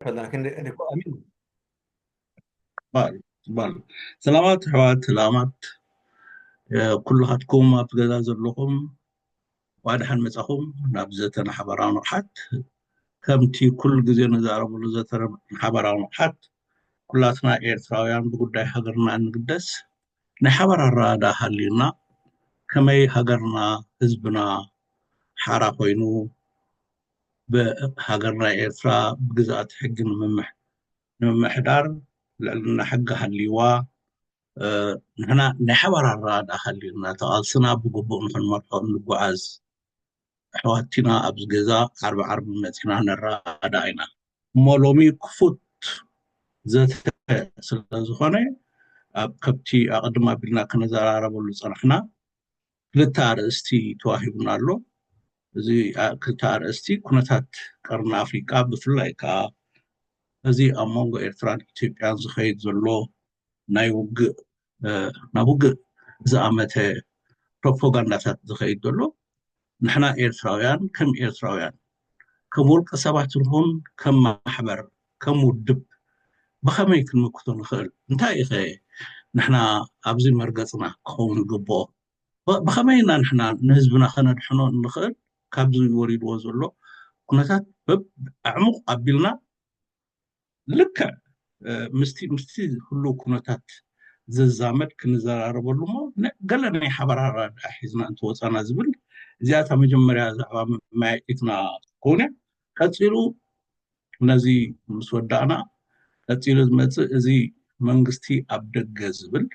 ዘለና ክንዲ ኣሚን ባል ባል ሰላማት ኣሕዋት፣ ሰላማት ኩላትኩም ኣብ ገዛ ዘለኹም፣ ዋድሓን መጻኹም ናብ ዘተና ሓበራዊ ንቕሓት። ከምቲ ኩሉ ግዜ ንዛረበሉ ዘተና ሓበራዊ ንቕሓት፣ ኩላትና ኤርትራውያን ብጉዳይ ሃገርና እንግደስ፣ ናይ ሓባር ኣረዳድኣ ሃልዩና፣ ከመይ ሃገርና ህዝብና ሓራ ኮይኑ ብሃገርና ኤርትራ ብግዛኣት ሕጊ ንምምሕ ንምምሕዳር፣ ልዕልና ሕጊ ሃልይዋ፣ ንሕና ናይ ሓባር ኣረዳድኣ ሃልዩና፣ ተቓልስና ብግቡእ ንክንመርሖ እንጓዓዝ ኣሕዋትና ኣብዚ ገዛ ዓርቢ ዓርቢ መጺና ንረዳዳእ ኢና። እሞ ሎሚ ክፉት ዘተ ስለ ዝኾነ፣ ኣብ ከብቲ ኣቐድም ኣቢልና ክንዘራረበሉ ጸናሕና ክልተ ኣርእስቲ ተዋሂቡና ኣሎ። እዚ ክልተ ኣርእስቲ ኩነታት ቀርኒ ኣፍሪቃ፣ ብፍላይ ከኣ እዚ ኣብ መንጎ ኤርትራን ኢትዮጵያን ዝኸይድ ዘሎ ናይ ውግእ ናብ ውግእ ዝኣመተ ፕሮፓጋንዳታት ዝኸይድ ዘሎ፣ ንሕና ኤርትራውያን ከም ኤርትራውያን፣ ከም ውልቀ ሰባት ይኹን ከም ማሕበር፣ ከም ውድብ ብኸመይ ክንምክቶ ንኽእል? እንታይ ኢኸ ንሕና ኣብዚ መርገጽና ክኸውን ዝግብኦ? ብኸመይ ኢና ንሕና ንህዝብና ከነድሕኖ እንኽእል? ካብዚ ወሪድዎ ዘሎ ኩነታት ኣዕሙቕ ኣቢልና ልክዕ ምስቲ ምስቲ ህሉው ኩነታት ዝዛመድ ክንዘራረበሉ እሞ፣ ገለ ናይ ሓባር ኣረዳድኣ ሒዝና እንተወፃና ዝብል፣ እዚኣታ መጀመርያ ዛዕባ መመያየጢትና ትኸውን እያ። ቀፂሉ ነዚ ምስ ወዳእና፣ ቀፂሉ ዝመፅእ እዚ መንግስቲ ኣብ ደገ ዝብል፣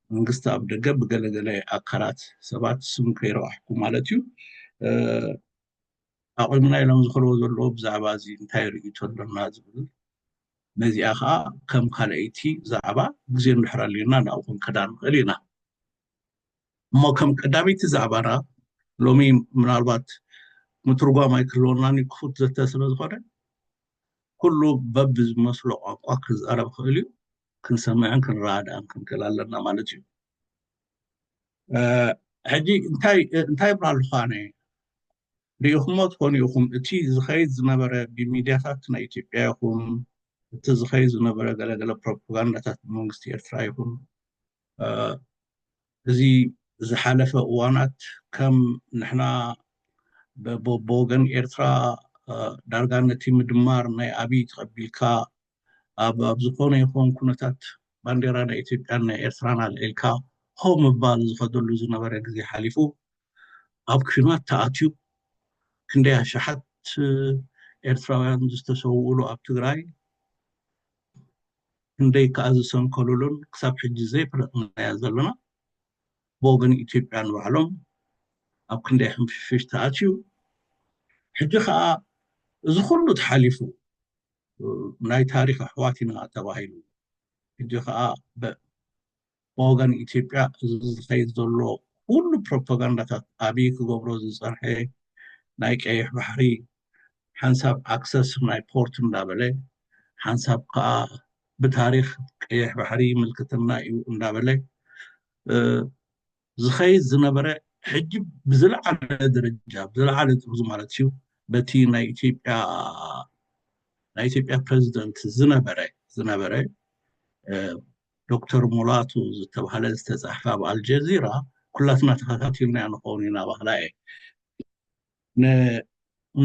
መንግስቲ ኣብ ደገ ብገለገለ ኣካላት ሰባት ስም ከይረዋሕኩ ማለት እዩ፣ ኣቑምና ኢሎም ዝኸልዎ ዘለዉ ብዛዕባ እዚ እንታይ ርእይቶ ኣለና ዝብል፣ ነዚኣ ከዓ ከም ካልኣይቲ ዛዕባ ግዜ እንድሕር ኣልዩና ናብኡ ክንከዳ ንኽእል ኢና። እሞ ከም ቀዳመይቲ ዛዕባና ሎሚ ምናልባት ምትርጓም ኣይክህልወናን እዩ፣ ክፉት ዘተ ስለ ዝኾነ ኩሉ በብዝመስሎ ቋንቋ ክዛረብ ክእል እዩ። ክንሰምዕን ክንረዳዳእን ክንክእል ኣለና ማለት እዩ። ሕጂ እንታይ እንታይ ይብላ ኣለኹ ኣነ? ሪኢኹሞ ትኾኑ ኢኹም፣ እቲ ዝኸይድ ዝነበረ ብሚድያታት ናይ ኢትዮጵያ ይኹን፣ እቲ ዝኸይድ ዝነበረ ገለገለ ፕሮፓጋንዳታት ብመንግስቲ ኤርትራ ይኹን፣ እዚ ዝሓለፈ እዋናት ከም ንሕና ብወገን ኤርትራ ዳርጋ ነቲ ምድማር ናይ ኣብይ ተቐቢልካ ኣብ ኣብ ዝኾነ ይኹን ኩነታት ባንዴራ ናይ ኢትዮጵያን ናይ ኤርትራን ኣልዒልካ ሆ ምባል ዝኸደሉ ዝነበረ ግዜ ሓሊፉ፣ ኣብ ኲናት ተኣትዩ፣ ክንደይ ኣሽሓት ኤርትራውያን ዝተሰውኡሉ ኣብ ትግራይ፣ ክንደይ ከኣ ዝሰንከሉሉን ክሳብ ሕጂ ዘይፈለጥናያ ዘለና፣ ብወገን ኢትዮጵያ ንባዕሎም ኣብ ክንደይ ሕንፍሽፍሽ ተኣትዩ። ሕጂ ከኣ እዚ ኩሉ ተሓሊፉ፣ ናይ ታሪኽ ኣሕዋት ኢና ተባሂሉ። ሕጂ ከኣ ብወገን ኢትዮጵያ እዚ ዝኸይድ ዘሎ ኩሉ ፕሮፓጋንዳታት ኣብይ ክገብሮ ዝጸንሐ ናይ ቀይሕ ባሕሪ ሓንሳብ ኣክሰስ ናይ ፖርት እንዳበለ ሓንሳብ ከኣ ብታሪኽ ቀይሕ ባሕሪ ምልክትና እዩ እንዳበለ ዝኸይድ ዝነበረ ሕጂ ብዝለዓለ ደረጃ ብዝለዓለ ጥርዙ ማለት እዩ በቲ ናይ ኢትዮጵያ ናይ ኢትዮጵያ ፕሬዚደንት ዝነበረ ዝነበረ ዶክተር ሙላቱ ዝተባህለ ዝተፃሕፈ ኣብ ኣልጀዚራ ኩላትና ተኸታቲልና ንኸውን ኢና ባህላ እየ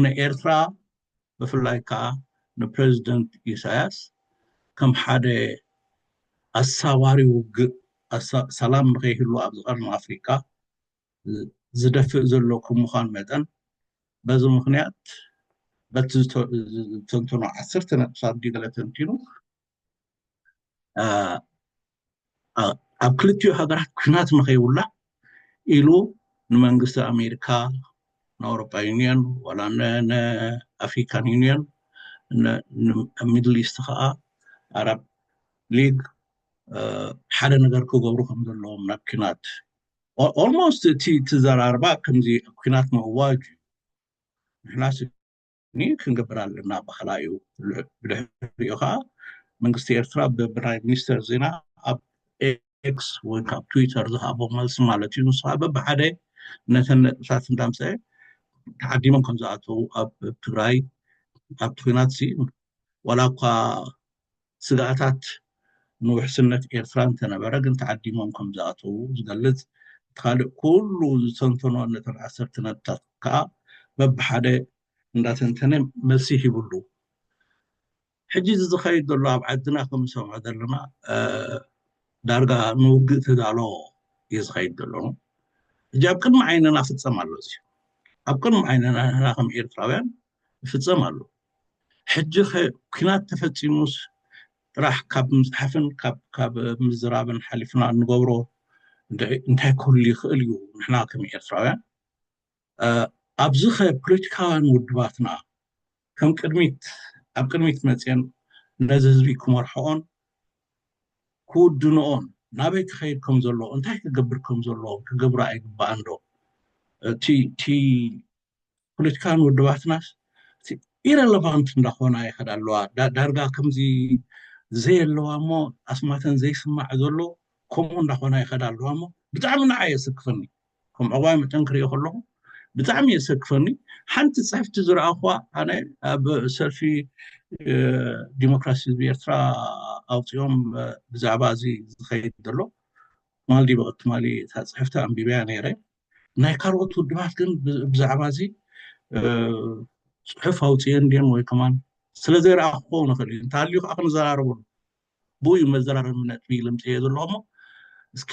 ንኤርትራ ብፍላይ ከዓ ንፕሬዚደንት ኢሳያስ ከም ሓደ ኣሳዋሪ ውግእ ሰላም ንኸይህሉ ኣብ ዝቐርኒ ኣፍሪካ ዝደፍእ ዘሎ ከም ምዃን መጠን በዚ ምኽንያት በቲ ዝተንተኖ ዓሰርተ ነጥብታት ድዩ ገለ ተንቲኑ ኣብ ክልቲኡ ሃገራት ኩናት ንኸይውላዕ ኢሉ ንመንግስቲ ኣሜሪካ ንኣውሮጳ ዩኒየን ዋላ ንኣፍሪካን ዩኒየን ኣብ ሚድል ኢስት ከዓ ኣረብ ሊግ ሓደ ነገር ክገብሩ ከም ዘለዎም ናብ ኩናት ኦልሞስት እቲ ትዘራርባ ከምዚ ኩናት ምእዋጅ እዩ ንሕና ክንገብር ኣለና ባህላ እዩ ብድሕሪኡ ከዓ መንግስቲ ኤርትራ ብፕራይም ሚኒስተር ዜና ኣብ ኤክስ ወይ ካብ ትዊተር ዝሃቦ መልሲ ማለት እዩ ንሱ ከዓ በብሓደ ነተን ነጥብታት እንዳምፀ ተዓዲሞም ከም ዝኣተዉ ኣብ ትግራይ ኣብቲ ኩናት ሲ ዋላ እኳ ስግኣታት ንውሕስነት ኤርትራ እንተነበረ፣ ግን ተዓዲሞም ከም ዝኣተዉ ዝገልጽ፣ እቲ ካልእ ኩሉ ዝተንተኖ ነተን ዓሰርተ ነጥብታት ከዓ በብሓደ እንዳተንተነ መልሲ ሂብሉ። ሕጂ እዚ ዝኸይድ ዘሎ ኣብ ዓድና ከም ንሰምዖ ዘለና፣ እ፣ ዳርጋ ንውግእ ተዳሎ እዩ ዝኸይድ ዘሎ። ሕጂ ኣብ ቅድሚ ዓይንና ፍጸም ኣሎ። እዚ ኣብ ቅድሚ ዓይንና ንሕና ከም ኤርትራውያን ይፍጸም ኣሎ። ሕጂ ኸ ኩናት ተፈጺሙስ ጥራሕ ካብ ምጽሓፍን ካብ፣ ካብ ምዝራብን ሓሊፍና እንገብሮ እንታይ፣ እንታይ ክህሉ ይኽእል እዩ? ንሕና ከም ኤርትራውያን፣ እ፣ ኣብዚ ኸ ፖለቲካውያን ውድባትና ከም ቅድሚት፣ ኣብ ቅድሚት መጽየን ነዚ ህዝቢ ክመርሕኦን ክውድንኦን፣ ናበይ ክኸይድ ከም ዘለዎ፣ እንታይ ክገብር ከም ዘለዎ ክገብራ ኣይግባኣን ዶ? እቲ፣ እቲ ፖለቲካውያን ውድባትናስ እቲ ኢረለቫንት እንዳኾና ይኸዳ ኣለዋ። ዳ-፣ ዳርጋ ከምዚ ዘየለዋ እሞ ኣስማተን ዘይስማዕ ዘሎ ከምኡ እንዳኾና ይኸዳ ኣለዋ እሞ ብጣዕሚ ንዓይ የሰክፈኒ። ከም ዕቑባይ መጠን ክሪኦ ከለኹ ብጣዕሚ የሰክፈኒ። ሓንቲ ጽሕፍቲ ዝረኣኹዋ ኣነ ኣብ ሰልፊ፣ እ፣ ዲሞክራሲ ህዝቢ ኤርትራ ኣውጺኦም፣ እ፣ ብዛዕባ እዚ ዝኸይድ ዘሎ ትማሊ ድዩ ብቕድሚ ትማሊ እታ ጽሕፍቲ ኣንቢበያ ነይረ። ናይ ካልኦት ውድባት ግን ብ-፣ ብዛዕባ እዚ፣ እ፣ ጽሑፍ ኣውጺኤን ድየን ወይ ከማን ስለ ዘይረኣኹ ክኸውን ይኽእል እዩ። እንተሃልዩ ከዓ ክንዘራረበሉ። ብኡ እዩ መዘራረቢ ነጥቢ ኢለ ምጽኤ ዘለኹ እሞ፣ እስኪ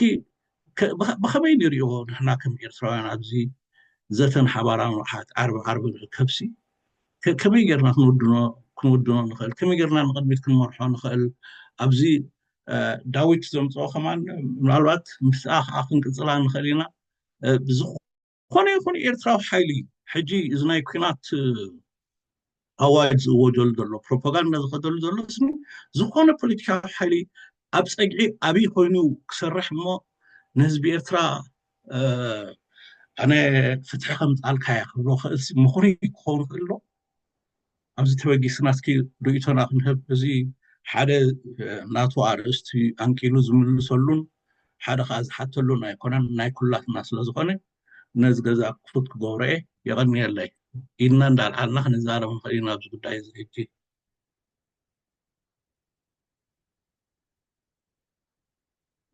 ከ-፣ ብኸ-፣ ብኸመይ ንሪኦ ንሕና ከም ኤርትራውያን ኣብዚ ዘተን ሓባራዊ ንቕሓት ዓርቢ ዓርቢ ንእከብሲ ከ-፣ ከመይ ጌርና ክንውድኖ፣ ክንውድኖ ንኽእል? ከመይ ጌርና ንቕድሚት ክንመርሖ ንኽእል? ኣብዚ፣ እ፣ ዳዊት ዘምጽኦ ከማን ምናልባት ምስኣ ከዓ ክንቅጽላ ንኽእል ኢና። እ፣ ብዝኾነ ይኹን ኤርትራዊ ሓይሊ ሕጂ እዚ ናይ ኲናት፣ እ፣ ኣዋጅ ዝእወጀሉ ዘሎ፣ ፕሮፓጋንዳ ዝኸደሉ ዘሎ ስኒ፣ ዝኾነ ፖለቲካዊ ሓይሊ ኣብ ጸግዒ ኣብይ ኮይኑ ክሰርሕ እሞ ንህዝቢ ኤርትራ፣ እ፣ ኣነ ፍትሒ ከምጻልካ እየ ክብሎ ክእል ሲ ምኹኑይ ክኸውን ይኽእል ዶ? ኣብዚ ተበጊስና እስኪ ርእይቶና ክንህብ። እዚ ሓደ፣ እ፣ ናቱ ኣርእስቲ ኣንቂሉ ዝምልሰሉን ሓደ ከዓ ዝሓተሉን ኣይኮነን፣ ናይ ኩላትና ስለ ዝኾነ ነዚ ገዛ ክፉት ክገብሮ እየ። የቐንየለይ። ኢድና እንዳልዓልና ክንዛረብ ንኽእል ኢና ኣብዚ ጉዳይ እዚ። ሕጂ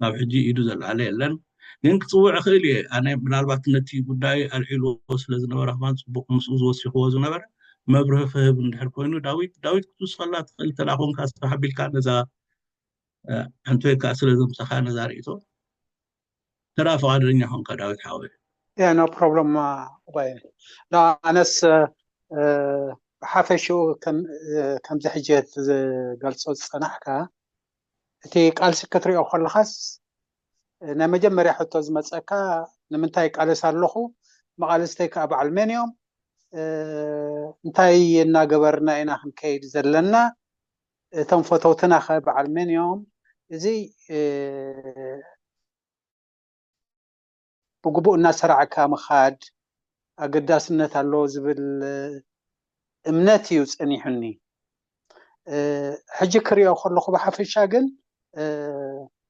ናብ ሕጂ ኢዱ ዘልዓለ የለን፣ ግን ክጽውዕ እኽእል እየ። ኣነ ምናልባት ነቲ ጉዳይ ኣልዒልዎ ስለ ዝነበረ ከማን ጽቡቕ ምስኡ ዝወሲኽዎ ዝነበረ መብርሂ ክህብ እንድሕር ኮይኑ፣ ዳዊት፣ ዳዊት ክትውስኸላ ትኽእል እንተ ደኣ ኮንካ፣ ስራሕ ኣቢልካ ነዛ፣ እ፣ ሓንቲ ወይ ከኣ ስለ ዘምጻኻ ነዛ ርእይቶ፣ እንተ ደኣ ፍቓደኛ ኮንካ ዳዊት ሓወይ። Yeah, no problem, uh, ወይ። ዳ-፣ ኣነስ፣ እ፣ ብሓፈሽኡ ከም፣ እ፣ ከምዚ ሕጂ ትገልጾ ዝጸናሕካ፣ እቲ ቃልሲ ክትሪኦ ከለኻስ፣ እ፣ ናይ መጀመርያ ሕቶ ዝመጸካ፣ ንምንታይ ይቃለስ ኣለኹ? መቓልስተይ ከኣ በዓል መን እዮም? እ፣ እንታይ እናገበርና ኢና ክንከይድ ዘለና? እቶም ፈተውትና ኸ በዓል መን እዮም? እዚ፣ እ፣ ብግቡእ እናሰራዕካ ምኻድ ኣገዳስነት ኣለዎ ዝብል እምነት እዩ ጸኒሑኒ። እ፣ ሕጂ ክሪኦ ከለኹ ብሓፈሻ ግን፣ እ፣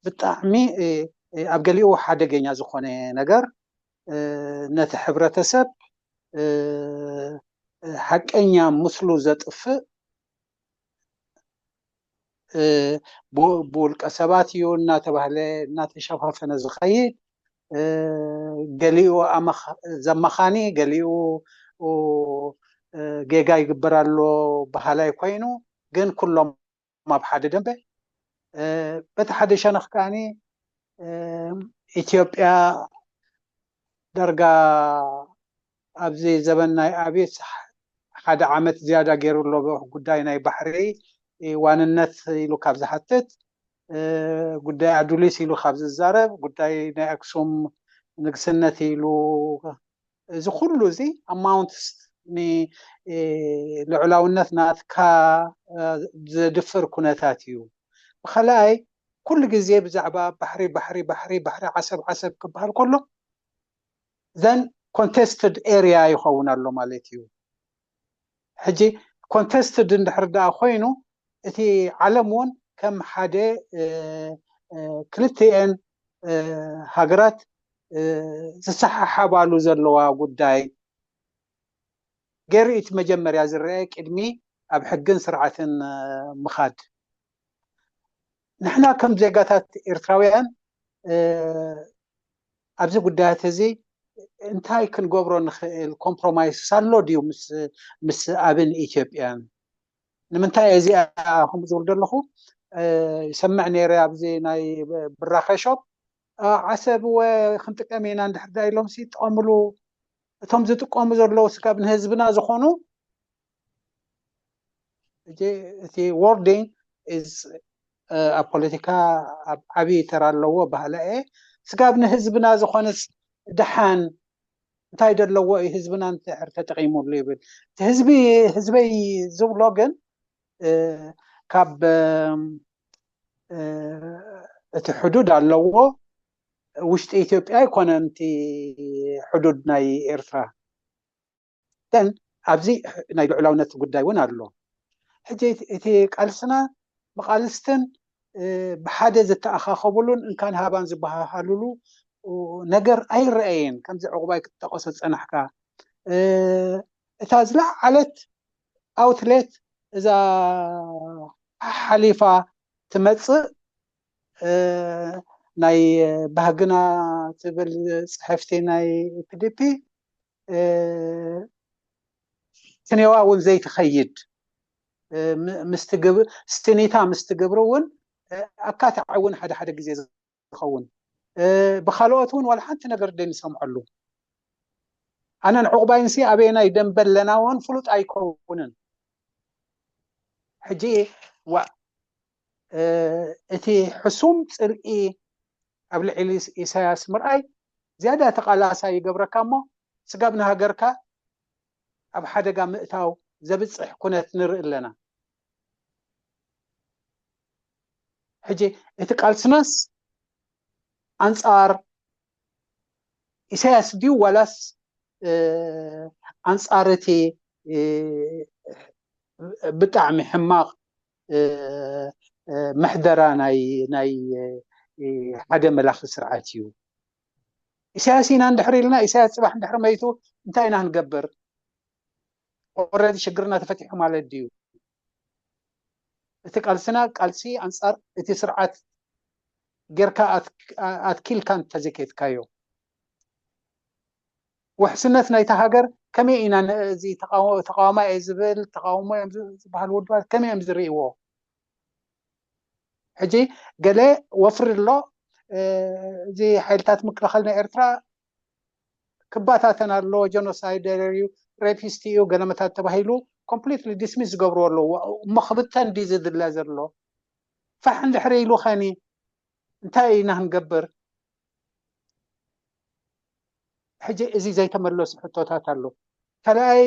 ብጣዕሚ፣ እ፣ እ፣ ኣብ ገሊኡ ሓደገኛ ዝኾነ ነገር፣ እ፣ ነቲ ሕብረተሰብ፣ እ፣ እ፣ ሓቀኛ ምስሉ ዘጥፍእ፣ እ፣ ብ-፣ ብውልቀ ሰባት እዩ እናተባህለ እናተሸፋፈነ ዝኸይድ፣ እ፣ ገሊኡ ኣመኽ-፣ ዘመኻኒ፣ ገሊኡ፣ እ፣ ጌጋ ይግበር ኣሎ በሃላይ ኮይኑ፣ ግን ኩሎም ኣብ ሓደ ደንበ። እ፣ በቲ ሓደ ሸነኽ ከኣኒ፣ እ፣ ኢትዮጵያ ዳርጋ ኣብዚ ዘበን ናይ ኣብየት ሓደ ዓመት ዝያዳ ገይሩ ኣሎ። ጉዳይ ናይ ባሕሪ ዋንነት ኢሉ ካብ ዝሓትት፣ እ፣ ጉዳይ ኣዱሊስ ኢሉ ካብ ዝዛረብ፣ ጉዳይ ናይ ኣክሱም ንግስነት ኢሉ፣ እዚ ኩሉ እዚ ኣማውንትስ ን-፣ እ፣ ልዑላውነት ናትካ፣ እ፣ ዘድፍር ኩነታት እዩ። ብኻልኣይ፣ ኩሉ ግዜ ብዛዕባ ባሕሪ፣ ባሕሪ፣ ባሕሪ፣ ባሕሪ፣ ዓሰብ፣ ዓሰብ ክበሃል ከሎ፣ ዘን ኮንቴስትድ ኤርያ ይኸውን ኣሎ ማለት እዩ። ሕጂ ኮንቴስትድ እንድሕር ደኣ ኮይኑ፣ እቲ ዓለም እውን ከም ሓደ፣ እ፣ እ፣ ክልቲኤን፣ እ፣ ሃገራት፣ እ፣ ዝሰሓሓባሉ ዘለዋ ጉዳይ ገይሩ እቲ መጀመርያ ዝረአ ቅድሚ ኣብ ሕግን ስርዓትን ምኻድ። ንሕና ከም ዜጋታት ኤርትራውያን ኣብዚ ጉዳያት እዚ እንታይ ክንገብሮ ንኽእል? ኮምፕሮማይስ ኣሎ ድዩ ምስ ኣብን ኢትዮጵያን? ንምንታይ እዚኣ ከምኡ ዝብል ዘለኹ ይሰምዕ ነይረ ኣብዚ ናይ ብራኸ ሾፕ፣ ዓሰብ ወ ክንጥቀም ኢና እንድሕር ዳ ኢሎም ሲ ይጥቀምሉ። እቶም ዝጥቀሙ ዘለዉ ስጋብ ንህዝብና ዝኾኑ እቲ wording is ኣብ ፖለቲካ ኣብ ዓብዪ ተራ ኣለዎ ባህላ እየ። ስጋብ ንህዝብና ዝኾነስ ደሓን እንታይ ደለዎ እዩ ህዝብና እንድሕር ተጠቒሙሉ ይብል። እቲ ህዝቢ ህዝበይ ዝብሎ ግን ካብ እቲ ሕዱድ ኣለዎ ውሽጢ ኢትዮጵያ ኣይኮነን እቲ ሕዱድ ናይ ኤርትራ። ግን ኣብዚ ናይ ልዑላውነት ጉዳይ እውን ኣሎ። ሕጂ እቲ ቃልስና መቓልስትን ብሓደ ዝተኣኻኸብሉን እንካን ሃባን ዝበሃሃልሉ ነገር ኣይረኣየን። ከምዚ ዕቑባይ ክትጠቐሶ ዝጸናሕካ እታ ዝለዓለት ኣውትሌት እዛ ሓሊፋ ትመጽእ ናይ ባህግና ትብል ጽሕፍቲ ናይ ፒዲፒ ክኔዋ እውን ዘይትኸይድ ምስቲ ግብ- ስቲኒታ ምስቲ ግብሪ እውን ኣካታዒ እውን ሓደ ሓደ ግዜ ዝኸውን ብካልኦት እውን ዋላ ሓንቲ ነገር ደይንሰምዐሉ። ኣነን ዕቑባይንሲ ኣበየናይ ደንበ ኣለና እውን ፍሉጥ ኣይከውንን። ሕጂ ዋእ እቲ ሕሱም ፅልኢ ኣብ ልዕሊ ኢሳያስ ምርኣይ ዝያዳ ተቓላሳይ ይገብረካ እሞ ስጋብ ንሃገርካ ኣብ ሓደጋ ምእታው ዘብፅሕ ኩነት ንርኢ ኣለና። ሕጂ እቲ ቃልስናስ ኣንፃር ኢሳያስ ድዩ ዋላስ ኣንፃር እቲ ብጣዕሚ ሕማቕ ምሕደራ ናይ ናይ ሓደ መላኺ ስርዓት እዩ። ኢሳያስ ኢና እንድሕር ኢልና ኢሳያስ ፅባሕ እንድሕር መይቱ እንታይ ኢና ክንገብር? ኦረዲ ሽግርና ተፈቲሑ ማለት ድዩ? እቲ ቃልስና ቃልሲ ኣንፃር እቲ ስርዓት ጌርካ ኣትኪልካ እንተዘይከድካዮ ውሕስነት ናይታ ሃገር ከመይ ኢና እዚ ተቃዋማይ እየ ዝብል ተቃውሞ እዮም ዝበሃል ውድባት ከመይ እዮም ዝርእይዎ? ሕጂ ገለ ወፍሪ ኣሎ እዚ ሓይልታት ምክልኻል ናይ ኤርትራ ክባታተን ኣለዎ ጀኖሳይደር እዩ ሬፒስት እዩ ገለመታት ተባሂሉ ኮምፕሊትሊ ዲስሚስ ዝገብርዎ ኣለዎ። እሞ ክብተን ድዩ ዝድለ ዘሎ? ፋሕ እንድሕር ኢሉ ኸኒ እንታይ ኢና ክንገብር? ሕጂ እዚ ዘይተመለሱ ሕቶታት ኣሎ። ካልኣይ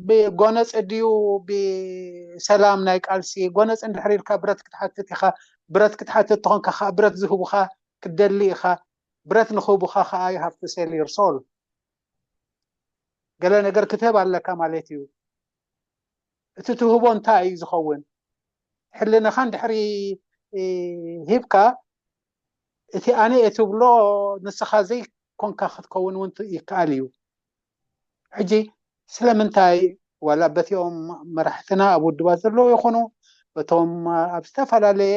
ብጎነፅ ድዩ ብሰላም ናይ ቃልሲ ጎነፅ እንድሕር ኢልካ ብረት ክትሓትት ኢኻ። ብረት ክትሓትት ተኾንካ ከዓ ብረት ዝህቡኻ ክትደሊ ኢኻ። ብረት ንኽህቡኻ ከዓ you have to sell your soul። ገለ ነገር ክትህብ ኣለካ ማለት እዩ። እቲ ትህቦ እንታይ እዩ ዝኸውን? ሕልናኻ እንድሕሪ ሂብካ እቲ ኣነ እየ ትብሎ ንስኻ ዘይኮንካ ክትከውን እውን ይከኣል እዩ። ሕጂ ስለምንታይ ዋላ በቲኦም መራሕትና ኣብ ውድባት ዘለዉ ይኹኑ በቶም ኣብ ዝተፈላለየ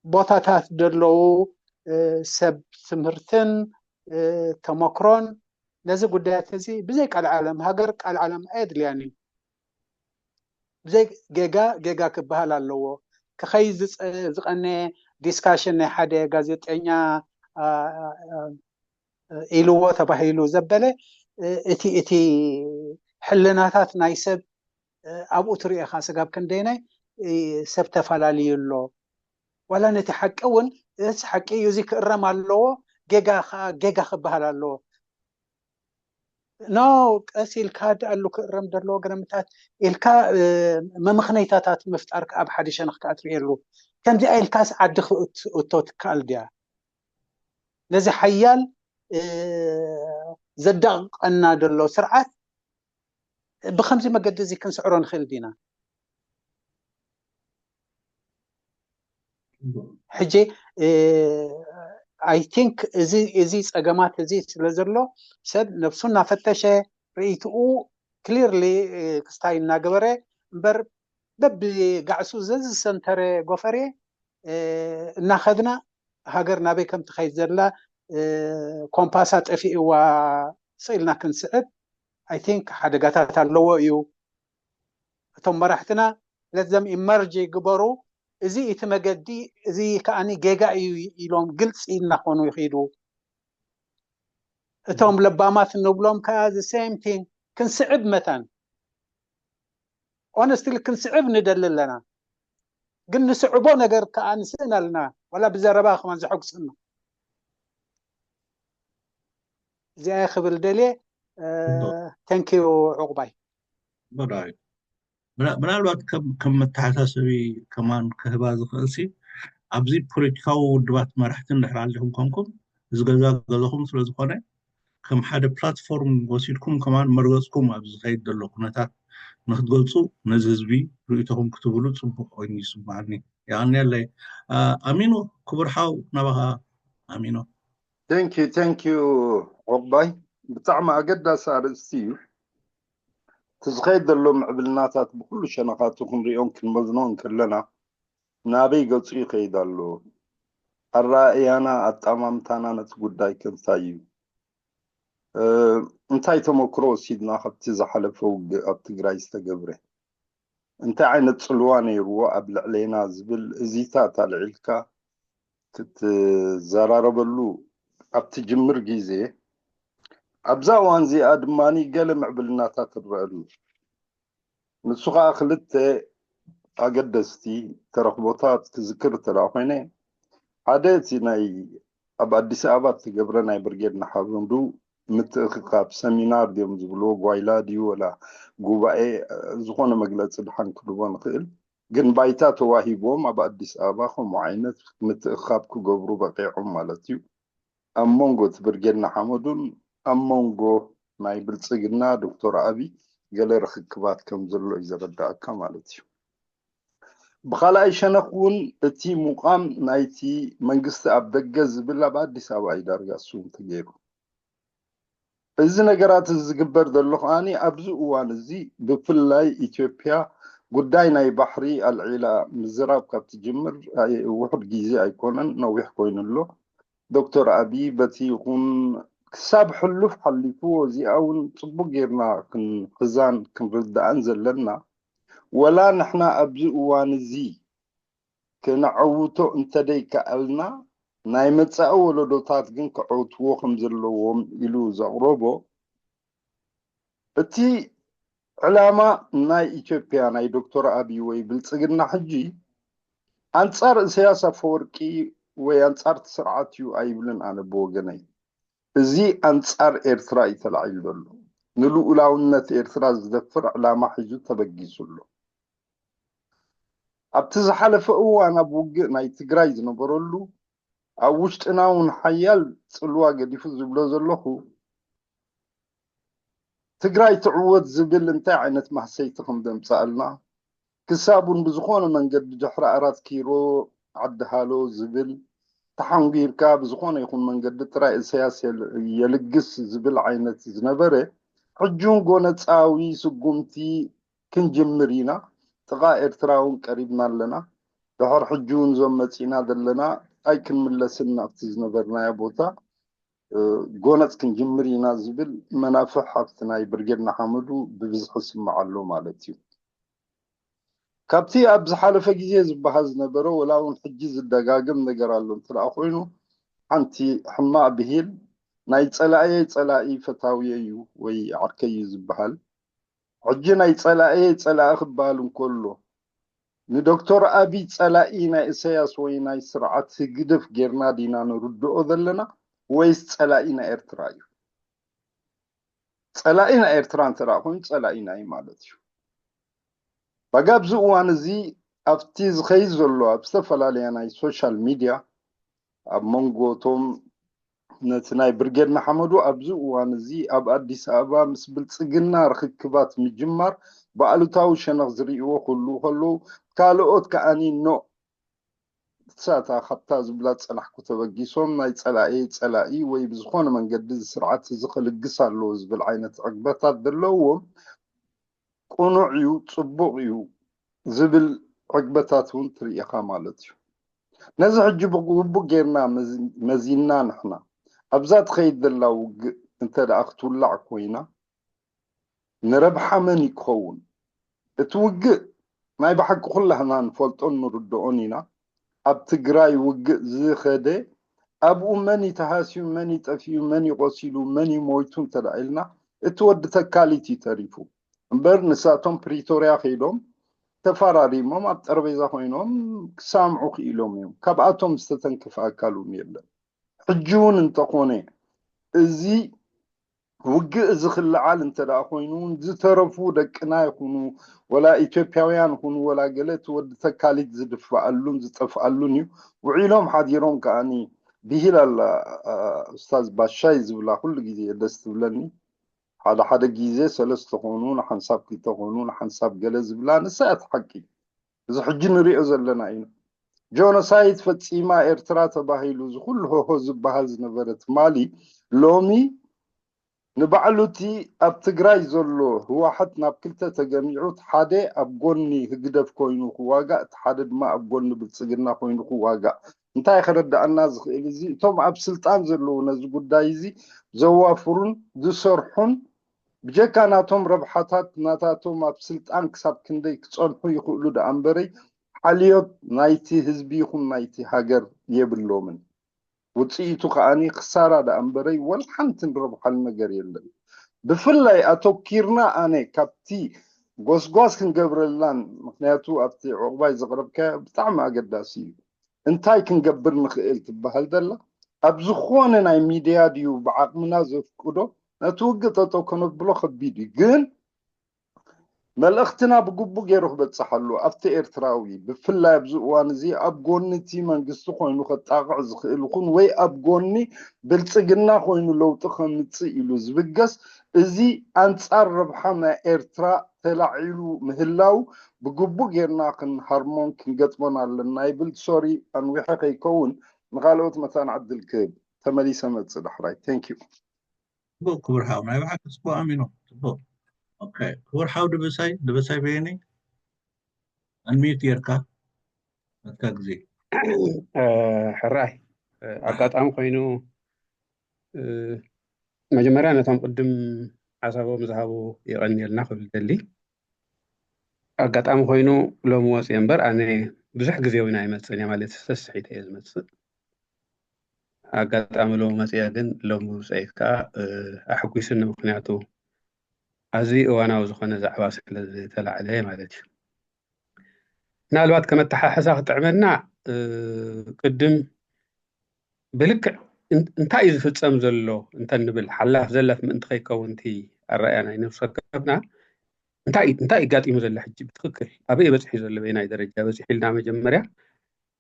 ቦታታት ዘለዉ ሰብ ትምህርትን ተመክሮን ነዚ ጉዳያት እዚ ብዘይ ቃል ዓለም ሃገር ቃል ዓለም ኣየድልያን እዩ። ብዘይ ጌጋ ጌጋ ክበሃል ኣለዎ። ክኸይ ዝቀነ ዲስካሽን ናይ ሓደ ጋዜጠኛ ኢልዎ ተባሂሉ ዘበለ እቲ እቲ ሕልናታት ናይ ሰብ ኣብኡ ትሪኦ ኢኻ ስጋብ ክንደይናይ ሰብ ተፈላለዩ ኣሎ። ዋላ ነቲ ሓቂ እውን እዚ ሓቂ እዩ እዚ ክእረም ኣለዎ ጌጋ ከዓ ጌጋ ክበሃል ኣለዎ። ኖ ቀስ ኢልካ ድኣሉ ክእረም ዘለዎ ገለምታት ኢልካ መምኽነይታታት ምፍጣር ኣብ ሓደ ሸነኽ ከዓ ትሪእየሉ። ከምዚኣ ኢልካስ ዓዲ ክእቶ ትከኣል ድያ? ነዚ ሓያል ዘዳቕቀና ዘሎ ስርዓት ብከምዚ መገዲ እዚ ክንስዕሮ ንኽእል ዲና? ሕጂ I think እዚ እዚ ፀገማት እዚ ስለ ዘሎ ሰብ ነብሱ እናፈተሸ ርእይትኡ ክሊርሊ ክስታይ እናገበረ እምበር በብጋዕሱ ዘዝሰንተረ ጎፈሬ እናኸድና ሃገር ናበይ ከም ትኸይድ ዘላ ኮምፓሳ ጠፊእዋ ስኢልና ክንስዕብ ኣይ ቲንክ ሓደጋታት ኣለዎ እዩ። እቶም መራሕትና ለዘም ኢመርጅ ይግበሩ። እዚ እቲ መገዲ እዚ ከዓኒ ጌጋ እዩ ኢሎም ግልፂ እናኾኑ ይኸይዱ። እቶም ለባማት እንብሎም ከዓ the same thing ክንስዕብ መታን ኦነስትሊ ክንስዕብ ንደሊ ኣለና። ግን ንስዕቦ ነገር ከዓ ንስእን ኣለና። ዋላ ብዘረባ ከማን ዘሐጉሰና እዚኣ ክብል ደልየ። ተንኪዩ ዕቁባይ። ምናልባት ከም መተሓሳሰቢ ከማን ክህባ ዝኽእል ሲ ኣብዚ ፖለቲካዊ ውድባት መራሕቲ እንድሕር ኣለኹም ኮንኩም እዚ ገዛ ገዛኹም ስለዝኾነ ከም ሓደ ፕላትፎርም ወሲድኩም ከማን መርገፅኩም ኣብ ዝኸይድ ዘሎ ኩነታት ንክትገልፁ ነዚ ህዝቢ ርእይቶኹም ክትብሉ ፅቡቅ ኮይኑ ይስማዓኒ። የቀንየለይ። ኣሚኖ ክቡር ሓው ናባኻ ኣሚኖ። Thank you thank you ዕቁባይ፣ ብጣዕሚ ኣገዳሲ ኣርእስቲ እዩ። እቲ ዝኸይድ ዘሎ ምዕብልናታት ብኩሉ ሸነኻቱ ክንሪኦን ክንመዝኖን ከለና ናበይ ገፁ ይኸይድ ኣሎ፣ ኣረኣእያና ኣጣማምታና ነቲ ጉዳይ ከ እንታይ እዩ፣ እንታይ ተመክሮ ወሲድና ካብቲ ዝሓለፈ ውግእ ኣብ ትግራይ ዝተገብረ፣ እንታይ ዓይነት ፅልዋ ነይርዎ ኣብ ልዕሌና ዝብል እዚታት ኣልዒልካ ክትዘራረበሉ ኣብ ትጅምር ግዜ ኣብዛ እዋን እዚኣ ድማ ገለ ምዕብልናታት ትረኣሉ። ንሱ ከዓ ክልተ ኣገደስቲ ተረኽቦታት ክዝክር እንተ ደኣ ኮይነ ሓደ እቲ ናይ ኣብ ኣዲስ ኣበባ እተገብረ ናይ ብርጌድ ንሓመዱ ምትእኽኻብ ሰሚናር ድዮም ዝብልዎ ጓይላ ድዩ ወላ ጉባኤ ዝኾነ መግለፂ ድሓን ክንህቦ ንኽእል ግን ባይታ ተዋሂብዎም ኣብ ኣዲስ ኣበባ ከምኡ ዓይነት ምትእኽኻብ ክገብሩ በቂዖም ማለት እዩ። ኣብ መንጎ እቲ ብርጌድ ንሓመዱን ኣብ መንጎ ናይ ብልፅግና ዶክተር ኣብይ ገለ ርኽክባት ከም ዘሎ እዩ ዘረዳእካ ማለት እዩ። ብኻልኣይ ሸነኽ እውን እቲ ሙቓም ናይቲ መንግስቲ ኣብ ደገ ዝብል ኣብ ኣዲስ ኣበባ እዩ ዳርጋ እሱ እውን ተገይሩ። እዚ ነገራት እዚ ዝግበር ዘሎ ከዓኒ ኣብዚ እዋን እዚ ብፍላይ ኢትዮጵያ ጉዳይ ናይ ባሕሪ ኣልዒላ ምዝራብ ካብ ትጅምር ውሑድ ግዜ ኣይኮነን፣ ነዊሕ ኮይኑ ኣሎ። ዶክተር ኣብይ በቲ ይኹን ክሳብ ሕሉፍ ሓሊፉ እዚኣ እውን ፅቡቅ ጌርና ክንሕዛን ክንርዳእን ዘለና ወላ ንሕና ኣብዚ እዋን እዚ ክነዐውቶ እንተደይከኣልና ናይ መጻኢ ወለዶታት ግን ክዐውትዎ ከም ዘለዎም ኢሉ ዘቕረቦ እቲ ዕላማ ናይ ኢትዮጵያ ናይ ዶክተር ኣብይ ወይ ብልፅግና ሕጂ ኣንፃር እሰያስ ኣፈወርቂ ወይ ኣንፃር እቲ ስርዓት እዩ ኣይብልን ኣነ ብወገነይ። እዚ ኣንፃር ኤርትራ እዩ ተላዒሉ ዘሎ። ንልኡላውነት ኤርትራ ዝደፍር ዕላማ ሒዙ ተበጊሱ ኣሎ። ኣብቲ ዝሓለፈ እዋን ኣብ ውግእ ናይ ትግራይ ዝነበረሉ ኣብ ውሽጥና እውን ሓያል ፅልዋ ገዲፉ ዝብሎ ዘለኹ ትግራይ ትዕወት ዝብል እንታይ ዓይነት ማህሰይቲ ከም ዘምፀኣልና ክሳብ እውን ብዝኾነ መንገዲ ድሕሪ ኣራት ኪሮ ዓዲ ሃሎ ዝብል ተሓንጊርካ ብዝኾነ ይኹን መንገዲ ጥራይ እሰያስ የልግስ ዝብል ዓይነት ዝነበረ ሕጂ እውን ጎነፃዊ ስጉምቲ ክንጅምር ኢና። ጥቓ ኤርትራ እውን ቀሪብና ኣለና። ድሕር ሕጂ እውን እዞም መፂና ዘለና ኣይክንምለስን ናብቲ ዝነበርናዮ ቦታ ጎነፅ ክንጅምር ኢና ዝብል መናፍሕ ኣብቲ ናይ ብርጌድ ንሓመዱ ብብዝሒ ይስማዕ ኣሎ ማለት እዩ። ካብቲ ኣብ ዝሓለፈ ግዜ ዝበሃል ዝነበረ ወላ እውን ሕጂ ዝደጋገም ነገር ኣሎ እንተ ደኣ ኮይኑ ሓንቲ ሕማቕ ብሂል ናይ ፀላእየይ ፀላኢ ፈታውየ እዩ ወይ ዓርከይ እዩ ዝበሃል። ሕጂ ናይ ፀላእየይ ፀላኢ ክበሃል እንከሎ ንዶክተር ኣብይ ፀላኢ ናይ እሰያስ ወይ ናይ ስርዓት ህግደፍ ጌርና ዲና ንርድኦ ዘለና ወይስ ፀላኢ ናይ ኤርትራ እዩ? ፀላኢ ናይ ኤርትራ እንተ ደኣ ኮይኑ ፀላኢና እዩ ማለት እዩ። ባጋ ኣብዚ እዋን እዚ ኣብቲ ዝኸይድ ዘሎ ኣብ ዝተፈላለያ ናይ ሶሻል ሚድያ ኣብ መንጎ እቶም ነቲ ናይ ብርጌድ ንሓመዱ ኣብዚ እዋን እዚ ኣብ ኣዲስ ኣበባ ምስ ብልፅግና ርኽክባት ምጅማር ብኣሉታዊ ሸነኽ ዝርእይዎ ክህልዉ ከለዉ ካልኦት ከዓኒ ኖእ ክትሳታ ካብታ ዝብላ ዝጸናሕኩ ተበጊሶም ናይ ጸላኢ ጸላኢ ወይ ብዝኾነ መንገዲ እዚ ስርዓት እዚ ክልግስ ኣለዎ ዝብል ዓይነት ዕግበታት ዘለዎም ቅኑዕ እዩ፣ ጽቡቕ እዩ ዝብል ዕግበታት እውን ትርኢ ኢኻ ማለት እዩ። ነዚ ሕጂ ብግቡእ ጌርና መዚ- መዚንና ንሕና ኣብዛ ትኸይድ ዘላ ውግእ እንተ ደኣ ክትውላዕ ኮይና ንረብሓ መን እዩ ክኸውን? እቲ ውግእ ናይ ብሓቂ ኩላህና ንፈልጦን ንርድኦን ኢና። ኣብ ትግራይ ውግእ ዝኸደ ኣብኡ መን እዩ ተሃስዩ፣ መን እዩ ጠፊኡ፣ መን እዩ ቆሲሉ፣ መን እዩ ሞይቱ እንተ ደኣ ኢልና እቲ ወዲ ተካሊት እዩ ተሪፉ። እምበር ንሳቶም ፕሪቶርያ ከይዶም ተፈራሪሞም ኣብ ጠረጴዛ ኮይኖም ክሳምዑ ክኢሎም እዮም። ካብኣቶም ዝተተንከፈ ኣካል እውን የለን። ሕጂ እውን እንተኾነ እዚ ውግእ እዚ ክለዓል እንተ ደኣ ኮይኑ እውን ዝተረፉ ደቅና ይኹኑ ወላ ኢትዮጵያውያን ይኹኑ ወላ ገለ እቲ ወዲ ተካሊት ዝድፋኣሉን ዝጠፍኣሉን እዩ። ውዒሎም ሓዲሮም ከኣኒ ብሂል ኣላ ኡስታዝ ባሻይ ዝብላ ኩሉ ግዜ ደስ ትብለኒ። ሓደ ሓደ ግዜ ሰለስተ ኮኑ ንሓንሳብ ክልተ ኮኑ ንሓንሳብ ገለ ዝብላ ንሳ እያ እቲ ሓቂ። እዚ ሕጂ ንሪኦ ዘለና ኢና። ጆኖሳይድ ፈፂማ ኤርትራ ተባሂሉ እዚ ኩሉ ሆሆ ዝበሃል ዝነበረ ትማሊ ሎሚ ንባዕሉ እቲ ኣብ ትግራይ ዘሎ ህወሓት ናብ ክልተ ተገሚዑ እቲ ሓደ ኣብ ጎኒ ህግደፍ ኮይኑ ክዋጋእ እቲ ሓደ ድማ ኣብ ጎኒ ብልፅግና ኮይኑ ክዋጋእ እንታይ ከረዳኣና ዝኽእል እዚ እቶም ኣብ ስልጣን ዘለዉ ነዚ ጉዳይ እዚ ዘዋፍሩን ዝሰርሑን ብጀካ ናቶም ረብሓታት ናታቶም ኣብ ስልጣን ክሳብ ክንደይ ክፀንሑ ይኽእሉ ደኣ እምበረይ ሓልዮት ናይቲ ህዝቢ ይኹን ናይቲ ሃገር የብሎምን። ውፅኢቱ ከዓኒ ክሳራ ደኣ እምበረይ ወላ ሓንቲ ንረብሓሉ ነገር የለን። ብፍላይ ኣተኪርና ኣነ ካብቲ ጎስጓስ ክንገብረላን ምክንያቱ ኣብቲ ዕቑባይ ዘቕረብካዮ ብጣዕሚ ኣገዳሲ እዩ። እንታይ ክንገብር ንኽእል ትበሃል ዘላ ኣብ ዝኾነ ናይ ሚድያ ድዩ ብዓቕምና ዘፍቅዶ ነቲ ውግእ ጠጠው ከነብሎ ከቢድ እዩ ግን መልእኽትና ብግቡእ ገይሩ ክበፅሕ ኣለዎ ኣብቲ ኤርትራዊ ብፍላይ ኣብዚ እዋን እዚ ኣብ ጎኒ እቲ መንግስቲ ኮይኑ ከጣቕዕ ዝኽእል ይኹን ወይ ኣብ ጎኒ ብልፅግና ኮይኑ ለውጢ ከምፅእ ኢሉ ዝብገስ እዚ ኣንፃር ረብሓ ናይ ኤርትራ ተላዒሉ ምህላው ብግቡእ ጌርና ክንሃርሞን ክንገጥሞን ኣለና ይብል። ሶሪ ኣንዊሐ ከይከውን ንካልኦት መታን ዕድል ክህብ ተመሊሰ መፅእ ዳሕራይ። Thank you። ጽቡቅ ክቡር ሓው ናይ ብሓቂ ጽቡቅ ኣሚኖ ጽቡቅ። ኦኬ ክቡር ሓው ድበሳይ ድበሳይ በየነይ ኣንሚዩት ጌርካ ናትካ ግዜ። ሕራይ ኣጋጣሚ ኮይኑ መጀመርያ ነቶም ቅድም ሓሳቦም ዝሃቡ የቐንየልና ክብል ደሊ ኣጋጣሚ ኮይኑ ሎሚ ወፅየ እምበር ኣነ ብዙሕ ግዜ እውን ኣይመፅን እየ ማለት ሰስሒተ እየ ዝመፅእ ኣጋጣሚ ሎሚ መፅያ ግን ሎሚ ውፅአይ ከዓ ኣሕጒስኒ ምክንያቱ ኣዝዩ እዋናዊ ዝኾነ ዛዕባ ስለ ዝተላዕለ ማለት እዩ ምናልባት ከመተሓሕዛ ክጥዕመና ቅድም ብልክዕ እንታይ እዩ ዝፍፀም ዘሎ እንተንብል ሓላፍ ዘለፍ ምእንቲ ከይከውን እቲ ኣረኣያ ናይ ነብሲ ወከፍና እንታይ እንታይ ጋጢሙ ዘሎ ሕጂ ብትክክል ኣበይ በፂሑ ዘሎ በየናይ ደረጃ በፂሑ ኢልና መጀመርያ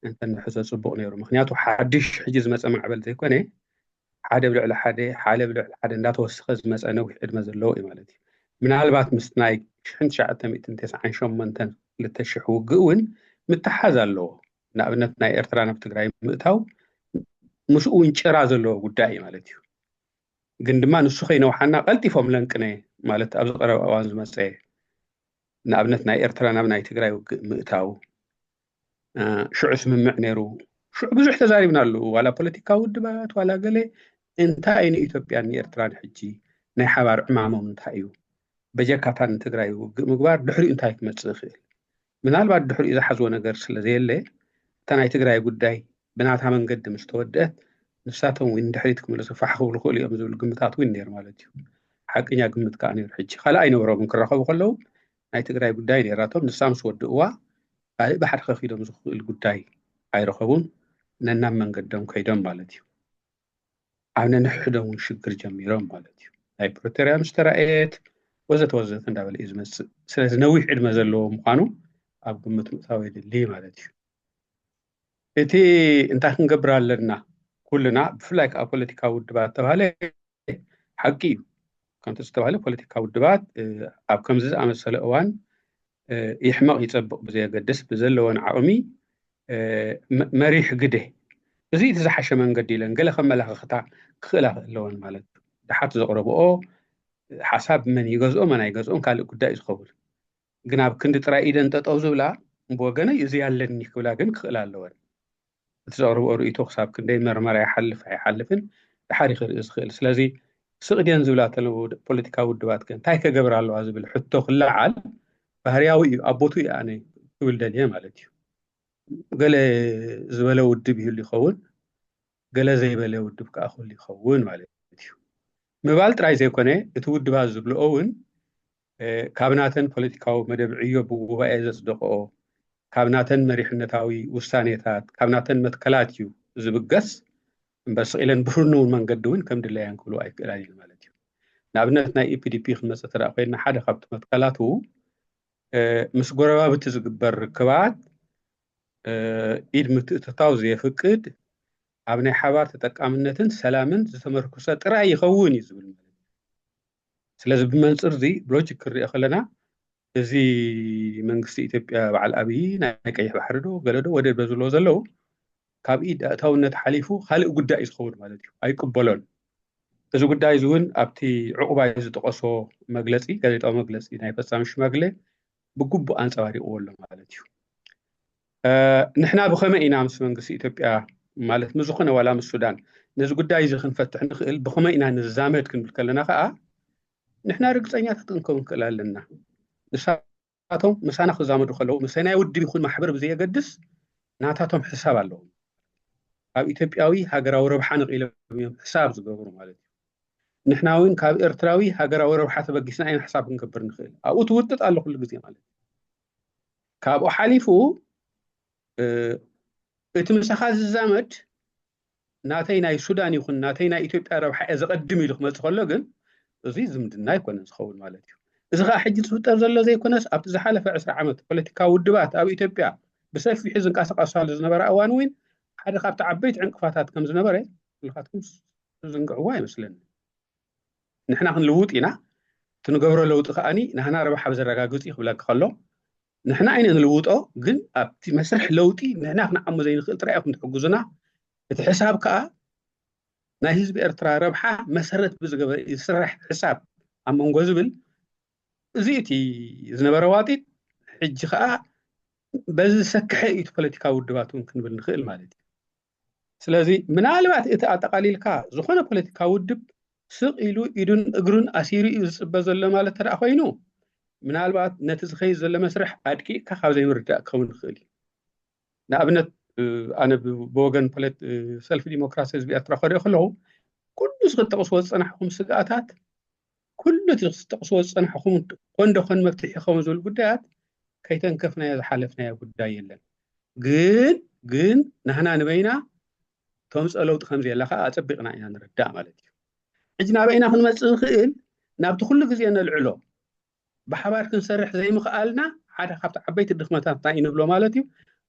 እንተንሕዞ ፅቡቅ ነይሩ ምክንያቱ ሓድሽ ሕጂ ዝመፀ ማዕበል ዘይኮነ ሓደ ብልዕሊ ሓደ ሓደ ብልዕሊ ሓደ እንዳተወሰኸ ዝመፀ ነዊሕ ዕድመ ዘለዎ እዩ ማለት እዩ ምናልባት ምስ ናይ ሽሕን ትሽዓተ ሚእትን ተስዓን ሸሞንተን ክልተ ሽሕ ውግእ እውን ምትሓዝ ኣለዎ ንኣብነት ናይ ኤርትራ ናብ ትግራይ ምእታው ምስኡ እውን ጭራ ዘለዎ ጉዳይ እዩ ማለት እዩ ግን ድማ ንሱ ከይነውሓና ቀልጢፎም ለንቅነ ማለት ኣብዚ ቀረባ እዋን ዝመፀ ንኣብነት ናይ ኤርትራ ናብ ናይ ትግራይ ውግእ ምእታው ሽዑ ስምምዕ ነይሩ ሽዑ ብዙሕ ተዛሪብናሉ ዋላ ፖለቲካዊ ውድባት ዋላ ገለ እንታይ ንኢትዮጵያን ንኤርትራን ሕጂ ናይ ሓባር ዕማሞም እንታይ እዩ በጀካታ ንትግራይ ውግእ ምግባር ድሕሪኡ እንታይ ክመፅእ ይኽእል ምናልባት ድሕሪኡ ዝሓዝዎ ነገር ስለ ዘየለ እታ ናይ ትግራይ ጉዳይ ብናታ መንገዲ ምስ ተወደአት ንሳቶም እውን ድሕሪት ክምለሱ ፋሕ ክብሉ ክእሉ እዮም ዝብል ግምታት እውን ነይሩ ማለት እዩ ሓቀኛ ግምት ከዓ ነይሩ ሕጂ ካልእ ኣይነበሮምን ክራኸቡ ከለዉ ናይ ትግራይ ጉዳይ ነይራቶም ንሳ ምስ ወድእዋ ካልእ ብሓደ ከኺዶም ዝኽእል ጉዳይ ኣይረኸቡን ነናብ መንገዶም ከይዶም ማለት እዩ ኣብ ነንሕሕዶም እውን ሽግር ጀሚሮም ማለት እዩ ናይ ፕሪቶርያ ምስ ተራእየት ወዘተ ወዘተ እንዳበለ እዩ ዝመፅእ ስለዚ ነዊሕ ዕድመ ዘለዎ ምዃኑ ኣብ ግምት ምእታው የድሊ ማለት እዩ እቲ እንታይ ክንገብር ኣለና ኩልና ብፍላይ ከዓ ፖለቲካዊ ውድባት ተባሃለ ሓቂ እዩ ከምቲ ዝተባሃለ ፖለቲካ ውድባት ኣብ ከምዚ ዝኣመሰለ እዋን ይሕመቕ ይፀብቕ ብዘየገድስ ብዘለወን ዓቕሚ መሪሕ ግደ፣ እዚ እቲ ዝሓሸ መንገዲ ኢለን ገለ ከመላኽኽታ ክኽእላ ኣለወን ማለት እዩ። ደሓት ዘቕረብኦ ሓሳብ መን ይገዝኦ መን ኣይገዝኦን ካልእ ጉዳይ እዩ ዝኸውን። ግን ኣብ ክንዲ ጥራይ ኢደን ጠጠው ዝብላ ብወገነይ እዚ ኣለኒ ክብላ ግን ክኽእላ ኣለወን። እቲ ዘቕርብኦ ርእይቶ ክሳብ ክንደይ መርመራ ይሓልፍ ኣይሓልፍን ድሓር ክርኢ ዝኽእል። ስለዚ ስቕ ድየን ዝብላ ተለዉ ፖለቲካዊ ውድባት ከ እንታይ ከገብራ ኣለዋ ዝብል ሕቶ ክለዓል ባህርያዊ እዩ። ኣብ ቦቱ እዩ ኣነ ክብል ደልየ ማለት እዩ። ገለ ዝበለ ውድብ ይህሉ ይኸውን፣ ገለ ዘይበለ ውድብ ከዓ ክህሉ ይኸውን ማለት እዩ። ምባል ጥራይ ዘይኮነ እቲ ውድባት ዝብልኦ እውን ካብ ናተን ፖለቲካዊ መደብ ዕዮ ብጉባኤ ዘፅደቀኦ ካብ ናተን መሪሕነታዊ ውሳኔታት ካብ ናተን መትከላት እዩ ዝብገስ እምበር ስቕ ኢለን ብፍኑው መንገዲ እውን ከም ድለያን ክብሉ ኣይክእላን እዩ ማለት እዩ። ንኣብነት ናይ ኢፒዲፒ ክንመፅእ ተደኣ ኮይና ሓደ ካብቲ መትከላቱ ምስ ጎረባብቲ ዝግበር ርክባት ኢድ ምትእትታው ዘየፍቅድ ኣብ ናይ ሓባር ተጠቃምነትን ሰላምን ዝተመርኩሰ ጥራይ ይኸውን እዩ ዝብል ማለት እዩ። ስለዚ ብመንፅር እዚ ብሎጂክ ክንሪኦ ከለና እዚ መንግስቲ ኢትዮጵያ በዓል ኣብይ ናይ ቀይሕ ባሕሪ ዶ ገለ ዶ ወደብ ዶ ዝብሎ ዘለዉ ካብ ኢድ ኣእታውነት ሓሊፉ ካልእ ጉዳይ እዩ ዝኸውን ማለት እዩ። ኣይቅበሎን። እዚ ጉዳይ እዚ እውን ኣብቲ ዕቑባይ ዝጠቐሶ መግለፂ፣ ጋዜጣዊ መግለፂ ናይ ፈፃሚ ሽማግሌ ብግቡእ ኣንፀባሪቕዎ ኣሎ ማለት እዩ። ንሕና ብኸመይ ኢና ምስ መንግስቲ ኢትዮጵያ ማለት ምስ ዝኾነ ዋላ ምስ ሱዳን ነዚ ጉዳይ እዚ ክንፈትሕ ንኽእል ብኸመይ ኢና ንዛመድ ክንብል ከለና ከዓ ንሕና ርግፀኛታት ክንከውን ክእል ኣለና። ንሳቶም ምሳና ክዛመዱ ከለዉ ምሳይ ናይ ውድብ ይኹን ማሕበር ብዘየገድስ ናታቶም ሕሳብ ኣለዎም። ካብ ኢትዮጵያዊ ሃገራዊ ረብሓ ንኽኢሎም እዮም ሕሳብ ዝገብሩ ማለት እዩ። ንሕና እውን ካብ ኤርትራዊ ሃገራዊ ረብሓ ተበጊስና ኢና ሕሳብ ክንገብር ንኽእል። ኣብኡ ትውጥጥ ኣሎ ኩሉ ግዜ ማለት እዩ። ካብኡ ሓሊፉ እቲ ምሳኻ ዝዛመድ ናተይ ናይ ሱዳን ይኹን ናተይ ናይ ኢትዮጵያ ረብሓ እየ ዘቐድም ኢሉ ክመፅእ ከሎ ግን እዚ ዝምድና ኣይኮነን ዝኸውን ማለት እዩ። እዚ ከዓ ሕጂ ዝፍጠር ዘሎ ዘይኮነስ ኣብቲ ዝሓለፈ ዕስራ ዓመት ፖለቲካዊ ውድባት ኣብ ኢትዮጵያ ብሰፊሑ ዝንቀሳቐሳሉ ዝነበረ እዋን እውን ሓደ ካብቲ ዓበይቲ ዕንቅፋታት ከም ዝነበረ ኩልኻትኩም ዝዝንግዕዎ ኣይመስለኒ። ንሕና ክንልውጥ ኢና፣ እቲ ንገብሮ ለውጢ ከዓኒ ናህና ረብሓ ብዘረጋግፅ እዩ ክብለካ ከሎ ንሕና ኣይነ ንልውጦ፣ ግን ኣብቲ መስርሕ ለውጢ ንሕና ክንዓሞ ዘይንኽእል ጥራይ ኢኹም ትሕግዙና። እቲ ሕሳብ ከዓ ናይ ህዝቢ ኤርትራ ረብሓ መሰረት ብዝገበረ እዩ ዝስራሕ ሕሳብ ኣብ መንጎ ዝብል እዚ እቲ ዝነበረ ዋጢጥ ሕጂ ከዓ በዚ ዝሰክሐ እዩ እቲ ፖለቲካዊ ውድባት እውን ክንብል ንኽእል ማለት እዩ። ስለዚ ምናልባት እቲ ኣጠቓሊልካ ዝኾነ ፖለቲካዊ ውድብ ስቕ ኢሉ ኢዱን እግሩን ኣሲሩ እዩ ዝፅበ ዘሎ ማለት ተደኣ ኮይኑ ምናልባት ነቲ ዝኸይድ ዘሎ መስርሕ ኣድቂቕካ ካብ ዘይምርዳእ ክኸውን ይኽእል እዩ። ንኣብነት ኣነ ብወገን ሰልፊ ዲሞክራሲ ህዝቢ ኤርትራ ከሪኦ ከለኹ ኩሉ እዚ ክትጠቕስዎ ዝፀናሕኩም ስግኣታት ኩሉ እቲ ክትጠቕስዎ ዝፀናሕኩም ኮን ዶ ኮን መፍትሒ ይኸውን ዝብል ጉዳያት ከይተንከፍናዮ ዝሓለፍናዮ ጉዳይ የለን። ግን ግን ናህና ንበይና ተምፅኦ ለውጢ ከም ዘየላ ከዓ ኣፀቢቕና ኢና ንርዳእ ማለት እዩ። ሕጂ ናበይና ክንመፅእ ንኽእል ናብቲ ኩሉ ግዜ ነልዕሎ ብሓባር ክንሰርሕ ዘይምኽኣልና ሓደ ካብቲ ዓበይቲ ድኽመታትና እዩ ንብሎ ማለት እዩ።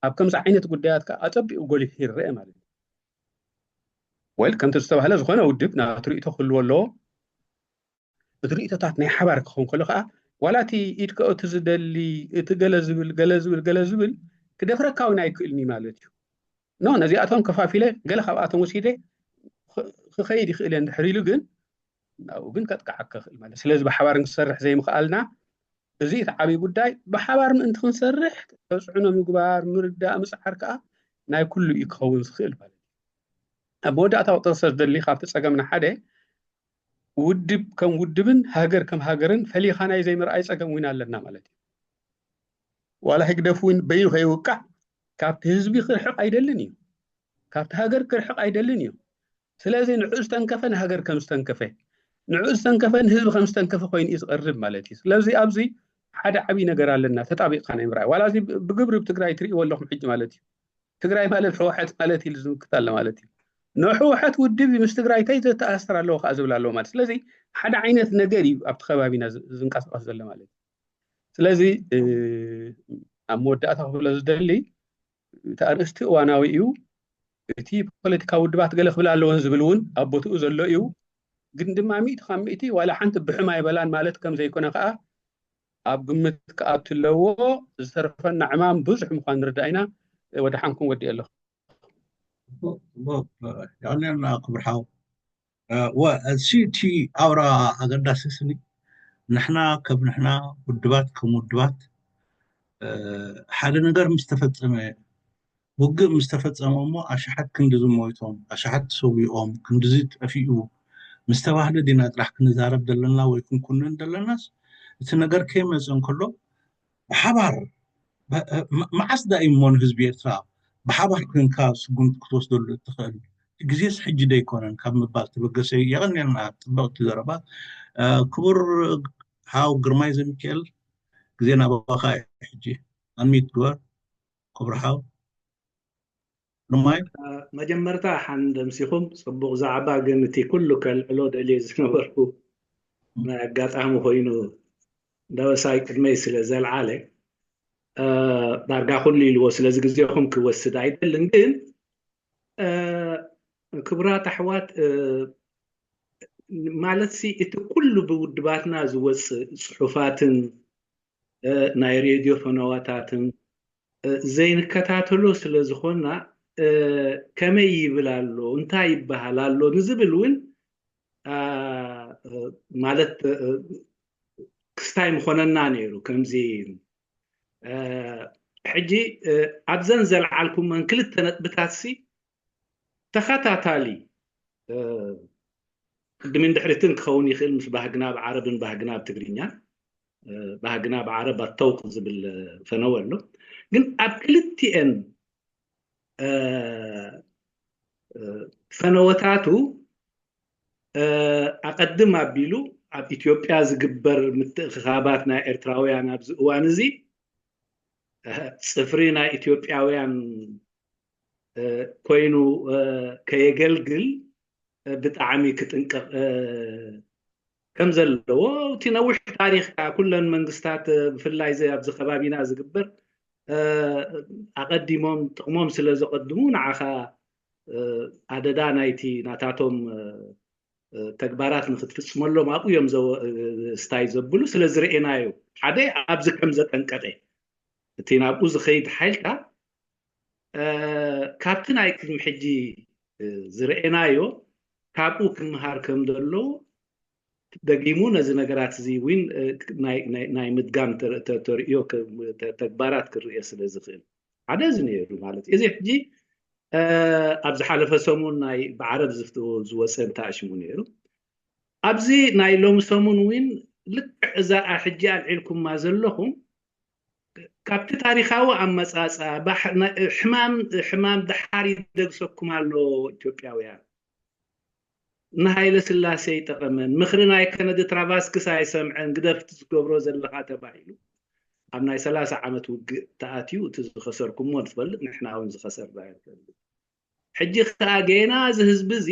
ኣብ ከምዚ ዓይነት ጉዳያት ከዓ ኣፀቢቑ ጎሊሑ ይረአ ማለት እዩ። ወይ ከምቲ ዝተባህለ ዝኾነ ውድብ ናቱ ርእይቶ ክህልዎ ኣለዎ። እቲ ርእይቶታት ናይ ሓባር ክኸውን ከሎ ከዓ ዋላ እቲ ኢድ ከእቱ ዝደሊ እቲ ገለ ዝብል ገለ ዝብል ገለ ዝብል ክደፍረካ እውን ኣይክእልን እዩ ማለት እዩ። ኖ ነዚኣቶም ከፋፊለ ገለ ካብኣቶም ወሲደ ክኸይድ ይኽእል እየ እንድሕር ኢሉ ግን ናብኡ ግን ከጥቅዓካ ይኽእል ማለት ስለዚ ብሓባር ንክሰርሕ ዘይምኽኣልና እዚ እቲ ዓብዪ ጉዳይ ብሓባር ምእንቲ ክንሰርሕ ተፅዕኖ ምግባር ምርዳእ ምፅዓር ከዓ ናይ ኩሉ እዩ ክኸውን ዝኽእል ማለት እዩ። ኣብ መወዳእታ ክጠቕሰ ዝደሊ ካብቲ ፀገምና ሓደ ውድብ ከም ውድብን ሃገር ከም ሃገርን ፈሊኻ ናይ ዘይምርኣይ ፀገም እውን ኣለና ማለት እዩ። ዋላ ህግደፍ እውን በይኑ ከይውቃዕ ካብቲ ህዝቢ ክርሕቕ ኣይደልን እዩ። ካብቲ ሃገር ክርሕቕ ኣይደልን እዩ። ስለዚ ንዕኡ ዝተንከፈ ንሃገር ከም ዝተንከፈ ንዕኡ ዝተንከፈ ንህዝቢ ከም ዝተንከፈ ኮይኑ እዩ ዝቐርብ ማለት እዩ። ስለዚ ኣብዚ ሓደ ዓብዪ ነገር ኣለና ተጣቢቕካ ናይ ምርኣይ ዋላ እዚ ብግብሪ ብትግራይ ትርእይዎ ኣለኹም ሕጂ ማለት እዩ። ትግራይ ማለት ህወሓት ማለት ኢሉ ዝምክት ኣሎ ማለት እዩ። ንህወሓት ውድብ ምስ ትግራይ እንታይ ዘተኣሳስር ኣለዎ ከዓ ዝብል ኣለዎ ማለት ስለዚ ሓደ ዓይነት ነገር እዩ ኣብቲ ከባቢና ዝንቀሳቀስ ዘሎ ማለት እዩ። ስለዚ ኣብ መወዳእታ ክብሎ ዝደሊ እቲ ኣርእስቲ እዋናዊ እዩ። እቲ ፖለቲካዊ ውድባት ገለ ክብል ኣለዎን ዝብል እውን ኣብ ቦትኡ ዘሎ እዩ። ግን ድማ ሚእቲ ካብ ሚእቲ ዋላ ሓንቲ ብሕም ኣይበላን ማለት ከም ዘይኮነ ከዓ ኣብ ግምት ክኣቱ ኣለዎ። ዝተረፈና ዕማም ብዙሕ ምዃኑ ንርዳእ ኢና። ወደ ሓንኩም ወዲ ኣለኹ። የቐንየልና ክቡር ሓው። ወ- እቲ እቲ ኣውራ ኣገዳሲ ስኒ፣ ንሕና ከም ንሕና፣ ውድባት ከም ውድባት፣ ሓደ ነገር ምስ ተፈጸመ፣ ውግእ ምስ ተፈጸመ እሞ ኣሽሓት ክንድዚ ሞይቶም፣ ኣሽሓት ሰዊኦም፣ ክንድዚ ጠፊኡ ምስ ተባህለ ዲና ጥራሕ ክንዛረብ ዘለና ወይ ክንኩንን ዘለናስ፣ እቲ ነገር ከይመጸ እንከሎ ብሓባር፣ መዓስ ዳ እዩ እሞ ንህዝቢ ኤርትራ ብሓባር ኮንካ ስጉምቲ ክትወስደሉ እትኽእል? ግዜስ ሕጂ ዶ ኣይኮነን ካብ ምባል ተበገሰ። የቐንየልና ጽብቕቲ ዘረባ። ክቡር ሓው ግርማይ ዘሚካኤል፣ ግዜ ናባኻ እዩ ሕጂ። ኣንሚት ግበር ክቡር ሓው ግርማይ። መጀመርታ ሓን ደምሲኹም ጽቡቕ ዛዕባ፣ ግን እቲ ኩሉ ከልዕሎ ደልየ ዝነበርኩ ናይ ኣጋጣሚ ኮይኑ ደበሳይ ቅድመይ ስለ ዘልዓለ ዳርጋ ኩሉ ኢልዎ፣ ስለዚ ግዜኹም ክወስድ ኣይደልን። ግን ክቡራት ኣሕዋት፣ ማለት ሲ እቲ ኩሉ ብውድባትና ዝወፅእ ፅሑፋትን ናይ ሬድዮ ፈነዋታትን ዘይንከታተሎ ስለ ዝኾና፣ ከመይ ይብል ኣሎ፣ እንታይ ይበሃል ኣሎ ንዝብል እውን ማለት ክስታይ ምኾነና ነይሩ። ከምዚ ሕጂ ኣብዘን ዘልዓልኩመን ክልተ ነጥብታት ሲ ተኸታታሊ ቅድምን ድሕሪትን ክኸውን ይኽእል፣ ምስ ባህግና ኣብ ዓረብን ባህግና ኣብ ትግርኛ፣ ባህግና ኣብ ዓረብ ኣተውቅ ዝብል ፈነወ ኣሎ። ግን ኣብ ክልቲኤን ፈነወታቱ ኣቐድም ኣቢሉ ኣብ ኢትዮጵያ ዝግበር ምትእኽኻባት ናይ ኤርትራውያን ኣብዚ እዋን እዚ ፅፍሪ ናይ ኢትዮጵያውያን ኮይኑ ከየገልግል ብጣዕሚ ክጥንቀቕ ከም ዘለዎ፣ እቲ ነዊሕ ታሪኽ ከዓ ኩለን መንግስታት ብፍላይ ኣብዚ ከባቢና ዝግበር ኣቐዲሞም ጥቕሞም ስለ ዘቐድሙ ንዓኻ ኣደዳ ናይቲ ናታቶም ተግባራት ንክትፍፅመሎም ኣብኡ እዮም ስታይ ዘብሉ ስለ ዝርኤናዮ ሓደ ኣብዚ ከም ዘጠንቀቐ እቲ ናብኡ ዝኸይድ ሓይልካ ካብቲ ናይ ቅድሚ ሕጂ ዝርኤናዮ ካብኡ ክምሃር ከም ዘለዎ ደጊሙ ነዚ ነገራት እዚ እውን ናይ ምድጋም ተርእዮ ተግባራት ክርኤ ስለ ዝኽእል ሓደ እዚ ነይሩ ማለት እዩ። እዚ ሕጂ ኣብ ዝሓለፈ ሰሙን ናይ ብዓረብ ዝወፀ እንተኣሽሙ ነይሩ። ኣብዚ ናይ ሎሚ ሰሙን እውን ልክዕ እዛ ሕጂ ኣልዒልኩማ ዘለኹም ካብቲ ታሪኻዊ ኣመፃፅኣ ሕማም ሕማም ደሓር ይደግሰኩም ኣሎ ኢትዮጵያውያን። ንሃይለ ስላሴ ይጠቐመን ምኽሪ ናይ ከነዲ ትራቫስክስ ኣይሰምዐን ግደፍቲ ዝገብሮ ዘለኻ ተባሂሉ ኣብ ናይ ሰላሳ ዓመት ውግእ ተኣትዩ እቲ ዝኸሰርኩሞ ንፈልጥ ንሕና እውን ዝኸሰርና ንፈልጥ። ሕጂ ከዓ ገና እዚ ህዝቢ እዚ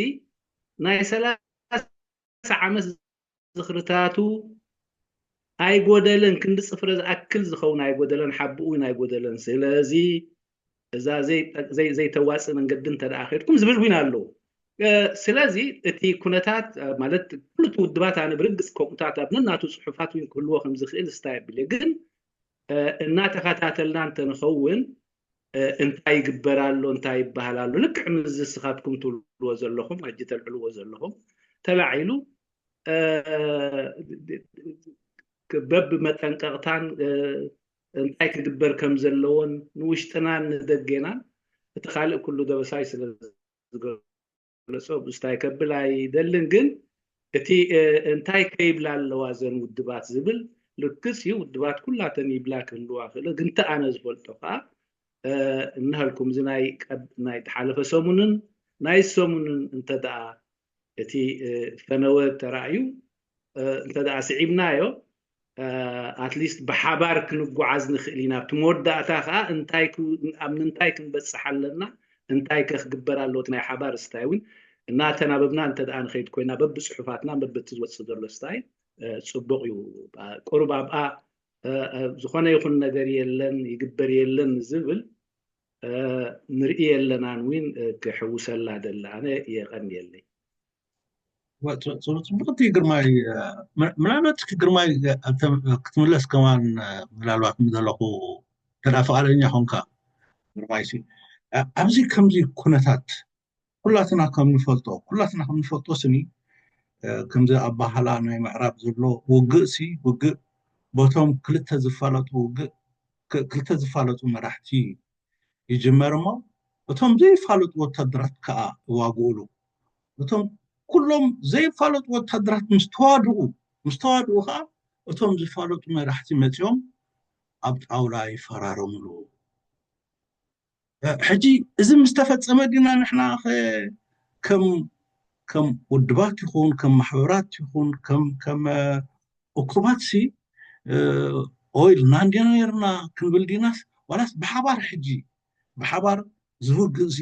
ናይ ሰላሳ ዓመት ዝኽርታቱ ኣይጎደለን ክንዲ ፅፍረ ዝኣክል ዝኸውን ኣይጎደለን ሓብኡ እውን ኣይጎደለን። ስለዚ እዛ ዘይተዋፅእ መንገዲ እንተ ደኣ ከድኩም ዝብል እውን ኣለዉ። ስለዚ እቲ ኩነታት ማለት ኩሉ እቲ ውድባት ኣነ ብርግፅ ከምኡታት ኣብ ነናቱ ፅሑፋት እውን ክህልዎ ከም ዝኽእል ስታይ ኣቢለ ግን እናተኸታተልና እንተንኸውን እንታይ ይግበር ኣሎ እንታይ ይበሃል ኣሎ ልክዕ ምዚ ስኻትኩም ትብልዎ ዘለኹም ኣጂ ተልዕልዎ ዘለኹም ተላዒሉ በብ መጠንቀቕታን እንታይ ክግበር ከም ዘለዎን ንውሽጥናን ንደገናን እቲ ካልእ ኩሉ ደበሳይ ስለ ዝገለጾ ብስታይ ከብል ኣይደልን። ግን እቲ እንታይ ከይብላ ኣለዋ ዘን ውድባት ዝብል ልክስ እዩ። ውድባት ኩላተን ይብላ ክህልዋ ክእለ ግን እቲ ኣነ ዝፈልጦ ከዓ እንሃልኩም እዚ ናይ ናይ ተሓለፈ ሰሙንን ናይ ሰሙንን እንተ ደኣ እቲ ፈነወ ተራእዩ እንተ ደኣ ስዒብናዮ ኣትሊስት ብሓባር ክንጓዓዝ ንኽእል ኢና። ኣብቲ መወዳእታ ከዓ እንታይ ኣብ ምንታይ ክንበፅሕ ኣለና እንታይ ከ ክግበር ኣለዎ ናይ ሓባር ስታይ እውን እናተናበብና እንተ ደኣ ንኸይድ ኮይና በብፅሑፋትና በብቲ ዝወፅእ ዘሎ ስታይ ፅቡቕ እዩ። ቁሩብ ኣብኣ ዝኾነ ይኹን ነገር የለን ይግበር የለን ዝብል ንርኢ የለናን እውን ክሕውሰላ ደለ ኣነ የቐንየለይ። ፅቡቅቲ ግርማይ፣ ምናልባት ግርማይ ክትምለስ ከማን ምናልባት ምደለኹ ተዳ ፈቃደኛ ኾንካ ግርማይሲ፣ እ፣ ኣብዚ ከምዚ ኩነታት ኩላትና ከም ንፈልጦ፣ ኩላትና ከም ንፈልጦ ስኒ፣ እ፣ ከምዚ ኣባህላ ናይ ምዕራብ ዘሎ ውግእ ሲ፣ ውግእ በቶም ክልተ ዝፋለጡ ውግእ፣ ክ-፣ ክልተ ዝፋለጡ መራሕቲ ይጅመር እሞ፣ እቶም ዘይፋለጡ ወታደራት ከኣ ይዋግኡሉ። እቶም ኩሎም ዘይፋለጡ ወታደራት ምስ ተዋድኡ፣ ምስ ተዋድኡ ከኣ እቶም ዝፋለጡ መራሕቲ መጺኦም ኣብ ጣውላ ይፈራረሙሉ። እ፣ ሕጂ እዚ ምስ ተፈጸመ ዲና ንሕና ኸ-፣ ከም፣ ከም ውድባት ይኹን፣ ከም ማሕበራት ይኹን፣ ከም፣ ከም፣ እ፣ እኩባት ሲ፣ እ፣ ኦ ኢልና እንዲና ነይርና ክንብል ዲናስ፣ ዋላስ ብሓባር ሕጂ፣ ብሓባር እዚ ውግእ እዚ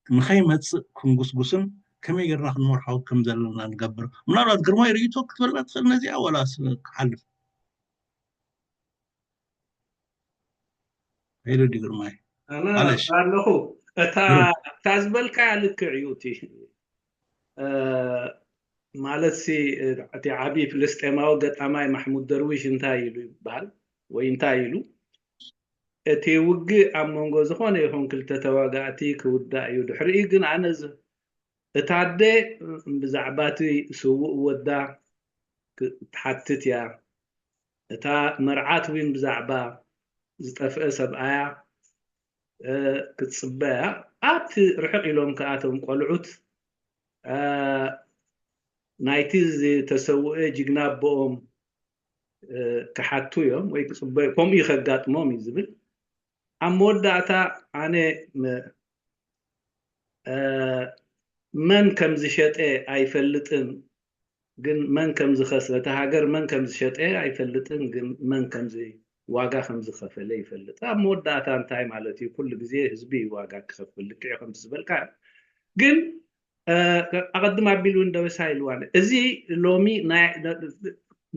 ንኸይመጽእ ክንጉስጉስን ከመይ ጌርና ክንመርሖ ከም ዘለና ንገብር? ምናልባት ግርማይ ርእይቶ ክትበልና ትኽእል ነዚኣ፣ ዋላስ ክሓልፍ? ሄሎ ዲ ግርማይ። ኣነ ማለሽ። ኣለኹ። እታ፣ ግርም። እታ ዝበልካያ ልክዕ እዩ። እቲ፣ እ፣ ማለት ሲ፣ እቲ ዓቢ ፍልስጤማዊ ገጣማይ ማሕሙድ ደርዊሽ እንታይ ኢሉ ይበሃል? ወይ እንታይ ኢሉ? "እቲ ውግእ ኣብ መንጎ ዝኾነ ይኹን ክልተ ተዋጋእቲ ክውዳእ እዩ። ድሕሪኡ ግን ኣነ ዝ-፣ እታ ኣደ ብዛዕባ እቲ ስዉእ ወዳ ክ-፣ ትሓትት እያ። እታ መርዓት እውን ብዛዕባ ዝጠፍአ ሰብኣያ፣ እ፣ ክትጽበ እያ። ኣብቲ ርሕቕ ኢሎም ከኣ እቶም ቆልዑት፣ እ፣ ናይቲ ዝተሰውአ ጅግና ኣቦኦም፣ እ፣ ክሓቱ እዮም ወይ ክጽበዩ፣ ከምኡ እዩ ከጋጥሞም" እዩ ዝብል። ኣብ መወዳእታ ኣነ ም-፣ እ፣ መን ከም ዝሸጠ ኣይፈልጥን፣ ግን መን ከም ዝኸስ-፣ ነታ ሃገር መን ከም ዝሸጠ ኣይፈልጥን፣ ግን መን ከም ዝ-፣ ዋጋ ከም ዝኸፈለ ይፈልጥ። ኣብ መወዳእታ እንታይ ማለት እዩ? ኩሉ ግዜ ህዝቢ እዩ ዋጋ ክኸፍል፣ ልክዕ ከምቲ ዝበልካ። ግን፣ እ፣ ኣቐድም ኣቢሉ እውን ደበሳ ኢልዋ። እዚ ሎሚ ናይ፣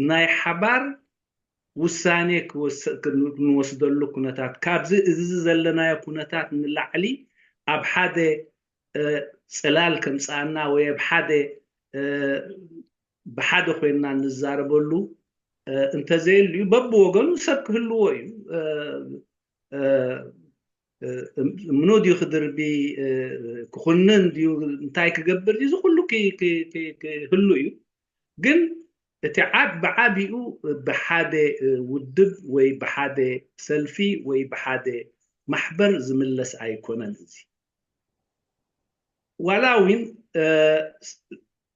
ናይ ሓባር ውሳኔ ክወስ-፣ ክን-፣ ክንወስደሉ ኩነታት፣ ካብዚ እዚ ዘለናዮ ኩነታት ንላዕሊ ኣብ ሓደ፣ እ፣ ጽላል ከምጽኣና ወይ ኣብ ሓደ፣ እ፣ ብሓደ ኮይንና ንዛረበሉ፣ እ፣ እንተዘየልዩ በብወገኑ ሰብ ክህልዎ እዩ። እ፣ እ፣ እ፣ እምኑ ድዩ ክድርቢ፣ እ፣ ክኹንን ድዩ፣ እንታይ ክገብር ድዩ፣ እዚ ኩሉ ክ-፣ ክ-፣ ክ-፣ ክህሉ እዩ። ግን እቲ ዓብ-፣ ብዓቢኡ ብሓደ፣ እ፣ ውድብ ወይ ብሓደ ሰልፊ ወይ ብሓደ ማሕበር ዝምለስ ኣይኮነን። እዚ ዋላ እውን፣ እ፣ ስ-፣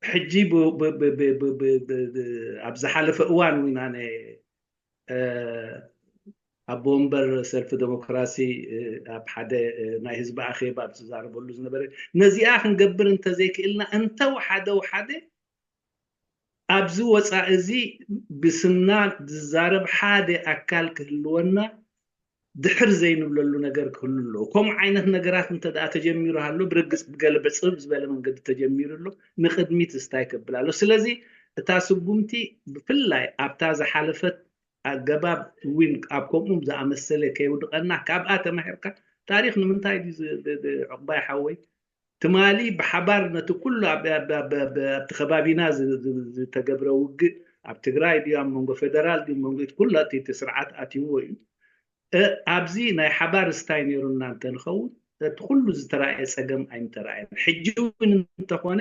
ሕጂ ብ-፣ ብ-፣ ብ-፣ ብ-፣ ብ-፣ ብ-፣ ብ-፣ ኣብ ዝሓለፈ እዋን እውን ኣነ፣ እ፣ ኣቦ ወንበር ሰልፊ ዴሞክራሲ፣ እ፣ ኣብ ሓደ፣ እ፣ ናይ ህዝቢ ኣኼባ ኣብ ዝዛረበሉ ዝነበረ፣ ነዚኣ ክንገብር እንተዘይክእልና፣ እንተወሓደ ወሓደ ኣብዚ ወጻኢ እዚ ብስምና ዝዛረብ ሓደ ኣካል ክህልወና ድሕር ዘይንብለሉ ነገር ክህሉ ኣለዎ። ከምኡ ዓይነት ነገራት እንተ ደኣ ተጀሚሩ ኣሎ፣ ብርግጽ ብገለ ብጽብብ ዝበለ መንገዲ ተጀሚሩ ኣሎ፣ ንቕድሚት እንታይ ከብል ኣሎ? ስለዚ እታ ስጉምቲ ብፍላይ ኣብታ ዝሓለፈት ኣገባብ እውን ኣብ ከምኡ ዝኣመሰለ ከይውድቐና ካብኣ ተማሂርካ፣ ታሪኽ ንምንታይ ድዩ ዝ-፣ ብ-፣ ብ-፣ ዕቑባይ ሓወይ? ትማሊ ብሓባር ነቲ ኩሉ ኣብ፣ ኣብ፣ ኣብ፣ ኣብ፣ ኣብቲ ከባቢና ዝ-፣ ዝ-፣ ዝተገብረ ውግእ፣ ኣብ ትግራይ ድዩ፣ ኣብ መንጎ ፌደራል ድዩ፣ መንጎ እቲ ኩሉ እቲ፣ እቲ ስርዓት ኣትይዎ እዩ። እ፣ ኣብዚ ናይ ሓባር ስታይ ነይሩና እንተንኸውን፣ እቲ ኩሉ ዝተራእየ ጸገም ኣይምተራእየን። ሕጂ እውን እንተኾነ፣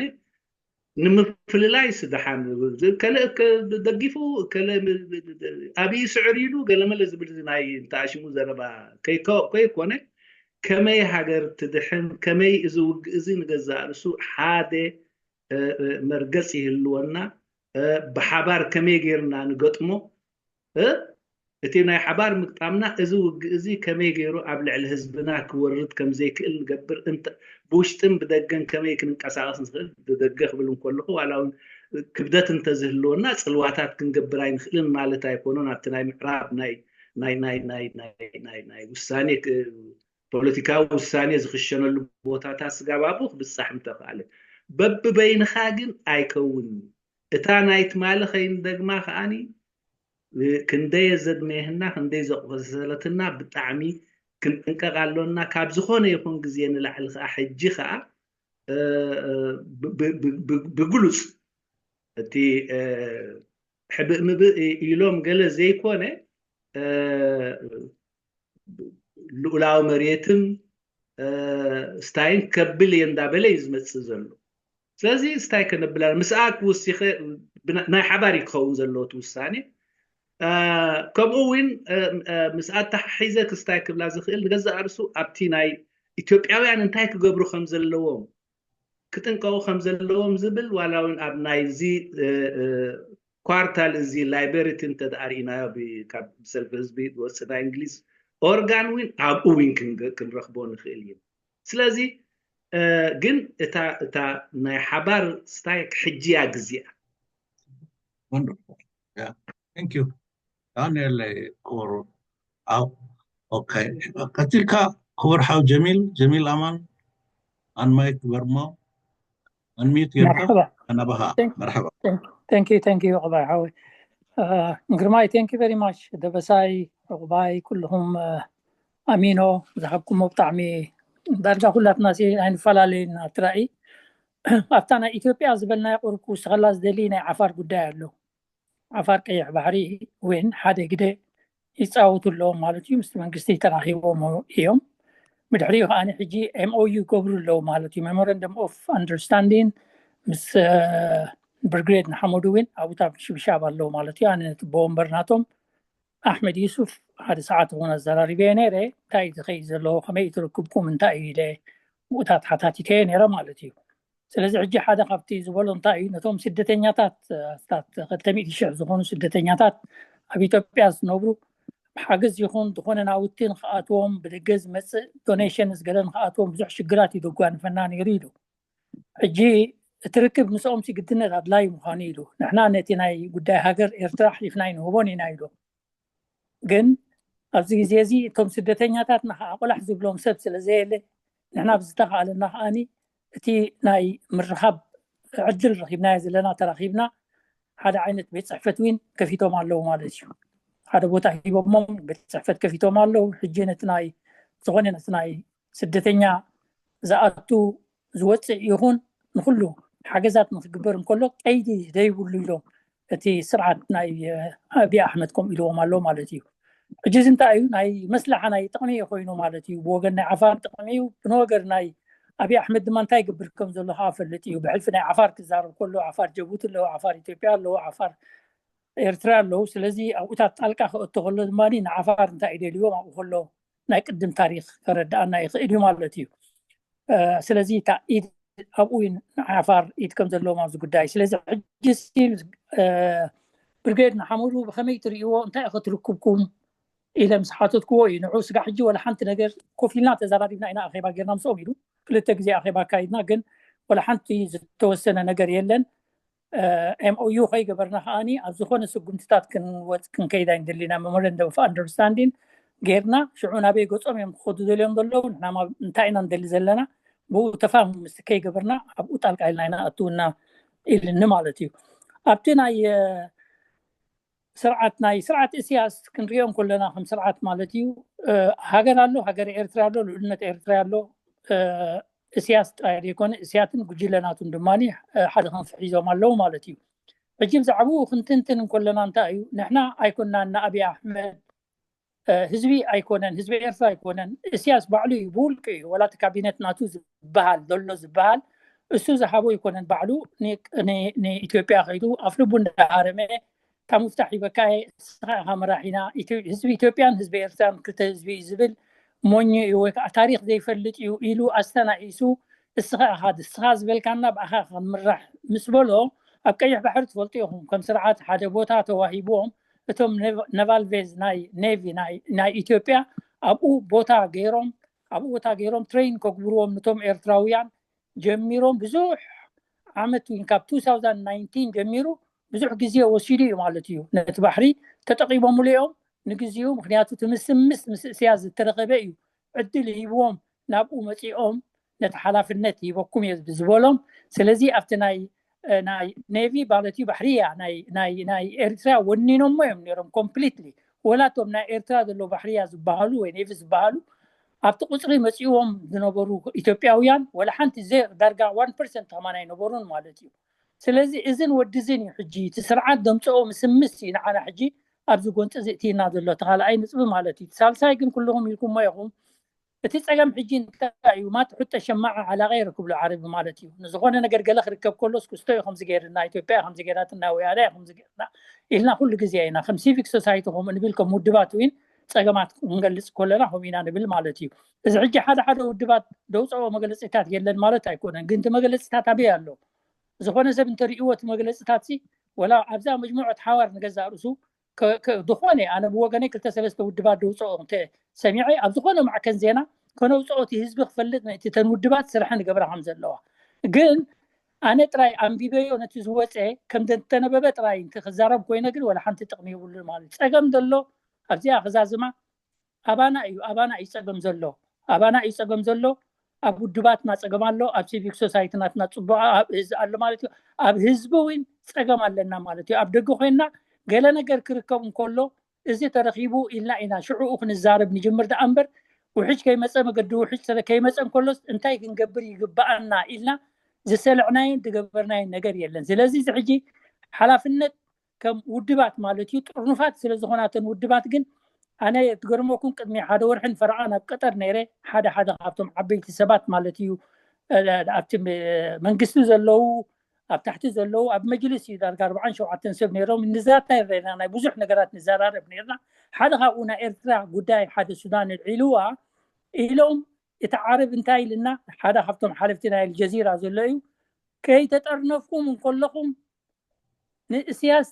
ንምፍልላይ ስደሓን፣ እከለ እከ-፣ ደጊፉ፣ እከለ ም-፣ ኣብይ ስዕር ኢሉ፣ ገለመለ ዝብል ናይ እንተኣሽሙ ዘረባ ከይኮ-፣ ከይኮነ፣ ከመይ ሃገር ትድሕን፣ ከመይ እዚ ውግእ እዚ ንገዛእ ርእሱ ሓደ፣ እ፣ እ፣ መርገጽ ይህልወና፣ እ፣ ብሓባር ከመይ ጌርና ንገጥሞ፣ እ፣ እቲ ናይ ሓባር ምግጣምና እዚ ውግእ እዚ ከመይ ገይሩ ኣብ ልዕሊ ህዝብና ክወርድ ከም ዘይክእል ንገብር፣ እንተ-፣ ብውሽጥን ብደገን ከመይ ክንንቀሳቐስ ንኽእል፣ ብደገ ክብል እንከለኹ፣ ዋላ እውን ክብደት እንተዝህልወና፣ ጽልዋታት ክንገብር ኣይንኽእልን ማለት ኣይኮነን። ኣብቲ ናይ ምዕራብ ናይ፣ ናይ፣ ናይ፣ ናይ፣ ናይ፣ ናይ፣ ናይ ውሳኔ ክ-፣ ፖለቲካዊ ውሳኔ ዝኽሸነሉ ቦታታት ስጋብ ኣብኡ ክብጻሕ እንተኽኣለ፣ በብበይንኻ ግን ኣይከውንን። እታ ናይ ትማሊ ከይንደግማ ከኣኒ፣ ክንደይ ዘድመየህና፣ ክንደይ ዘቑሰለትና ብጣዕሚ ክንጥንቀቕ ኣሎና። ካብ ዝኾነ ይኹን ግዜ ንላዕሊ ከኣ፣ ሕጂ ከኣ፣ እ፣ እ፣ ብ-፣ ብ-፣ ብ-፣ ብ-፣ ብግሉጽ እቲ፣ እ፣ ሕብእ ምብእ ኢ-፣ ኢሎም ገለ ዘይኮነ፣ እ፣ ልኡላዊ መሬትን ስታይን ከብል እየ እንዳበለ እዩ ዝመፅእ ዘሎ። ስለዚ ስታይ ከነብላ ምስኣ ክውሲኸ ናይ ሓባር እዩ ክኸውን ዘለዎ እቲ ውሳኔ። ከምኡ እውን ምስኣ ተሓሒዘ ክስታይ ክብላ ዝኽእል ንገዛእ ርእሱ ኣብቲ ናይ ኢትዮጵያውያን እንታይ ክገብሩ ከም ዘለዎም ክጥንቀቑ ከም ዘለዎም ዝብል ዋላ እውን ኣብ ናይዚ ኳርታል እዚ ላይበሪቲ እንተደኣ ርኢናዮ ካብ ሰልፊ ህዝቢ ዝወፅእ ናይ እንግሊዝ ኦርጋን እውን ኣብኡ እውን ክንረኽቦ ንኽእል እዩ። ስለዚ ግን እታ እታ ናይ ሓባር ስታይ ሕጂ እያ ግዜኣ። Thank you ዳንኤል ክቡር። ኣው ኦኬ፣ ቀፂልካ ክቡር ሓው ጀሚል ጀሚል ኣማን ኣንማይክ በርሞ ኣንሚት ጌርካ ኣናባኻ። መርሓባ። Thank you, thank you ዕቑባይ ሓወይ። ግርማይ thank you very much። ደበሳይ፣ ዕቑባይ፣ ኩልኹም ኣሚኖ ዝሃብኩሞ ብጣዕሚ ዳርጋ ኩላትና ኣይንፈላለዩና ትራኢ። ኣብታ ናይ ኢትዮጵያ ዝበልናዮ ቁሩብ ክውስኸላ ዝደሊ ናይ ዓፋር ጉዳይ ኣሎ። ዓፋር ቀይሕ ባሕሪ እውን ሓደ ግደ ይፃወቱ ኣለዎም ማለት እዩ። ምስቲ መንግስቲ ተራኺቦም እዮም። ብድሕሪኡ ከዓ ሕጂ M O U ይገብሩ ኣለዉ ማለት እዩ። Memorandum of Understanding ምስ ብርግሬድ ንሓመዱ እውን ኣብኡ ኣብ ሽብሻብ ኣለዉ ማለት እዩ። ኣነ ነቲ ቦወንበር ናቶም ኣሕመድ ዩሱፍ ሓደ ሰዓት እውን ኣዘራሪበዮ ነይረ። እንታይ እዩ ዝኸይድ ዘለዎ፣ ከመይ እዩ ትርክብኩም፣ እንታይ እዩ ኢለ ብኡታት ሓታቲተዮ ነይረ ማለት እዩ። ስለዚ ሕጂ ሓደ ካብቲ ዝበሎ እንታይ እዩ፣ ነቶም ስደተኛታት ኣስታት ክልተ ሚእቲ ሽሕ ዝኾኑ ስደተኛታት ኣብ ኢትዮጵያ ዝነብሩ ብሓገዝ ይኹን ዝኾነ ናውቲ ንክኣትዎም ብደገ ዝመፅእ ዶኔሽን ዝገለ ንክኣትዎም ብዙሕ ሽግራት እዩ ዘጓንፈና ነይሩ ኢሉ። ሕጂ እቲ ርክብ ምስኦም ግድነት ኣድላይ ምዃኑ ኢሉ፣ ንሕና ነቲ ናይ ጉዳይ ሃገር ኤርትራ ኣሕሊፍና ኣይንህቦን ኢና ኢሉ። ግን ኣብዚ ግዜ እዚ እቶም ስደተኛታት ንኸዓ ቆላሕ ዝብሎም ሰብ ስለ ዘየለ ንሕና ብዝተኻእለና ከዓኒ እቲ ናይ ምርኻብ ዕድል ረኺብናዮ ዘለና ተራኺብና ሓደ ዓይነት ቤት ፅሕፈት እውን ከፊቶም ኣለዉ ማለት እዩ። ሓደ ቦታ ሂቦሞም ቤት ፅሕፈት ከፊቶም ኣለዉ። ሕጂ ነቲ ናይ ዝኾነ ነቲ ናይ ስደተኛ ዝኣቱ ዝወፅእ ይኹን ንኩሉ ሓገዛት ንክግበር እንከሎ ቀይዲ ዘይብሉ ኢሎም እቲ ስርዓት ናይ ኣብይ ኣሕመድ ከምኡ ኢልዎም ኣሎ ማለት እዩ። ሕጂ እዚ እንታይ እዩ ናይ መስላሓ ናይ ጥቕሚ እዩ ኮይኑ ማለት እዩ። ብወገን ናይ ዓፋር ጥቕሚ እዩ። ብንወገር ናይ ኣብይ ኣሕመድ ድማ እንታይ ይገብር ከም ዘሎ ከዓ ፈልጥ እዩ። ብሕልፊ ናይ ዓፋር ክዛረብ ከሎ ዓፋር ጀቡቲ ኣለዎ፣ ዓፋር ኢትዮጵያ ኣለዎ፣ ዓፋር ኤርትራ ኣለዉ። ስለዚ ኣብኡታት ጣልቃ ክእቶ ከሎ ድማ ንዓፋር እንታይ እዩ ደልዎም ኣብኡ ከሎ ናይ ቅድም ታሪክ ከረድኣና ይኽእል እዩ ማለት እዩ። ስለዚ እታ ኢድ ኣብኡ ንዓፋር ኢድ ከም ዘለዎም ኣብዚ ጉዳይ። ስለዚ ሕጂ ብርጌድ ንሓመዱ ብከመይ ትርእይዎ፣ እንታይ ኢኸ ትርክብኩም ኢለ ምስ ሓተትክዎ እዩ ንዑ ስጋ ሕጂ ወላ ሓንቲ ነገር ኮፍ ኢልና ተዛራሪብና ኢና ኣኼባ ጌርና ምስኦም ኢሉ። ክልተ ግዜ ኣኼባ ኣካይድና ግን ወላ ሓንቲ ዝተወሰነ ነገር የለን። M O U ከይገበርና ከዓኒ ኣብ ዝኾነ ስጉምትታት ክንወፅ ክንከይድ ኣይንደሊና። Memorandum of Understanding ጌርና ሽዑ ናበይ ገፆም እዮም ክኸዱ ደልዮም ዘለዉ ንሕና እንታይ ኢና ንደሊ ዘለና ብኡ ተፋህሙ ምስ ከይገበርና ኣብኡ ጣልቃ ኢልና ኢና ኣትውና ኢልኒ ማለት እዩ። ኣብቲ ናይ ስርዓት ናይ ስርዓት እስያስ ክንሪኦ እንከለና ከም ስርዓት ማለት እዩ ሃገር ኣሎ፣ ሃገር ኤርትራ ኣሎ፣ ልዑልነት ኤርትራ ኣሎ። እስያስ ጥራይ ዘይኮነ እስያትን ጉጅለናቱን ድማ ሓደ ክንፊ ሒዞም ኣለዉ ማለት እዩ። ሕጂ ብዛዕባኡ ክንትንትን እንከለና እንታይ እዩ ንሕና ኣይኮናን ንኣብይ ኣሕመድ ህዝቢ ኣይኮነን፣ ህዝቢ ኤርትራ ኣይኮነን። እስያስ ባዕሉ እዩ ብውልቂ እዩ ወላ እቲ ካቢነት ናቱ ዝበሃል ዘሎ ዝበሃል እሱ ዝሃቦ ኣይኮነን። ባዕሉ ንኢትዮጵያ ከይዱ ኣፍልቡ እንዳሃረመ እታ ምፍታሕ ሂበካ እየ እስኻ ኢኻ መራሒና፣ ህዝቢ ኢትዮጵያን ህዝቢ ኤርትራን ክልተ ህዝቢ እዩ ዝብል ሞኝ እዩ ወይ ከዓ ታሪክ ዘይፈልጥ እዩ ኢሉ ኣስተናኢሱ እስኻ ኢኻ እስኻ ዝበልካና ብኣኻ ክንምራሕ ምስ በሎ ኣብ ቀይሕ ባሕሪ ትፈልጡ ኢኹም ከም ስርዓት ሓደ ቦታ ተዋሂብዎም እቶም ነቫል ቬዝ ናይ ኔቪ ናይ ኢትዮጵያ ኣብኡ ቦታ ገይሮም ኣብኡ ቦታ ገይሮም ትሬን ከግብርዎም ነቶም ኤርትራውያን ጀሚሮም ብዙሕ ዓመት እውን ካብ two thousand nineteen ጀሚሩ ብዙሕ ግዜ ወሲዱ እዩ ማለት እዩ። ነቲ ባሕሪ ተጠቂሞምሉ እዮም ንግዚኡ፣ ምክንያቱ እቲ ምስምስ ምስ እስያስ ዝተረኸበ እዩ ዕድል ሂብዎም ናብኡ መፂኦም ነቲ ሓላፍነት ሂበኩም እየ ዝበሎም። ስለዚ ኣብቲ ናይ ናይ ኔቪ ማለት እዩ ባሕርያ ናይ ኤርትራ ወኒኖሞ እዮም ነይሮም completely። ወላ እቶም ናይ ኤርትራ ዘለዉ ባሕርያ ዝበሃሉ ወይ ኔቪ ዝበሃሉ ኣብቲ ቁፅሪ መፂእዎም ዝነበሩ ኢትዮጵያውያን ወላ ሓንቲ ዳርጋ one percent ከማን ኣይነበሩን ማለት እዩ። ስለዚ እዝን ወዲ እዝን እዩ ሕጂ እቲ ስርዓት ዘምፀኦ ምስምስ እዩ ንዓና ሕጂ ኣብዚ ጎንፂ ዝእትይና ዘሎ እቲ ካልኣይ ንፅቢ ማለት እዩ። ሳልሳይ ግን ኩልኹም ኢልኩሞ ኢኹም እቲ ጸገም ሕጂ እንታይ እዩ? ማት ሕጠ ሸማዓ ዓላቀ ይረክብሉ ዓረቢ ማለት እዩ። ንዝኾነ ነገር ገለ ክርከብ ከሎስ ክስቶ እዩ ከምዚ ገይርና፣ ኢትዮጵያ ከምዚ ገይራትና፣ ወያነ ከምዚ ገይርና ኢልና ኩሉ ግዜ ኢና ከም ሲቪክ ሶሳይቲ ከምኡ ንብል፣ ከም ውድባት እውን ጸገማት ክንገልጽ ከለና ከምኡ ኢና ንብል ማለት እዩ። እዚ ሕጂ ሓደ ሓደ ውድባት ደውፀኦ መግለጺታት የለን ማለት ኣይኮነን፣ ግን እቲ መግለጺታት ኣበይ ኣሎ? ዝኾነ ሰብ እንተርእይዎ እቲ መግለጺታት ሲ ወላ ኣብዛ መጅሙዐት ሓዋር ንገዛእ ርእሱ ዝኾነ ኣነ ብወገነይ ክልተ ሰለስተ ውድባት ደውፅኦ እንተ ሰሚዐ ኣብ ዝኾነ ማዕከን ዜና ከነውፅኦ እቲ ህዝቢ ክፈልጥ ምእንቲ ተን ውድባት ስርሐን ይገብራ ከም ዘለዋ ግን ኣነ ጥራይ ኣንቢበዮ ነቲ ዝወፀ ከም ዘተነበበ ጥራይ እንተ ክዛረብ ኮይነ ግን ወላ ሓንቲ ጥቕሚ የብሉ ማለት ጸገም ዘሎ ኣብዚኣ ክዛዝማ ኣባና እዩ ኣባና እዩ ጸገም ዘሎ ኣባና እዩ ጸገም ዘሎ ኣብ ውድባትና ጸገም ኣሎ ኣብ ሲቪክ ሶሳይቲ ናትና ጽቡቕ ኣብ ህዝቢ ኣሎ ማለት እዩ ኣብ ህዝቢ እውን ጸገም ኣለና ማለት እዩ ኣብ ደገ ኮይና ገለ ነገር ክርከብ እንከሎ እዚ ተረኺቡ ኢልና ኢና ሽዕኡ ክንዛረብ ንጅምር ደኣ እምበር ውሕጅ ከይመፀ መገዲ ውሕጅ ከይመፀ እንከሎስ እንታይ ክንገብር ይግበኣና ኢልና ዝሰለዕናዮን ዝገበርናዮን ነገር የለን ስለዚ እዚ ሕጂ ሓላፍነት ከም ውድባት ማለት እዩ ጥርኑፋት ስለ ዝኾናተን ውድባት ግን ኣነ ትገርመኩም ቅድሚ ሓደ ወርሕን ፈረቓ ናብ ቀጠር ነይረ ሓደ ሓደ ካብቶም ዓበይቲ ሰባት ማለት እዩ ኣብቲ መንግስቲ ዘለዉ ኣብ ታሕቲ ዘለዉ ኣብ መጅልስ እዩ ዳርጋ ኣርባዓን ሸውዓተን ሰብ ነይሮም ንዛታ ይረና ናይ ብዙሕ ነገራት ንዘራረብ ነርና ሓደ ካብኡ ናይ ኤርትራ ጉዳይ ሓደ ሱዳን ልዒልዋ ኢሎም እቲ ዓረብ እንታይ ኢልና ሓደ ካብቶም ሓለፍቲ ናይ ኣልጀዚራ ዘሎ እዩ ከይተጠርነፍኩም እንከለኹም ንእስያስ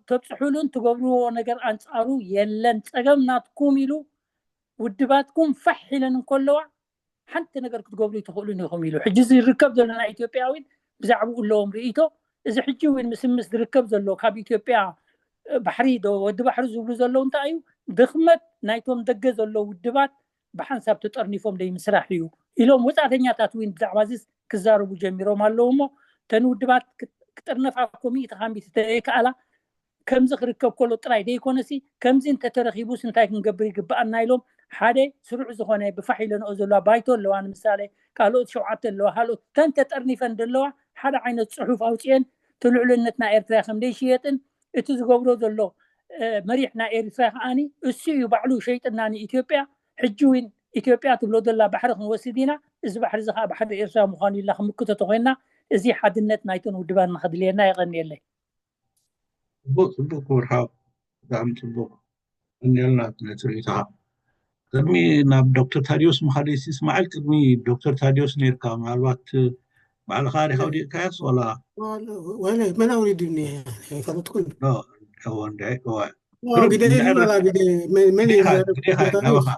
ተብፅሑሉን ትገብርዎ ነገር ኣንፃሩ የለን ፀገም ናትኩም ኢሉ ውድባትኩም ፋሕ ኢለን እንከለዋ ሓንቲ ነገር ክትገብሩ ይትኽእሉን ኢኹም ኢሉ ሕጂ ዝርከብ ዘሎ ናይ ኢትዮጵያዊን ብዛዕባኡ ኣለዎም ርእይቶ እዚ ሕጂ እውን ምስምስ ዝርከብ ዘሎ ካብ ኢትዮጵያ ባሕሪ ወዲ ባሕሪ ዝብሉ ዘለዉ እንታይ እዩ ድኽመት ናይቶም ደገ ዘሎ ውድባት ብሓንሳብ ተጠርኒፎም ደይ ምስራሕ እዩ ኢሎም ወፃእተኛታት እውን ብዛዕባ ዝስ ክዛረቡ ጀሚሮም ኣለዉ እሞ ተን ውድባት ክጥርነፋ ኮሚቴ ተኻሚቲ ተዘይከኣላ ከምዚ ክርከብ ከሎ ጥራይ ደይኮነሲ ከምዚ እንተተረኺቡስ እንታይ ክንገብር ይግበኣና ኢሎም ሓደ ስሩዕ ዝኾነ ብፋሕ ኢለንኦ ዘለዋ ባይቶ ኣለዋ ንምሳሌ ካልኦት ሸውዓተ ኣለዋ ካልኦት ተን ተጠርኒፈን ዘለዋ ሓደ ዓይነት ፅሑፍ ኣውፅኤን ትልዕልነት ናይ ኤርትራ ከም ደይሽየጥን እቲ ዝገብሮ ዘሎ መሪሕ ናይ ኤርትራ ከዓኒ እሱ እዩ ባዕሉ ሸይጥና ንኢትዮጵያ ሕጂ እውን ኢትዮጵያ ትብሎ ዘላ ባሕሪ ክንወስድ ኢና እዚ ባሕሪ እዚ ከዓ ባሕሪ ኤርትራ ምዃኑ ኢልና ክምክቶ ተኮይንና እዚ ሓድነት ናይተን ውድባን ንክድልየና የቐንየለይ ፅቡቅ ፅቡቅ ክቡር ሓው ብጣዕሚ ፅቡቅ እኒልና ነቲ ርእይቶኻ ቅድሚ ናብ ዶክተር ታዲዮስ ምኻደይሲ እስማዒል ቅድሚ ዶክተር ታዲዮስ ነርካ ምናልባት ባዕልኻ ዲኻ ወዲእካያስ ዋላ ወለ መን ኣውሪዱኒ ኣይፈለጥኩን እወ እንድዒ እወ ግደለኒ ዋላ ግደ መን እዩ ግዴኻ ናባኻ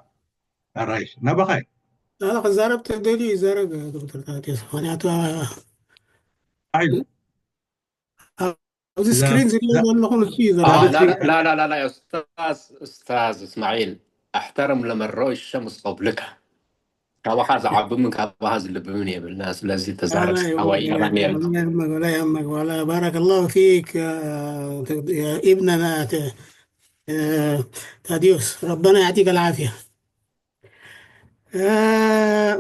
ኣራይሽ ናባኻ እዩ ኣላ ክዛረብ ተደልዩ ይዛረብ ዶክተር ታዲዮስ ምክንያቱ ሓይሉ ኣብዚ ስክሪን ዝሪኦ ዘለኹ ንሱ እዩ لا لا لا يا أستاذ أستاذ إسماعيل احترم لمن رؤي الشمس قبلك ካባኻ ዝዓብምን ካባኻ ዝልብምን የብልና ስለዚ ተዛረብ ባረከ ላሁ ፊክ ኢብነና ታዲዮስ ረበና ያዕጢከ ልዓፍያ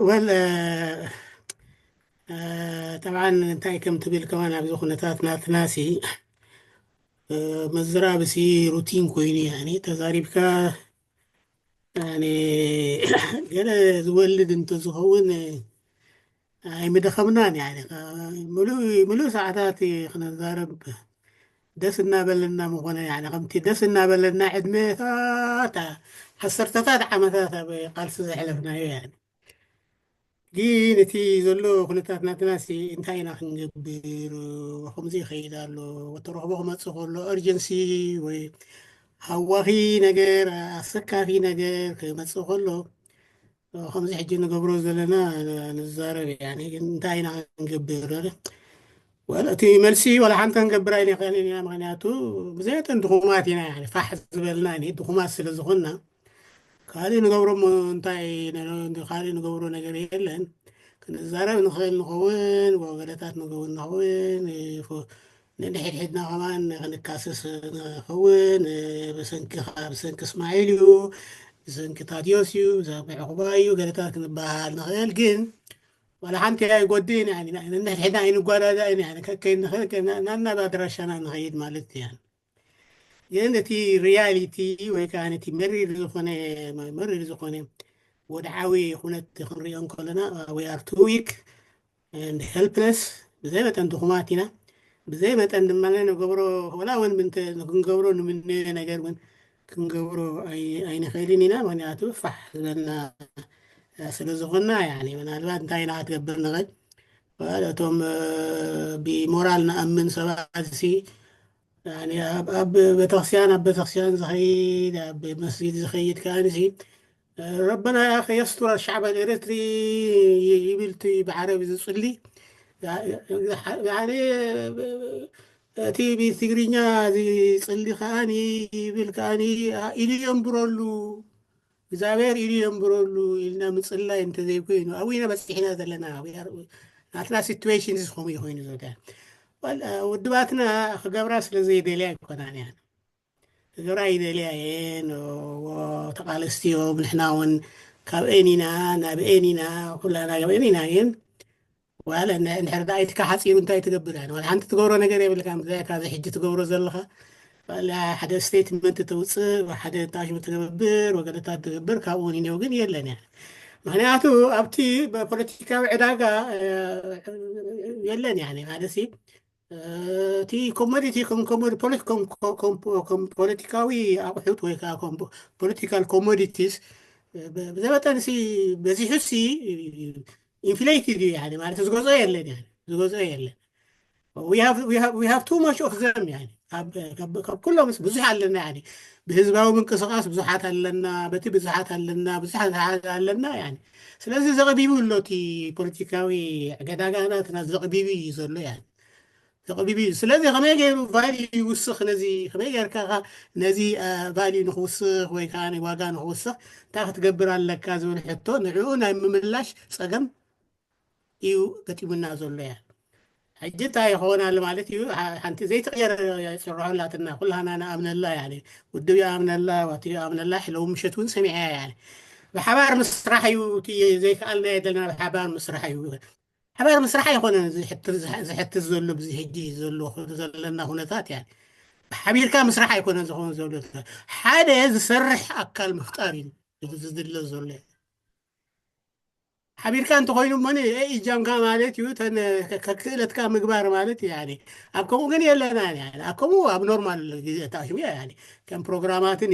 ወል ጠብዓን እንታይ ከም ትብል ከማን ኣብዚ ኩነታት ናትናሲ መዝራብሲ ሩቲን ኮይኑ ያኒ ተዛሪብካ ያኒ ገለ ዝወልድ እንተዝኸውን ኣይምደኸምናን ያኒ ምሉእ ሰዓታት ክነዛረብ ደስ እናበለና ምኾነ ያኒ ከምቲ ደስ እናበለና ዕድመታት ዓሰርተታት ዓመታት ኣብ ቃልሲ ዘሕለፍናዮ ያኒ ግን እቲ ዘሎ ኩነታት ናትና ሲ እንታይ ኢና ክንገብር ከምዚ ይኸይድ ኣሎ ተረኽቦ ክመፅእ ከሎ urgency ወይ ሃዋኺ ነገር ኣሰካፊ ነገር ክመፅእ ከሎ ከምዚ ሕጂ ንገብሮ ዘለና ንዛረብ ያኒ ግን እንታይ ኢና ክንገብር ወላ እቲ መልሲ ወላ ሓንቲ ክንገብር ኣይንኽእልን ኢና ምክንያቱ ብዘየተን ድኹማት ኢና ፋሕ ዝበልና ድኹማት ስለ ዝኾንና ካልእ ንገብሮ እንታይ ካልእ ንገብሮ ነገር የለን ክንዛረብ ንኽእል ንኸውን ወገለታት ንኸውን ንኸውን ንድሕድሕድና ከማን ክንካሰስ ንኸውን ብሰንኪ ብሰንኪ እስማዒል እዩ ብሰንኪ ታዲዮስ እዩ ብሰንኪ ዕቁባ እዩ ገለታት ክንበሃል ንኽእል ግን ዋላ ሓንቲ ኣይጎድእን ንድሕድሕድና ኣይንጓዳዳእን ከከይ ንኽእል ናናብ ኣድራሻና ንኸይድ ማለት እያን ግን እቲ ሪያሊቲ ወይ ከዓ ነቲ መሪር ዝኾነ መሪር ዝኾነ ወድዓዊ ኩነት ክንሪኦ እንከለና we are too weak and helpless። ብዘይ መጠን ድኹማት ኢና። ብዘይ መጠን ድማ ንገብሮ፣ ወላ እውን ምንተ ክንገብሮ ንምንዮ ነገር እውን ክንገብሮ ኣይ- ኣይንኽእልን ኢና። ምክንያቱ ፋሕ ዝበልና ስለ ዝኾንና፣ ያኒ ምናልባት እንታይ ኢና ክትገብር ንኽእል? እቶም ብሞራል ንኣምን ሰባት ሲ፣ ያኒ ኣብ ኣብ ቤተክርስትያን ኣብ ቤተክርስትያን ዝኸይድ፣ ኣብ መስጊድ ዝኸይድ ከኣንሲ ረበና ያኸ የስቱር ሻዕብ ኤርትሪ ይብል እቲ ብዓረብ ዝጽሊ። ያኒ እቲ ብትግርኛ ዝጽሊ ከኣኒ ይብል ከኣኒ ኢሉ የንብረሉ፣ እግዚኣብሔር ኢሉ የንብረሉ ኢልና ምጽላይ እንተዘይኮይኑ ኣብይና በጺሕና ዘለና ናትና ሲትዌሽን ዝኸሙ ይኮይኑ ዘተ ውድባትና ክገብራ ስለ ዘይደልያ ኣይኮናን እያ። ክገብራ ይደልያ እየን። ተቃለስቲ እዮም። ንሕና እውን ካብ ኤን ኢና ናብ ኤን ኢና፣ ኩላና ካብ ኤን ኢና። ግን ዋለ እንድሕር ደኣ ኣይትካ ሓፂሩ እንታይ ትገብር? ያኒ ዋላ ሓንቲ ትገብሮ ነገር የብልካ። ምክንያት ካብዚ ሕጂ ትገብሮ ዘለካ ዋላ ሓደ ስቴትመንት ተውፅእ፣ ሓደ ታሽሙ ትገብር፣ ወገለታት ትገብር፣ ካብኡ ንኔው ግን የለን። ያ ምክንያቱ ኣብቲ ፖለቲካዊ ዕዳጋ የለን። ያ ማለት እቲ ኮሞዲቲ ፖለቲካዊ ኣቑሑት ወይ ከዓ ፖለቲካል ኮሞዲቲስ ብዘመጠን ሲ በዚሑ ሲ ኢንፍሌትድ እዩ። ማለት ዝገዝኦ የለን፣ ዝገዝኦ የለን። We have too much of them። ካብ ኩሎም ብዙሕ ኣለና። ብህዝባዊ ምንቅስቃስ ብዙሓት ኣለና፣ በቲ ብዙሓት ኣለና፣ ብዙሓት ኣለና። ስለዚ ዘቕቢቡ ኣሎ፣ እቲ ፖለቲካዊ ዕዳጋናትና ዘቕቢቡ እዩ ዘሎ። ዘቕቢቡ እዩ። ስለዚ ከመይ ገይሩ ቫልዩ ይውስኽ? ነዚ ከመይ ጌርካ ነዚ ቫልዩ ንክውስኽ ወይ ከዓ ዋጋ ንክውስኽ እንታይ ክትገብር ኣለካ ዝብል ሕቶ ንዕኡ ናይ ምምላሽ ፀገም እዩ ገጢሙና ዘሎ። ያ ሕጂ እንታይ ይኸውን ኣሎ ማለት እዩ? ሓንቲ ዘይትቕየር ፅርሖ ኣላትና፣ ኩላና ንኣምነላ። ውድብ ይኣምነላ፣ ዋቲ ይኣምነላ። ሕለው ምሸት እውን ሰሚዐያ። ብሓባር ምስራሕ እዩ፣ ዘይከኣልና የደልና፣ ብሓባር ምስራሕ እዩ። ሓባር ምስራሕ ኣይኮነን ዝሕትት ዘሎ፣ ብዚ ሕጂ ዘሎ ዘለና ኩነታት። ሓቢርካ ምስራሕ ኣይኮነን ዝኸውን ዘሎ፣ ሓደ ዝሰርሕ ኣካል ምፍጣር እዩ ዝድለ ዘሎ። ሓቢርካ እንተኮይኑ እሞ እጃምካ ማለት እዩ፣ ከክእለትካ ምግባር ማለት እዩ። ኣብ ከምኡ ግን የለና። ኣብ ከምኡ ኣብ ኖርማል ግዜ ታሽሙ ከም ፕሮግራማትን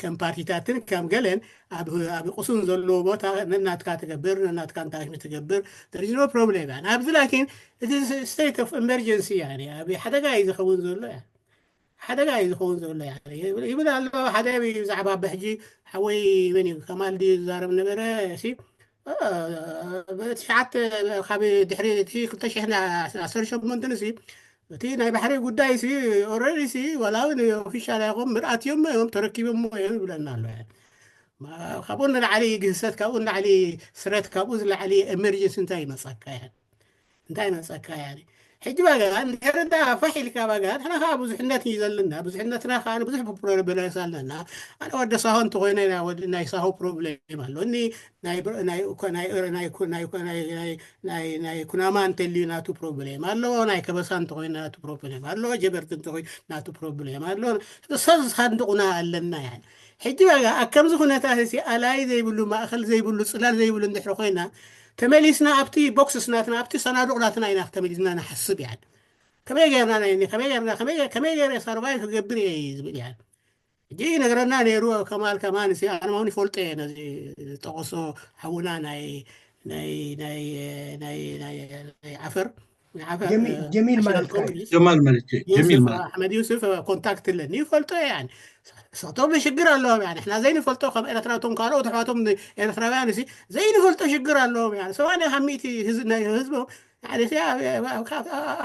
ከም ፓርቲታትን ከም ገለን ኣብ ቁሱን ዘለዎ ቦታ ነናትካ ትገብር፣ ነናትካ እንታሽሙ ትገብር፣ there is no problem። ኣብዚ ላኪን እቲ state of emergency ኣብ ሓደጋ እዩ ዝኸውን ዘሎ። ሓደጋ እዩ ዝኸውን ዘሎ ይብል ኣሎ ሓደ። ብዛዕባ ብሕጂ ሓወይ መን እዩ ከማል ድዩ ዝዛረብ ነበረ ሲ ትሽዓተ ካብ ድሕሪ እቲ ክልተ ሽሕን ዓሰርተ ሸሞንተን ሲ እቲ ናይ ባሕሪ ጉዳይ ሲ ኦልሬዲ ሲ ዋላ እውን ኦፊሻል ኣይኮም ምርኣት እዮም እዮም ተረኪቦም እዮም ይብለና ኣሎ። ካብኡ ንላዕሊ ግህሰት፣ ካብኡ ንላዕሊ ስረት፣ ካብኡ ዝላዕሊ ኤመርጀንሲ እንታይ ይመፀካ? እንታይ መፀካ? ሕጂ ባጋ እንድሕር እንዳ ፋሕ ኢልካ ባጋ ንሕና ከዓ ብዙሕነት እዩ ዘለና። ብዙሕነትና ከዓ ብዙሕ ፕሮብሌም ኣለና። ኣነ ወዲ ሳሆ እንተኮይነ ናይ ወዲ ናይ ሳሆ ፕሮብሌም ኣለኒ። ናይ ኩናማ እንተልዩ ናቱ ፕሮብሌም ኣለዎ። ናይ ከበሳ እንተኮይነ ናቱ ፕሮብሌም ኣለዎ። ጀበርቲ እንተኮይነ ናቱ ፕሮብሌም ኣለዎ። ሰብ ዝሳንድቁና ኣለና። ሕጂ ባጋ ኣብ ከምዚ ኩነታት እዚ ኣላይ ዘይብሉ፣ ማእከል ዘይብሉ፣ ፅላል ዘይብሉ እንድሕር ኮይና ተመሊስና ኣብቲ ቦክስስ ናትና ኣብቲ ሰናዱቕ ናትና ኢና ተመሊስና ንሓስብ። ያ ከመይ ገርና ናይ ከመይ ገርና ከመይ ገረ ሰርቫይቭ ክገብር እየ ዝብል። ያ ሕጂ ይነግረና ነይሩ ከማል ከማን ሲ ኣነ ማውን ይፈልጦ እየ ነዚ ዝጠቐሶ ሓውና ናይ ናይ ናይ ናይ ናይ ዓፈር ጀሚል ማለት ጀማል ማለት ጀሚል ማለት ኣሕመድ ዩስፍ ኮንታክት ኣለኒ ይፈልጦ እየ። ሰቶም ሽግር ኣለዎም። ሕና ዘይንፈልጦ ከም ኤርትራ እቶም ካልኦት ኣሕዋቶም ኤርትራውያን ሲ ዘይንፈልጦ ሽግር ኣለዎም። ሰማንያ ካብ ሚእቲ ናይ ህዝቦም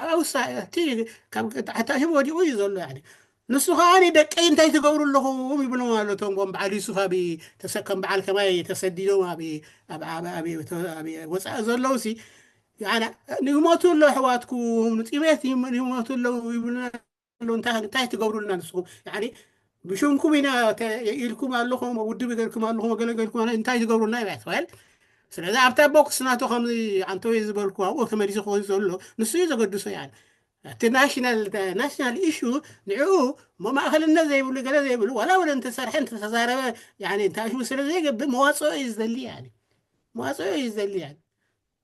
ኣውሳ እቲ ካብ ታሕታሽም ወዲቑ እዩ ዘሎ። ንሱ ከዓ ደቀይ እንታይ ትገብሩ ኣለኹም ይብሎም ኣሎ። እቶም ከም በዓል ዩሱፍ ኣብ ከም በዓል ከማይ ተሰዲዶም ኣብ ወፃኢ ዘለዉ ሲ ይሞቱ ኣለዉ ኣሕዋትኩም ንፂሜት ይሞቱ ኣለዉ ይብሉና። እንታይ ትገብሩልና ንስኹም? ብሽምኩም ኢና ኢልኩም ኣለኹም፣ ውድብ ገርኩም ኣለኹም፣ ገለ ገርኩም እንታይ ትገብሩልና ይባል። ስለዚ ኣብታ ቦክስ ናቱ ከምዚ ኣንተወይ ዝበልኩ ኣብኡ ተመሊሱ ክኸውን ዘሎ ንሱ እዩ ዘገድሶ። ያ እቲ ናሽናል ናሽናል ኢሹ ንዕኡ መማእኸልነት ዘይብሉ ገለ ዘይብሉ ዋላ ወደ እንተሰርሐ እንተተዛረበ እንተኣሽሙ ስለ ዘይገብእ መዋፅኦ እዩ ዝደሊ መዋፅኦ እዩ ዝደሊ።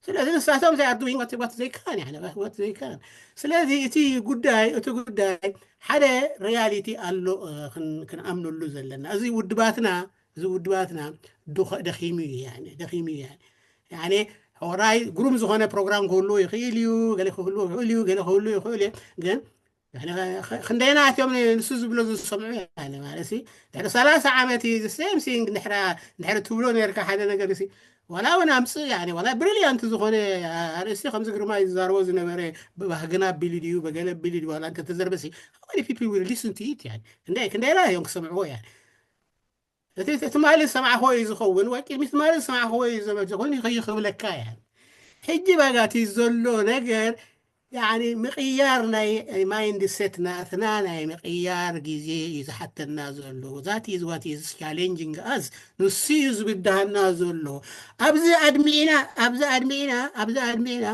ስለዚ ንሳቶም they are doing what they can what they can። ስለዚ እቲ ጉዳይ እቲ ጉዳይ ሓደ ሪያሊቲ ኣሎ ክንኣምነሉ ዘለና። እዚ ውድባትና እዚ ውድባትና ደኺሙ እዩ ደኺሙ እዩ። ሕራይ ግሩም ዝኾነ ፕሮግራም ክህልዎ ይኽእል እዩ፣ ገለ ክህልዎ ይኽእል እዩ፣ ገለ ክህልዎ ይኽእል እዩ። ግን ክንደይና እትዮም ንሱ ዝብሎ ዝሰምዑ ማለት ድሕሪ ሰላሳ ዓመት እዩ ሴም ሲንግ ድሕሪ ትብሎ ነርካ ሓደ ነገር ሲ ዋላ እውን ኣምፅእ ዋላ ብሪሊያንት ዝኾነ ኣርእስቲ ከምዚ ግርማ ዝዛረቦ ዝነበረ ብባህግና ቢሉ ድዩ በገለ ቢሉ ድዩ ዋላ እንተተዘርበ ሲ people will listen to it። ክንደይና እዮም ክሰምዕዎ። እቲ ትማሊ ዝሰማዕክዎ እዩ ዝኸውን ወይ ቅድሚ ትማሊ ዝሰማዕክዎ እዩ ዘመልክት ኮይኑ ይኸይ ክብለካ እያ። ሕጂ ባጋቲ ዘሎ ነገር ምቕያር ናይ ማይንድ ሴት ናትና ናይ ምቕያር ግዜ እዩ ዝሓተና ዘሎ። That is what is challenging us። ንሱ እዩ ዝብድሃና ዘሎ። ኣብዚ ኣድሚዕና ኣብዚ ኣድሚዕና ኣብዚ ኣድሚዕና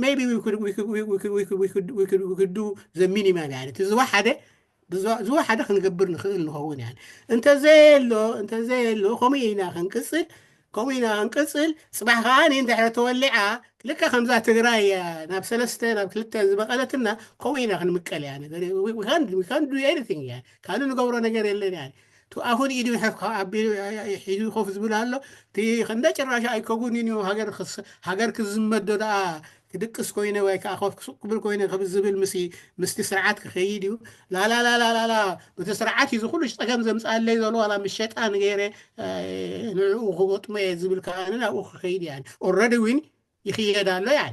maybe we could we could we could we could we could we could we could do the minimum። ዝወሓደ ዝወሓደ ክንገብር ንኽእል ንኸውን። እንተዘየሎ እንተዘየሎ ከምኡ ኢና ክንቅፅል ከምኡ ኢና ክንቅፅል። ፅባሕ ከዓ እንድሕር ተወሊዓ ልካ ከምዛ ትግራይ ናብ ሰለስተ ናብ ክልተ ዝበቐለትና ከምኡ ኢና ክንምቀል። ያ ካልእ ንገብሮ ነገር የለን። ያ ኣፉን ኢዱ ኣቢሉ ሒዙ ኮፍ ዝብል ኣሎ። እቲ ክንደ ጭራሽ ኣይከውን እዩ ሃገር ክዝመዶ ደኣ ክድቅስ ኮይነ ወይ ከዓ ኮፍ ክሱቅ ክብል ኮይነ ዝብል ምስ ምስቲ ስርዓት ክኸይድ እዩ። ላላላላላላ እቲ ስርዓት እዩ ዝኩሉ ፀገም ዘምፅኣለይ ዘሎ ዋላ ምስ ሸጣን ገይረ ንዕኡ ክገጥሞ እየ ዝብል ከዓ ናብኡ ክኸይድ እያ። ኦረዲ ዊን ይኽየድ ኣሎ። ያ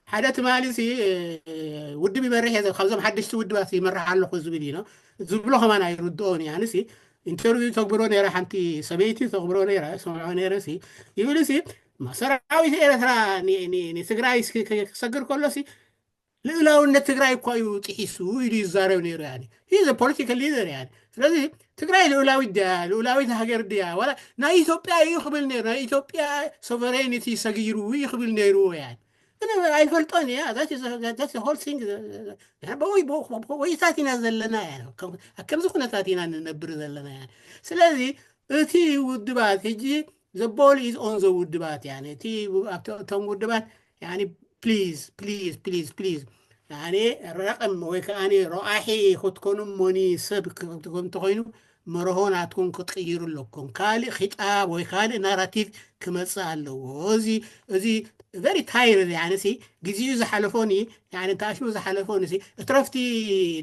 ሓደ ትማሊ ውድብ ይመርሕ እየ ካብዞም ሓደሽቲ ውድባት ይመርሕ ኣለኹ ዝብል እዩ ዝብሎ ከማን ኣይርድኦን እያ። ኢንተርቪው ተግብሮ ነራ ሓንቲ ሰበይቲ ተግብሮ ነራ ሰምዖ ነረ ይብል ሲ ሰራዊት ኤርትራ ንትግራይ ክሰግር ከሎ ልእላውነት ትግራይ እኳ እዩ ጥሒሱ ኢሉ ይዛረብ ነይሩ። ፖለቲካል ሊደር ያ ስለዚ ትግራይ ልኡላዊት ድያ ልኡላዊት ሃገር ድያ ዋላ ናይ ኢትዮጵያ እዩ ክብል ነይሩ ናይ ኢትዮጵያ ሶቨሬኒቲ ሰጊሩ እዩ ክብል ነይሩ። ያ ኣይፈልጦን እያ ሆል ቲንግ ወይታት ኢና ዘለና። ከምዚ ኩነታት ኢና ንነብር ዘለና። ስለዚ እቲ ውድባት ሕጂ the ball is on the ውድባት እቲ እቶም ውድባት please please please please ረቕም ወይ ከዓ ረቋሒ ክትኮኑ እሞኒ ሰብ እንተኮይኑ መርሆ ናትኩም ክትቅይሩ ኣለኩም። ካልእ ኺጣብ ወይ ካልእ ናራቲቭ ክመፅእ ኣለዎ። እዚ እዚ very tired ያንሲ ግዜኡ ዝሓለፎኒ ተኣሽሙ ዝሓለፎኒ እትረፍቲ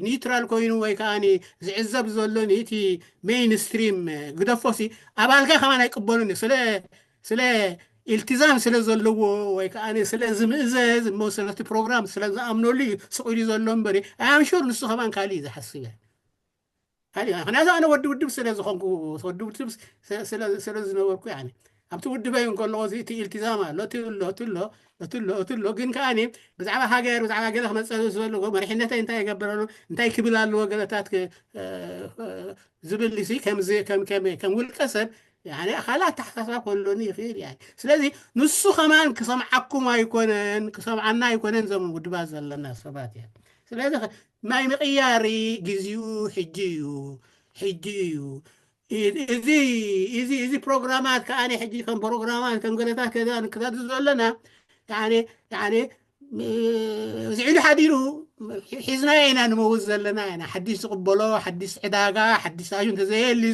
ኒውትራል ኮይኑ ወይ ከዓ ዝዕዘብ ዘሎኒ እቲ ሜይንስትሪም ግደፎሲ ኣባልካ ከማን ኣይቅበሉን ስለ ስለ ኢልትዛም ስለ ዘለዎ ወይ ከዓ ስለ ዝምእዘዝ መወሰነቲ ፕሮግራም ስለ ዝኣምነሉ እዩ ስቕ ኢሉ ዘሎ እምበር ኣምሹር ንሱ ከማን ካልእ እዩ ዝሓስብ። ምክንያቱ ኣነ ወዲ ውድብ ስለ ዝኾንኩ ወዲ ውድብ ስለ ዝነበርኩ ኣብቲ ውድበይ እንከለኹ እቲ ኢልትዛም ኣሎ እቲ ኣሎ እቲ ኣሎ እቲ ኣሎ እቲ ኣሎ ግን ከዓ ብዛዕባ ሃገር ብዛዕባ ገለ ክመፀ ዘለዎ መሪሕነተይ እንታይ ይገብር ኣሎ እንታይ ክብል ኣለዎ ገለታት ዝብል ሲ ከም ውልቀ ሰብ ካልእ ኣተሓሳስባ ክህልወኒ ይኽእል እያ። ስለዚ ንሱ ከማን ክሰምዓኩም ኣይኮነን ክሰምዓና ኣይኮነን እዞም ውድባት ዘለና ሰባት እያ። ስለዚ ናይ ምቕያር ግዜኡ ሕጂ እዩ ሕጂ እዩ። እዚ እዚ እዚ ፕሮግራማት ከዓ ሕጂ ከም ፕሮግራማት ከም ገለታት ከዛ ንከታተል ዘለና ዝዕሉ ሓዲሩ ሒዝናዮ ኢና ንመውት ዘለና ኢና። ሓድሽ ዝቕበሎ ሓድሽ ዕዳጋ ሓድሽ ኣዩ እንተዘየልዩ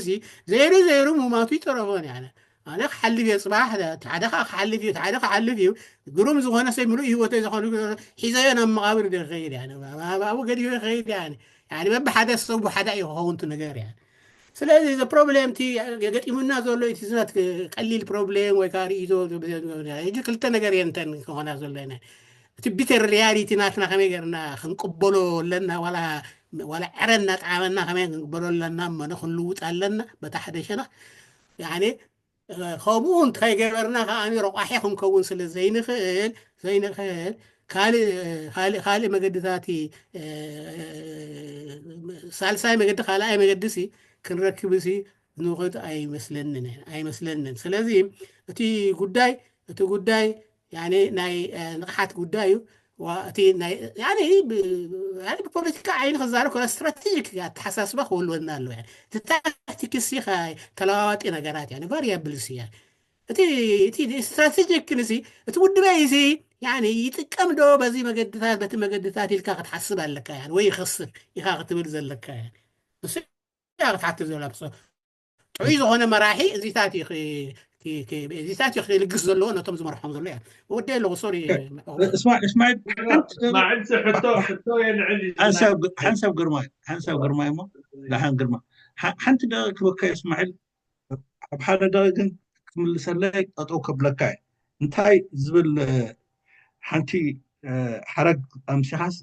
ዘይሩ ዘይሩ ምማቱ ይጠረፎን እያ። ኣነ ክሓልፍ እየ ፅባሕ ሓደ ከዓ ክሓልፍ እዩ ሓደ ክሓልፍ እዩ። ግሩም ዝኾነ ሰብ ምሉእ ህይወተይ ዝኾኑ ሒዘዮ ናብ መቓብር ዶ ይኸይድ እያ ኣብኡ ገዲፎ ይኸይድ እያ። በብሓደ ሰብ ሓደ እዩ ክኸውን እቲ ነገር እያ። ስለዚ እዚ ፕሮብሌም እቲ ገጢሙና ዘሎ እቲ ዝናት ቀሊል ፕሮብሌም ወይ ከዓ ርእይቶ ሕጂ ክልተ ነገር እየን እንተን ክኾና ዘሎ እየን። እቲ ቢተር ሪያሊቲ ናትና ከመይ ገርና ክንቅበሎ ኣለና ዋላ ዕረ እናጠዓመና ከመይ ክንቅበሎ ኣለና እሞ ክንልውጥ ኣለና በታ ሓደ ሸነኽ ከምኡ እንተይገበርና ከዓ ረቋሒ ክንከውን ስለ ዘይንኽእል ዘይንኽእል ካልእ ካልእ መገድታት ሳልሳይ መገዲ ካልኣይ መገዲ ሲ ክንረክብ ሲ ንኽእል ኣይመስለንን ኣይመስለንን። ስለዚ እቲ ጉዳይ እቲ ጉዳይ ናይ ንቕሓት ጉዳይ እዩ። እቲ ናይ ያኔ ብ- ያኔ ብፖለቲካ ዓይኒ ክዛረብ ከሎ ስትራቴጂክ ኣተሓሳስባ ክህልወና ኣለዎ። ያኔ እቲ ታክቲክስ ተለዋዋጢ ነገራት ያኔ ቫሪያብልስ እያ። እቲ እቲ ስትራቴጂክ ክንሲ እቲ ውድበይ እዚ ያኔ ይጥቀም ዶ በዚ መገድታት በቲ መገድታት ኢልካ ክትሓስብ ኣለካ ያኔ ወይ ይኸስር ኢኻ ክትብል ዘለካ ያኔ እሱ ክትሓትት ዘላ ጥዑይ ዝኾነ መራሒ እዚታት እዩ እዚታት እዩ ክልግስ ዘለዎ ነቶም ዝመርሖም ዘሎ እያ። ወዲ ኣለኹ ሶሪ። እስማዒል ሕቶ ሕቶ የልዕል እዩ። ሓንሳብ ግርማይ ሓንሳብ ግርማይ እሞ ደሓን ግርማ ሓንቲ ደቂ ክበካ እስማዒል ኣብ ሓደ ደቂ ግን ክትምልሰለይ ጠጠው ከብለካ እዩ። እንታይ ዝብል ሓንቲ ሓረግ ኣምሲኻስ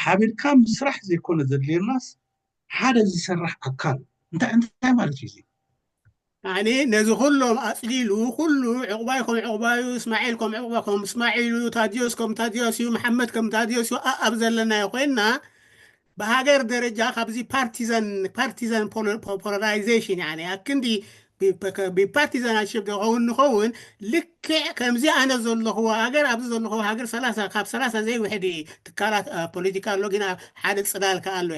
ሓቢርካ ምስራሕ ዘይኮነ ዘድልየናስ ሓደ ዝሰርሕ ኣካል እንታይ እንታይ ማለት እዩ? ኣነ ነዚ ኩሎም ኣፅሊሉ ኩሉ ዕቑባይ ከም ዕቑባዩ እስማዒል ከም ዕቑባ ከም እስማዒሉ ታዲዮስ ከም ታዲዮስ እዩ መሓመድ ከም ታዲዮስ እዩ ኣብ ዘለናዮ ኮይንና ብሃገር ደረጃ ካብዚ ፓርቲዛን ፓርቲዛን ፖላራይዜሽን ኣክንዲ ብፓርቲዛን ኣሽብ ዝኸውን ንኸውን ልክዕ ከምዚ ኣነ ዘለኽዎ ሃገር ኣብዚ ዘለኽዎ ሃገር ሰላሳ ካብ ሰላሳ ዘይውሕድ ትካላት ፖለቲካ ኣሎ ግን ሓደ ፅላል ከኣ ኣሎ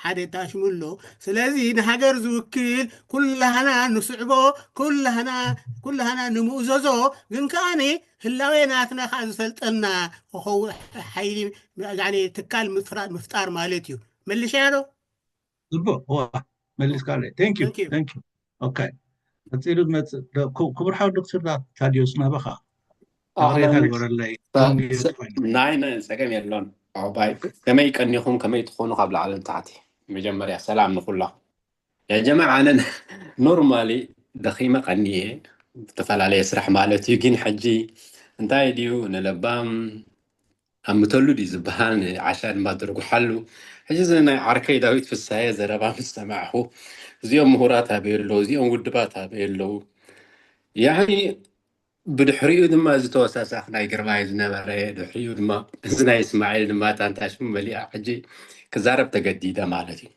ሓደ ታሽሙ ኣሎ። ስለዚ ንሃገር ዝውክል ኩላህና ንስዕቦ ኩላህና ንምእዘዞ ግን ከኣ ህላዌ ናትና ከዓ ዝፈልጠና ክኸውን ሓይሊ ትካል ምፍጣር ማለት እዩ። መልሻ ዶ ዝቦ ዋ መሊስካ ኣለይ thank you thank you okay ቀፂሉ ዝመፅእ ክቡር ሓው ዶክተር ታዲዮስ ናባኻ ናይ ናይ ፀገም የሎን። ኣባይ ከመይ ቀኒኹም ከመይ ትኾኑ ካብ ላዕሊ ንታሕቲ መጀመርያ ሰላም ንኩላ ያ ጀማዓ ኣነ normally ደኺመ ቀኒየ ዝተፈላለየ ስራሕ ማለት እዩ ግን ሕጂ እንታይ ድዩ ንለባም ኣብ ምተሉ ድዩ ዝበሃል ንዓሻ ድማ ዝርጉሓሉ ሕጂ እዚ ናይ ዓርከይ ዳዊት ፍሳየ ዘረባ ምስ ሰማዕኹ እዚኦም ምሁራት ኣበይ ኣለዉ እዚኦም ውድባት ኣበይ ኣለዉ ያኒ ብድሕሪኡ ድማ እዚ ተወሳሳኺ ናይ ግርማይ ዝነበረ ድሕሪኡ ድማ እዚ ናይ እስማዒል ድማ ታንታ ሽሙ መሊኣ ሕጂ ክዛረብ ተገዲደ ማለት እዩ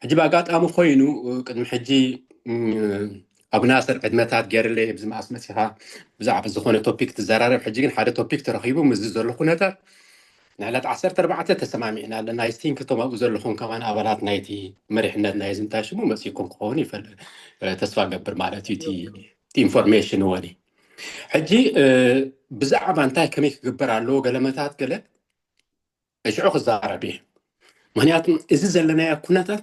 ሕጂ ብኣጋጣሚ ኮይኑ ቅድሚ ሕጂ ኣብ ናስር ዕድመታት ገይርለይ ኣብዚ መኣስ መፂኻ ብዛዕባ ዝኾነ ቶፒክ ትዘራረብ ሕጂ ግን ሓደ ቶፒክ ተረኺቡ ምስዚ ዘሎ ኩነታት ንዕለት ዓሰርተ ኣርባዕተ ተሰማሚዕና ኣለና። I think እቶም ኣብኡ ዘለኹም ከማን ኣባላት ናይቲ መሪሕነት ናይ ዝንታ ሽሙ መፂእኩም ክኸውን ይፈል ተስፋ ገብር ማለት እዩ እቲ ኢንፎርሜሽን ወኒ ሕጂ ብዛዕባ እንታይ ከመይ ክግበር ኣለዎ ገለመታት ገለ ሽዑ ክዛረብ እየ። ምክንያቱ እዚ ዘለናዮ ኩነታት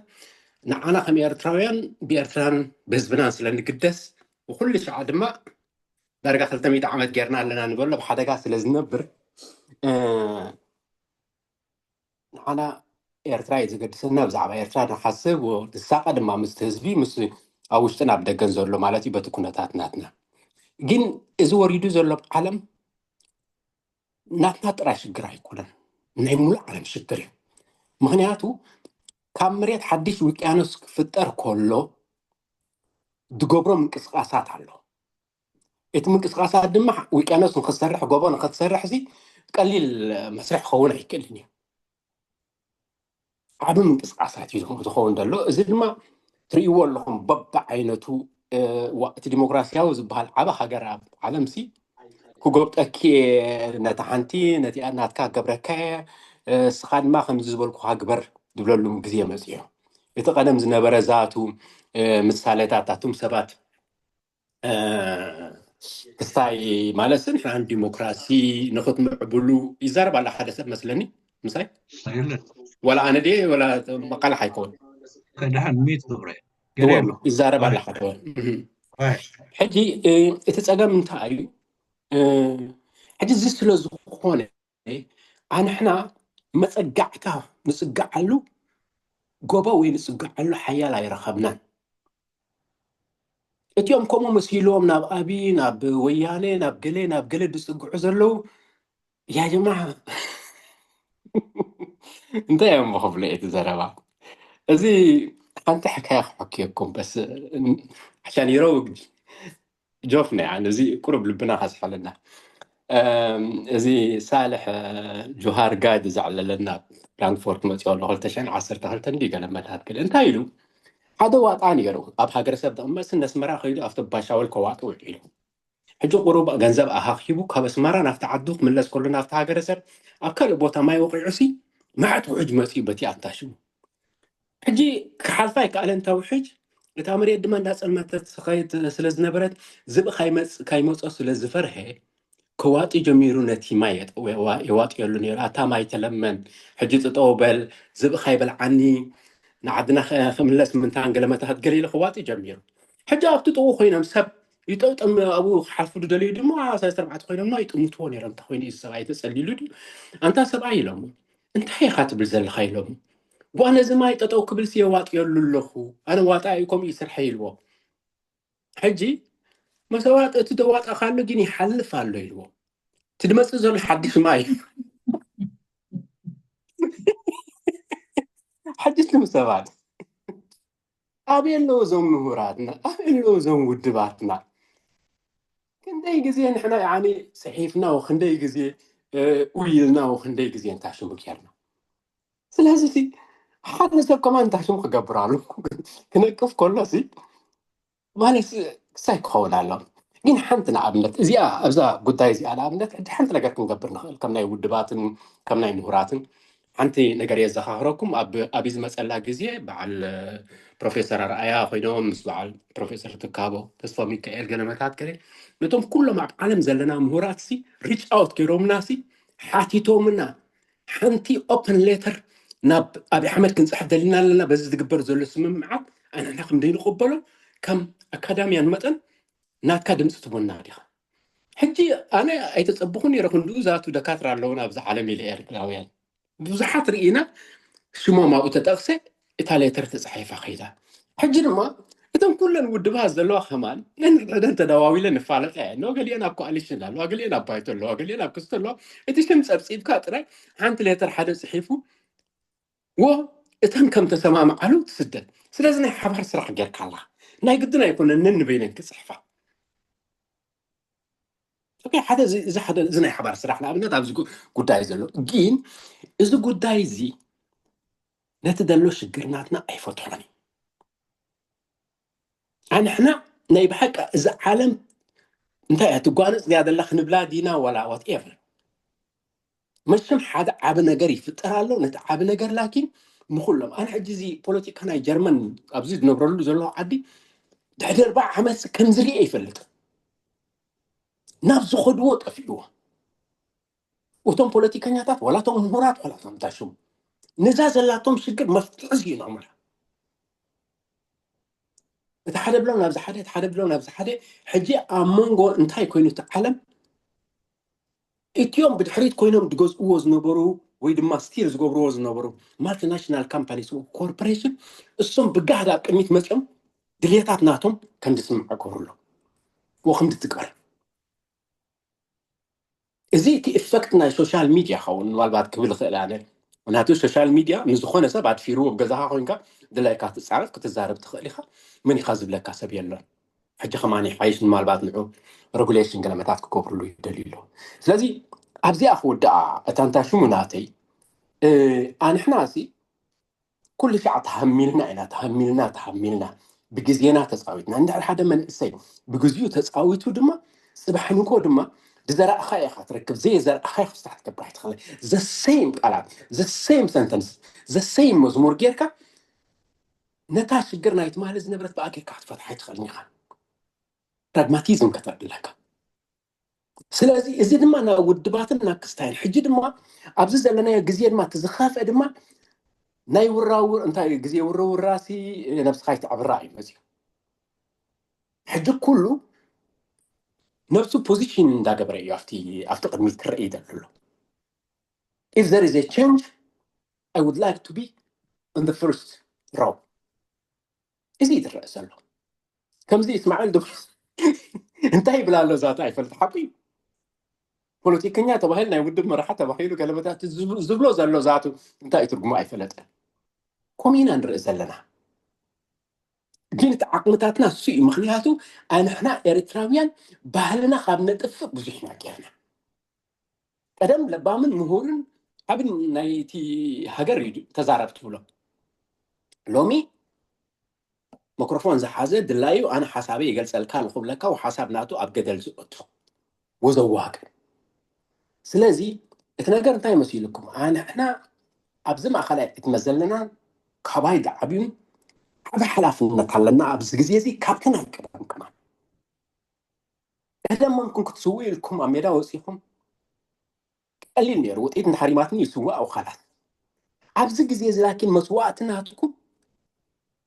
ንዓና ከም ኤርትራውያን ብኤርትራን ብህዝብናን ስለ ንግደስ ብኩሉ ሸዓ ድማ ዳርጋ ክልተ ሚእቲ ዓመት ጌርና ኣለና ንበሎ ብሓደጋ ስለ ዝነብር ንዓና ኤርትራ እዩ ዘገድሰና ብዛዕባ ኤርትራ ንሓስብ ንሳቐ ድማ ምስቲ ህዝቢ ምስ ኣብ ውሽጥን ኣብ ደገን ዘሎ ማለት እዩ በቲ ኩነታት ናትና ግን እዚ ወሪዱ ዘሎ ዓለም ናትና ጥራይ ሽግር ኣይኮነን ናይ ሙሉእ ዓለም ሽግር እዩ ምክንያቱ ካብ መሬት ሓድሽ ውቅያኖስ ክፍጠር ከሎ ዝገብሮ ምንቅስቃሳት ኣሎ እቲ ምንቅስቃሳት ድማ ውቅያኖስ ንክትሰርሕ ጎቦ ንክትሰርሕ ሲ ቀሊል መስርሕ ክኸውን ኣይክእልን እዩ ዓቢ ምንቅስቃሳት እዩ ዝኸውን ዘሎ እዚ ድማ ትርእይዎ ኣለኹም በብዓይነቱ እቲ ዲሞክራሲያዊ ዝበሃል ዓቢ ሃገር ኣብ ዓለም ሲ ክጎብጠኪ ነቲ ሓንቲ ነቲኣ ናትካ ገብረካ እስኻ ድማ ከምዚ ዝበልኩካ ግበር ዝብለሉ ግዜ መፅዮ እቲ ቀደም ዝነበረ ዛቱ ምሳሌታት ኣቱም ሰባት ክስታይ ማለት ንሕና ዲሞክራሲ ንክትምዕብሉ ይዛረብ ኣላ ሓደ ሰብ መስለኒ ምሳይ ዋላ ኣነ ድየ ዋላ መቃልሕ ኣይከውን ከድሓን ሚት ገብረ ይዛረብ ኣላ ሓደ ሕጂ እቲ ፀገም እንታይ እዩ ሕጂ እዚ ስለ ዝኾነ ኣንሕና መፀጋዕታ ንፅጋዓሉ ጎቦ ወይ ንፅጋዓሉ ሓያል ኣይረኸብናን እቲኦም ከምኡ መሲልዎም ናብ ኣብይ ናብ ወያነ ናብ ገለ ናብ ገለ ዝፅግዑ ዘለዉ ያ ጀማ እንታይ እዮም ክብሉ እቲ ዘረባ እዚ ሓንቲ ሕካያ ክሕክየኩም በስ ዓሻን ይረውግ ጆፍ ናይ ኣነ እዚ ቁሩብ ልብና ከስሐልና እዚ ሳልሕ ጆሃር ጋድ ዘዕለለና ፍራንክፎርት መፅኦ ኣሎ ክልተ ሽሕን ዓሰርተ ክልተን ድዩ ገለ መታት ገለ እንታይ ኢሉ ሓደ ዋጣ ነይሩ ኣብ ሃገረሰብ ዝቕመጥ ስነ ኣስመራ ከይዱ ኣብቲ ባሻወል ከዋጥ ውዒሉ ሕጂ ቁሩብ ገንዘብ ኣኻኺቡ ካብ ኣስመራ ናብቲ ዓዱ ክምለስ ከሎ ናብቲ ሃገረሰብ ኣብ ካልእ ቦታ ማይ ወቒዑ ሲ መዓት ውሕጅ መፂኡ በቲ ኣንታ ሽሙ። ሕጂ ክሓልፋ ኣይከኣለን እታ ውሕጅ። እታ መሬት ድማ እንዳፀልመተት ትኸይድ ስለ ዝነበረት ዝብኢ ካይመፅ- ካይመፆ ስለ ዝፈርሀ ከዋጢ ጀሚሩ ነቲ ማይ የጥ- የዋ- የዋጥየሉ ነይሩ። ኣታ ማይ ተለመን፣ ሕጂ ጥጠው በል፣ ዝብኢ ካይበልዓኒ፣ ንዓድና ከ- ክምለስ ምንታን ገለመታት ገለ ኢሉ ከዋጢ ጀሚሩ። ሕጂ ኣብቲ ጥቑ ኮይኖም ሰብ ይጠውጠም ኣብኡ ክሓልፉ ዝደልዩ ድማ ሰለስተ ኣርባዕተ ኮይኖም ማ ይጥምትዎ ነይሮም። እንታይ ኮይኑ እዩ ሰብኣይ ተፀሊሉ ድዩ? ኣንታ ሰብኣይ ኢሎም እንታይ ኢኻ ትብል ዘለኻ ኢሎም። ጓ ነዚ ማይ ጠጠው ክብል የዋጥየሉ ኣለኹ ኣነ ዋጣ እዩ ከምኡ ይስርሐ ኢልዎ። ሕጂ መሰዋጥ እቲ ደዋጣ ካሉ ግን ይሓልፍ ኣሎ ኢልዎ። እቲ ድመፅእ ዘሎ ሓድሽ ማይ ሓድሽ ንምሰባት ኣበይ ኣለዉ እዞም ምሁራትና? ኣበይ ኣለዉ እዞም ውድባትና? ክንደይ ግዜ ንሕና ያኒ ስሒፍና ወክንደይ ግዜ ኡይ ኢልና ወክንደይ ግዜ እንታሽሙ ጌርና። ስለዚ እቲ ሓደ ሰብ ከማን እንታሽሙ ክገብር ኣሉ ክነቅፍ ከሎ ሲ ማለት ክሳይ ክኸውን ኣሎ። ግን ሓንቲ ንኣብነት እዚኣ ኣብዛ ጉዳይ እዚኣ ንኣብነት ሕጂ ሓንቲ ነገር ክንገብር ንኽእል ከም ናይ ውድባትን ከም ናይ ምሁራትን ሓንቲ ነገር የዘኻኽረኩም። ኣብ ኣብዚ ዝመፀላ ግዜ በዓል ፕሮፌሰር ኣርኣያ ኮይኖም ምስ በዓል ፕሮፌሰር ትካቦ ተስፋ ሚካኤል ገለመታት ገለ ነቶም ኩሎም ኣብ ዓለም ዘለና ምሁራት ሲ ሪች ኣውት ገይሮምና ሲ ሓቲቶምና ሓንቲ ኦፕን ሌተር ናብ ኣብይ ኣሕመድ ክንፅሕፍ ደሊና ኣለና በዚ ዝግበር ዘሎ ስምምዓት ኣንሕና ከም ዘይንቕበሎ ከም ኣካዳሚያን መጠን ናትካ ድምፂ ትቦና ዲኻ? ሕጂ ኣነ ኣይተፀብኹ ነይረ ክንድኡ ዛቱ ደካትራ ኣለውን ኣብዚ ዓለም ኢለ ኤርትራውያን ብዙሓት ርኢና ሽሞም ኣብኡ ተጠቕሰ እታ ሌተር ተፃሒፋ ከይዳ። ሕጂ ድማ እተን ኩለን ውድባት ዘለዋ ከማን ነንሕደን ተደዋዊለ ንፋለጥ እያ። እነሆ ገሊአን ኣብ ኮኣሊሽን ኣለዋ፣ ገሊአን ኣብ ባይቶ ኣለዋ፣ ገሊአን ኣብ ክስቶ ኣለዋ። እቲ ሽም ፀብፂብካ ጥራይ ሓንቲ ሌተር ሓደ ፅሒፉ ወ እተን ከም ተሰማምዓሉ ትስደድ። ስለዚ ናይ ሓባር ስራሕ ጌርካ ኣላ ናይ ግድን ኣይኮነን ነንበይነን ክፅሕፋ። ኦኬ፣ ሓደ እዚ እዚ ሓደ እዚ ናይ ሓባር ስራሕ ንኣብነት ኣብዚ ጉ- ጉዳይ ዘሎ ግን እዚ ጉዳይ እዚ ነቲ ዘሎ ሽግር ናትና ኣይፈትሖን እዩ። ኣንሕና ናይ ብሓቂ እዚ ዓለም እንታይ እያ ትጓነፅ እዚኣ ዘላ ክንብላ ዲና ዋላ ዋትኤቨር መሽም ሓደ ዓቢ ነገር ይፍጠር ኣሎ። ነቲ ዓቢ ነገር ላኪን ንኩሎም ኣነ ሕጂ እዚ ፖለቲካ ናይ ጀርመን ኣብዚ ዝነብረሉ ዘለኹ ዓዲ ድሕሪ ኣርባዓ ዓመት ከምዚ ሪኤ ይፈልጥ ናብ ዝኸድዎ ጠፊእዎ እቶም ፖለቲከኛታት ዋላቶም ምሁራት ዋላቶም እንታይ ሽሙ ነዛ ዘላቶም ሽግር መፍትሒ ዝኢኖምላ እቲ ሓደ ብሎም ናብዚ ሓደ እቲ ሓደ ብሎም ናብዚ ሓደ ሕጂ ኣብ መንጎ እንታይ ኮይኑ እቲ ዓለም እቲኦም ብድሕሪት ኮይኖም ዝገዝእዎ ዝነበሩ ወይ ድማ ስቲል ዝገብርዎ ዝነበሩ ማልቲናሽናል ካምፓኒስ ኮርፖሬሽን እሶም ብጋህድ ኣብ ቅድሚት መፅኦም ድልየታት ናቶም ከም ዝስምዕ ክገብሩ ኣሎ ወ ከም ዝትግበር እዚ እቲ ኢፈክት ናይ ሶሻል ሚድያ ኸውን ምናልባት ክብል ይኽእል ኣነ ምክንያቱ ሶሻል ሚድያ ንዝኾነ ሰብ ኣድፊሩ ኣብ ገዛኻ ኮይንካ ድላይካ ትፃረፍ ክትዛረብ ትኽእል ኢኻ መን ኢኻ ዝብለካ ሰብ የለን ሕጂ ከማን ሓይሽ ምናልባት ንዑ ሬጉሌሽን ገለመታት ክገብርሉ ይደልዩ ኣለዉ ስለዚ ኣብዚኣ ክወድኣ እታ እንታ ሽሙ ናተይ ኣንሕና ሲ ኩሉ ሻዕ ተሃሚልና ኢና ተሃሚልና ተሃሚልና ብግዜና ተፃዊትና እንድሕር ሓደ መንእሰይ ብግዚኡ ተፃዊቱ ድማ ፅባሕ ንጎ ድማ ዝዘራእኻ ኢኻ ትረክብ ዘየዘራእኻ ኢኻ ፍስራሕ ትገብር ኣይትኽእል ዘሰይም ቃላት ዘሰይም ሰንተንስ ዘሰይም መዝሙር ጌርካ ነታ ሽግር ናይ ትማሊ ዝነበረት ብኣ ጌርካ ክትፈትሓ ኣይትኽእልን ኢኻ ፕራግማቲዝም ከተርድለካ ስለዚ እዚ ድማ ናብ ውድባትን ናብ ክስታይን ሕጂ ድማ ኣብዚ ዘለናዮ ግዜ ድማ እቲ ዝኸፍአ ድማ ናይ ውራውር እንታይ ግዜ ውርውራሲ ነብስኻ ይትዕብራ እዩ መፅኡ ሕጂ ኩሉ ነብሱ ፖዚሽን እንዳገበረ እዩ ኣብቲ ኣብቲ ቅድሚት ክረአ ይደሊ ኣሎ if there is a change I would like to be on the first row እዚ እዩ ዝረአ ዘሎ ከምዚ እስማዒል ዶ እንታይ ይብል ኣሎ ዛቱ ኣይፈልጥ ሓቁ እዩ ፖለቲከኛ ተባሂሉ ናይ ውድብ መራሓ ተባሂሉ ገለመታት ዝብሎ ዘሎ ዛቱ እንታይ እዩ ትርጉሙ ኣይፈለጠን ከምኡ ኢና ንርኢ ዘለና ግን እቲ ዓቕምታትና እሱ እዩ ምክንያቱ ኣንሕና ኤርትራውያን ባህልና ካብ ነጥፍእ ብዙሕ ኢና ጌርና ቀደም ለባምን ምሁርን ዓብን ናይቲ ሃገር እዩ ተዛረብ ትብሎ ሎሚ መክሮፎን ዝሓዘ ድላዩ ኣነ ሓሳበይ ይገልፀልካ ንክብለካ ሓሳብ ናቱ ኣብ ገደል ዝእቱ ወዘዋገ። ስለዚ እቲ ነገር እንታይ መሲልኩም? ኣንሕና ኣብዚ ማእኸላይ ዕድመ ዘለና ካባይ ዝዓብዩ ዓቢ ሓላፍነት ኣለና። ኣብዚ ግዜ እዚ ካብቲ ናይ ቀደም ከማን ቀደም መምኩም ክትስውኡ ኢልኩም ኣብ ሜዳ ወፂኹም ቀሊል ነይሩ። ውፅኢት እንድሕር ይማትኒ ይስዋእ ኣውኻላት። ኣብዚ ግዜ እዚ ላኪን መስዋእቲ ናትኩም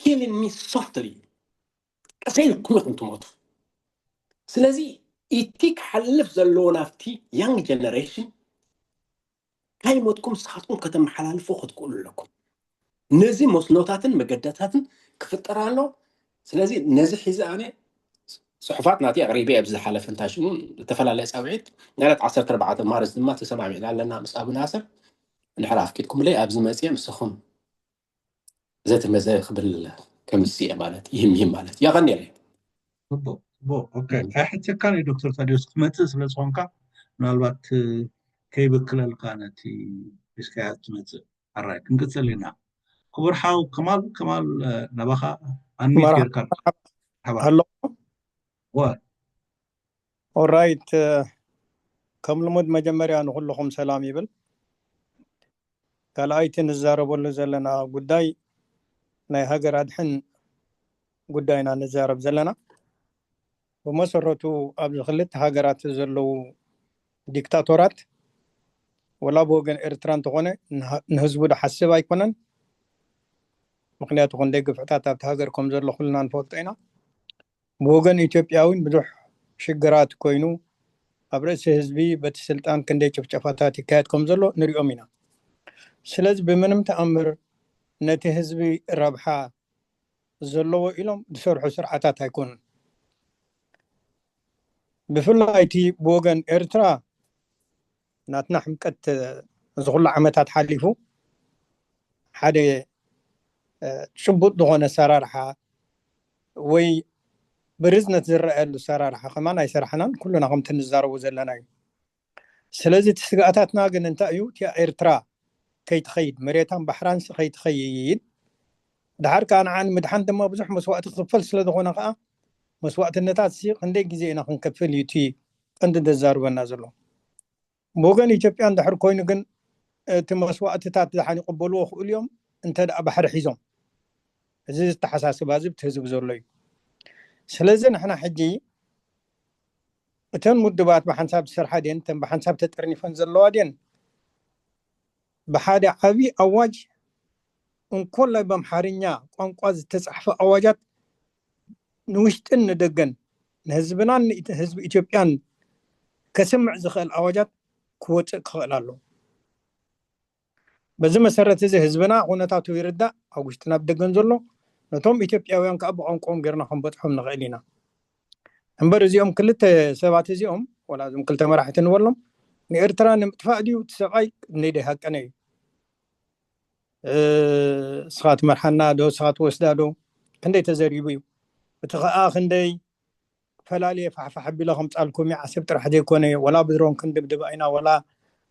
killing me softly እዩ። ቀሰ ኢልኩም ኢኹም ትሞቱ። ስለዚ እቲ ክሓልፍ ዘለዎ ናብቲ young generation ካይሞትኩም ንስኻትኩም ከተመሓላልፎ ክትክእሉ ኣለኩም። ነዚ መስኖታትን መገዳታትን ክፍጠር ኣሎ። ስለዚ ነዚ ሒዘ ኣነ ጽሑፋት ናተይ ኣቕሪበ ኣብዚ ዝሓለፈ እንታይ ሽሙ ዝተፈላለየ ጻውዒት ናለት ዓሰርተ ኣርባዕተ ማርስ ድማ ተሰማሚዕና ኣለና ምስ ኣቡ ናስር። እንድሕር ኣፍቂድኩምለይ ኣብዚ መጽየ ምስኹም ዘተ መዘ ክብል ከምስየ ማለት ይህም ይህም ማለት ያቐንየለይ። ጽቡቅ ጽቡቅ። ኦኬ፣ ኣይሕተካን እዩ ዶክተር ታዲዮስ ክትመጽእ ስለ ዝኾንካ ምናልባት ከይብክለልካ ነቲ ሒዝካዮ ትመጽእ። ኣራይ ክንቅጽል ኢና። ክቡር ሓው ከማል ከማል ናባኻ ኣንሚት ጌርካ። ኣለኹ። ኦራይት፣ ከም ልሙድ መጀመርያ ንኩልኹም ሰላም ይብል። ካልኣይቲ ንዛረበሉ ዘለና ጉዳይ ናይ ሃገር ኣድሕን ጉዳይና ንዛረብ ዘለና። ብመሰረቱ ኣብዚ ክልተ ሃገራት ዘለዉ ዲክታቶራት ወላ ብወገን ኤርትራ እንተኾነ ንህዝቡ ዝሓስብ ኣይኮነን። ምክንያቱ ክንደይ ግፍዕታት ኣብቲ ሃገር ከም ዘሎ ኩልና ንፈልጦ ኢና። ብወገን ኢትዮጵያ እውን ብዙሕ ሽግራት ኮይኑ ኣብ ርእሲ ህዝቢ በቲ ስልጣን ክንደይ ጭፍጨፋታት ይካየድ ከም ዘሎ ንሪኦም ኢና። ስለዚ ብምንም ተኣምር ነቲ ህዝቢ ረብሓ ዘለዎ ኢሎም ዝሰርሑ ስርዓታት ኣይኮኑን። ብፍላይ እቲ ብወገን ኤርትራ ናትና ሕምቀት እዚ ኩሉ ዓመታት ሓሊፉ ሓደ ጭቡጥ ዝኾነ ኣሰራርሓ ወይ ብርዝነት ዝረኣየሉ ኣሰራርሓ ከማን ኣይሰራሕናን። ኩልና ከምቲ ንዛረቡ ዘለና እዩ። ስለዚ እቲ ስግኣታትና ግን እንታይ እዩ? እቲኣ ኤርትራ ከይትኸይድ፣ መሬታን ባሕራንሲ ከይትኸይድ፣ ድሓር ከዓ ንዓን ምድሓን ድማ ብዙሕ መስዋእቲ ክኽፈል ስለ ዝኾነ ከዓ መስዋእትነታት ሲ ክንደይ ግዜ ኢና ክንከፍል እዩ እቲ ቀንዲ ዘዛርበና ዘሎ። ብወገን ኢትዮጵያ እንድሕር ኮይኑ ግን እቲ መስዋእትታት ድሓን ይቕበልዎ ክእሉ እዮም እንተ ደኣ ባሕሪ ሒዞም። እዚ ዝተሓሳስባ እዚ ብቲ ህዝቢ ዘሎ እዩ። ስለዚ ንሕና ሕጂ እተን ውድባት ብሓንሳብ ዝሰርሓ ድን እተን ብሓንሳብ ተጠርኒፈን ዘለዋ ድን ብሓደ ዓብዪ ኣዋጅ እንኮላይ በምሓርኛ ቋንቋ ዝተፃሕፈ ኣዋጃት ንውሽጥን ንደገን ንህዝብናን ንህዝቢ ኢትዮጵያን ከስምዕ ዝኽእል ኣዋጃት ክወፅእ ክኽእል ኣሎ። በዚ መሰረት እዚ ህዝብና ኩነታቱ ይርዳእ፣ ኣብ ውሽጥን ኣብ ደገን ዘሎ ነቶም ኢትዮጵያውያን ከዓ ብቋንቋኦም ጌርና ክንበፅሖም ንኽእል ኢና። እምበር እዚኦም ክልተ ሰባት እዚኦም ወላ እዞም ክልተ መራሕቲ ንበሎም ንኤርትራ ንምጥፋእ ድዩ እቲ ሰብኣይ ንደይ ሃቀነ እዩ። እስኻ ትመርሓና ዶ እስኻ ትወስዳ ዶ ክንደይ ተዘሪቡ እዩ። እቲ ከዓ ክንደይ ፈላልየ ፋሕፋሕ ኣቢለ ከምፃልኩም እዩ። ዓሰብ ጥራሕ ዘይኮነ ወላ ብድሮን ክንድብድባ ኢና ወላ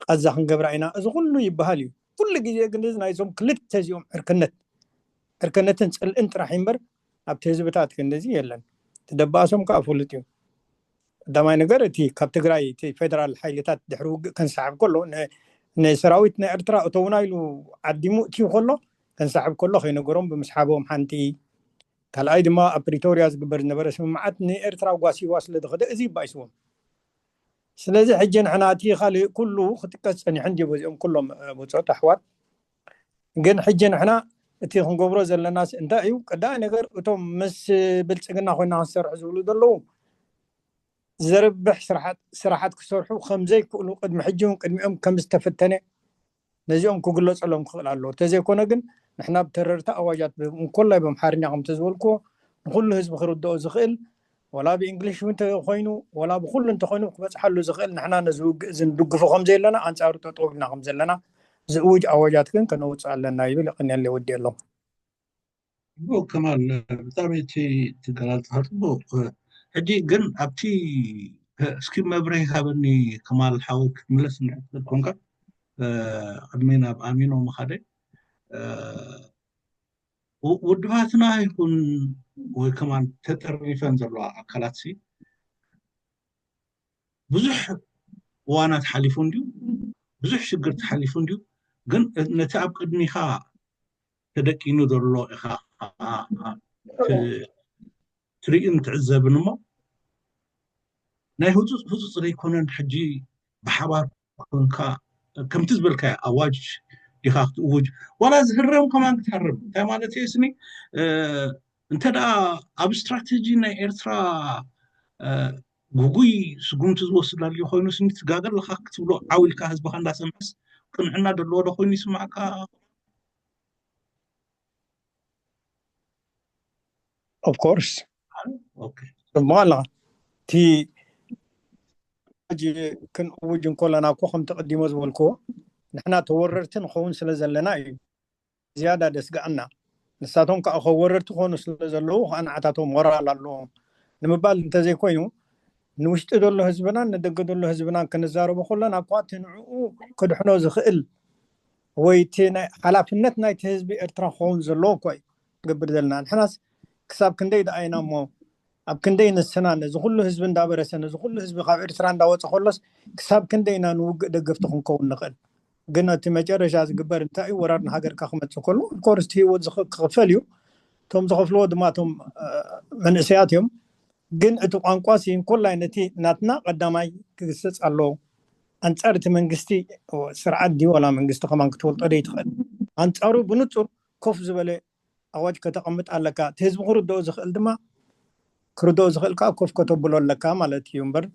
ቃዛ ክንገብራ ኢና እዚ ኩሉ ይበሃል እዩ። ኩሉ ግዜ ግን እዚ ናይዞም ክልተ እዚኦም ዕርክነት ዕርክነትን ፅልእን ጥራሕ እዩ እምበር ኣብቲ ህዝብታት ክንድዚ የለን። ትደባእሶም ከዓ ፍሉጥ እዩ። ቀዳማይ ነገር እቲ ካብ ትግራይ እቲ ፌደራል ሓይልታት ድሕሪ ውግእ ከንሰሓብ ከሎ ንሰራዊት ናይ ኤርትራ እተውና ኢሉ ዓዲሙ እትዩ ከሎ ከንሰሓብ ከሎ ከይነገሮም ብምስሓቦም ሓንቲ ካልኣይ ድማ ኣብ ፕሪቶርያ ዝግበር ዝነበረ ስምምዓት ንኤርትራ ጓሲዋ ስለ ዝኸደ እዚ ይባይስዎም። ስለዚ ሕጂ ንሕና እቲ ካልእ ኩሉ ክጥቀስ ፀኒሑ እንዲ በዚኦም ኩሎም ብፁዕት ኣሕዋት ግን ሕጂ ንሕና እቲ ክንገብሮ ዘለናስ እንታይ እዩ? ቀዳማይ ነገር እቶም ምስ ብልፅግና ኮይና ክንሰርሑ ዝብሉ ዘለዉ ዘርብሕ ስራሓት ክሰርሑ ከምዘይክእሉ ቅድሚ ሕጂ እውን ቅድሚኦም ከም ዝተፈተነ ነዚኦም ክግለፀሎም ክኽእል ኣለዎ። እንተዘይኮነ ግን ንሕና ብተረርቲ ኣዋጃት እንኮላይ በምሓርኛ ከምቲ ዝበልክዎ ንኩሉ ህዝቢ ክርድኦ ዝኽእል ወላ ብእንግሊሽ እውን እንተኮይኑ ወላ ብኩሉ እንተኮይኑ ክበፅሓሉ ዝኽእል ንሕና ነዚ ውግእ እዚ ንድግፎ ከም ዘለና ኣንፃሩ ጠጠው ኢልና ከም ዘለና ዝእውጅ ኣዋጃት ግን ከነውፅእ ኣለና ይብል። ይቐንየለይ ወዲ ኣለኹ። ጽቡቅ ከማል፣ ብጣዕሚ እቲ ትገላልጽካ ጽቡቅ። ሕጂ ግን ኣብቲ እስኪ መብርሂ ሃበኒ ከማል ሓወይ ክትምለስ እንድሕር ትኽእል ኮንካ ቅድሚ ናብ ኣሚኖ ምኻደይ ውድባትና ይኹን ወይ ከማን ተጠርኒፈን ዘለዋ ኣካላት ሲ ብዙሕ እዋናት ሓሊፉ እንድዩ፣ ብዙሕ ሽግር ተሓሊፉ እንድዩ። ግን ነቲ ኣብ ቅድሚኻ ተደቂኑ ዘሎ ኢኻ ትርእን ትዕዘብን እሞ ናይ ህፁፅ ህፁፅ ዘይኮነን። ሕጂ ብሓባር ኮንካ ከምቲ ዝበልካ ኣዋጅ ኢኻ ክትእውጅ፣ ዋላ ዝህረም ከማን ክትሃርም። እንታይ ማለት እየ ስኒ እንተ ደኣ ኣብ ስትራቴጂ ናይ ኤርትራ ጉጉይ ስጉምቲ ዝወስድ ኣልዩ ኮይኑ ስኒ ትጋገ ኣለካ ክትብሎ ዓው ኢልካ ህዝብካ እንዳሰምዐስ ቅንዕና ደለዎ ዶ ኮይኑ ይስማዕካ? Of course ኦኬ ጽቡቕ ኣለኻ። እቲ ሕጂ ክንእውጅ እንከለና እኮ ከምቲ ቀዲሞ ዝበልክዎ ንሕና ተወረርቲ ንኸውን ስለ ዘለና እዩ ዝያዳ ደስግኣና። ንሳቶም ከዓ ከወረርቲ ክኾኑ ስለ ዘለዉ ከዓ ንዓታቶም ሞራል ኣለዎም ንምባል እንተዘይኮይኑ ንውሽጢ ዘሎ ህዝብናን ንደገ ዘሎ ህዝብናን ክንዛረቦ ከለና እኳ እቲ ንዕኡ ክድሕኖ ዝኽእል ወይ እቲ ናይ ሓላፍነት ናይቲ ህዝቢ ኤርትራ ክኸውን ዘለዎ እኳ እዩ ንገብር ዘለና። ንሕናስ ክሳብ ክንደይ ደኣ ኢና እሞ ኣብ ክንደይ ንስና ነዚ ኩሉ ህዝቢ እንዳበረሰ ነዚ ኩሉ ህዝቢ ካብ ኤርትራ እንዳወፀ ከሎስ ክሳብ ክንደይ ኢና ንውግእ ደገፍቲ ክንከውን ንኽእል? ግን እቲ መጨረሻ ዝግበር እንታይ እዩ? ወራር ንሃገርካ ክመፅእ ከሎ ኮርስ ህይወት ክኽፈል እዩ። እቶም ዝኸፍልዎ ድማ እቶም መንእሰያት እዮም። ግን እቲ ቋንቋ ሲ እንኮላይ ነቲ ናትና ቀዳማይ ክግሰፅ ኣለዎ። ኣንፃር እቲ መንግስቲ ስርዓት ድዩ ዋላ መንግስቲ ከማን ክትፈልጦ ዶ ይትኽእል? ኣንፃሩ ብንፁር ኮፍ ዝበለ ኣዋጅ ከተቐምጥ ኣለካ። እቲ ህዝቢ ክርድኦ ዝኽእል ድማ ክርድኦ ዝኽእል ከዓ ኮፍ ከተብሎ ኣለካ ማለት እዩ እምበር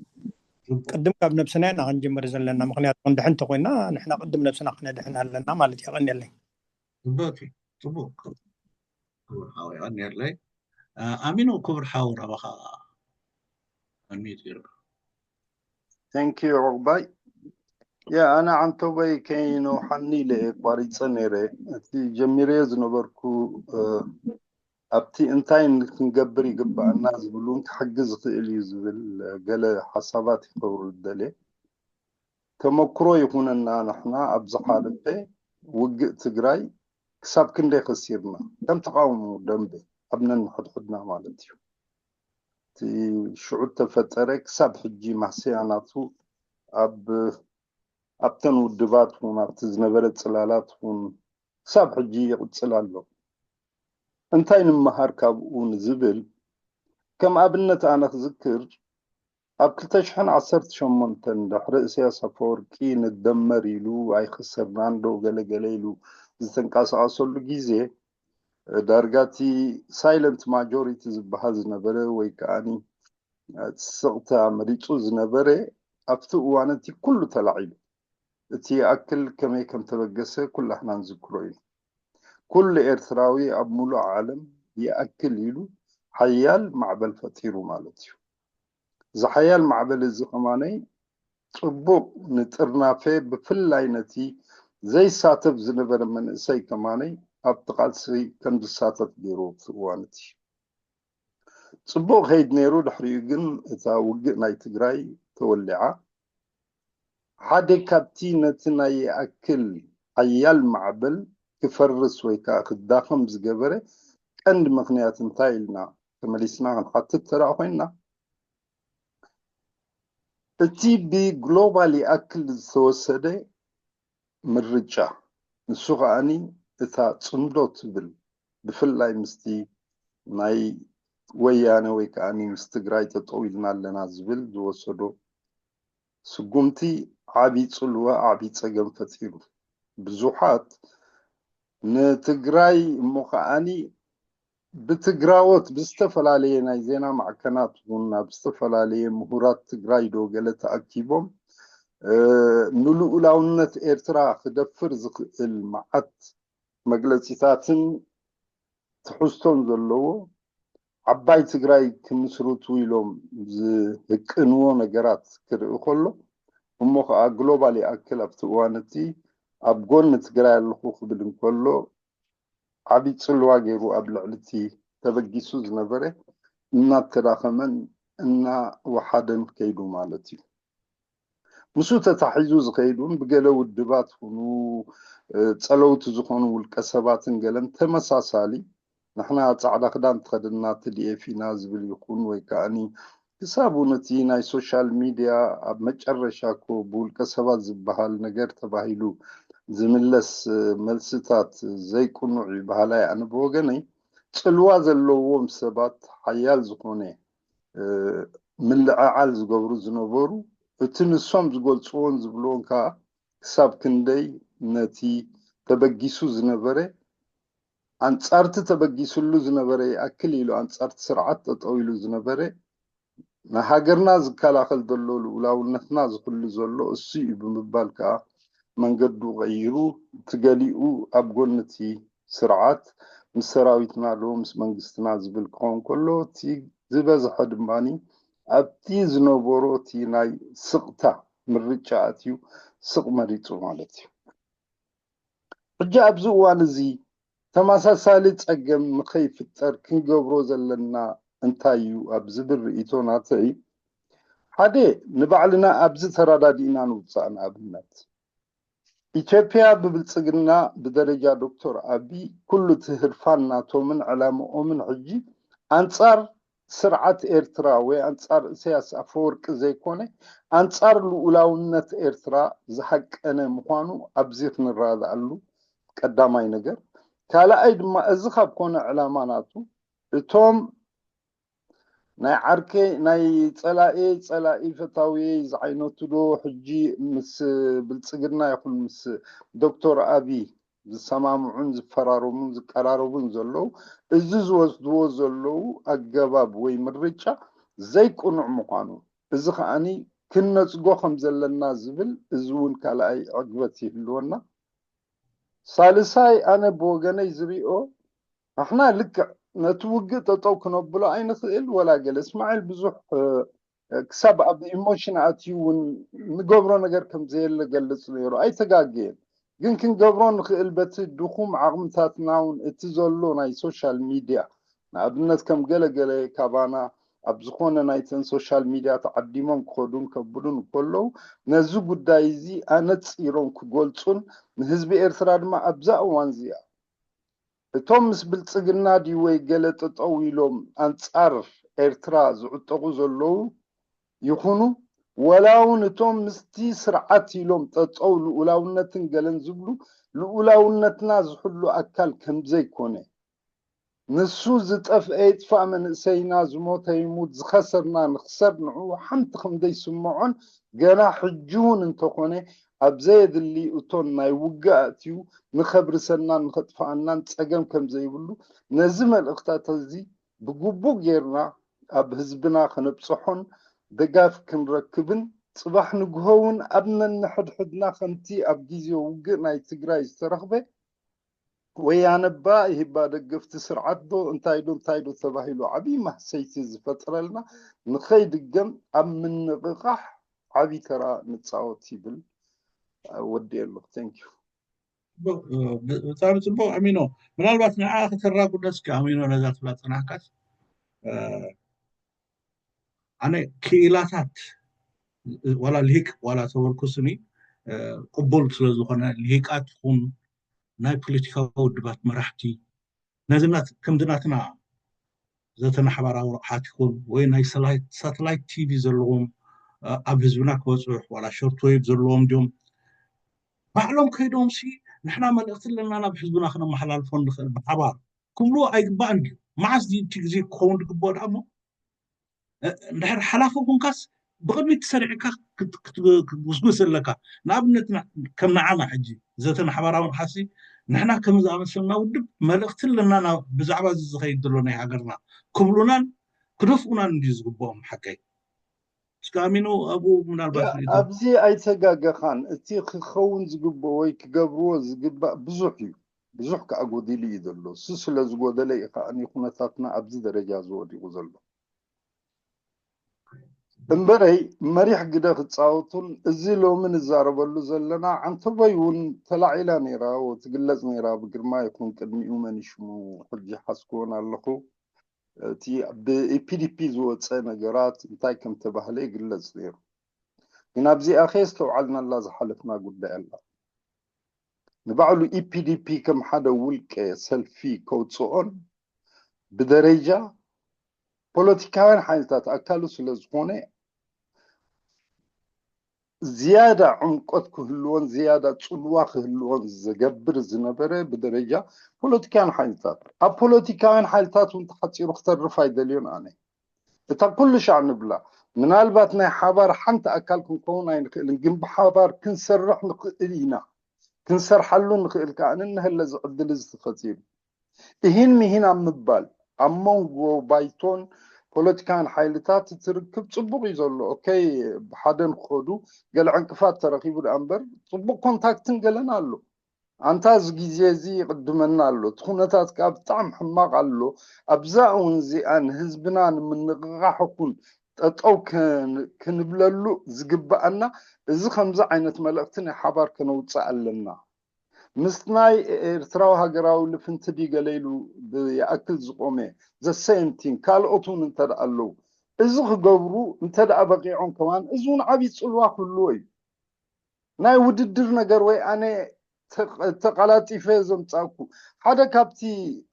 ቅድም ካብ ነብስና ኢና ክንጅምር ዘለና። ምክንያቱ ክንድሕን እንተኮይና ንሕና ቅድም ነብስና ክነድሕን ኣለና ማለት እዩ። የቐንየለይ። ጽቡቅ እዩ። ጽቡቅ ክቡር ሓው የቐንየለይ። ኣሚኑ ክቡር ሓው ናባኻ ኣሚት ይርካ። Thank you ዑቕባይ። ያ ኣነ ዓንተቦይ ከይነውሓኒ ኢለ እየ ቋሪፀ ነይረ። እቲ ጀሚረዮ ዝነበርኩ ኣብቲ እንታይ ክንገብር ይግባኣና ዝብሉን ክሕግዝ ዝኽእል እዩ ዝብል ገለ ሓሳባት ይኸውር ደልየ። ተመክሮ ይኹነና ንሕና ኣብ ዝሓለፈ ውግእ ትግራይ ክሳብ ክንደይ ከሲርና ከም ተቃውሞ ደንበ ኣብ ነንሕድሕድና ማለት እዩ። እቲ ሽዑ ተፈጠረ ክሳብ ሕጂ ማህሰያ ናቱ ኣብ ኣብተን ውድባት ኹን ኣብቲ ዝነበረ ፅላላት ኹን ክሳብ ሕጂ ይቕፅል ኣሎ። እንታይ ንምሃር ካብኡ ንዝብል ከም ኣብነት ኣነ ክዝክር ኣብ ክልተ ሽሕን ዓሰርተ ሸሞንተን ድሕሪ እስያስ ኣፈወርቂ ንደመር ኢሉ ኣይኸሰርናን ዶ ገለገለ ኢሉ ዝተንቀሳቐሰሉ ግዜ ዳርጋ እቲ silent majority ዝበሃል ዝነበረ ወይ ከዓኒ ስቕታ መሪፁ ዝነበረ ኣብቲ እዋን እቲ ኩሉ ተላዒሉ እቲ ይኣክል ከመይ ከም ተበገሰ ኩላሕና ንዝክሮ ኢና። ኩሉ ኤርትራዊ ኣብ ሙሉእ ዓለም ይኣክል ኢሉ ሓያል ማዕበል ፈጢሩ ማለት እዩ። እዚ ሓያል ማዕበል እዚ ከማነይ ፅቡቕ ንጥርናፈ ብፍላይ ነቲ ዘይሳተፍ ዝነበረ መንእሰይ ከማነይ ኣብቲ ቃልሲ ከም ዝሳተፍ ገይሩ ኣብቲ እዋን እቲ። ፅቡቕ ከይድ ነይሩ ድሕሪኡ ግን እታ ውግእ ናይ ትግራይ ተወሊዓ ሓደ ካብቲ ነቲ ናይ ይኣክል ሓያል ማዕበል ክፈርስ ወይ ከዓ ክዳኸም ዝገበረ ቀንዲ ምኽንያት እንታይ ኢልና ተመሊስና ክንሓትት ተደኣ ኮይንና እቲ ብግሎባል ይኣክል ዝተወሰደ ምርጫ ንሱ ከዓኒ እታ ፅምዶ ትብል ብፍላይ ምስቲ ናይ ወያነ ወይ ከዓኒ ምስ ትግራይ ጠጠው ኢልና ኣለና ዝብል ዝወሰዶ ስጉምቲ ዓብዪ ፅልዋ ዓብዪ ፀገም ፈጢሩ ብዙሓት ንትግራይ እሞ ከዓኒ ብትግራዎት ብዝተፈላለየ ናይ ዜና ማዕከናት እውን ናብ ዝተፈላለየ ምሁራት ትግራይ ዶ ገለ ተኣኪቦም ንልኡላውነት ኤርትራ ክደፍር ዝኽእል መዓት መግለፂታትን ትሕዝቶን ዘለዎ ዓባይ ትግራይ ክምስርቱ ኢሎም ዝህቅንዎ ነገራት ክርኢ ከሎ እሞ ከዓ ግሎባል ይኣክል ኣብቲ እዋን እቲ ኣብ ጎኒ ትግራይ ኣለኹ ክብል እንከሎ ዓብዪ ፅልዋ ገይሩ ኣብ ልዕሊ እቲ ተበጊሱ ዝነበረ እናተዳኸመን እናወሓደን ከይዱ ማለት እዩ። ምስኡ ተታሒዙ ዝኸይድ እውን ብገለ ውድባት ኩኑ ፀለውቲ ዝኾኑ ውልቀ ሰባትን ገለን ተመሳሳሊ ንሕና ፃዕዳ ክዳን ተኸደና ትዲኤፍ ኢና ዝብል ይኹን ወይ ከዓኒ ክሳብ እውን እቲ ናይ ሶሻል ሚድያ ኣብ መጨረሻ እኮ ብውልቀ ሰባት ዝበሃል ነገር ተባሂሉ ዝምለስ፣ እ፣ መልስታት ዘይቅኑዕ እዩ በሃላይ። ኣነ ብወገነይ ጽልዋ ዘለዎም ሰባት ሓያል ዝኾነ፣ እ፣ ምልዕዓል ዝገብሩ ዝነበሩ፣ እቲ ንሶም ዝገልጽዎን ዝብልዎን ከዓ ክሳብ ክንደይ ነቲ ተበጊሱ ዝነበረ፣ ኣንጻርቲ ተበጊስሉ ዝነበረ ይኣክል ኢሉ ኣንጻርቲ ስርዓት ጠጠው ኢሉ ዝነበረ፣ ንሃገርና ዝከላኸል ዘሎ፣ ልኡላውነትና ዝሕሉ ዘሎ እሱ እዩ ብምባል ከዓ መንገዱ ቀይሩ፣ እቲ ገሊኡ ኣብ ጎኒ እቲ ስርዓት ምስ ሰራዊትና ዶ ምስ መንግስትና ዝብል ክኸውን ከሎ፣ እቲ ዝበዝሐ ድማ ኣብቲ ዝነበሮ እቲ ናይ ስቕታ ምርጫ ኣትዩ ስቕ መሪጹ ማለት እዩ። ሕጂ ኣብዚ እዋን እዚ ተመሳሳሊ ጸገም ንኸይፍጠር ክንገብሮ ዘለና እንታይ እዩ ኣብ ዝብል ርእይቶ ናተይ፣ ሓደ፣ ንባዕልና ኣብዚ ተረዳዲእና ንውጻእ። ንኣብነት፣ ኢትዮጵያ ብብልጽግና ብደረጃ ዶክተር ኣቢ ኩሉ እቲ ህርፋን ናቶምን ዕላምኦምን ሕጂ ኣንጻር ስርዓት ኤርትራ ወይ ኣንጻር ኢሳያስ ኣፈወርቂ ዘይኮነ፣ ኣንጻር ልኡላውነት ኤርትራ ዝሃቀነ ምዃኑ ኣብዚ ክንረዳኣሉ ቀዳማይ ነገር። ካልኣይ ድማ፣ እዚ ካብ ኮነ ዕላማ ናቱ፣ እቶም ናይ ዓርከ፣ ናይ ጸላኤ ጸላኢ ፈታውየይ ዝዓይነቱ ዶ፣ ሕጂ ምስ ብልጽግና ይኹን ምስ ዶክተር ኣቢ ዝሰማምዑን ዝፈራረሙን ዝቀራረቡን ዘለዉ፣ እዚ ዝወስድዎ ዘለዉ ኣገባብ ወይ ምርጫ ዘይቅኑዕ ምዃኑ፣ እዚ ከኣኒ ክንነጽጎ ከም ዘለና ዝብል፣ እዚ እውን ካልኣይ ዕግበት ይህልወና። ሳልሳይ፣ ኣነ ብወገነይ ዝሪኦ፣ ንሕና ልክዕ ነቲ ውግእ ጠጠው ክነብሎ ኣይንኽእል፣ ወላ ገለ። እስማዒል ብዙሕ፣ እ፣ ክሳብ ኣብ ኢሞሽን ኣትዩ እውን ንገብሮ ነገር ከም ዘየለ ገልጽ ነይሩ። ኣይተጋገየን። ግን ክንገብሮ ንኽእል፣ በቲ ድኹም ዓቕምታትና እውን እቲ ዘሎ ናይ ሶሻል ሚድያ፣ ንኣብነት ከም ገለ ገለ ካባና ኣብ ዝኾነ ናይተን ሶሻል ሚድያ ተዓዲሞም ክኸዱን ከብሉን ከለዉ፣ ነዚ ጉዳይ እዚ ኣነጺሮም ክገልጹን ንህዝቢ ኤርትራ ድማ ኣብዛ እዋን እዚኣ እቶም ምስ ብልጽግና ድዩ ወይ ገለ ጠጠው ኢሎም ኣንጻር ኤርትራ ዝዕጠቑ ዘለዉ ይኹኑ፣ ወላ እውን እቶም ምስቲ ስርዓት ኢሎም ጠጠው ልኡላውነትን ገለን ዝብሉ፣ ልኡላውነትና ዝሕሉ ኣካል ከም ዘይኮነ፣ ንሱ ዝጠፍአ ይጥፋእ፣ መንእሰይና ዝሞተ ይሙት፣ ዝኸሰርና ንኽሰር፣ ንዕኡ ሓንቲ ከም ዘይስምዖን፣ ገና ሕጂ እውን እንተኾነ ኣብ ዘየድሊ እቶን ናይ ውግእ ኣእትዩ ንኸብርሰናን ንኸጥፍኣናን ጸገም ከም ዘይብሉ፣ ነዚ መልእኽታት እዚ ብግቡእ ጌርና ኣብ ህዝብና ከነብጽሖን ደጋፍ ክንረክብን፣ ጽባሕ ንግሆ እውን ኣብ ነንሕድሕድና ከምቲ ኣብ ግዜ ውግእ ናይ ትግራይ ዝተረኽበ ወያነ እባ ይህባ ደገፍቲ ስርዓት ዶ እንታይ ዶ እንታይ ዶ ተባሂሉ ዓብዪ ማህሰይቲ ዝፈጥረልና ንኸይድገም ኣብ ምንቕቓሕ ዓብዪ ተራ ንጻወት ይብል። ወዲኤ ኣለኹ። Thank you። ጽቡቅ፣ ብ-፣ ብጣዕሚ ጽቡቅ ኣሚኖ። ምናልባት ንዓ ከተራጉዶ እስኪ ኣሚኖ፣ ነዛ ትብላ ጽናሕካስ፣ እ፣ ኣነ ክኢላታት ዋላ ልሂቅ ዋላ ተወርኩስኒ፣ እ፣ ቅቡል ስለ ዝኾነ፣ ልሂቃት ይኹን ናይ ፖለቲካዊ ውድባት መራሕቲ፣ ነዚ ናት-፣ ከምዚ ናትና ዘተና ሓባራዊ ረቕሓት ይኹን ወይ ናይ ሰላይት-፣ ሳተላይት ቲቪ ዘለዎም፣ እ፣ ኣብ ህዝብና ክበጽሕ ዋላ ሾርት ዌቭ ዘለዎም ድዮም ባዕሎም ከይዶም ሲ ንሕና መልእኽቲ ኣለና ናብ ህዝብና ክነመሓላልፎ ንኽእል ብሓባር ክብሉ ኣይግባእን ድዩ? መዓስ ድዩ እቲ ግዜ ክኸውን ዝግብኦ ደኣ እሞ? እ፣ እንድሕር ሓላፊ ኮንካስ ብቕድሚት ተሰሪዕካ ክት-፣ ክት-፣ ክትጉስጉስ ኣለካ። ንኣብነት ና-፣ ከም ንዓና ሕጂ ዘተና ሓባራዊ ረቕሓሲ ንሕና ከም ዝኣመሰልና ውድብ መልእኽቲ ኣለና ናብ ብዛዕባ እዚ ዝኸይድ ዘሎ ናይ ሃገርና ክብሉናን ክደፍኡናን እንድዩ ዝግብኦም ሓቀይ። እስከ ኣሚኑ ኣብኡ ምናልባት ያ፣ ርእይቶ። ኣብዚ ኣይተጋገኻን። እቲ ክኸውን ዝግብኦ ወይ ክገብርዎ ዝግባእ ብዙሕ እዩ። ብዙሕ ከዓ ጎዲሉ እዩ ዘሎ። እሱ ስለ ዝጎደለ እዩ ከዓ ኩነታትና ኣብዚ ደረጃ ዝወዲቑ ዘሎ። እምበረይ መሪሕ ግደ ክጻወቱን እዚ ሎሚ ንዛረበሉ ዘለና ዓንተቦይ እውን ተላዒላ ነይራ፣ ትግለጽ ነይራ ብግርማ ይኹን ቅድሚኡ መን ሽሙ ሕጂ ሓስክዎን ኣለኹ። እቲ ብኢፒዲፒ ዝወፀ ነገራት እንታይ ከም ተባህለ ይግለጽ ነይሩ። ግን ኣብዚኣ ከየስተውዓልናላ ዝሓለፍና ጉዳይ ኣላ። ንባዕሉ ኢፒዲፒ ከም ሓደ ውልቀ ሰልፊ ከውፅኦን ብደረጃ ፖለቲካውያን ሓይልታት ኣካሉ ስለ ዝኾነ ዝያዳ ዕምቆት ክህልዎን ዝያዳ ጽልዋ ክህልዎን ዝገብር ዝነበረ ብደረጃ ፖለቲካውያን ሓይልታት። ኣብ ፖለቲካውያን ሓይልታት እውን ተሓጺሩ ክተርፍ ኣይደልዮን ኣነ። እታ ኩሉ ሻዕ ንብላ ምናልባት ናይ ሓባር ሓንቲ ኣካል ክንከውን ኣይንኽእልን፣ ግን ብሓባር ክንሰርሕ ንኽእል ኢና። ክንሰርሓሉ ንኽእል ከኣ ንንህለ ዝዕድል እዚ ተፈጢሩ። እሂን ምሂን ኣብ ምባል ኣብ መንጎ ባይቶን ፖለቲካን ሓይልታት እቲ ርክብ ጽቡቕ እዩ ዘሎ። ኦከይ፣ ብሓደ ንክኸዱ ገለ ዕንቅፋት ተረኺቡ ደኣ እምበር ጽቡቕ ኮንታክትን ገለን ኣሎ። ኣንታ እዚ ግዜ እዚ ይቕድመና ኣሎ። እቲ ኩነታት ከኣ ብጣዕሚ ሕማቕ ኣሎ። ኣብዛ እውን እዚኣ ንህዝብና ንምንቕቓሕ ይኹን ጠጠው ከን-፣ ክንብለሉ ዝግብኣና እዚ ከምዚ ዓይነት መልእኽቲ ናይ ሓባር ከነውጽእ ኣለና። ምስ ናይ ኤርትራዊ ሃገራዊ ልፍንቲ ድዩ ገለ ኢሉ ብይኣክል ዝቆመ ዘሰየምቲን ካልኦት እውን እንተ ደኣ ኣለዉ፣ እዚ ክገብሩ እንተ ደኣ በቂዖም ከማን፣ እዚ እውን ዓብዪ ጽልዋ ክህልዎ እዩ። ናይ ውድድር ነገር ወይ ኣነ ተቐ-፣ ተቐላጢፈ ዘምጻእኩ ሓደ ካብቲ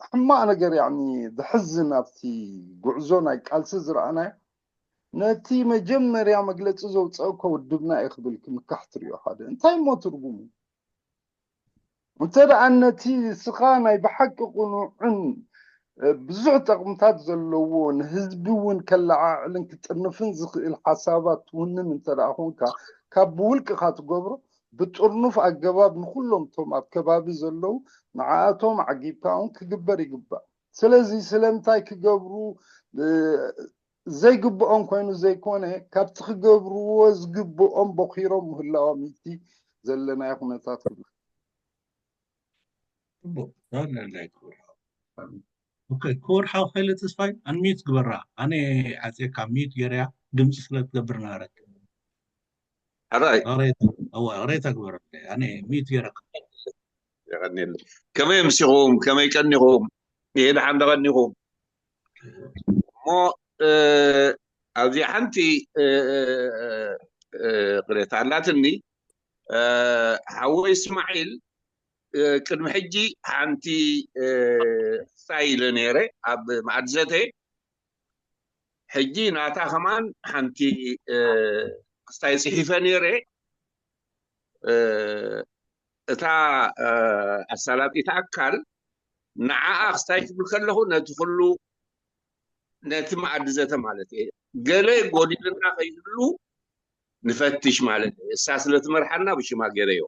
ሕማቕ ነገር፣ ያዕኒ፣ ዝሕዝን ኣብቲ ጉዕዞ ናይ ቃልሲ ዝረኣናዮ፣ ነቲ መጀመርያ መግለጺ ዘውጸእኮ ውድብና እየ ክብል ክምካሕ ትርእዮ። ሓደ እንታይ እሞ ትርጉሙ? እንተ ደኣ ነቲ ንስኻ ናይ ብሓቂ ቅኑዕን፣ እ፣ ብዙሕ ጠቕምታት ዘለዎ ንህዝቢ እውን ከለዓዕልን ክጥርንፍን ዝኽእል ሓሳባት ትውንን እንተ ደኣ ኾንካ፣ ካብ ብውልቅኻ ትገብሮ ብጥርኑፍ ኣገባብ ንኹሎም እቶም ኣብ ከባቢ ዘለዉ ንዓኣቶም ዓጊብካ እውን ክግበር ይግባእ። ስለዚ ስለምንታይ ክገብሩ፣ እ፣ ዘይግብኦም ኮይኑ ዘይኮነ፣ ካብቲ ክገብርዎ ዝግብኦም ቦኺሮም ምህላዎም እቲ ዘለናዮ ኩነታት ክብል። ጽቡቕ፣ ተባረኽ ክቡር ሓው። ኦኬ፣ ክቡር ሓው ሃይለ ተስፋይ፣ ኣንሚዩት ግበራ። ኣነ ዓጽየካ ሚዩት ገይረያ፣ ድምጺ ስለ ትገብር ነበረት። ሕራይ፣ ይቕሬታ፣ እወ፣ ይቕሬታ ግበረለይ። ኣነ ሚዩት ገይረካ። የቐንየለይ። ከመይ ኣምሲኹም? ከመይ ቀኒኹም? ይሄ ደሓን ተቐኒኹም? እሞ፣ እ፣ ኣብዚኣ ሓንቲ፣ እ፣ እ፣ እ፣ እ፣ ቅሬታ ኣላትኒ። እ፣ ሓወይ እስማዒል፣ እ፣ ቅድሚ ሕጂ ሓንቲ፣ እ፣ ክስታይ ኢለ ነይረ ኣብ መኣዲ ዘተ። ሕጂ ናታ ከማን ሓንቲ፣ እ፣ ክስታይ ጽሒፈ ነይረ። እ፣ እታ፣ እ፣ ኣሳላጢት ኣካል ንዓኣ ክስታይ ክብል ከለኹ ነቲ ኩሉ፣ ነቲ መኣዲ ዘተ ማለት እየ፣ ገለ ጎዲልና ከይህሉ ንፈትሽ ማለት እየ። እሳ ስለ ትመርሓና ብሽማ ገይረዮ።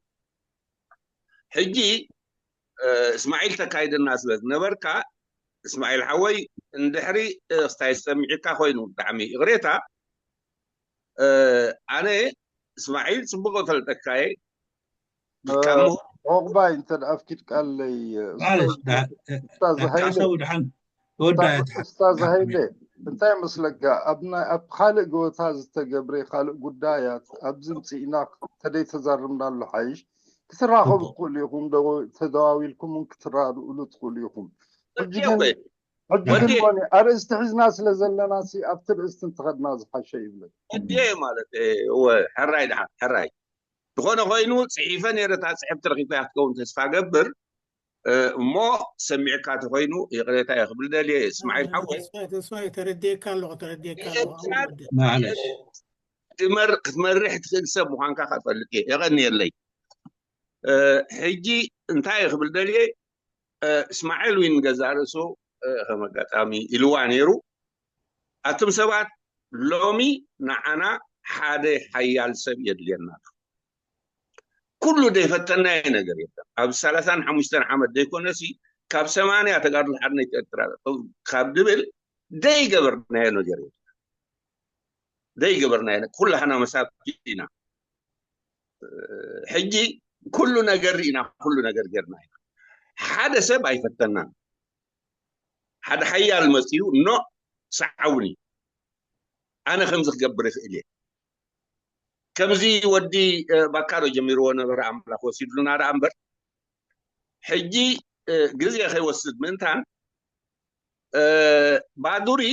ሕጂ፣ እ፣ እስማዒል ተካይደና ስለ ዝነበርካ፣ እስማዒል ሓወይ፣ እንድሕሪ፣ እ፣ ክስታይ ዝሰሚዕካ ኮይኑ ብጣዕሚ ይቕሬታ። እ፣ ኣነ እስማዒል ጽቡቕ እፈልጠካ እየ። ካብ ምሁር ዑቕባይ እንተ ደኣ ኣፍቂድካለይ፣ ማለሽ፣ ዳ-፣ እ፣ ኡስታዝ ዳካ ሃይለ፣ ሓሳቡ ድሓን ተወዳእት። ኡስታዝ ሃይለ፣ እንታይ መስለካ፣ ኣብ ናይ፣ ኣብ ካልእ ጎታ ዝተገብረ ካልእ ጉዳያት ኣብዚ ምጽኢና ተደይ ተዛርብናሉ ሓይሽ ክትራኸቡ ጽቡቕ። ትኽእሉ ኢኹም፣ ዶ ተደዋዊልኩም እውን ክትራድእሉ ትኽእሉ ኢኹም። ሕጂ ወዲየ ግን፣ ወይ? ሕጂ ግን ወዲየ? ሞኒ፣ ኣርእስቲ ሒዝና ስለ ዘለና ሲ ኣብቲ ርእስቲ እንተኸድና ዝሓሸ ይብለኒ። ወዲየ ማለት፣ እ፣ እወ፣ ሕራይ ደሓን፣ ሕራይ። ዝኾነ ኮይኑ፣ ጽሒፈ ነይረ፣ እታ ጽሕፍቲ ረኺብካያ ክትከውን ተስፋ ገብር። እ፣ እሞ ሰሚዕካ ተኾይኑ ይቕሬታ እየ ክብል ደልየ፣ እስማዒል ሓወይ። ተስፋ፣ ተስፋ፣ ተረዲኤካ ኣለኹ፣ ተረዲኤካ ይሄ ኣለኹ። ብዛዕባ ማለሽ። ትመር-፣ ክትመርሕ ትኽእል ሰብ ምዃንካ ከፈልጥ እየ። የቐንየለይ። እ፣ ሕጂ እንታይ እየ ክብል ደልየ፣ እ፣ እስማዒል ዊን ገዛእ ርእሱ፣ እ፣ ከም ኣጋጣሚ ኢልዋ ነይሩ። ኣቱም ሰባት፣ ሎሚ ንዓና ሓደ ሓያል ሰብ የድልየና ኣሎ። ኩሉ ዘይፈተናዮ ነገር የለን። ኣብ ሰላሳን ሓሙሽተን ዓመት ዘይኮነሲ፣ ካብ ሰማንያ ተጋድሎ ሓርነት ኤርትራ ካብ ድብል ዘይገበርናዮ ነገር የለን። ዘይገበርናዮ ነገር፣ ኩላህና መሳኪን ኢና። ሕጂ ኩሉ ነገር ርኢና፣ ኩሉ ነገር ጌርና ኢና። ሓደ ሰብ ኣይፈተናን። ሓደ ሓያል መጺኡ፣ "ኖ፣ ሰዓቡኒ፣ ኣነ ከምዚ ክገብር ይኽእል እየ።" ከምዚ ወዲ፣ እ፣ ባካሮ ጀሚርዎ ነበረ፣ ኣምላኽ ወሲድሉና ደኣ እምበር። ሕጂ፣ እ፣ ግዜ ከይወስድ ምእንታን፣ እ፣ ባዱሪ፣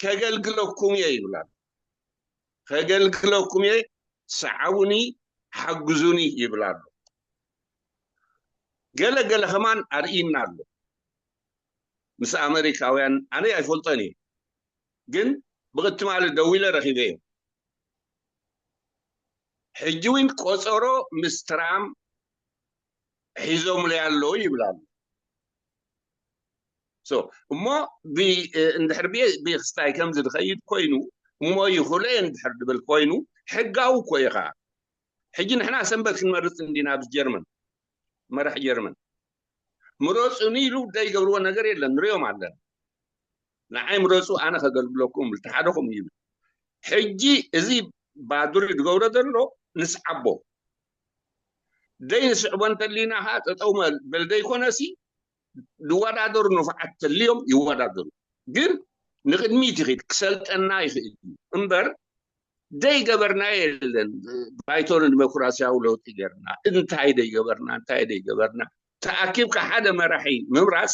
"ከገልግለኩም እየ" ይብል ኣሎ። "ከገልግለኩም እየ፣ ሰዓቡኒ፣ ሓግዙኒ" ይብል ኣሎ። ገለ ገለ ከማን ኣርእይና ኣሎ። ምስ ኣመሪካውያን ኣነ ኣይፈልጦን እየ፣ ግን ብቕትማሊ ደዊለ ረኺበ እየ። ሕጂ እውን ቆፀሮ ምስ ትራምፕ ሒዞምለይ ኣለዉ ይብላሉ። እሞ እንድሕር ብክስታይ ከምዚ ዝኸይድ ኮይኑ እሞ ይኹለ እንድሕር ድብል ኮይኑ ሕጋዊ እኮ እዩ ከዓ። ሕጂ ንሕና ሰንበት ክንመርፅ እንዲና ኣብዚ ጀርመን፣ መራሕ ጀርመን ምረፁኒ ኢሉ ዘይገብርዎ ነገር የለን፣ ንሪኦም ኣለና። ንዓይ ምረፁ ኣነ ከገልግለኩም ብል ተሓደኹም ይብል። ሕጂ እዚ ባድሪ ዝገብሮ ዘሎ ንስዓቦ ደይ ንስዕቦ እንተሊና ከዓ ጠጠው በል ዘይኮነሲ ዝወዳደሩ ንፉዓት ተልዮም ይወዳደሩ። ግን ንቕድሚት ይኽድ ክሰልጠና ይኽእል እዩ እምበር ደይገበርና የለን። ባይቶ ንዲሞክራሲያዊ ለውጢ ገርና እንታይ ደይገበርና እንታይ ደይገበርና ተኣኪብካ ሓደ መራሒ ምምራፅ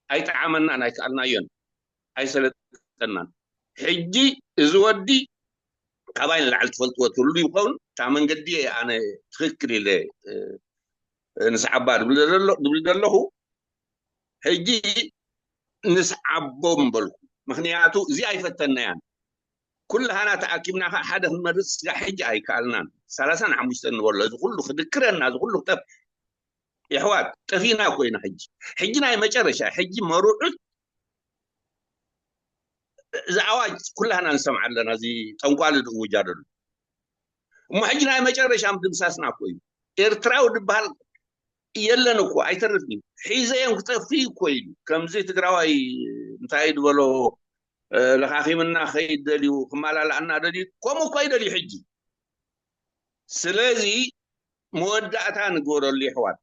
ኣይጠዓመናን ኣይከኣልናዮን ኣይሰለጠናን። ሕጂ እዚ ወዲ ካባይ ንላዕሊ ትፈልጥዎ ትህሉ ይኸውን እታ መንገዲ ኣነ ትኽክል ኢለ ንስዓባ ድብል ዘለኹ ሕጂ ንስዓቦም በልኩ። ምክንያቱ እዚ ኣይፈተናያን ኩልሃና ተኣኪብና ከዓ ሓደ ክንመርፅ ስጋ ሕጂ ኣይከኣልናን። ሰላሳን ሓሙሽተን ንበሎ እዚ ኩሉ ክድክረና እዚ ኩሉ ክጠፍ የሕዋት ጠፊና ኮይና ሕጂ ሕጂ ናይ መጨረሻ ሕጂ መሩዑት እዚ ኣዋጅ ኩላህና ንሰምዓ ኣለና። እዚ ጠንቋሊ ዝእውጃ ደሉ እሞ ሕጂ ናይ መጨረሻ ምድምሳስና እኮ እዩ። ኤርትራዊ ዝበሃል የለን እኮ ኣይተርፍን እዩ። ሒዘ እዮም ክጠፍእ እኮ ኢሉ ከምዚ ትግራዋይ እንታይ ዝበሎ ለኻኺምና ከይድ ደልዩ ክመላላእና ደልዩ ከምኡ እኮ ይደልዩ ሕጂ። ስለዚ መወዳእታ ንግበረሉ ይሕዋት፣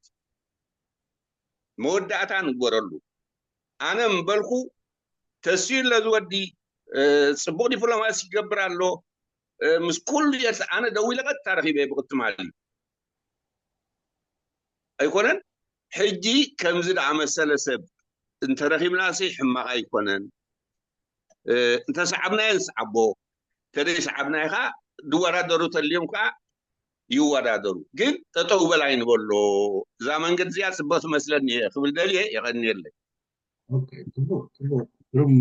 መወዳእታ ንግበረሉ። ኣነ ምበልኩ ተስዩ ለዝወዲ ፅቡቅ ዲፕሎማሲ ይገብር ኣሎ ምስ ኩሉ ኤርትራ ኣነ ደዊለ ቀጥታ ረኺበ ብቅትማሊ ኣይኮነን። ሕጂ ከምዚ ደኣመሰለ ሰብ እንተረኺብናሲ ሕማቕ ኣይኮነን። እንተሰዓብናዮ ንስዓቦ ተደይ ሰዓብናዮ ከዓ ዝወዳደሩ ተልዮም ከዓ ይወዳደሩ። ግን ጠጠው በል ኣይንበሎ። እዛ መንገዲ እዚኣ ፅብቕቲ መስለኒ እየ ክብል ደልየ የቐንየለይ። ግሩም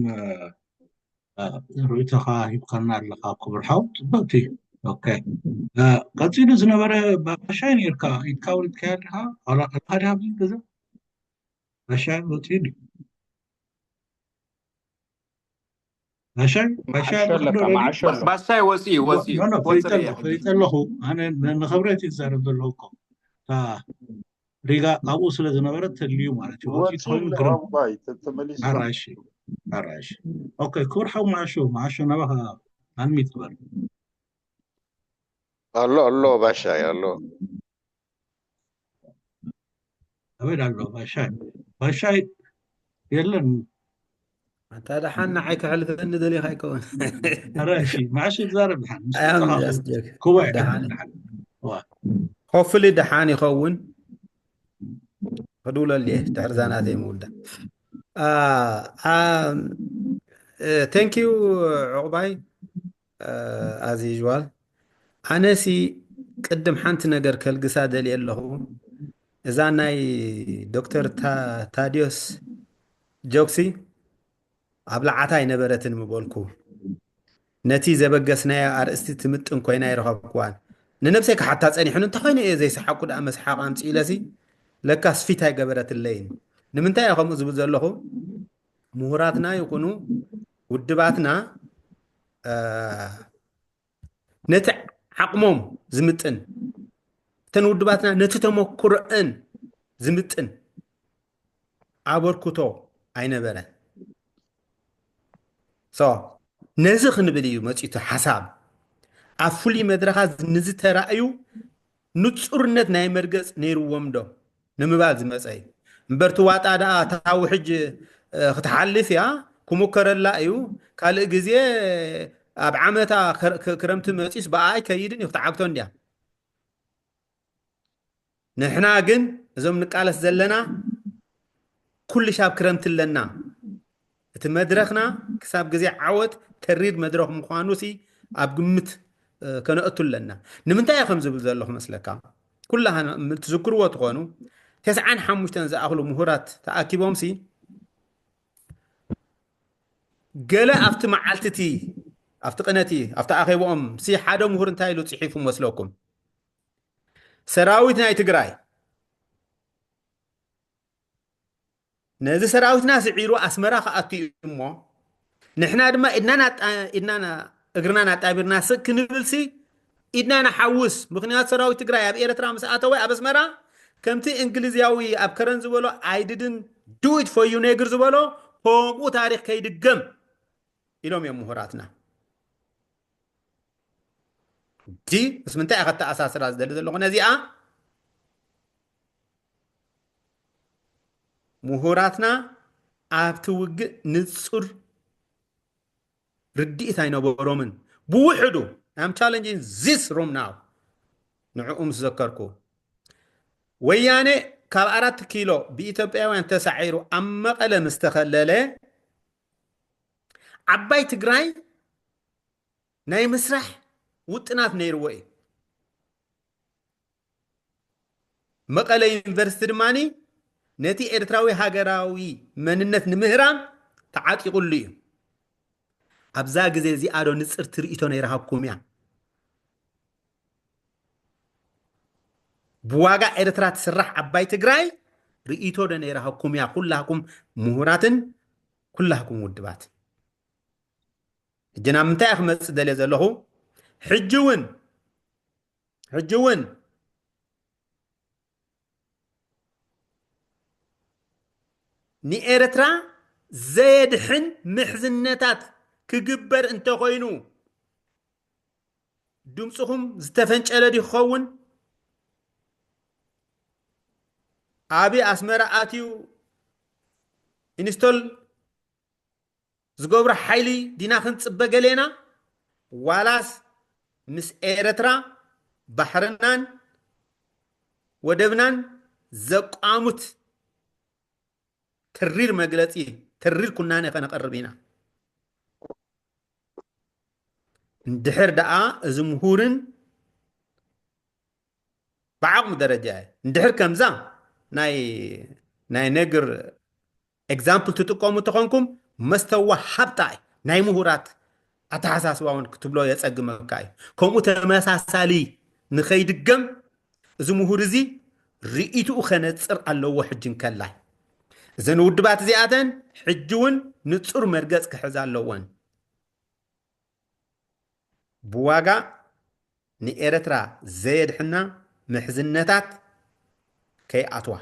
ርእይቶኻ ሂብካና ኣለኻ ክቡር ሓው። ፅብቕቲ። ቀፂሉ ዝነበረ ባሻይ ነርካ ኢድካ ውሪድካያ ኣለኻ ኣለኻ ድሃ ገዛ ባሻይ ወፂኡ ድዩ? ባሻይ ወፂኡ ወፂኡ ፈሊጠ ኣለኹ። ኣነ ንክብረት ይዛረብ ዘለኹ እኮ ሪጋ ኣብኡ ስለ ዝነበረ ተልዩ ማለት እዩ። ኣራሽ ኣራሽ ኦኬ። ክቡር ሓው ማዓሾ ማዓሾ ናባኻ ኣንሚት ግበር። ኣሎ ኣሎ ባሻይ ኣሎ። ኣበይ ኣሎ ባሻይ? ባሻይ የለን። ኣታ ደሓን ንዓይ ከሕልፈኒ ደሊኻ ኣይከውን። ኣራሽ ማዓሾ ይዛረብ ደሓን። ኮፍሊ ደሓን ይኸውን። ክድውለሉ እየ ድሕሪ እዛ ናተይ ምውዳ። Thank you ዕቑባይ። As usual ኣነሲ ቅድም ሓንቲ ነገር ከልግሳ ደልየ ኣለኹ። እዛ ናይ ዶክተር ታዲዮስ ጆክሲ ኣብ ለዓታ ኣይነበረትን ምበልኩ። ነቲ ዘበገስናዮ ኣርእስቲ ትምጥን ኮይና ኣይረኸብኩዋን። ንነብሰይ ክሓታ ጸኒሑን እንተኾይነ እየ ዘይሰሓቅኩ ደኣ መስሓቕ ኣምጺእለሲ ለካስ ፊት ኣይገበረትለይን። ንምንታይ እየ ከምኡ ዝብል ዘለኹ? ምሁራትና ይኹኑ ውድባትና ነቲ ዓቕሞም ዝምጥን እተን ውድባትና ነቲ ተመኩሮአን ዝምጥን ኣበርክቶ ኣይነበረን። ነዚ ክንብል እዩ መፂኡ እቲ ሓሳብ። ኣብ ፍሉይ መድረኻት ንዝተራእዩ ንፁርነት ናይ መርገፅ ነይርዎም ዶ ንምባል ዝመፀ እዩ እምበር፣ እቲ ዋጣ ደኣ እታ ውሕጅ ክትሓልፍ እያ ክሙከረላ እዩ። ካልእ ግዜ ኣብ ዓመታ ክረምቲ መፂኡስ ብኣ ኣይከይድን እዩ ክትዓግቶ እንድያ። ንሕና ግን እዞም ንቃለስ ዘለና ኩሉ ሻብ ክረምቲ ኣለና። እቲ መድረኽና ክሳብ ግዜ ዓወት ተሪር መድረኽ ምዃኑሲ ኣብ ግምት ከነእቱ ኣለና። ንምንታይ እየ ከም ዝብል ዘለኹ መስለካ? ኩላህና ትዝክርዎ ትኾኑ ተስዓን ሓሙሽተን ዝኣኽሉ ምሁራት ተኣኪቦምሲ ገለ ኣብቲ መዓልቲ እቲ ኣብቲ ቅነቲ ኣብቲ ኣኼባኦም ሲ ሓደ ምሁር እንታይ ኢሉ ጽሒፉ መስለኩም? ሰራዊት ናይ ትግራይ ነዚ ሰራዊትና ስዒሩ ኣስመራ ክኣቱ እዩ እሞ ንሕና ድማ ኢድና ናጣ- ኢድና ና- እግርና ናጣቢርና ስቅ ክንብል ሲ ኢድና ንሓውስ። ምክንያቱ ሰራዊት ትግራይ ኣብ ኤርትራ ምስ ኣተወ ኣብ ኣስመራ ከምቲ እንግሊዝያዊ ኣብ ከረን ዝበሎ I didn't do it for you ነግር ዝበሎ ከምኡ ታሪክ ከይድገም ኢሎም እዮም ምሁራትና። ጂ ምስ ምንታይ እያ ከተኣሳስራ ዝደሊ ዘለኹ ነዚኣ? ምሁራትና ኣብቲ ውግእ ንጹር ርድኢት ኣይነበሮምን። ብውሕዱ I'm challenging this room now ንዕኡ ምስ ዘከርኩ ወያኔ ካብ ኣራት ኪሎ ብኢትዮጵያውያን ተሳዒሩ ኣብ መቐለ ምስ ተኸለለ ዓባይ ትግራይ ናይ ምስራሕ ውጥናት ነይርዎ እዩ። መቐለ ዩኒቨርሲቲ ድማ ነቲ ኤርትራዊ ሃገራዊ መንነት ንምህራም ተዓጢቑሉ እዩ። ኣብዛ ግዜ እዚኣ ዶ ንጽርቲ ርእይቶ ነይረሃኩም እያ? ብዋጋ ኤርትራ ትስራሕ ዓባይ ትግራይ ርእይቶ ዶ ነይረሃኩም እያ? ኩላኩም ምሁራትን ኩላኩም ውድባት ሕጂ ናብ ምንታይ ክመጽእ ደልየ ዘለኹ? ሕጂ እውን ሕጂ እውን ንኤርትራ ዘየድሕን ምሕዝነታት ክግበር እንተኾይኑ ድምፅኹም ዝተፈንጨለ ድዩ ክኸውን? ኣቢ ኣስመራ ኣትዩ ኢንስቶል ዝገብሮ ሓይሊ ዲና ክንፅበ ገሌና ዋላስ ምስ ኤርትራ ባሕርናን ወደብናን ዘቋሙት ተሪር መግለፂ ተሪር ኩናኔ ከነቐርብ ኢና። እንድሕር ደኣ እዚ ምሁርን ብዓቕሙ ደረጃ እንድሕር ከምዛ ናይ ናይ ነግር ኤግዛምፕል ትጥቀሙ ተኾንኩም መስተዋሃብታ ናይ ምሁራት ኣተሓሳስባ እውን ክትብሎ የፀግመካ እዩ። ከምኡ ተመሳሳሊ ንኸይድገም እዚ ምሁር እዚ ርእይትኡ ከነፅር ኣለዎ። ሕጂ እንከላይ እዘን ውድባት እዚኣተን ሕጂ እውን ንፁር መርገፅ ክሕዛ ኣለወን። ብዋጋ ንኤረትራ ዘየድሕና ምሕዝነታት ከይኣትዋ።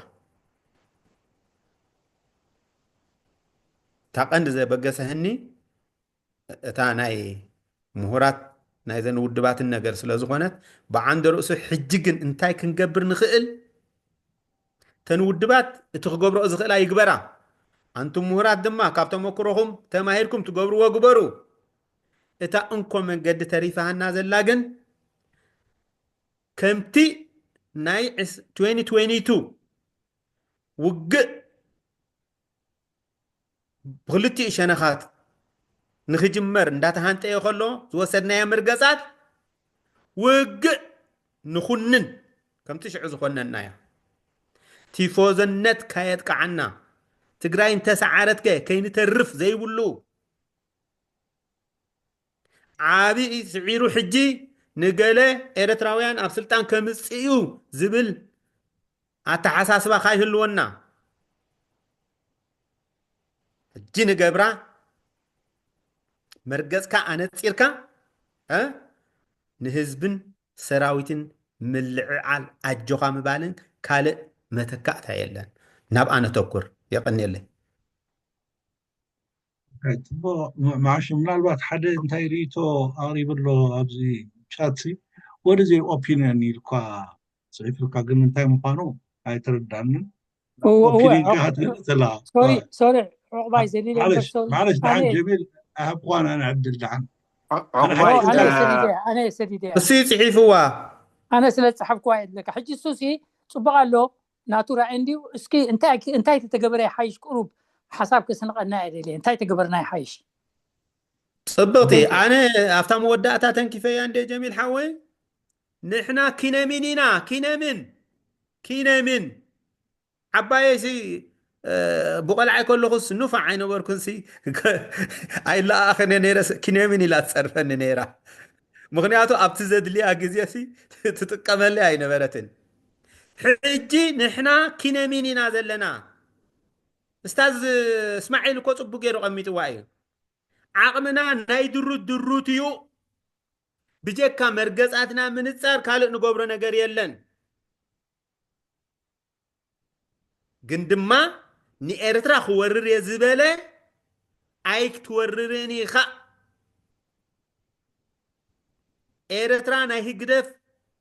እታ ቀንዲ ዘበገሰህኒ እታ ናይ ምሁራት ናይዘን ውድባትን ነገር ስለ ዝኾነት ብዓንደ ርእሱ ሕጂ ግን እንታይ ክንገብር ንኽእል? እተን ውድባት እቲ ክገብርኦ ዝኽእላ ይግበራ። ኣንቱም ምሁራት ድማ ካብ ተመክሮኹም ተማሂርኩም ትገብርዎ ግበሩ። እታ እንኮ መንገዲ ተሪፋሃና ዘላ ግን ከምቲ ናይ ዕስ- twenty twenty-two ውግእ ብክልቲኡ ሸነኻት ንክጅመር እንዳተሃንጠየ ከሎ ዝወሰድናዮ መርገጻት ውግእ ንኹንን ከምቲ ሽዑ ዝኾነናዮ ቲፎዘነት ካየጥቃዓና ትግራይ እንተሰዓረትከ ከይንተርፍ ዘይብሉ ዓብይ ስዒሩ ሕጂ ንገለ ኤረትራውያን ኣብ ስልጣን ከምጽእ እዩ ዝብል ኣተሓሳስባ ካይህልወና ሕጂ ንገብራ መርገጽካ ኣነጺርካ እ ንህዝብን ሰራዊትን ምልዕዓል ኣጆኻ ምባልን ካልእ መተካእታ የለን። ናብኣ ነተኩር። የቐንየለይ። ጽቡቕ መዓሽ ምናልባት ሓደ እንታይ ርእይቶ ኣቕሪቡ ኣሎ ኣብዚ ቻት ሲ what is your opinion ኢልኳ ጽሒፍልካ ግን እንታይ ምዃኑ ኣይተረዳንን። እወ እወ ኦፒኒን ከሃትልክ ዘላ ሶሪ ሶሪ ዕቑባይ ዘሊለ ማለሽ ሶሪ ማለሽ ደሓን ኣነ ጀሚል ኣይሃብኳን ኣነ ዕድል ደሓን ዕቑባይ ኣነ እ፣ ሰዲደ ኣነ ሰዲደ እሱ ይጽሒፍዋ ኣነ ስለ ዝጸሓፍኩዋ እየ ዝብለካ ሕጂ እሱሲ ጽቡቕ ኣሎ ናቱ ራእይ እንድዩ እስኪ እንታይ እንታይ ተተገበረ ይሓይሽ ቁሩብ ሓሳብ ከስንቐና እየ ደልየ እንታይ ተገበርና ይሓይሽ ጽብቕቲ ኣነ ኣብታ መወዳእታ ተንኪፈያ እንደ ጀሚል ሓወይ ንሕና ኪነሚን ኢና ኪነሚን ኪነሚን ዓባየሲ ብቆልዓይ ከለኹስ ንፋዕ ኣይነበርኩንሲ ኣይለኣኽን ነይረ። ኪነሚን ኢላ ትፀርፈኒ ነይራ። ምክንያቱ ኣብቲ ዘድልያ ግዜሲ ትጥቀመለይ ኣይነበረትን። ሕጂ ንሕና ኪነሚን ኢና ዘለና። እስታዝ እስማዒል እኮ ፅቡቅ ገይሩ ቀሚጥዋ እዩ። ዓቕምና ናይ ድሩት ድሩት እዩ። ብጀካ መርገጻትና ምንጻር ካልእ ንገብሮ ነገር የለን። ግን ድማ ንኤርትራ ክወርር እየ ዝበለ ኣይክትወርርን ኢኻ። ኤርትራ ናይ ህግደፍ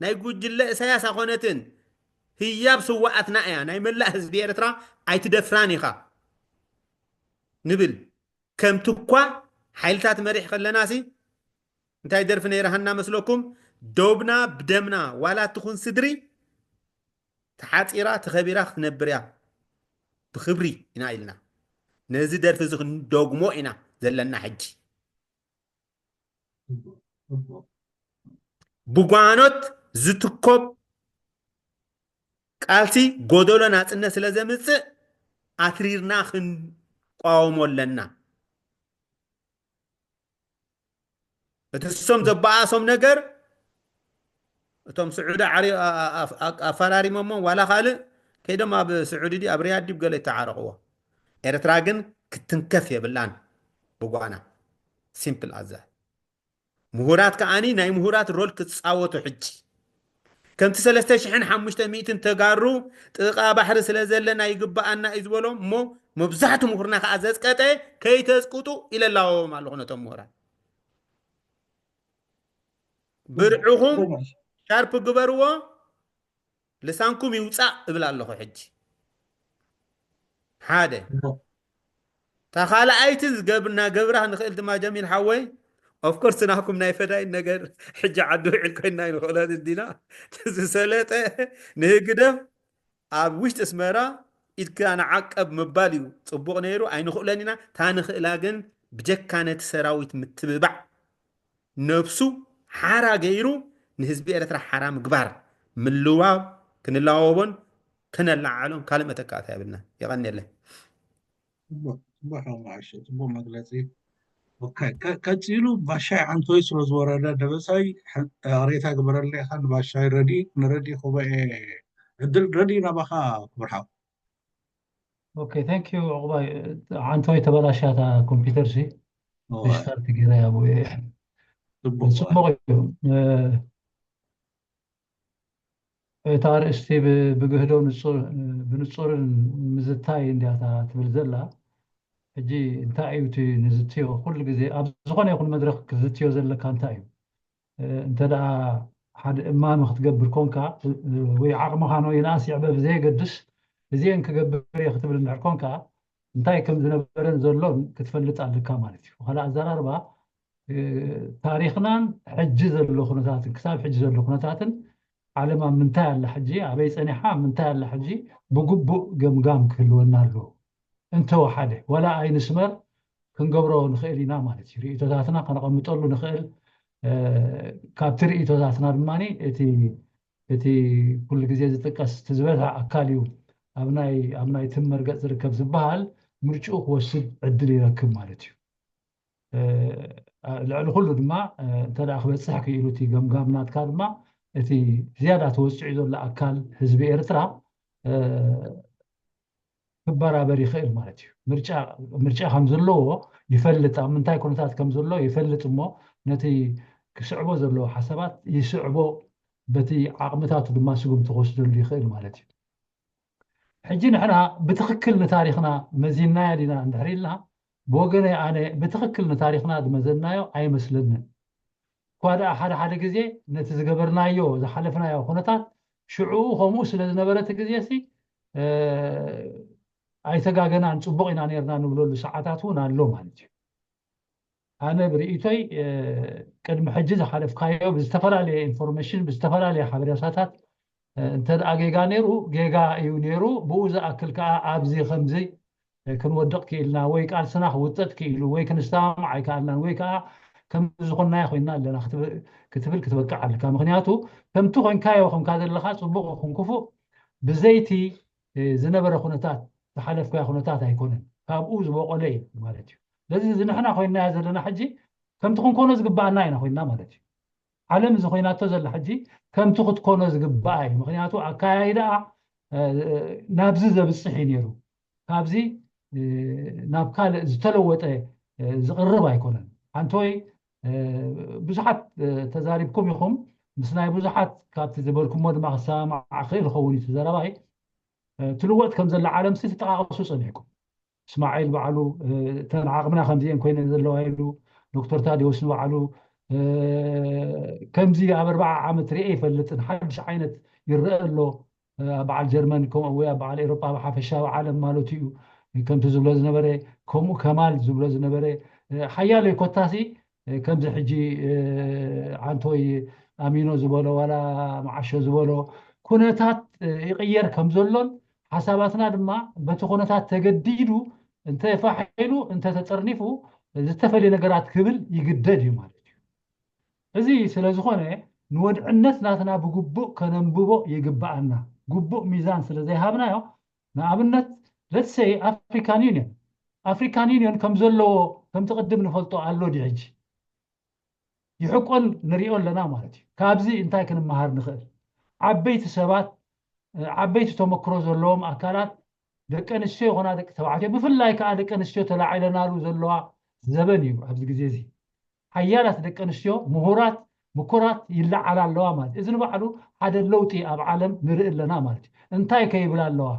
ናይ ጉጅለ እሳያስ ኣኾነትን ህያብ ስዋኣትና እያ። ናይ መላእ ህዝቢ ኤርትራ ኣይትደፍራን ኢኻ ንብል። ከምቲ እኳ ሓይልታት መሪሕ ከለናሲ እንታይ ደርፊ ነይራሃና መስለኩም? ዶብና ብደምና ዋላ ትኹን ስድሪ ተሓፂራ ተኸቢራ ክትነብር እያ ብኽብሪ ኢና ኢልና። ነዚ ደርፊ እዚ ክንደግሞ ኢና ዘለና። ሕጂ ብጓኖት ዝትኮብ ቃልሲ ጎደሎ ናፅነት ስለ ዘምፅእ ኣትሪርና ክንቋወሞ ኣለና። እቲ እሶም ዘበኣሶም ነገር እቶም ስዑዲ ዓሪ ኣፈራሪሞሞ ዋላ ካልእ ከይዶም ኣብ ስዑዲ ዲ ኣብ ሪያድ ዲብ ገለ ይተዓረቕዎ። ኤርትራ ግን ክትንከፍ የብላን ብጓና። ሲምፕል ኣዛ ምሁራት ከዓኒ ናይ ምሁራት ሮል ክትፃወቱ ሕጂ ከምቲ ሰለስተ ሽሕን ሓሙሽተ ሚእትን ተጋሩ ጥቓ ባሕሪ ስለ ዘለና ይግበኣና እዩ ዝበሎም እሞ መብዛሕቱ ምሁርና ከዓ ዘፅቀጠ ከይተፅቅጡ ኢለ ላወዎም ኣለኹ ነቶም ምሁራት። ብርዕኹም ሻርፕ ግበርዎ፣ ልሳንኩም ይውፃእ እብል ኣለኹ። ሕጂ ሓደ እታ ካልኣይቲ ዝገብርና ገብራ ንኽእል ድማ ጀሚል ሓወይ ኦፍኮርስ ናኩም ናይ ፈዳይን ነገር ሕጂ ዓዲ ውዕል ኮይና ይንኽእለን እንዲና ዝሰለጠ ንህግደፍ ኣብ ውሽጢ ኣስመራ ኢድካ ንዓቀብ ምባል እዩ ፅቡቕ ነይሩ። ኣይንኽእለን ኢና። እታ ንኽእላ ግን ብጀካ ነቲ ሰራዊት ምትብባዕ ነብሱ ሓራ ገይሩ ንህዝቢ ኤርትራ ሓራ ምግባር ምልዋብ ክንላወቦን ከነለዓዕሎን ካልእ መተካእታ የብልና። የቐንየለይ። ጽቡቅ ጽቡቅ ሓው መዓሾ ጽቡቅ መግለጺ። ኦኬ ቀጺሉ ባሻይ ዓንቶይ ስለ ዝወረደ ደበሳይ ቅሬታ ግበረለይ ኢኻ ንባሻይ ረዲ ንረዲ ኮበኤ ዕድል ረዲ ናባኻ ክብር ሓው። ኦኬ thank you ዕቁባይ። ዓንቶይ ተበላሽያ እታ ኮምፒተር ሲ ሪስታርት ገይረያ ብኡ። ጽቡቅ እዩ። እቲ ኣርእስቲ ብግህዶ ብንጹርን ምዝታይ እንድያ እታ ትብል ዘላ። ሕጂ እንታይ እዩ እቲ ንዝትዮ ኩሉ ግዜ ኣብ ዝኾነ ይኹን መድረኽ ክትዝትዮ ዘለካ እንታይ እዩ? እንተ ደኣ ሓደ እማመ ክትገብር ኮንካ ወይ ዓቕምኻ ንወይንኣስ ይዕበ ብዘየገድስ እዚኤን ክገብር እየ ክትብል እንድሕር ኮንካ እንታይ ከም ዝነበረን ዘሎን ክትፈልጥ ኣለካ ማለት እዩ። ብኻልእ ኣዘራርባ ታሪኽናን ሕጂ ዘሎ ኩነታትን ክሳብ ሕጂ ዘሎ ኩነታትን ዓለም ኣብ ምንታይ ኣላ ሕጂ ኣበይ ጸኒሓ ኣብ ምንታይ ኣላ ሕጂ ብግቡእ ገምጋም ክህልወና ኣለዎ። እንተወሓደ ዋላ ኣይንስመር ክንገብሮ ንኽእል ኢና ማለት እዩ። ርእይቶታትና ከነቐምጠሉ ንኽእል። ካብቲ ርእይቶታትና ድማ እቲ እቲ ኩሉ ግዜ ዝጥቀስ እቲ ዝበዝሐ ኣካል እዩ ኣብ ናይ ኣብ ናይ ትም መርገጽ ዝርከብ ዝበሃል ምርጭኡ ክወስድ ዕድል ይረክብ ማለት እዩ። ልዕሊ ኩሉ ድማ እንተ ክበፅሕ ክኢሉ እቲ ገምጋም ናትካ ድማ እቲ ዝያዳ ተወፅዑ ዘሎ ኣካል ህዝቢ ኤርትራ ክበራበር ይኽእል ማለት እዩ። ምርጫ ከም ዘለዎ ይፈልጥ፣ ኣብ ምንታይ ኩነታት ከም ዘሎ ይፈልጥ እሞ ነቲ ክስዕቦ ዘለዎ ሓሳባት ይስዕቦ፣ በቲ ዓቕምታቱ ድማ ስጉምቲ ክወስደሉ ይኽእል ማለት እዩ። ሕጂ ንሕና ብትኽክል ንታሪኽና መዚንናዮ ዲና እንድሕር ኢልና፣ ብወገነይ ኣነ ብትኽክል ንታሪኽና ዝመዘንናዮ ኣይመስለንን። እኳ ደኣ ሓደ ሓደ ግዜ ነቲ ዝገበርናዮ ዝሓለፍናዮ ኩነታት ሽዕኡ ከምኡ ስለ ዝነበረ እቲ ግዜ ሲ ኣይተጋገናን ፅቡቕ ኢና ነርና ንብለሉ ሰዓታት እውን ኣሎ ማለት እዩ። ኣነ ብርእይቶይ ቅድሚ ሕጂ ዝሓለፍካዮ ብዝተፈላለየ ኢንፎርሜሽን ብዝተፈላለየ ሓበሬታታት እንተ ደኣ ጌጋ ነይሩ ጌጋ እዩ ነይሩ፣ ብኡ ዝኣክል ከዓ ኣብዚ ከምዚ ክንወድቕ ክኢልና ወይ ቃልስና ክውጠጥ ክኢሉ ወይ ክንሰማማዕ ኣይከኣልናን ወይ ከዓ ከም ዝኾንናዮ ኮይንና ኣለና ክትብል ክትበቅዕ ኣለካ። ምክንያቱ ከምቲ ኮንካዮ ከምካ ዘለኻ ፅቡቕ ይኹን ክፉእ ብዘይቲ ዝነበረ ኩነታት ዝሓለፍካዮ ኩነታት ኣይኮነን፣ ካብኡ ዝበቆለ እዩ ማለት እዩ። ስለዚ እዚ ንሕና ኮይናዮ ዘለና ሕጂ ከምቲ ክንኮኖ ዝግባኣና ኢና ኮይና ማለት እዩ። ዓለም እዚ ኮይናቶ ዘላ ሕጂ ከምቲ ክትኮኖ ዝግባኣ እዩ። ምክንያቱ ኣካያይዳኣ ናብዚ ዘብፅሕ እዩ ነይሩ። ካብዚ ናብ ካልእ ዝተለወጠ ዝቕርብ ኣይኮነን። ሓንቶይ ብዙሓት ተዛሪብኩም ኢኹም፣ ምስ ናይ ብዙሓት ካብቲ ዝበልኩሞ ድማ ክሰማማዕ ክእል ይኸውን እዩ ዘረባይ። ትልወጥ ከም ዘላ ዓለም ሲ ትጠቃቀሱ ጸኒሕኩም። እስማዒል ባዕሉ እተን ዓቕምና ከምዚአን ኮይነን ዘለዋ ኢሉ፣ ዶክተር ታዲዎስ ንባዕሉ ከምዚ ኣብ ኣርባዓ ዓመት ርኤ ይፈልጥን ሓድሽ ዓይነት ይረአ ኣሎ። ኣብ በዓል ጀርመን ከምኡ ወይ ኣብ በዓል ኤሮጳ ብሓፈሻዊ ዓለም ማለቱ እዩ። ከምቲ ዝብሎ ዝነበረ ከምኡ ከማል ዝብሎ ዝነበረ ሓያሎ ኮታሲ ከምዚ ሕጂ ዓንቶይ ኣሚኖ ዝበሎ ዋላ መዓሾ ዝበሎ ኩነታት ይቕየር ከም ዘሎን ሓሳባትና ድማ በቲ ኩነታት ተገዲዱ እንተፋሒሉ እንተተጠርኒፉ ዝተፈልየ ነገራት ክብል ይግደድ እዩ ማለት እዩ። እዚ ስለ ዝኾነ ንወድዕነት ናትና ብግቡእ ከነንብቦ ይግብኣና። ግቡእ ሚዛን ስለ ዘይሃብናዮ ንኣብነት let's say ኣፍሪካን ዩኒየን ኣፍሪካን ዩኒየን ከም ዘለዎ ከምቲ ቅድም ንፈልጦ ኣሎ ድዩ ሕጂ ይሕቆን ንሪኦ ኣለና ማለት እዩ። ካብዚ እንታይ ክንመሃር ንኽእል? ዓበይቲ ሰባት ዓበይቲ ተመክሮ ዘለዎም ኣካላት ደቂ ኣንስትዮ ይኾና ደቂ ተባዕትዮ ብፍላይ ከዓ ደቂ ኣንስትዮ ተላዒለናሉ ዘለዋ ዘበን እዩ ኣብዚ ግዜ እዚ ሓያላት ደቂ ኣንስትዮ ምሁራት ምኩራት ይለዓላ ኣለዋ ማለት እዚ ንባዕሉ ሓደ ለውጢ ኣብ ዓለም ንርኢ ኣለና ማለት እዩ እንታይ ከይብል ኣለዋ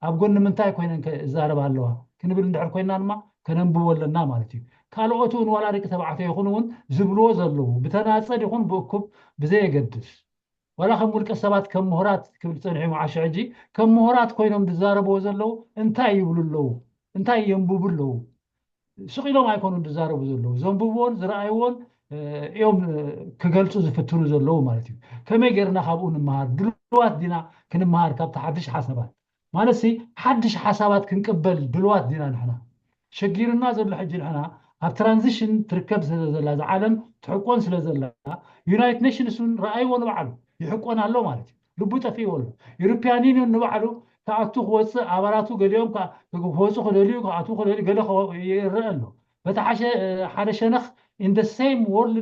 ኣብ ጎኒ ምንታይ ኮይነን ይዛረባ ኣለዋ ክንብል እንድሕር ኮይና ድማ ከነንብቦ ኣለና ማለት እዩ ካልኦት እውን ዋላ ደቂ ተባዕትዮ ይኹን እውን ዝብልዎ ዘለዉ ብተናፀል ይኹን ብእኩብ ብዘየገድስ ዋላ ከም ውልቀ ሰባት ከም ምሁራት ክብል ፀኒሑ መዓሾ ሕጂ ከም ምሁራት ኮይኖም ዝዛረብዎ ዘለዉ እንታይ ይብሉ ኣለዉ እንታይ የንብቡ ኣለዉ ስቕ ኢሎም ኣይኮኑን ዝዛረቡ ዘለዉ ዘንብብዎን ዝረኣይዎን እዮም ክገልፁ ዝፍትኑ ዘለዉ ማለት እዩ ከመይ ገይርና ካብኡ ንምሃር ድልዋት ዲና ክንምሃር ካብቲ ሓድሽ ሓሳባት ማለት ሲ ሓድሽ ሓሳባት ክንቅበል ድልዋት ዲና ንሕና ሸጊርና ዘሎ ሕጂ ንሕና ኣብ ትራንዚሽን ትርከብ ስለ ዘላ እዛ ዓለም ትሕቆን ስለ ዘላ ዩናይትድ ኔሽንስ እውን ረኣይዎ ንባዕሉ ይሕቆን ኣሎ ማለት እዩ ልቡ ጠፊእዎ ኣሎ ዩሮፒያን ዩኒዮን ንባዕሉ ክኣቱ ክወፅእ ኣባላቱ ገሊኦም ክወፁ ክደልዩ ክኣትዉ ክደልዩ ገለ ይረአ ኣሎ በቲ ሓደ ሸነኽ in the same world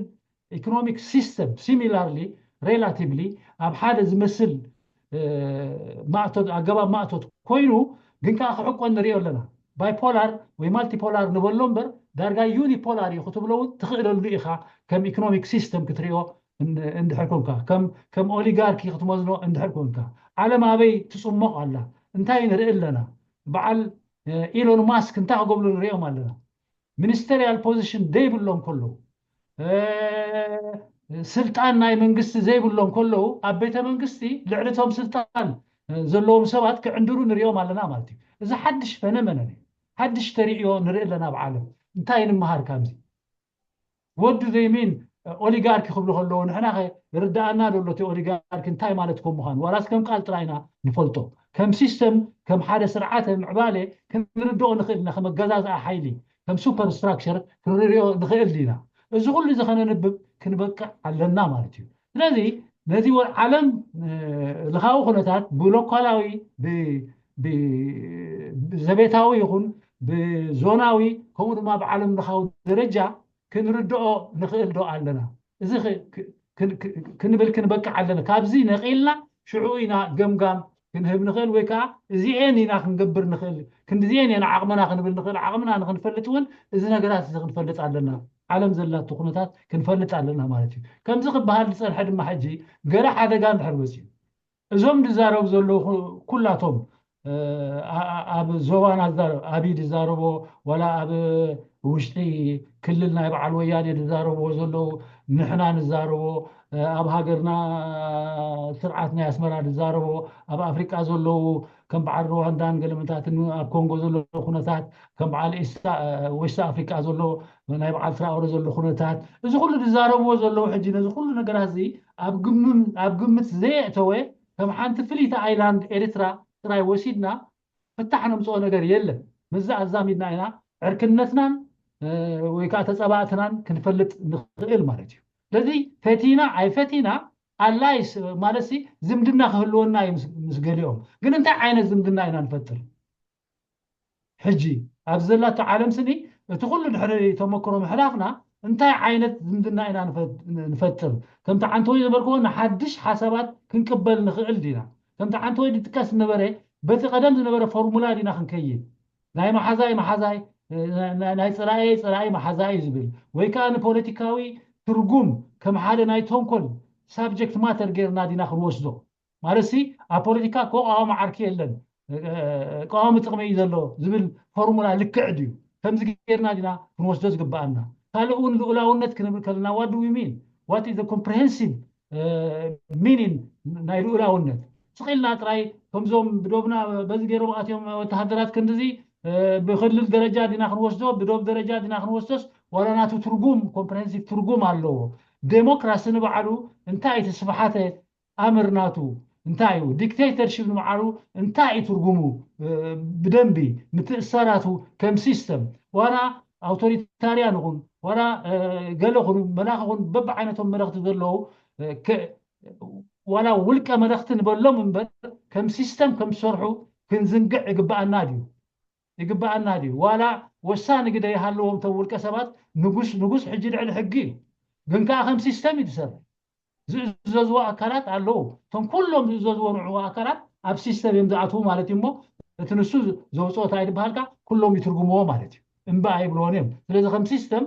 economic system similarly relatively ኣብ ሓደ ዝመስል ማእቶት ኣገባብ ማእቶት ኮይኑ ግን ከዓ ክሕቆን ንሪኦ ኣለና bipolar ወይ multipolar ንበሎ እምበር ዳርጋ unipolar እዩ ክትብሎ እውን ትኽእለሉ ኢኻ ከም economic system ክትሪኦ እንድሕር ኮንካ ከም oligarchy ክትመዝኖ እንድሕር ኮንካ ዓለም ኣበይ ትፅሞቕ ኣላ እንታይ ንርኢ ኣለና በዓል ኢሎን ማስክ እንታይ ክገብሩ ንሪኦም ኣለና ministerial position ዘይብሎም ከለዉ ስልጣን ናይ መንግስቲ ዘይብሎም ከለዉ ኣብ ቤተ መንግስቲ ልዕሊ እቶም ስልጣን ዘለዎም ሰባት ክዕንድሩ ንሪኦም ኣለና ማለት እዩ እዚ ሓድሽ phenomenon እዩ ሓድሽ ተርእዮ ንርኢ ኣለና ኣብ ዓለም እንታይ ንምሃር ካብዚ what do they mean oligarchy ክብሉ ከለዉ ንሕና ይርድኣና ዶ ኣሎ እቲ oligarchy እንታይ ማለት ከም ምዃኑ ዋላስ ከም ቃል ጥራይ ኢና ንፈልጦ ከም system ከም ሓደ ስርዓተ ምዕባለ ክንርድኦ ንኽእል ኢና ከም ኣገዛዝኣ ሓይሊ ከም superstructure ክንሪኦ ንኽእል ዲና እዚ ኩሉ እዚ ከነንብብ ክንበቅዕ ኣለና ማለት እዩ ስለዚ ነዚ ዓለም ለኻዊ ኩነታት ብሎካላዊ ዘቤታዊ ይኹን ብዞናዊ ከምኡ ድማ ብዓለም ለኻዊ ደረጃ ክንርድኦ ንኽእል ዶ ኣለና እዚ ክንብል ክንበቅዕ ኣለና ካብዚ ነቒልና ሽዑ ኢና ገምጋም ክንህብ ንኽእል ወይ ከዓ እዚኤን ኢና ክንገብር ንኽእል ክንዲዚኤን እየን ዓቕምና ክንብል ንኽእል ዓቕምና ንክንፈልጥ እውን እዚ ነገራት እዚ ክንፈልጥ ኣለና ዓለም ዘላቶ ኩነታት ክንፈልጥ ኣለና ማለት እዩ ከምዚ ክበሃል ዝፀንሐ ድማ ሕጂ ገለ ሓደጋ እንድሕር መፅዩ እዞም ዝዛረቡ ዘለዉ ኩላቶም ኣብ ዞባና ኣብይ ዝዛረቦ ዋላ ኣብ ውሽጢ ክልል ናይ በዓል ወያኔ ዝዛረብዎ ዘለዉ ንሕና ንዛረቦ ኣብ ሃገርና ስርዓት ናይ ኣስመራ ዝዛረቦ ኣብ ኣፍሪቃ ዘለዉ ከም በዓል ሩዋንዳን ገለመታትን ኣብ ኮንጎ ዘሎ ኩነታት ከም በዓል ወሽቲ ኣፍሪቃ ዘሎ ናይ በዓል ትራኦረ ዘሎ ኩነታት እዚ ኩሉ ዝዛረብዎ ዘለዉ ሕጂ ነዚ ኩሉ ነገራት እዚ ኣብ ግምት ዘየእተወ ከም ሓንቲ ፍልይቲ ኣይላንድ ኤርትራ ጥራይ ወሲድና ፍታሕ ነምፅኦ ነገር የለን። ምስዚ ኣዛሚድና ኢና ዕርክነትናን ወይ ከዓ ተፀባእትናን ክንፈልጥ ንኽእል ማለት እዩ። ስለዚ ፈቲና ኣይፈቲና ኣላይስ ማለት ሲ ዝምድና ክህልወና እዩ ምስ ገሊኦም። ግን እንታይ ዓይነት ዝምድና ኢና ንፈጥር? ሕጂ ኣብ ዘላቶ ዓለም ስኒ እቲ ኩሉ ድሕሪ ተመክሮ ምሕላፍና እንታይ ዓይነት ዝምድና ኢና ንፈጥር? ከምቲ ዓንተወይ ዝበልክዎ ንሓድሽ ሓሳባት ክንቅበል ንኽእል ዲና? ከምቲ ዓንተወይ ዝጥቀስ ዝነበረ በቲ ቀደም ዝነበረ ፎርሙላ ዲና ክንከይድ? ናይ መሓዛይ መሓዛይ ናይ ፀላእየ ፀላኢ መሓዛይ ዝብል ወይ ከዓ ንፖለቲካዊ ትርጉም ከም ሓደ ናይ ተንኮል ሳብጀክት ማተር ጌርና ዲና ክንወስዶ? ማለት ሲ ኣብ ፖለቲካ እኮ ቀዋሚ ዓርኪ የለን፣ ቀዋሚ ጥቕሚ እዩ ዘሎ ዝብል ፎርሙላ ልክዕ ድዩ? ከምዚ ጌርና ዲና ክንወስዶ ዝግበኣና? ካልእ እውን ልኡላውነት ክንብል ከለና what do we mean? What is the comprehensive meaning ናይ ልኡላውነት? ስቕ ኢልና ጥራይ ከምዞም ብዶብና በዚ ገይሮም ኣትዮም ወተሃደራት ክንድዚ ብክልል ደረጃ ዲና ክንወስዶ ብዶብ ደረጃ ዲና ክንወስዶስ ዋላ ናቱ ትርጉም ኮምፕሬንሲቭ ትርጉም ኣለዎ። ዴሞክራሲ ንባዕሉ እንታይ እቲ ስፍሓተ ኣምር ናቱ እንታይ እዩ? ዲክቴተርሽፕ ንባዕሉ እንታይ እዩ ትርጉሙ? ብደንቢ ምትእሳራቱ ከም ሲስተም ዋላ ኣውቶሪታርያን ይኹን ዋላ ገለ ኹን መላኺ ኹን በብዓይነቶም መለኽቲ ዘለዉ ዋላ ውልቀ መለኽቲ ንበሎም እምበር ከም ሲስተም ከም ዝሰርሑ ክንዝንግዕ ይግበኣና ድዩ? ይግበኣና ድዩ? ዋላ ወሳኒ ግደ ይሃለዎም እቶም ውልቀ ሰባት ንጉስ ንጉስ ሕጂ ልዕሊ ሕጊ እዩ። ግን ከዓ ከም ሲስተም እዩ ዝሰርሕ። ዝእዘዝዎ ኣካላት ኣለዉ። እቶም ኩሎም ዝእዘዝዎ ንዕኡ ኣካላት ኣብ ሲስተም እዮም ዝኣትዉ ማለት እዩ። እሞ እቲ ንሱ ዘውፅኦ እንታይ ዝበሃልካ ኩሎም ይትርጉምዎ ማለት እዩ። እምባ ኣይብልዎን እዮም። ስለዚ ከም ሲስተም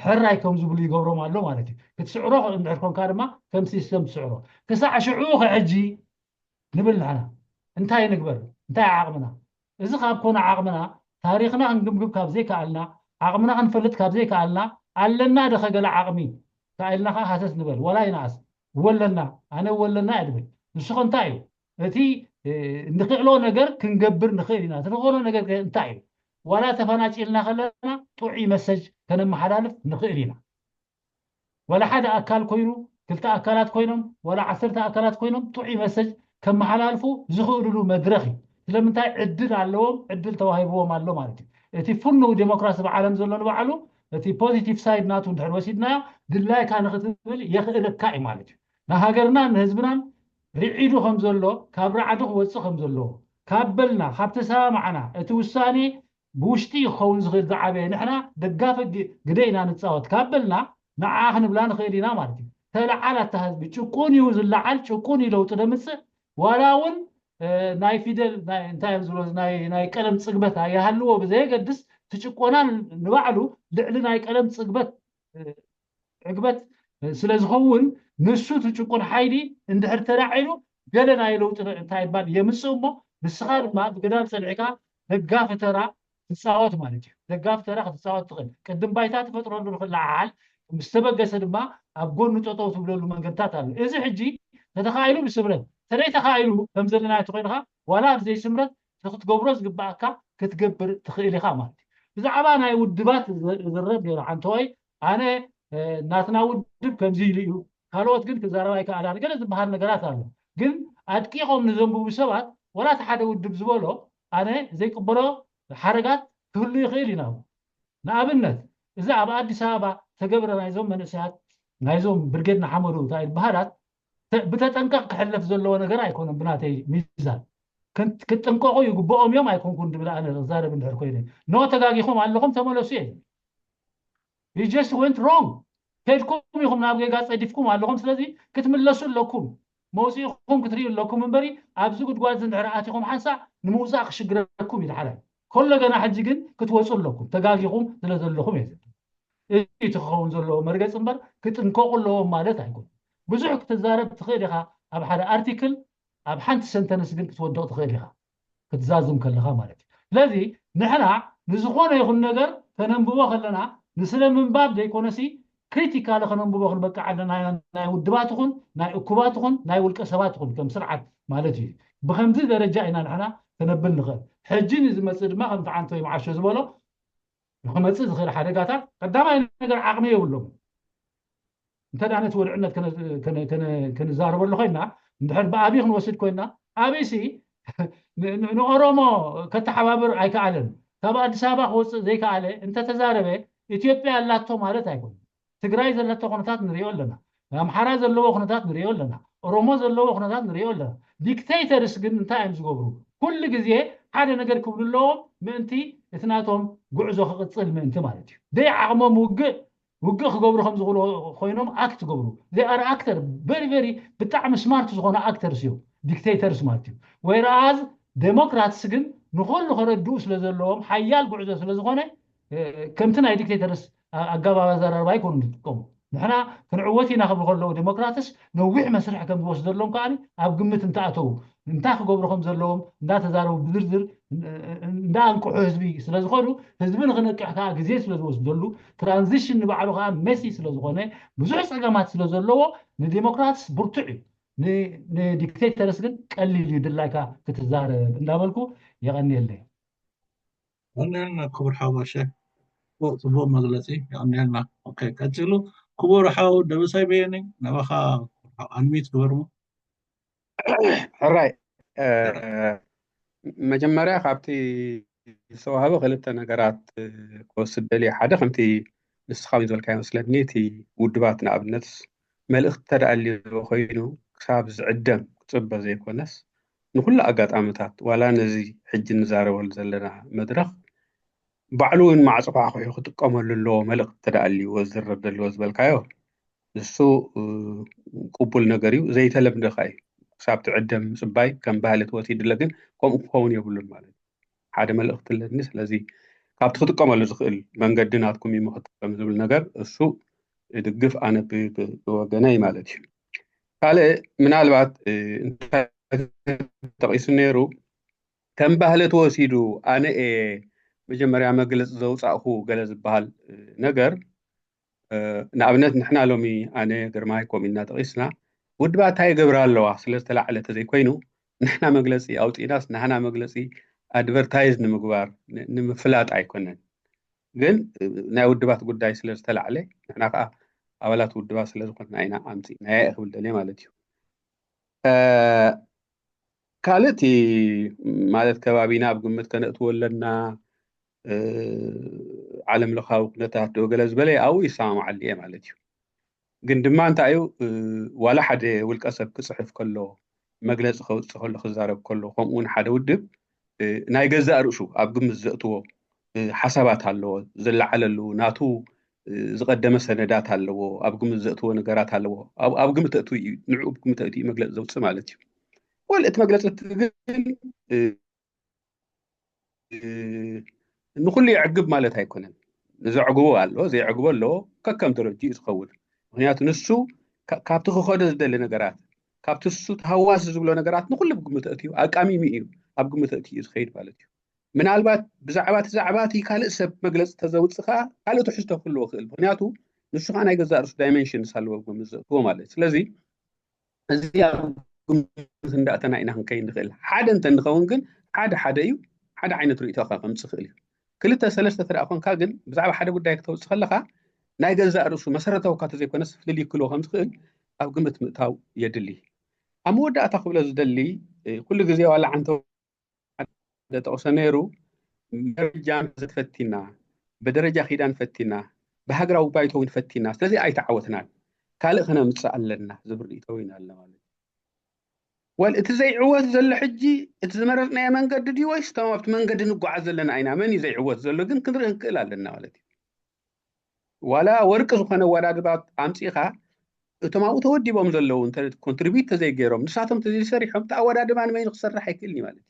ሕራይ ከም ዝብሉ ይገብሮም ኣሎ ማለት እዩ። ክትስዕሮ እንድሕር ኮንካ ድማ ከም ሲስተም ትስዕሮ። ክሳዕ ሽዑ ከሕጂ ንብል ንሕና እንታይ ንግበር? እንታይ ዓቕምና? እዚ ካብ ኮነ ዓቕምና ታሪኽና ክንግምግም ካብ ዘይከኣልና ዓቕምና ክንፈልጥ ካብ ዘይከኣልና ኣለና ደኸ ገለ ዓቕሚ ከኣልና ከዓ ሃሰስ ንበል ዋላ ይንኣስ ወለና ኣነ ወለና እየ ድብል ንስኸ እንታይ እዩ እቲ ንኽእሎ ነገር ክንገብር ንኽእል ኢና ትንኽእሎ ነገር እንታይ እዩ ዋላ ተፈናጭልና ከለና ጥዑይ መሰጅ ከነመሓላልፍ ንኽእል ኢና ወላ ሓደ ኣካል ኮይኑ ክልተ ኣካላት ኮይኖም ወላ ዓሰርተ ኣካላት ኮይኖም ጥዑይ መሰጅ ከመሓላልፉ ዝኽእልሉ መድረኽ እዩ። ስለምንታይ ዕድል ኣለዎም፣ ዕድል ተዋሂብዎም ኣሎ ማለት እዩ። እቲ ፍኑው ዴሞክራሲ ብዓለም ዘሎ ንባዕሉ እቲ ፖዚቲቭ ሳይድ ናቱ እንድሕር ወሲድናዮ ድላይካ ንኽትብል የኽእለካ እዩ ማለት እዩ። ንሃገርናን ንህዝብናን ርዒዱ ከም ዘሎ ካብ ራዕዲ ክወፅእ ከም ዘለዎ ካብ በልና ካብ ተሰማማዕና እቲ ውሳኔ ብውሽጢ ክኸውን ዝኽእል ዝዓበየ ንሕና ደጋፊ ግደ ኢና ንፃወት ካብ በልና ንዓ ክንብላ ንኽእል ኢና ማለት እዩ። ተለዓል ኣታ ህዝቢ ጭቁን እዩ ዝለዓል ጭቁን እዩ ለውጢ ደምፅእ ዋላ እውን ናይ ፊደል እንታይ ዝብሎ ናይ ቀለም ፅግበት ይሃልዎ ብዘየገድስ ትጭቆና ንባዕሉ ልዕሊ ናይ ቀለም ፅግበት ዕግበት ስለ ዝኸውን ንሱ እቲ ጭቁን ሓይሊ እንድሕር ተላዒሉ ገለ ናይ ለውጢ እንታይ ይባል የምፅእ እሞ ንስኻ ድማ ብግዳም ፀኒዕካ ደጋፊ ተራ ትፃወት ማለት እዩ። ደጋፊ ተራ ክትፃወት ትኽእል ቅድም ባይታ ትፈጥረሉ ንክለዓዓል ምስ ተበገሰ ድማ ኣብ ጎኑ ጠጠው ትብለሉ መንገድታት ኣሎ። እዚ ሕጂ ተተኻኢሉ ብስምረት ተዘይተኻኢሉ ከም ዘለና ተኮይንካ ዋላ ኣብ ዘይስምረት ክትገብሮ ዝግባኣካ ክትገብር ትኽእል ኢኻ ማለት እዩ። ብዛዕባ ናይ ውድባት ዝረብ ነይሩ ሓንተወይ ኣነ ናትና ውድብ ከምዚ ኢሉ እዩ ካልኦት ግን ክዛረባ ይከኣላ ገለ ዝበሃል ነገራት ኣሎ። ግን ኣድቂቖም ንዘንብቡ ሰባት ዋላ እቲ ሓደ ውድብ ዝበሎ ኣነ ዘይቅበሎ ሓረጋት ክህሉ ይኽእል እዩ ናብኡ። ንኣብነት እዚ ኣብ ኣዲስ ኣበባ ተገብረ ናይዞም መንእሰያት ናይዞም ብርጌድ ንሓመዱ እንታይ ዝበሃላት ብተጠንቀቕ ክሕለፍ ዘለዎ ነገር ኣይኮነን ብናተይ ሚዛን። ክጥንቀቑ ይግብኦም እዮም ኣይኮንኩን ድብል ኣነ ክዛረብ እንድሕር ኮይነ ኖ ተጋጊኹም ኣለኹም ተመለሱ እየ። You just went wrong። ከድኩም ኢኹም ናብ ጌጋ ፀዲፍኩም ኣለኹም። ስለዚ ክትምለሱ ኣለኩም። መውፅኢኹም ክትርእዩ ኣለኩም እምበሪ ኣብዚ ጉድጓድ እዚ እንድሕር ኣቲኹም ሓንሳእ ንምውፃእ ክሽግረኩም እዩ ድሓራይ። ከሎ ገና ሕጂ ግን ክትወፁ ኣለኩም። ተጋጊኹም ስለ ዘለኹም እየ ዝብል። እዚ እቲ ክኸውን ዘለዎ መርገፂ እምበር ክጥንቀቑ ኣለዎም ማለት ኣይኮን። ብዙሕ ክትዛረብ ትኽእል ኢኻ ኣብ ሓደ ኣርቲክል ኣብ ሓንቲ ሰንተንስ ግን ክትወድቕ ትኽእል ኢኻ ክትዛዝም ከለኻ ማለት እዩ። ስለዚ ንሕና ንዝኾነ ይኹን ነገር ከነንብቦ ከለና ንስለ ምንባብ ዘይኮነሲ ክሪቲካሊ ከነንብቦ ክንበቅዕ ኣለና ናይ ውድባት ይኹን ናይ እኩባት ይኹን ናይ ውልቀ ሰባት ይኹን ከም ስርዓት ማለት እዩ። ብከምዚ ደረጃ ኢና ንሕና ከነብል ንኽእል። ሕጂ ንዝመፅእ ድማ ከምቲ ዓንቶ ይመዓሾ ዝበሎ ንክመፅእ ዝኽእል ሓደጋታት ቀዳማይ ነገር ዓቕሚ የብሎም። እንተ ነቲ ወድዕነት ክንዛረበሉ ኮይና እንድሕር ብኣብይ ክንወስድ ኮይና ኣብይሲ ንኦሮሞ ከተሓባብር ኣይከኣለን። ካብ ኣዲስ ኣበባ ክወፅእ ዘይከኣለ እንተተዛረበ ኢትዮጵያ ኣላቶ ማለት ኣይኮነ። ትግራይ ዘለቶ ኩነታት ንሪኦ ኣለና። ኣምሓራ ዘለዎ ኩነታት ንሪኦ ኣለና። ኦሮሞ ዘለዎ ኩነታት ንሪኦ ኣለና። ዲክቴተርስ ግን እንታይ እዮም ዝገብሩ? ኩሉ ግዜ ሓደ ነገር ክብሉ ኣለዎም። ምእንቲ እቲ ናቶም ጉዕዞ ክቕፅል ምእንቲ ማለት እዩ። ደይ ዓቕሞም ውግእ ውግእ ክገብሩ ከም ዝኽእሉ ኮይኖም ኣክት ገብሩ። They are actor፣ very very ብጣዕሚ ስማርት ዝኾነ ኣክተርስ እዮም፣ ዲክቴተርስ ማለት እዩ። ወይረኣዝ ዴሞክራትስ ግን ንኹሉ ከረድኡ ስለ ዘለዎም ሓያል ጉዕዞ ስለ ዝኾነ ከምቲ ናይ ዲክቴተርስ ኣገባብ ኣዘራርባ ኣይኮኑን ዝጥቀሙ። ንሕና ክንዕወት ኢና ክብሉ ከለዉ ዴሞክራትስ ነዊሕ መስርሕ ከም ዝወስደሎም ከዓ ኣብ ግምት እንተኣተዉ እንታይ ክገብሩ ከም ዘለዎም እንዳተዛረቡ ብዝርዝር እንዳኣንቅሑ ህዝቢ ስለ ዝኾኑ ህዝቢ ንክነቅሕ ከዓ ግዜ ስለ ዝወስደሉ ትራንዚሽን ንባዕሉ ከዓ መሲ ስለ ዝኾነ ብዙሕ ፀገማት ስለ ዘለዎ ንዴሞክራትስ ብርቱዕ እዩ። ንዲክቴተርስ ግን ቀሊል እዩ ድላይካ ክትዛረብ እንዳበልኩ የቐንየለይ። ቀንየልና ክቡር ሓባሸ ጽቡቅ መግለፂ። የቐንየልና። ኦኬ፣ ቀፂሉ ክቡር ሓው ደበሳይ በየነ ናባኻ። ኣንሚት ግበርሞ። ሕራይ፣ መጀመርያ ካብቲ ዝተዋህበ ክልተ ነገራት ክወስድ ደልየ። ሓደ ከምቲ ንስኻ ዝበልካ ይመስለኒ፣ እቲ ውድባት ንኣብነት መልእኽቲ ተዳልዮ ኮይኑ ክሳብ ዝዕደም ክፅበ ዘይኮነስ ንኩሉ ኣጋጣሚታት ዋላ ነዚ ሕጂ ንዛረበሉ ዘለና መድረኽ ባዕሉ እውን ማዕፅኳ ክጥቆመሉ ኣለዎ። መልእኽቲ ተዳልይዎ ዝዝረብ ዘለዎ ዝበልካዮ ንሱ ቅቡል ነገር እዩ፣ ዘይተለምደ ከኣ እዩ። ክሳብ ትዕደም ምፅባይ ከም ባህሊ ተወሲዱለ፣ ግን ከምኡ ክኸውን የብሉን ማለት እዩ። ሓደ መልእኽቲ ኣለኒ፣ ስለዚ ካብቲ ክጥቀመሉ ዝኽእል መንገዲ ናትኩም ይምኽተም ዝብል ነገር እሱ ድግፍ ኣነ ብወገነይ ማለት እዩ። ካልእ ምናልባት እንታይ ተጠቒሱ ነይሩ፣ ከም ባህሊ ተወሲዱ ኣነ እየ መጀመርያ መግለፂ ዘውፃእኹ ገለ ዝበሃል ነገር ንኣብነት ንሕና ሎሚ ኣነ ግርማይ ኮም ኢልና ጠቂስና ውድባት እንታይ ይገብራ ኣለዋ ስለ ዝተላዕለ ተዘይኮይኑ ንሕና መግለፂ ኣውፂእናስ ንሕና መግለፂ ኣድቨርታይዝ ንምግባር ንምፍላጥ ኣይኮነን። ግን ናይ ውድባት ጉዳይ ስለ ዝተላዕለ ንሕና ከዓ ኣባላት ውድባት ስለ ዝኾንና ኢና ኣምፂእናዮ ክብል ደልየ ማለት እዩ። ካልእቲ ማለት ከባቢና ኣብ ግምት ከነእትዎ ኣለና። ዓለም ለኻዊ ኩነታት ዶ ገለ ዝበለ ኣብኡ ይሰማማዓሉ እየ ማለት እዩ። ግን ድማ እንታይ እዩ ዋላ ሓደ ውልቀ ሰብ ክፅሕፍ ከሎ መግለፂ ከውፅእ ከሎ ክዛረብ ከሎ ከምኡ እውን ሓደ ውድብ ናይ ገዛእ ርእሱ ኣብ ግምት ዘእትዎ ሓሳባት ኣለዎ፣ ዝለዓለሉ ናቱ ዝቐደመ ሰነዳት ኣለዎ፣ ኣብ ግምት ዘእትዎ ነገራት ኣለዎ። ኣብ ግምት ኣእትዩ እዩ ንዕኡ ኣብ ግምት ኣእትዩ መግለፂ ዘውፅእ ማለት እዩ። ወል እቲ መግለፂ ግን ንኩሉ የዕግብ ማለት ኣይኮነን። ንዘዕግቦ ኣሎ፣ ዘየዕግቦ ኣለዎ፣ ከከም ደረጅኡ እዩ ዝኸውን። ምክንያቱ ንሱ ካብቲ ክኸዶ ዝደሊ ነገራት ካብቲ ንሱ ተሃዋሲ ዝብሎ ነገራት ንኩሉ ኣብ ግምት ኣእትዩ ኣቃሚሙ እዩ ኣብ ግምት ኣእትዩ ዝኸይድ ማለት እዩ። ምናልባት ብዛዕባ እቲ ዛዕባ እቲ ካልእ ሰብ መግለፂ ተዘውፅእ ከዓ ካልእ ትሕዝቶ ክህልዎ ክእል። ምክንያቱ ንሱ ከዓ ናይ ገዛእ ርእሱ ዳይሜንሽንስ ኣለዎ ኣብ ግምት ዘእትዎ ማለት እዩ። ስለዚ እዚ ኣብ ግምት እንዳእተና ኢና ክንከይድ ንኽእል። ሓደ እንተ ንኸውን ግን ሓደ ሓደ እዩ፣ ሓደ ዓይነት ርእይቶ ከምፅእ ክእል እዩ። ክልተ ሰለስተ ተደኣ ኮንካ ግን ብዛዕባ ሓደ ጉዳይ ክተውፅእ ከለካ ናይ ገዛእ ርእሱ መሰረታዊ እኳ ተዘይኮነስ ፍልልይ ክህልዎ ከም ዝኽእል ኣብ ግምት ምእታው የድሊ። ኣብ መወዳእታ ክብሎ ዝደሊ ኩሉ ግዜ ዋላ ዓንተ ሓደ ጠቕሶ ነይሩ ደረጃ ፈቲና ብደረጃ ኪዳን ፈቲና ብሃገራዊ ባይቶ እውን ፈቲና ስለዚ ኣይተዓወትናን ካልእ ክነምፅእ ኣለና ዝብል ርእይቶ እውን ኣለ ማለት እዩ። ወል እቲ ዘይዕወት ዘሎ ሕጂ እቲ ዝመረፅናዮ መንገዲ ድዩ ወይስ እቶም ኣብቲ መንገዲ ንጓዓዝ ዘለና ኢና መን እዩ ዘይዕወት ዘሎ ግን ክንርኢ ክንክእል ኣለና ማለት እዩ። ዋላ ወርቂ ዝኾነ ኣወዳድባ ኣምፂእኻ እቶም ኣብኡ ተወዲቦም ዘለዉ እንተ ኮንትሪቢዩት ተዘይገይሮም ንሳቶም ተዘይሰሪሖም እቲ ኣወዳድባ ንበይኑ ክሰርሕ ኣይክእልን እዩ ማለት እዩ።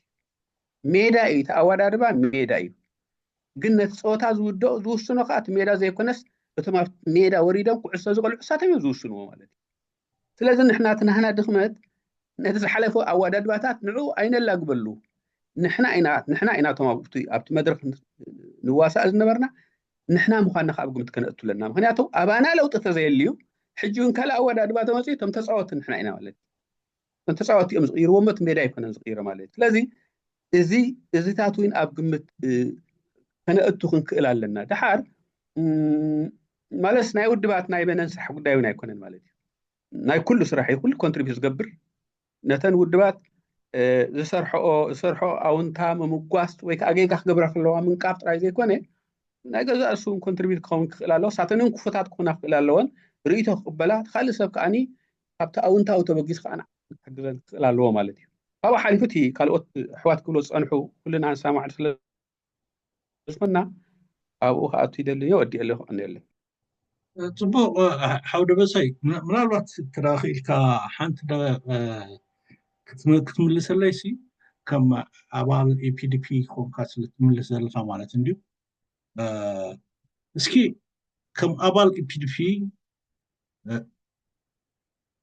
ሜዳ እዩ እቲ ኣወዳድባ ሜዳ እዩ። ግን ነቲ ፀወታ ዝውደኦ ዝውስኖ ከዓ እቲ ሜዳ ዘይኮነስ እቶም ኣብ ሜዳ ወሪዶም ኩዕሶ ዝቆልዑ እሳቶም እዮም ዝውስንዎ ማለት እዩ። ስለዚ ንሕና እቲ ናህና ድኽመት ነቲ ዝሓለፈ ኣወዳድባታት ንዕኡ ኣይነላግበሉ። ንሕና ኢና ንሕና ኢና እቶም ኣብቲ ኣብቲ መድረኽ ንዋሳእ ዝነበርና ንሕና ምዃንና ካብ ግምት ከነእቱ ኣለና። ምክንያቱ ኣባና ለውጢ ተዘየልዩ ሕጂ እውን ካልእ ኣወዳድባ ተመፅኡ እቶም ተፃወቲ ንሕና ኢና ማለት እዩ። እቶም ተፃወቲ እዮም ዝቕይርዎ እሞ እቲ ሜዳ ኣይኮነን ዝቕይሮ ማለት እዩ። ስለዚ እዚ እዚታት እውን ኣብ ግምት ከነእቱ ክንክእል ኣለና። ደሓር ማለት ናይ ውድባት ናይ መነን ስራሕ ጉዳይ እውን ኣይኮነን ማለት እዩ። ናይ ኩሉ ስራሕ እዩ ኩሉ ኮንትሪቢዩት ዝገብር ነተን ውድባት ዝሰርሐኦ ዝሰርሐኦ ኣውንታ ምምጓስ ወይ ከዓ ጌጋ ክገብራ ከለዋ ምንቃፍ ጥራይ ዘይኮነ ናይ ገዛእ ርእሱ እውን ኮንትሪቢዩት ክኸውን ክኽእል ኣለዎ። ሳተንን ክፉታት ክኾና ክኽእል ኣለወን። ርእይቶ ክቕበላ እቲ ካልእ ሰብ ከዓኒ ካብቲ ኣውንታዊ ተበጊስ ከዓ ክሕግዘን ክኽእል ኣለዎ ማለት እዩ። ካብኡ ሓሊፉ እቲ ካልኦት ኣሕዋት ክብሎ ዝፀንሑ ኩልና ንሰማማዕ ስለ ብዝኾና ኣብኡ ክኣቱ ይደሊ እየ። ወዲእ ኣለኹ። ቀንየለይ። ጽቡቕ። ሓው ደበሳይ፣ ምናልባት ክዳኺ ኢልካ ሓንቲ ክትምልሰለይ ሲ ከም ኣባል ኢፒዲፒ ኮንካ ስለ ትምልስ ዘለካ ማለት እንድዩ። እስኪ ከም ኣባል ኢፒዲፒ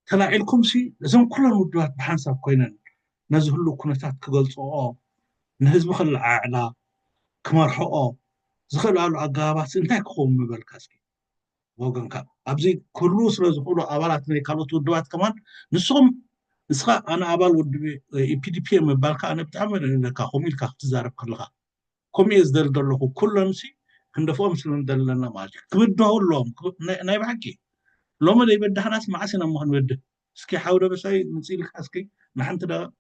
ተላዒልኩም ሲ እዞም ኩለን ውድባት ብሓንሳብ ኮይነን ነዚ ህሉ ኩነታት ክገልፅኦ፣ ንህዝቢ ክለዓዕላ፣ ክመርሕኦ ዝኽእላሉ ኣገባባት እንታይ ክኸውን ምበልካ? እስኪ ወገንካ ኣብዚ ክህልዉ ስለ ዝኽእሉ ኣባላት ናይ ካልኦት ውድባት ከማን ንስኹም፣ ንስኻ ኣነ ኣባል ውድብ ኢፒዲፒ ምባልካ ኣነ ብጣዕሚ ለካ ከምኡ ኢልካ ክትዛረብ ከለኻ ከምኡ እየ ዝደሊ ዘለኹ። ኩሎም ሲ ክንደፍኦም ስለ ዘለና ማለት እዩ። ክብድሆ ኣለዎም። ናይ ብሓቂ ሎሚ ዘይበዳህናስ መዓስ ኢና እሞ ክንበድህ? እስኪ ሓው ደበሳይ ምፅእ ኢልካ እስኪ ንሓንቲ ደቂቕ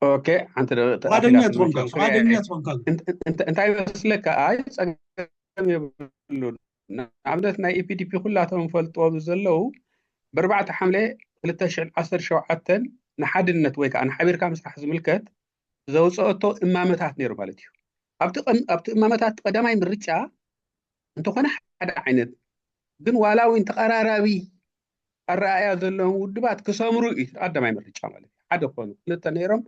ኦኬ፣ ሓንቲ ደቂቕ ተኣፊላ ፍቓደኛ ስለ ትኾንካ መጨረሻ ፍቓደኛ እየ። ትኾንካ እንት- እንት- እንታይ ይመስለካ? ኣይ፣ ጸገም የብሉን። ንኣብነት ናይ ኢፒዲፒ ኩላቶም ፈልጥዎ ብዘለዉ ብኣርባዕተ ሓምለ ክልተ ሽሕን ዓሰርተ ሸውዓተን ንሓድነት ወይ ከዓ ንሓቢርካ ምስራሕ ዝምልከት ዘውፀአቶ እማመታት ነይሩ ማለት እዩ። ኣብቲ ቀም- ኣብቲ እማመታት ቀዳማይ ምርጫ እንተኾነ ሓደ ዓይነት ግን ዋላ እውን ተቐራራቢ ኣረኣእያ ዘለዎም ውድባት ክሰምሩ እዩ ቀዳማይ ምርጫ ማለት እዩ። ሓደ ኮኑ ክልተ ነይሮም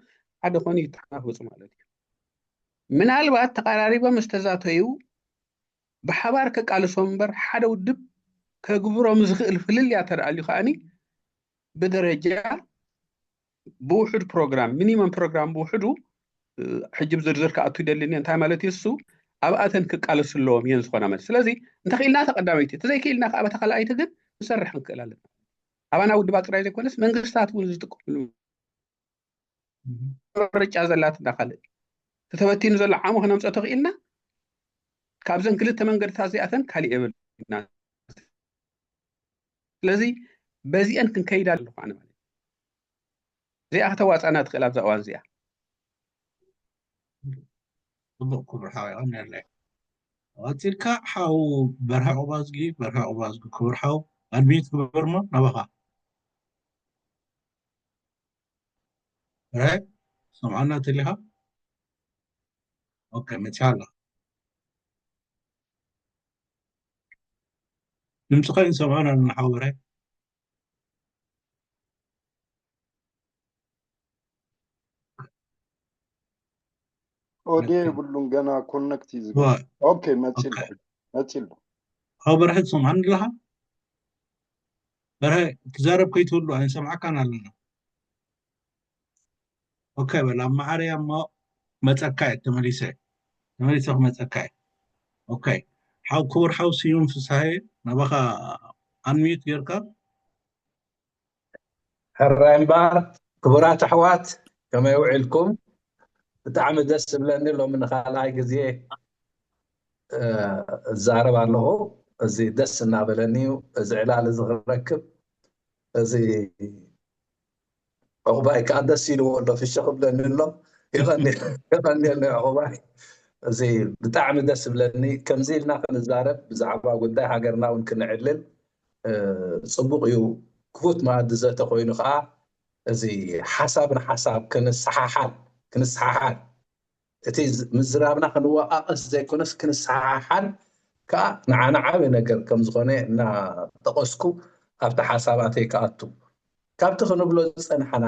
ሓደ ኮኑ ይተሓናፈፁ ማለት እዩ። ምናልባት ተቐራሪቦም ዝተዛተዩ ብሓባር ከቃልሶም እምበር ሓደ ውድብ ከግብሮም ዝኽእል ፍልልያ ተደኣልዩ ከዓኒ ብደረጃ ብውሑድ ፕሮግራም ሚኒመም ፕሮግራም ብውሕዱ ሕጂ ብዝርዝር ክኣቱ ይደልን እየ። እንታይ ማለት እዩ እሱ ኣብኣተን ክቃለሱ ኣለዎም እየን ዝኾና ማለት። ስለዚ እንተኽኢልና ተቐዳመይቲ፣ እንተዘይክኢልና ከዓ በታ ካልኣይቲ ግን ንሰርሕ ክንክእል ኣለና። ኣባና ውድባት ጥራይ ዘይኮነስ መንግስታት እውን ዝጥቀምሉ ምርጫ ዘላትና ካልእ ተተበቲኑ ዘሎ ዓሞ ክነምፀ ተኽኢልና ካብዘን ክልተ መንገድታት እዚኣተን ካሊእ የብልና። ስለዚ በዚአን ክንከይድ ኣለኹ ኣነ ማለት እዚኣ ከተዋፃና ትኽእል ኣብዛ እዋን እዚኣ። ጽቡቕ ክቡር ሓው ይቐንየለይ። ቀፂልካ ሓው በርሀ ቁባዝጊ በርሀ ቁባዝጊ ክቡር ሓው ኣድሚት ግበር እሞ ናባኻ። በርሀ ሰምዓና ተሊኻ? ኦኬ መፅያ ኣላ። ድምፅኻ ይንሰምዖን ኣለና ሓው በርሀ። ኦድዮ የብሉን ገና ኮነክት እዩ ዝብል። ኦኬ መፂሉ መፂሉ። ሓው በርሀ ትሰምዓኒ ኣለኻ? በርሀ ትዛረብ ከይትህሉ ኣይንሰምዓካን ኣለና። ኦኬ በል ኣብ መዓረያ እሞ መፀካ እየ ተመሊሰ ተመሊሰ ክመፀካ እየ። ኦኬ ሓው ክቡር ሓው ስዩም ፍስሃየ ናባኻ ኣንሚዩት ጌርካ። ሕራይ እምበኣር ክቡራት ኣሕዋት ከመይ ውዒልኩም? ብጣዕሚ ደስ ዝብለኒ ሎሚ ንኻልኣይ ግዜ እዛረብ ኣለኹ። እዚ ደስ እናበለኒ እዩ። እዚ ዕላል እዚ ክረክብ እዚ ዕቑባይ ከዓ ደስ ኢልዎ ኣሎ ፍሽኽ ብለኒ ኣሎ። የቐንየልና ዕቑባይ። እዚ ብጣዕሚ ደስ ዝብለኒ ከምዚ ኢልና ክንዛረብ ብዛዕባ ጉዳይ ሃገርና እውን ክንዕልል ፅቡቕ እዩ። ክፉት መኣዲ ዘተ ኮይኑ ከዓ እዚ ሓሳብ ንሓሳብ ክንሰሓሓል ክንሰሓሓል እቲ ምዝራብና ክንወቃቀስ ዘይኮነስ ክንሰሓሓል ከዓ ንዓና ዓብዪ ነገር ከም ዝኾነ እናጠቀስኩ ኣብቲ ሓሳባተይ ክኣቱ ካብቲ ክንብሎ ዝፀንሓና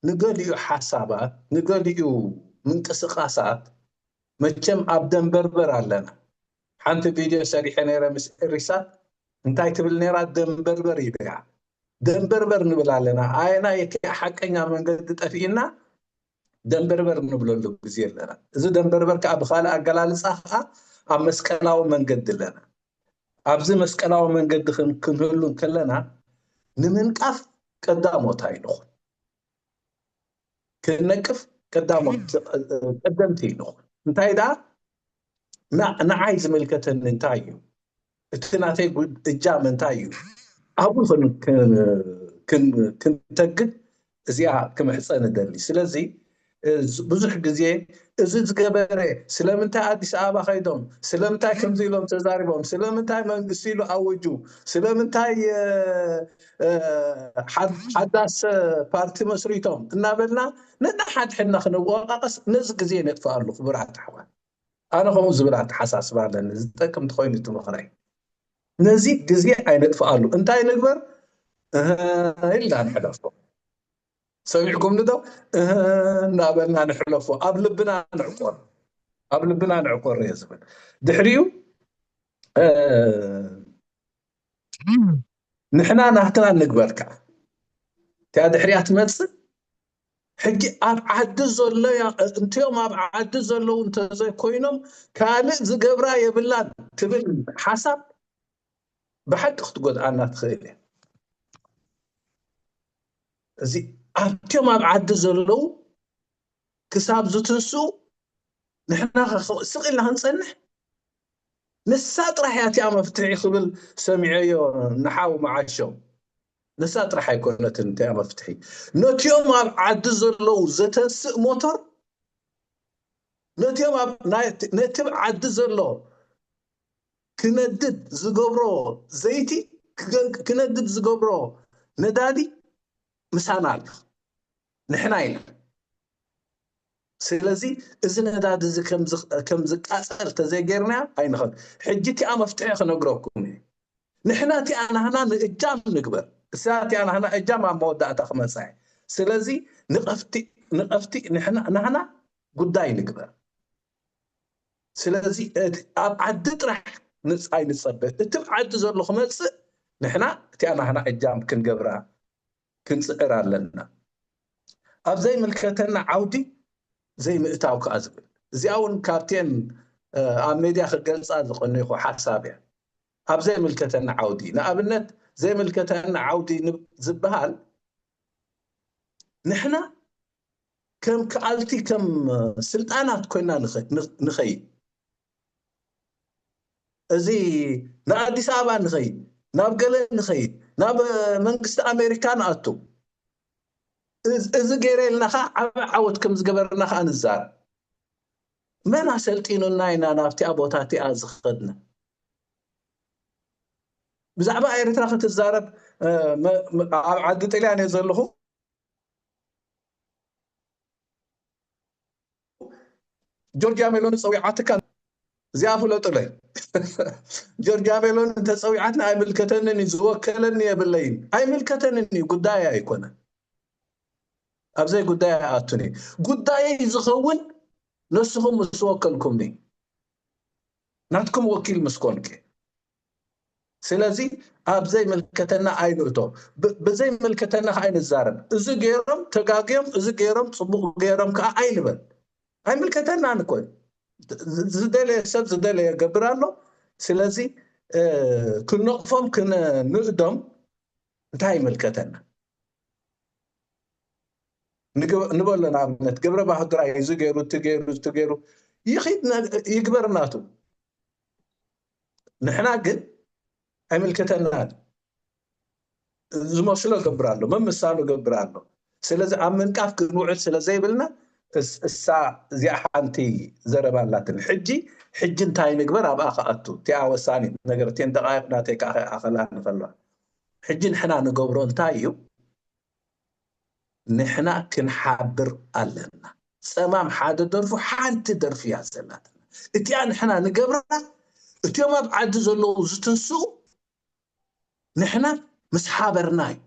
ንገሊኡ ሓሳባት ንገሊኡ ምንቅስቃሳት መቸም ኣብ ደንበርበር ኣለና። ሓንቲ ቪድዮ ሰሪሐ ነይረ ምስ ኤሪሳ እንታይ ትብል ነይራ ደንበርበር ኢለያ ደንበርበር ንብል ኣለና። ኣየናይ እቲ ሓቀኛ መንገዲ ጠፊእና ደንበርበር ንብለሉ ግዜ ኣለና። እዚ ደንበርበር ከዓ ብካልእ ኣገላልፃ ከዓ ኣብ መስቀላዊ መንገዲ ኣለና። ኣብዚ መስቀላዊ መንገዲ ክንህሉ እንከለና ንምንቃፍ ቀዳሞት ኣይንኹን። ክንነቅፍ ቀዳሞት ቀደምቲ ኣይንኹን። እንታይ ደኣ ንዓይ ዝምልከተኒ እንታይ እዩ? እቲ ናተይ እጃም እንታይ እዩ? ኣብኡ ክንተግድ እዚኣ ክምሕፀን እደሊ። ስለዚ ብዙሕ ግዜ እዚ ዝገበረ፣ ስለምንታይ ኣዲስ ኣበባ ከይዶም፣ ስለምንታይ ከምዚ ኢሎም ተዛሪቦም፣ ስለምንታይ መንግስቲ ኢሉ ኣወጁ፣ ስለምንታይ ሓዳስ ፓርቲ መስሪቶም እናበልና ነናሓድሕድና ክነወቃቀስ ነዚ ግዜ ነጥፍኣሉ። ክቡራት ኣሕዋት፣ ኣነ ከምኡ ዝብል ኣተሓሳስባ ኣለኒ። ዝጠቅም እንተኮይኑ እቲ ምኽረይ፣ ነዚ ግዜ ኣይነጥፍኣሉ። እንታይ ንግበር? ኢልና ንሕለፎ። ሰሚዕኩም ንዶ እናበልና ንሕለፎ። ኣብ ልብና ንዕቆር፣ ኣብ ልብና ንዕቆር እየ ዝብል። ድሕሪኡ ንሕና ናህትና ንግበር ከዓ እቲኣ ድሕሪያ ትመፅእ። ሕጂ ኣብ ዓዲ ዘሎ እንቲኦም ኣብ ዓዲ ዘለዉ እንተዘይኮይኖም ካልእ ዝገብራ የብላን ትብል ሓሳብ ብሓቂ ክትጎድኣና ትኽእል እያ። እዚ ኣብቲኦም ኣብ ዓዲ ዘለዉ ክሳብ ዝትንስኡ ንሕና ስቕ ኢልና ክንጸንሕ፣ ንሳ ጥራሕ እያ እቲኣ መፍትሒ ክብል ሰሚዐዮ ንሓው መዓሾ። ንሳ ጥራሕ ኣይኮነትን እቲኣ መፍትሒ። ነቲኦም ኣብ ዓዲ ዘለዉ ዘተንስእ ሞተር፣ ነቲኦም ኣብ ነቲ ዓዲ ዘሎ ክነድድ ዝገብሮ ዘይቲ፣ ክነድድ ዝገብሮ ነዳዲ ምሳና ኣሎ፣ ንሕና ኢና። ስለዚ እዚ ነዳዲ እዚ ከም ዝቃፀል ተዘይገይርና ኣይንኽእል። ሕጂ እቲኣ መፍትሒ ክነግረኩም እዩ። ንሕና እቲኣ ናህና ንእጃም ንግበር። እሳ እቲኣ ናህና እጃም ኣብ መወዳእታ ክመፃ እዩ። ስለዚ ንቐፍቲ ንቐፍቲ ናህና ጉዳይ ንግበር። ስለዚ ኣብ ዓዲ ጥራሕ ንፃይ ንፀበ፣ እቲ ዓዲ ዘሎ ክመፅእ ንሕና እቲኣ ናህና እጃም ክንገብራ ክንፅዕር ኣለና። ኣብ ዘይምልከተና ዓውዲ ዘይምእታው ከዓ ዝብል፣ እዚኣ እውን ካብቴን ኣብ ሜድያ ክገልፃ ዝቀኒኹ ሓሳብ እያ። ኣብ ዘይምልከተና ዓውዲ፣ ንኣብነት ዘይምልከተና ዓውዲ ዝበሃል ንሕና ከም ክኣልቲ ከም ስልጣናት ኮይና ንኸይድ። እዚ ንኣዲስ ኣበባ ንኸይድ፣ ናብ ገለ ንኸይድ፣ ናብ መንግስቲ ኣሜሪካ ንኣቱ። እዚ ገይረ ኢልና ከዓ ዓበ ዓወት ከም ዝገበርና ከዓ ንዛረብ። መን ኣሰልጢኑና ኢና ናብቲኣ ቦታ እቲኣ ዝኸድና? ብዛዕባ ኤርትራ ክትዛረብ ኣብ ዓዲ ጥልያን እየ ዘለኹ። ጆርጅያ ሜሎኒ ፀዊዓትካ እዚኣ ፍለጡለይ። ጆርጅያ ሜሎኒ እንተፀዊዓትና ኣይምልከተንን እዩ፣ ዝወከለኒ የብለይን። ኣይምልከተንን እዩ፣ ጉዳይ ኣይኮነን። ኣብዘይ ጉዳይ ኣቱኒ። ጉዳየይ ዝኸውን ነስኹም ምስ ወከልኩምኒ፣ ናትኩም ወኪል ምስ ኮንክ። ስለዚ ኣብ ዘይምልከተና ኣይንእቶ፣ ብዘይምልከተና ከዓ ኣይንዛረብ። እዚ ገይሮም ተጋግዮም፣ እዚ ገይሮም ፅቡቕ ገይሮም ከዓ ኣይንበል። ኣይምልከተናን እኮ እዩ። ዝደለየ ሰብ ዝደለየ ገብር ኣሎ። ስለዚ ክንነቕፎም ክንንእዶም እንታይ ይምልከተና? ንበሎ ንኣብነት ገብረ ባህግራይ እዚ ገይሩ እቲ ገይሩ እቲ ገይሩ ይኽድ ይግበር ናቱ። ንሕና ግን ኣይምልከተናን። ዝመስሎ ገብር ኣሎ፣ መምሳሉ ገብር ኣሎ። ስለዚ ኣብ ምንቃፍ ክንውዕል ስለ ዘይብልና እሳ እዚኣ ሓንቲ ዘረባ ኣላትን። ሕጂ ሕጂ እንታይ ንግበር ኣብኣ ክኣቱ እቲኣ ወሳኒት ነገር እቲን ደቃይቕ ናተይ ከዓ ኣኸላ ንኸልዋ። ሕጂ ንሕና ንገብሮ እንታይ እዩ? ንሕና ክንሓብር ኣለና። ፀማም ሓደ ደርፉ ሓንቲ ደርፊ እያ ዘላትና። እቲኣ ንሕና ንገብራ እቲኦም ኣብ ዓዲ ዘለዉ ዝትንስኡ ንሕና ምስ ሓበርና እዩ።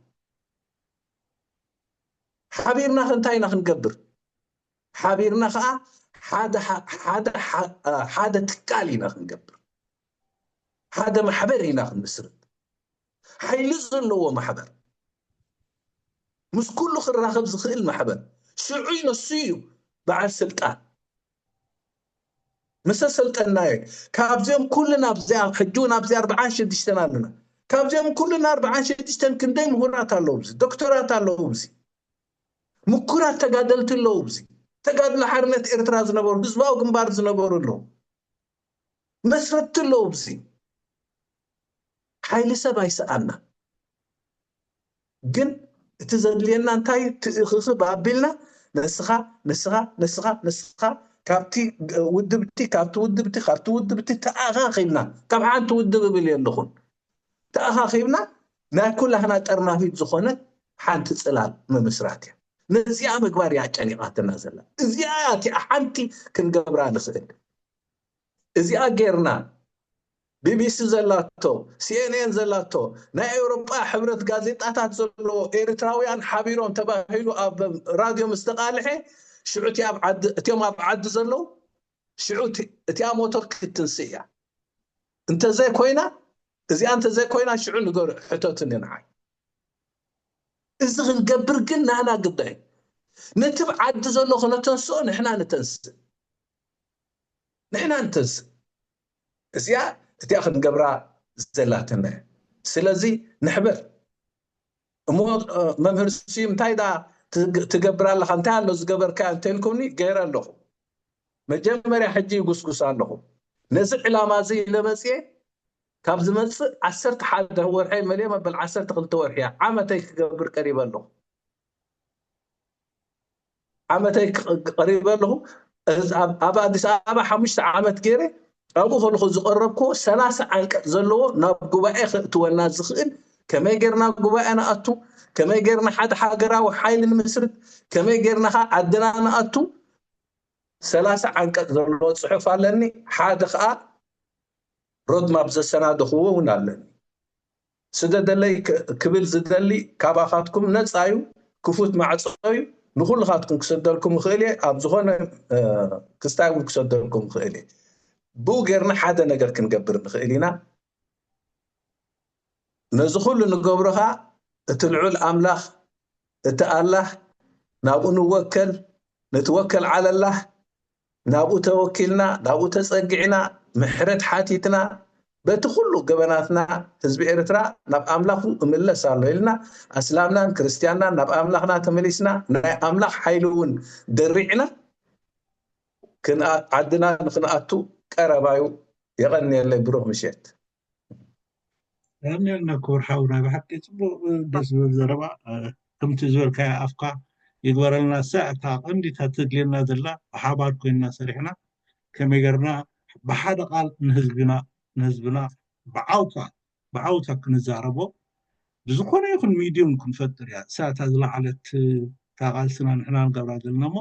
ሓቢርና ከ እንታይ ኢና ክንገብር? ሓቢርና ከዓ ሓደ ትካል ኢና ክንገብር፣ ሓደ ማሕበር ኢና ክንምስርት። ሓይሊ ዘለዎ ማሕበር፣ ምስ ኩሉ ክራኸብ ዝኽእል ማሕበር። ሽዑ ይነሱ እዩ በዓል ስልጣን። ምስ ኣሰልጠንናዮ ካብዚኦም ኩልና ኣብዚኣ ሕጂ እውን ኣብዚ ኣርብዓን ሽዱሽተን ኣለና። ካብዚኦም ኩልና ኣርብዓን ሽዱሽተን ክንደይ ምሁራት ኣለዉ፣ ዶክተራት ኣለዉ፣ ምኩራት ተጋደልቲ ኣለዉ፣ ተጋድሎ ሓርነት ኤርትራ ዝነበሩ ህዝባዊ ግንባር ዝነበሩ ኣለዉ፣ መስረትቲ ኣለዉ። ሓይሊ ሰብ ኣይሰኣና። ግን እቲ ዘድልየና እንታይ ትእኽኽብ ኣቢልና ንስኻ ንስኻ ንስኻ ንስኻ ካብቲ ውድብቲ ካብቲ ውድብቲ ካብቲ ውድብቲ ተኣኻኺብና፣ ካብ ሓንቲ ውድብ እብል የለኹን፣ ተኣኻኺብና ናይ ኩላህና ጠርናፊት ዝኾነ ሓንቲ ጽላል ምምስራት እያ። ነዚኣ ምግባር እያ ጨኒቓትና ዘላ። እዚኣ እቲኣ ሓንቲ ክንገብራ ንኽእል። እዚኣ ጌርና ቢቢሲ ዘላቶ፣ ሲኤንኤን ዘላቶ፣ ናይ ኤውሮጳ ሕብረት ጋዜጣታት ዘለዎ ኤርትራውያን ሓቢሮም ተባሂሉ ኣብ ራድዮ ምስ ተቓልሐ፣ ሽዑ እቲ ኣብ ዓዲ፣ እቲኦም ኣብ ዓዲ ዘለዉ፣ ሽዑ እቲ፣ እቲኣ ሞተር ክትንስእ እያ። እንተዘይኮይና፣ እዚኣ እንተዘይኮይና፣ ሽዑ ንገሩ፣ ሕተቱኒ ንዓይ። እዚ ክንገብር ግን ናህና ግዳይ። ነቲ ኣብ ዓዲ ዘሎ ክነተንስኦ ንሕና ንተንስእ። ንሕና ንተንስእ። እዚኣ እቲኣ ክንገብራ ዘላትና እያ። ስለዚ ንሕበር። እሞ፣ እ፣ መምህር ስዩም እንታይ ደኣ ትግ-፣ ትገብር ኣለኻ? እንታይ ኣሎ ዝገበርካዮ እንተኢልኩምኒ፣ ገይረ ኣለኹ። መጀመርያ ሕጂ ይጉስጉስ ኣለኹ። ነዚ ዕላማ እዚ ኢለ መጽየ፣ ካብ ዝመጽእ ዓሰርተ ሓደ ወርሒ መሊአ መበል ዓሰርተ ክልተ ወርሒ እያ። ዓመተይ ክገብር ቀሪበ ኣለኹ። ዓመተይ ክ-፣ ቀሪበ ኣለኹ። እዚ ኣብ፣ ኣብ ኣዲስ ኣበባ ሓሙሽተ ዓመት ገይረ፣ ኣብኡ ከለኹ ዝቐረብኩዎ ሰላሳ ዓንቀጽ ዘለዎ ናብ ጉባኤ ከእትወና ዝኽእል፣ ከመይ ጌርና ጉባኤ ንኣቱ፣ ከመይ ጌርና ሓደ ሃገራዊ ሓይሊ ንምስርት፣ ከመይ ጌርና ኸኣ ዓድና ንኣቱ፣ ሰላሳ ዓንቀጽ ዘለዎ ጽሑፍ ኣለኒ። ሓደ ኸኣ ሮድማፕ ዘሰናደኽዎ እውን ኣለኒ። ስደደለይ ክ-፣ ክብል ዝደሊ ካባኻትኩም ነጻ እዩ፣ ክፉት ማዕጾ እዩ። ንኹልኻትኩም ክሰደልኩም እኽእል እየ፣ ኣብ ዝኾነ፣ እ፣ ክስታይ እውን ክሰደልኩም እኽእል እየ። ብኡ ጌርና ሓደ ነገር ክንገብር ንኽእል ኢና። ነዚ ኩሉ ንገብሮ ኸኣ እቲ ልዑል ኣምላኽ፣ እቲ ኣላህ ናብኡ ንወከል፣ ንትወከል ዓለላህ፣ ናብኡ ተወኪልና፣ ናብኡ ተጸጊዕና፣ ምሕረት ሓቲትና፣ በቲ ኩሉ ገበናትና ህዝቢ ኤርትራ ናብ ኣምላኹ እምለስ ኣሎ ኢልና፣ ኣስላምናን ክርስትያንናን ናብ ኣምላኽና ተመሊስና፣ ናይ ኣምላኽ ሓይሊ እውን ደሪዕና፣ ክንኣ-፣ ዓድና ንኽንኣቱ ቀረባዩ። የቐንየለይ፣ ብሩኽ ምሸት። የቐንየልና ክቡር ሓው፣ ናይ ብሓቂ ጽቡቕ፣ ደስ ዝብል ዘረባ። እ፣ ከምቲ ዝበልካዮ ኣፍካ ይግበረልና። እሳ እታ ቀንዲ እታ ተድልየና ዘላ ብሓባር ኮይንና ሰሪሕና ከመይ ጌርና ብሓደ ቃል ንህዝብና፣ ንህዝብና ብዓውታ፣ ብዓውታ ክንዛረቦ ብዝኾነ ይኹን ሚድዩም ክንፈጥር እያ። እሳ እታ ዝለዓለት እታ ቃልስና ንሕና ንገብራ ዘለና እሞ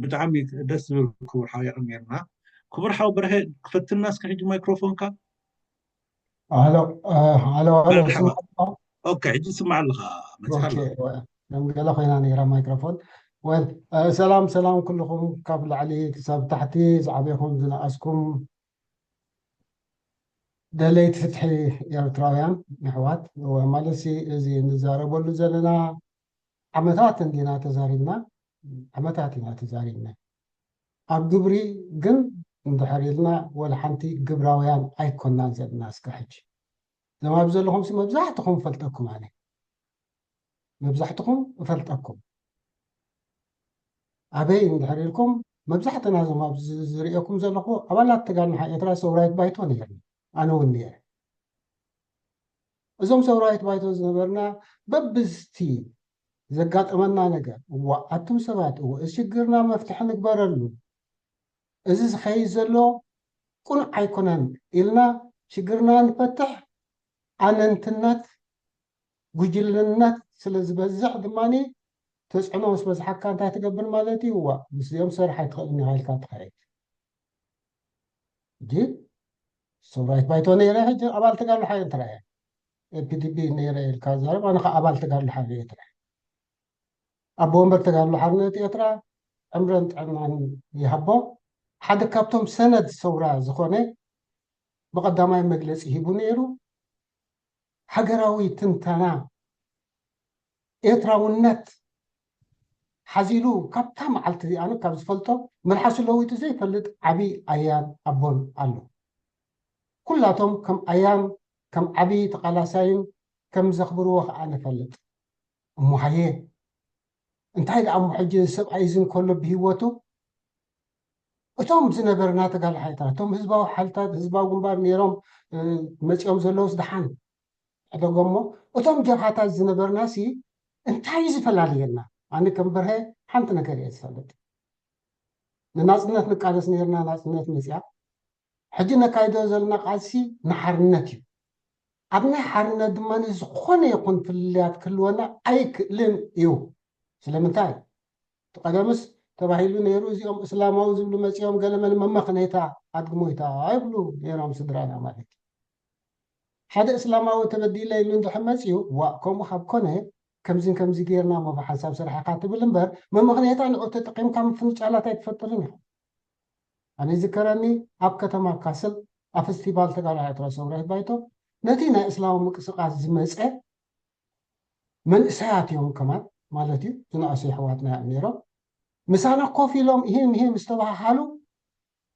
ብጣዕሚ ደስ ዝብል ክቡር ሓው የቐንየልና። ክቡር ሓው በርሀ ክፈትና እስከ ሕጂ ማይክሮፎንካ። ኣሎ፣ ኣሎ፣ ኣሎ፣ መርሓባ። ስማዕ ኣለኻ? ኦኬ፣ ሕጂ ትስማዕ ኣለኻ። መጽሓፍ ኦኬ፣ ወ-፣ ደንገለ ኮይና ነይራ ማይክሮፎን። ወል፣ እ፣ ሰላም፣ ሰላም ኩልኹም ካብ ላዕሊ ክሳብ ታሕቲ ዝዓበኹም ዝነኣስኩም ደለይቲ ፍትሒ ኤርትራውያን ኣሕዋት። ወ-፣ ማለት ሲ፣ እዚ እንዛረበሉ ዘለና ዓመታት እንዲና ተዛሪብና፣ ዓመታት ኢና ተዛሪብና። ኣብ ግብሪ ግን እንድሕር ኢልና ወላ ሓንቲ ግብራውያን ኣይኮናን ዘለና እስከ ሕጂ። እዞም ኣብዚ ዘለኹም ሲ መብዛሕትኹም እፈልጠኩም ኣነ። መብዛሕትኹም እፈልጠኩም። ኣበይ እንድሕር ኢልኩም መብዛሕትና እዞም ኣብዚ ዝርእየኩም ዘለኹ ኣባላት ተጋድሎ ሓ-፣ ኤርትራ ሰውራዊት ባይቶ ነይርና። ኣነ እውን ነይረ። እዞም ሰውራዊት ባይቶ ዝነበርና በብዝቲ ዘጋጠመና ነገር፣ እዋ ኣቱም ሰባት፣ እዎ እዚ ሽግርና መፍትሒ ንግበረሉ፣ እዚ ዝኸይድ ዘሎ ቅኑዕ ኣይኮነን ኢልና ሽግርና ንፈትሕ። ኣነንትነት፣ ጉጅልነት ስለ ዝበዝሕ ድማ ተፅዕኖ ምስ በዝሓካ እንታይ ትገብር ማለት እዩ? እዋ ምስዚኦም ሰራሕ ኣይትኽእልን ኢኻ ኢልካ ትኸይድ። ሕጂ ሰውራዊት ባይቶ ነይረ፣ ሕጂ ኣባል ተጋድሎ ሓይሊ ጥራሕ እየ። ኤፒዲቢ ነይረ ኢልካ ዛረብ፣ ኣነ ከዓ ኣባል ተጋድሎ ሓይሊ እየ ጥራሕ። ኣቦ ወንበር ተጋድሎ ሓርነት ኤርትራ ዕምረን ጥዕናን ይሃቦ። ሓደ ካብቶም ሰነድ ሰውራ ዝኾነ ብቐዳማይ መግለፂ ሂቡ ነይሩ። ሃገራዊ ትንተና ኤርትራውነት ሓዚሉ ካብታ መዓልቲ እዚኣ ኣነ ካብ ዝፈልጦ መልሓሱ ለዊጡ ዘይፈልጥ ዓቢ ኣያን ኣቦን ኣሎ። ኩላቶም ከም ኣያን ከም ዓቢ ተቓላሳይን ከም ዘኽብርዎ ከዓ ንፈልጥ። እሞ ሃየ እንታይ ደኣ እሞ ሕጂ እዚ ሰብኣይ እዚ እንከሎ ብህይወቱ እቶም ዝነበርና ተጋዳላይ ሓይልታት፣ እቶም ህዝባዊ ሓይልታት፣ ህዝባዊ ግንባር ነይሮም፣ እ፣ መጺኦም ዘለውስ ደሓን ዕደጎ እሞ፣ እቶም ጀብሃታት ዝነበርና ሲ እንታይ እዩ ዝፈላልየና? ኣነ ከም በርሀ ሓንቲ ነገር እየ ዝፈልጥ። ንናፅነት ንቃለስ ነርና፣ ናፅነት መፅያ። ሕጂ ነካይዶ ዘለና ቃልሲ ንሓርነት እዩ። ኣብ ናይ ሓርነት ድማ ዝኾነ ይኹን ፍልልያት ክህልወና ኣይክእልን እዩ። ስለምንታይ? እቲ ቀደምስ ተባሂሉ ነይሩ፣ እዚኦም እስላማዊ ዝብሉ መፂኦም ገለመለ መመኽነይታ ኣድግሞይታ ይብሉ ነይሮም ስድራና ማለት እዩ። ሓደ እስላማዊ ተበዲለ ኢሉ እንድሕር መፂኡ፣ ዋእ፣ ከምኡ ካብ ኮነ ከምዚን ከምዚ ጌርና እሞ ብሓንሳብ ስራሕኻ ትብል እምበር፣ መመኽነይታ ንዑ ተጠቂምካ ምፍንጫላት ኣይትፈጥርን ኢኻ። ኣነ ይዝከረኒ፣ ኣብ ከተማ ካስል ኣብ ፈስቲቫል ተጋሩ ኤርትራ ሰውራይ ባይቶ ነቲ ናይ እስላማዊ ምንቅስቃስ ዝመፀ መንእሰያት እዮም ከማን ማለት እዩ፣ ዝነኣሱ ኣሕዋትና እዮም ነይሮም። ምሳና ኮፍ ኢሎም ይህም ይህም ዝተባሃሃሉ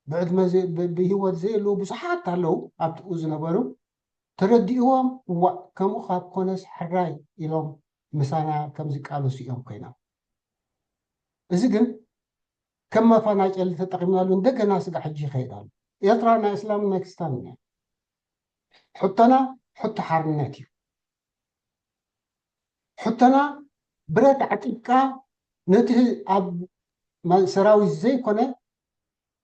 ብዕድመ ዘ- ብ- ብህይወት ዘየለዉ ብዙሓት ኣለዉ ኣብኡ ዝነበሩ። ተረዲእዎም፣ እዋእ፣ ከምኡ ካብ ኮነስ ሕራይ ኢሎም ምሳና ከም ዝቃለሱ እዮም ኮይኖም። እዚ ግን ከም መፈናጨሊ ተጠቂምናሉ፣ እንደገና ስጋ ሕጂ ይኸይድ ኣሎ። ኤርትራ ናይ እስላምን ናይ ክርስታንን እያ። ሕቶና ሕቶ ሓርነት እዩ። ሕቶና ብረት ዓጢቅካ ነቲ ኣብ ማ- ሰራዊት ዘይኮነ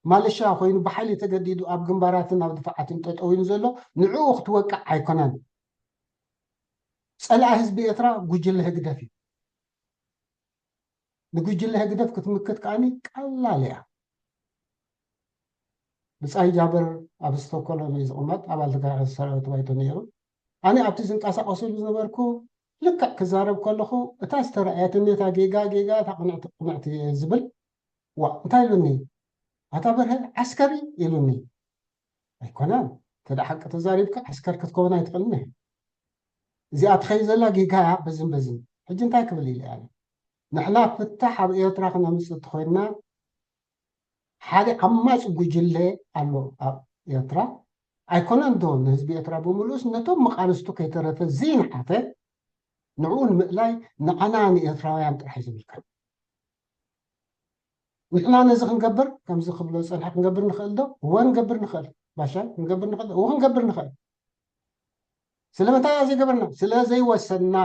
ማለሻ ኮይኑ ብሓይሊ ተገዲዱ ኣብ ግንባራትን ኣብ ድፋዓትን ጠጠው ኢሉ ዘሎ ንዕኡ ክትወቅዕ ኣይኮነን። ጸላኢ ህዝቢ ኤርትራ ጉጅለ ህግደፍ እዩ። ንጉጅለ ህግደፍ ክትምክት ከዓኒ ቀላል እያ። ብጻይ ጃብር ኣብ ስቶኮሎም እዩ ዝቕመጥ፣ ኣባል ተጋዳላይ ሰራዊት ባይቶ ነይሩ። ኣነ ኣብቲ ዝንቀሳቐሰሉ ዝነበርኩ ልክዕ ክዛረብ ከለኹ እታ ዝተረኣየትኒ እታ ጌጋ ጌጋ እታ ቅንዕቲ ቅንዕቲ እየ ዝብል። ዋ እንታይ ኢሉኒ? ኣታ በርሀ ዓስከሪ ኢሉኒ። ኣይኮነን፣ እንተ ደኣ ሓቂ ተዛሪብካ ዓስከር ክትከውን ኣይትኽእልን እየ። እዚኣ ትኸይድ ዘላ ጌጋ እያ፣ በዝን በዝን። ሕጂ እንታይ ክብል ኢለ ኣነ? ንሕና ፍታሕ ኣብ ኤርትራ ክነምጽእ እንተኾይንና ሓደ ዓማጺ ጉጅለ ኣሎ ኣብ ኤርትራ። ኣይኮነን ዶ ንህዝቢ ኤርትራ ብምሉእስ ነቶም መቓልስቱ ከይተረፈ ዘይንሓፈ ንዕኡ ንምእላይ ንዓና ንኤርትራውያን ጥራሕ እዩ ዝምልከት። ንሕና ነዚ ክንገብር ከምዚ ክብሎ ዝጸንሐ ክንገብር ንኽእል ዶ? እወ ንገብር ንኽእል። ባሻይ ክንገብር ንኽእል ዶ? እወ ክንገብር ንኽእል። ስለምንታይ እያ ዘይገበርና? ስለ ዘይወሰንና።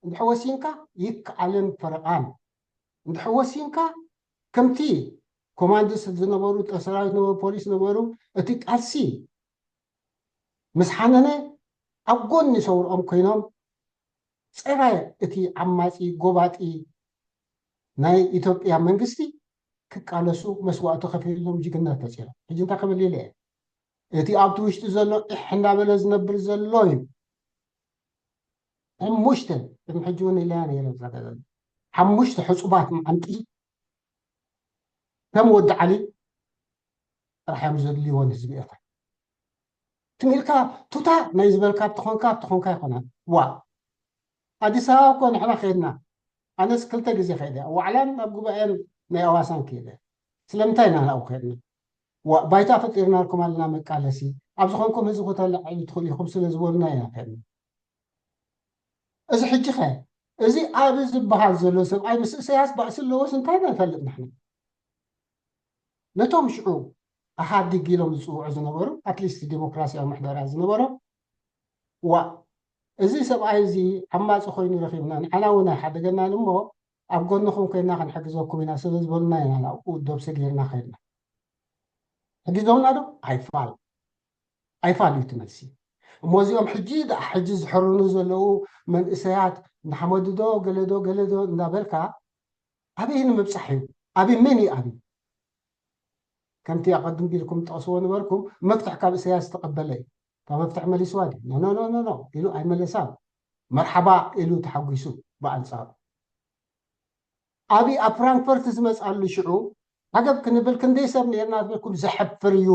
እንድሕር ወሲንካ ይከኣልን ፈረቓን። እንድሕር ወሲንካ ከምቲ ኮማንድስ ዝነበሩ፣ ሰራዊት ነበሩ፣ ፖሊስ ነበሩ፣ እቲ ቃልሲ ምስ ሓነነ ኣብ ጎኒ ሰውርኦም ኮይኖም ጸረ እቲ ዓማጺ ጎባጢ ናይ ኢትዮጵያ መንግስቲ ክቃለሱ መስዋእቲ ከፊሎም ጅግነት ተፂሎም። ሕጂ እንታይ ክብል ኢለ እየ? እቲ ኣብቲ ውሽጢ ዘሎ ኢሕ እንዳበለ ዝነብር ዘሎ እዩ። ሓሙሽተ ቅድሚ ሕጂ እውን ኢለያ ነይረ እዛ ገዛ ሓሙሽተ ሕፁባት መዓንጢ ከም ወዲ ዓሊ ጥራሕ እዮም ዘድልይዎ ንህዝቢ ኤርትራ። ትም ኢልካ ቱታ ናይ ዝበልካ ኣብቲ ኾንካ ኣብቲ ኾንካ ኣይኮነን። ዋ ኣዲስ ኣበባ እኮ ንሕና ከይድና ኣነስ ክልተ ግዜ ከይደ ኣብ ዋዕላን ኣብ ጉባኤን ናይ ኣዋሳን ከይደ ስለምንታይ ኢና ናብኡ ከይድና? ዋ ባይታ ፈጢርናልኩም ኣለና መቃለሲ ኣብ ዝኾንኩም ህዝቢ ክተለዓሉ ትኽእሉ ኢኹም ስለ ዝበሉና ኢና ከይድና። እዚ ሕጂ ኸ እዚ ኣብ ዝበሃል ዘሎ ሰብኣይ ምስ እሰያስ ባእሲ ኣለዎስ እንታይ ኢና ንፈልጥ ንሕና? ነቶም ሽዑ ኣሃዲግ ኢሎም ዝፅውዑ ዝነበሩ ኣትሊስት ዲሞክራሲያዊ ምሕደራ ዝነበሮ ዋ እዚ ሰብኣይ እዚ ዓማፂ ኮይኑ ረኺብና ንዓና እውን ኣይሓደገናን እሞ ኣብ ጎንኹም ኮይና ክንሕግዘኩም ኢና ስለ ዝበሉና ኢና ናብኡ ዶብሰ ገይርና ከይድና። ሕጊዞምና ዶ? ኣይፋል ኣይፋል እዩ እቲ መልሲ። እሞ እዚኦም ሕጂ ደኣ ሕጂ ዝሕርኑ ዘለዉ መንእሰያት ንሓመዱ ዶ ገለ ዶ ገለ ዶ እንዳበልካ ኣበይ ንምብጻሕ እዩ? ኣበይ መን እዩ ኣበይ? ከምቲ ኣቐድም ቢልኩም ጠቕስዎ ነበርኩም መፍትሕ ካብ እሰያስ ዝተቐበለ እዩ። ካብ መፍትሕ መሊስዋ ድዩ? ኖ ኖ ኖ ኢሉ ኣይመለሳን። መርሓባ ኢሉ ተሓጒሱ ብኣንጻሩ። ኣብይ ኣብ ፍራንክፈርት ዝመፅኣሉ ሽዑ ዓገብ ክንብል ክንደይ ሰብ ነርና ዝበልኩም ዘሕፍር እዩ።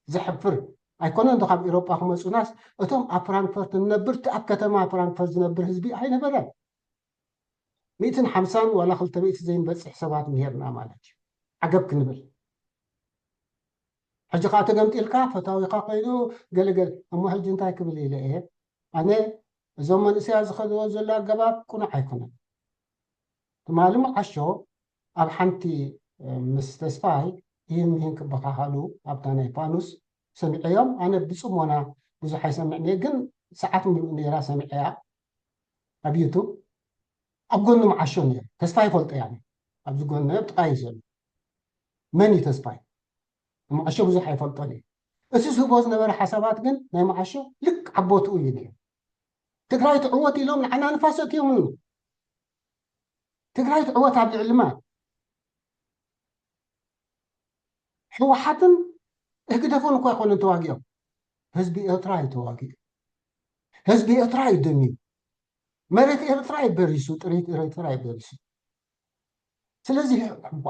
ዘሕፍር ኣይኮነን ዶ ካብ ኤሮጳ ክመፁናስ እቶም ኣብ ፍራንክፈርት ንነብር እቲ ኣብ ከተማ ፍራንክፈርት ዝነብር ህዝቢ ኣይነበረን። ሚእትን ሓምሳን ዋላ ክልተ ሚእቲ ዘይንበፅሕ ሰባት ነርና ማለት እዩ። ዓገብ ክንብል ሕጂ ከዓ ተገምጢልካ ፈታዊካ ኮይኑ ገለገለ እሞ ሕጂ እንታይ ክብል ኢለ እየ ኣነ እዞም መንእሰያት ዝኸድዎ ዘሎ ኣገባብ ቅኑዕ ኣይኮነን። ትማሊ መዓሾ ኣብ ሓንቲ ምስ ተስፋይ ይህን ይህን ክበኻኸሉ ኣብታ ናይ ፋኑስ ሰሚዐዮም። ኣነ ብፅሞና ብዙሕ ኣይሰምዕን እየ፣ ግን ሰዓት ምሉእ ነይራ ሰሚዐያ ኣብ ዩቱብ። ኣብ ጎኒ መዓሾ ነይሩ። ተስፋይ ይፈልጦ እያ፣ ኣብዚ ጎኒ ኣብ ጥቓ እዩ ዘሎ። መን እዩ ተስፋይ? መዓሾ ብዙሕ ኣይፈልጦን እዩ። እቲ ዝህቦ ዝነበረ ሓሳባት ግን ናይ መዓሾ ልክ ኣብ ቦትኡ እዩ ነይሩ። ትግራይ ትዕወት ኢሎም ንዓና ንፋስ ኣእትዮምሉ። ትግራይ ትዕወት ኣብ ልዕሊ ማን? ህወሓትን ህግደፍን እኮ ኣይኮኑን ተዋጊኦም። ህዝቢ ኤርትራ እዩ ተዋጊኡ። ህዝቢ ኤርትራ እዩ ደምዩ። መሬት ኤርትራ እዩ በሪሱ፣ ጥሪት ኤርትራ እዩ በሪሱ። ስለዚ እኳ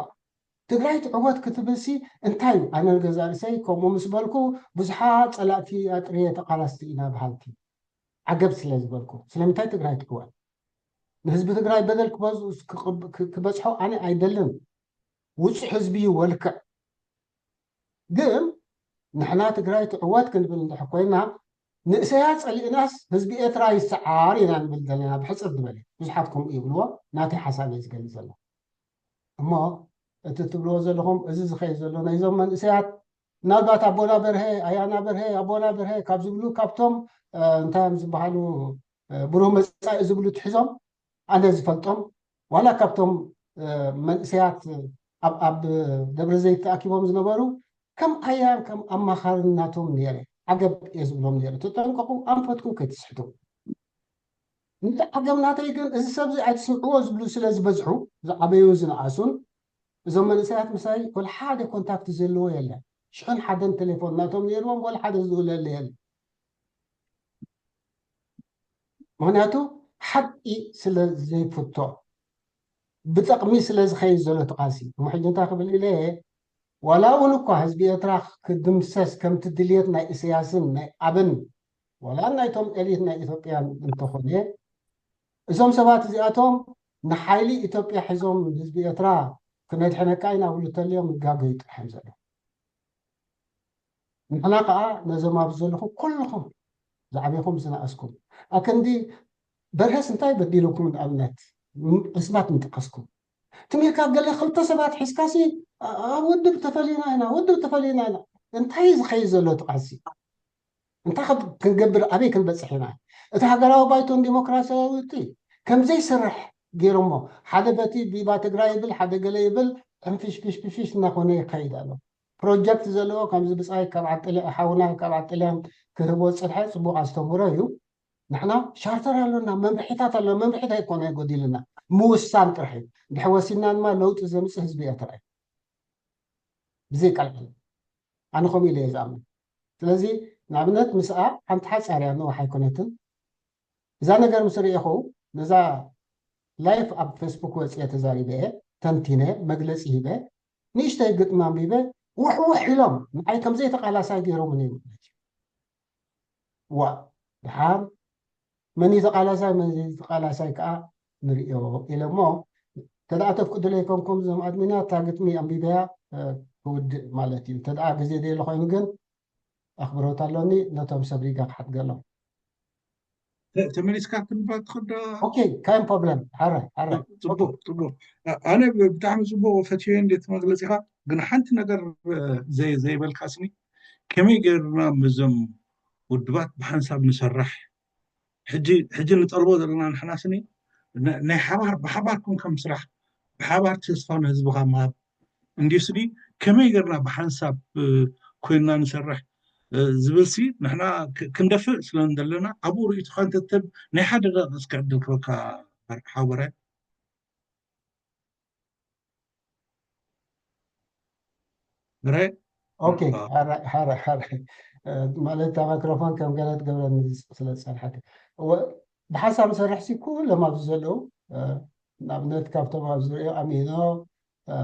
ትግራይ ትዕወት ክትብልሲ እንታይ እዩ? ኣነ ንገዛ ርእሰይ ከምኡ ምስ በልኩ ብዙሓት ጸላእቲ ኣጥርየ ተቓላስቲ ኢና በሃልቲ ዓገብ ስለ ዝበልኩ። ስለምንታይ ትግራይ ትዕወት? ንህዝቢ ትግራይ በደል ክበዝ-፣ ክቕብ-፣ ክ-፣ ክበጽሖ ኣነ ኣይደልን። ውጹዕ ህዝቢ እዩ ወልክዕ። ግን ንሕና ትግራይ ትዕወት ክንብል እንድሕር ኮይና ንእሰያስ ጸሊእናስ ህዝቢ ኤርትራ ይሰዓር ኢና ንብል ዘለና ብሕጽር ዝበለ። ብዙሓት ከምኡ ይብልዎ፣ ናተይ ሓሳብ እየ ዝገልጽ ዘለኹ። እሞ እቲ ትብልዎ ዘለኹም እዚ ዝኸይድ ዘሎ ናይዞም መንእሰያት ምናልባት ኣቦና በርሀ፣ ኣያና በርሀ፣ ኣቦና በርሀ ካብ ዝብሉ ካብቶም፣ እ፣ እንታይ እዮም ዝበሃሉ፣ እ፣ ብሩህ መጻኢ ዝብሉ ትሒዞም ኣነ ዝፈልጦም ዋላ ካብቶም፣ እ፣ መንእሰያት ኣብ፣ ኣብ ደብረ ዘይት ተኣኪቦም ዝነበሩ ከም ኣያን ከም ኣማኻርን ናቶም ነይረ። ዓገብ እየ ዝብሎም ነይረ። ተጠንቀቑ፣ ኣንፈትኩም ከይትስሕቱ። እንተ ዓገብ ናተይ ግን እዚ ሰብዚ ኣይትስምዕዎ ዝብሉ ስለ ዝበዝሑ፣ ዝዓበዩን ዝነኣሱን፣ እዞም መንእሰያት ምሳይ ወላ ሓደ ኮንታክት ዘለዎ የለን። ሽሕን ሓደን ቴሌፎን ናቶም ነይርዎም፣ ወላ ሓደ ዝድውለለ የለን። ምኽንያቱ ሓቂ ስለ ዘይፍቶ፣ ብጠቕሚ ስለ ዝኸይድ ዘሎ እቲ ቃልሲ። እሞ ሕጂ እንታይ ክብል ኢለ እየ፣ ዋላ እውን እኳ ህዝቢ ኤርትራ ክድምሰስ ከምቲ ድልየት ናይ ኢሳያስን ናይ ኣብን፣ ዋላ ናይቶም ኤሊት ናይ ኢትዮጵያን እንተኾነ፣ እዞም ሰባት እዚኣቶም ንሓይሊ ኢትዮጵያ ሒዞም ህዝቢ ኤርትራ ክነድሕነካ ኢና ብሉ ተልዮም ይጋገዩ ጥራሕ እዮም ዘለዉ። ንሕና ከዓ ነዞም ኣብዚ ዘለኹም ኩልኹም ዝዓበኹም ዝነኣስኩም፣ ኣክንዲ በርሀስ እንታይ በዲሉኩም? ንኣብነት ም-፣ ኣስማት ምጠቀስኩም። ትም ኢልካ ገለ ክልተ ሰባት ሒዝካሲ፣ ኣ-፣ ኣብ ውድብ ተፈሊና ኢና፣ ውድብ ተፈሊና ኢና። እንታይ እዩ ዝኸይድ ዘሎ እቲ ቃልሲ? እንታይ ከ-፣ ክንገብር፣ ኣበይ ክንበጽሕ ኢና? እቲ ሃገራዊ ባይቶን ዲሞክራሲያዊ ለውጢ ከም ዘይሰርሕ ገይሮሞ፣ ሓደ በቲ ቪቫ ትግራይ ይብል፣ ሓደ ገለ ይብል፣ ዕንፍሽፍሽፍሽፍሽ እናኾነ ይኸይድ ኣሎ። ፕሮጀክት ዘለዎ ከምዚ ብጻይ ካብ ዓድ ጥልያ-፣ ሓውና ካብ ዓድ ጥልያን ክህቦ ዝጸንሐ ጽቡቕ ኣስተምህሮ እዩ። ንሕና ቻርተር ኣሎና፣ መምርሒታት ኣሎ። መምርሒታት ኣይኮነ ጎዲልና፣ ምውሳን ጥራሕ እዩ። እንድሕር ወሲንና ድማ ለውጢ ዘምጽእ ህዝቢ ኤርትራ እዩ። ብዘይ ቃልዕል። ኣነ ከምኡ ኢለ እየ ዝኣምን። ስለዚ ንኣብነት ምስኣ ሓንቲ ሓጻር እያ፣ ነዋሕ ኣይኮነትን። እዛ ነገር ምስ ርኤኹ፣ ነዛ ላይፍ ኣብ ፌስቡክ ወጽየ ተዛሪበ እየ፣ ተንቲነ፣ መግለጺ ሂበ፣ ንእሽተይ ግጥሚ ኣንቢበ፣ ውሕ ውሕ ኢሎም ንዓይ ከም ዘይተቓላሳይ ገይሮምኒ ማለት እዩ። ዋ፣ ድሓር መን እዩ ተቓላሳይ፣ መን እዩ ተቓላሳይ ከኣ ንርእዮ ኢለ እሞ፣ እንተ ደኣ ተፍቅዱለይ ኮንኩም እዞም ኣድሚናት እታ ግጥሚ ኣንቢበያ፣ እ፣ ክውድእ ማለት እዩ። እንተ ደኣ ግዜ ደየለ ኮይኑ ግን ኣኽብሮት ኣሎኒ ነቶም ሰብ ሪጋ ክሓድገሎም። ተ-፣ ተመሊስካ ክንባ ትኸዳ? ኦኬ፣ ካይም ፕሮብለም። ሓራይ፣ ሓራይ። ጽቡቕ፣ ጽቡቕ። ኣ-፣ ኣነ ብ-፣ ብጣዕሚ ጽቡቕ ፈትዮ እንዴት መግለጺኻ፣ ግን ሓንቲ ነገር፣ እ፣ ዘይ-፣ ዘይበልካ ስኒ፣ ከመይ ገይርና ምስዞም ውድባት ብሓንሳብ ንሰርሕ? ሕጂ፣ ሕጂ ንጠልቦ ዘለና ንሕና ስኒ፣ ነ-፣ ናይ ሓባር፣ ብሓባር ኮንካ ምስራሕ፣ ብሓባር ተስፋ ንህዝብኻ ምሃብ፣ እንድዩ ስዲ ከመይ ጌርና ብሓንሳብ፣ እ፣ ኮይንና ንሰርሕ፣ እ፣ ዝብልሲ ንሕና ክ-፣ ክንደፍእ ስለ እንደለና ኣብኡ ርእይቶኻ እንተትህብ ናይ ሓደ ደቂቕ እስከ ዕድል ክህበካ ሓው በርሀ። በርሀ? ኦኬ፣ አ- ሓራይ፣ ሓራይ፣ ሓራይ። እ፣ ማለት እታ ማይክሮፎን ከም ገለ ትገብረኒ ስለ ዝጸንሐት። ወ-፣ ብሓንሳብ ንሰርሕሲ ኩሎም ኣብዚ ዘለዉ፣ እ፣ ንኣብነት ካብቶም ኣብዚ ዝርእዮ ኣሚኖ፣ እ፣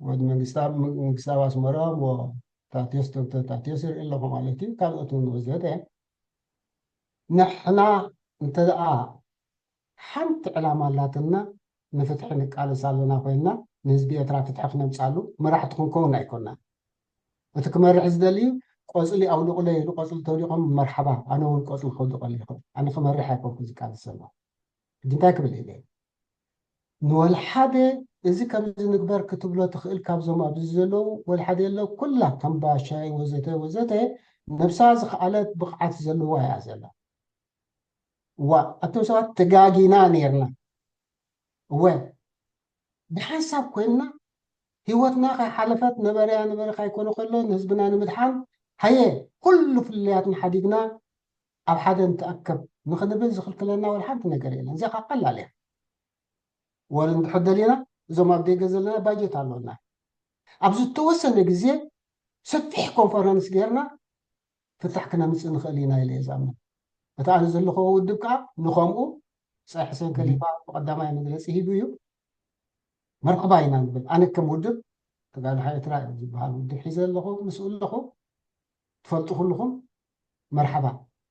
ወዲ መንግስታ-፣ መንግስታዊ ኣስመሮም፣ ወ-፣ ታቴዎስ፣ ዶክተር ታቴዎስ ይርኢ ኣለኹ ማለት እዩ። ካልኦት እውን ወዘተ። ንሕና እንተ ደኣ ሓንቲ ዕላማ ኣላትና፣ ንፍትሒ ንቃለስ ኣለና ኮይንና፣ ንህዝቢ ኤርትራ ፍትሒ ክነምጻሉ መራሕቲ ክንከውን ኣይኮንናን። እቲ ክመርሕ ዝደሊ ቆጽሊ ኣውልቑለይ ኢሉ ቆጽሊ ተውሊቖም መርሓባ፣ ኣነ እውን ቆጽሊ ከውልቐሉ ይኽእል። ኣነ ክመርሕ ኣይኮንኩ ዝቃለስ ዘለኹ። ሕጂ እንታይ ክብል ኢለ? ንወልሓደ እዚ ከምዚ ንግበር ክትብሎ ትኽእል ካብዞም ኣብዚ ዘለዉ ወልሓደ የለ፣ ኩላ ከም ባሻይ ወዘተ ወዘተ ነብሳ ዝኸኣለት ብቕዓት ዘለዋ እያ ዘላ። ዋ፣ ኣቱም ሰባት ተጋጊና ነይርና። እወ ብሓንሳብ ኮይንና ህይወትና ከይሓለፈት ነበረያ ነበረ ካይኮነ ከሎ ንህዝብና ንምድሓን ሃየ ኩሉ ፍልልያትና ሓዲግና ኣብ ሓደ ንተኣከብ ንክንብል ዝኽልክለና ወላ ሓንቲ ነገር የለን። እዚኣ ከዓ ቀላል እያ። ወላ እንድሕር ደሊና እዞም ኣብ ደገ ዘለና ባጀት ኣለና። ኣብዚ ዝተወሰነ ግዜ ሰፊሕ ኮንፈረንስ ጌርና ፍታሕ ክነምፅእ ንኽእል ኢና ኢለ እየ ዝኣምን። እቲ ኣነ ዘለኹዎ ውድብ ከዓ ንኸምኡ ፀይ ሕሴን ከሊፋ ብቐዳማይ መግለፂ ሂቡ እዩ። መርሕባ ኢና ንብል። ኣነ ከም ውድብ ተጋድሎ ሓይሊ ኤርትራ እዩ ዝበሃል ውድብ ሒዘ ኣለኹ፣ ምስኡ ኣለኹ። ትፈልጡ ኩልኹም መርሓባ።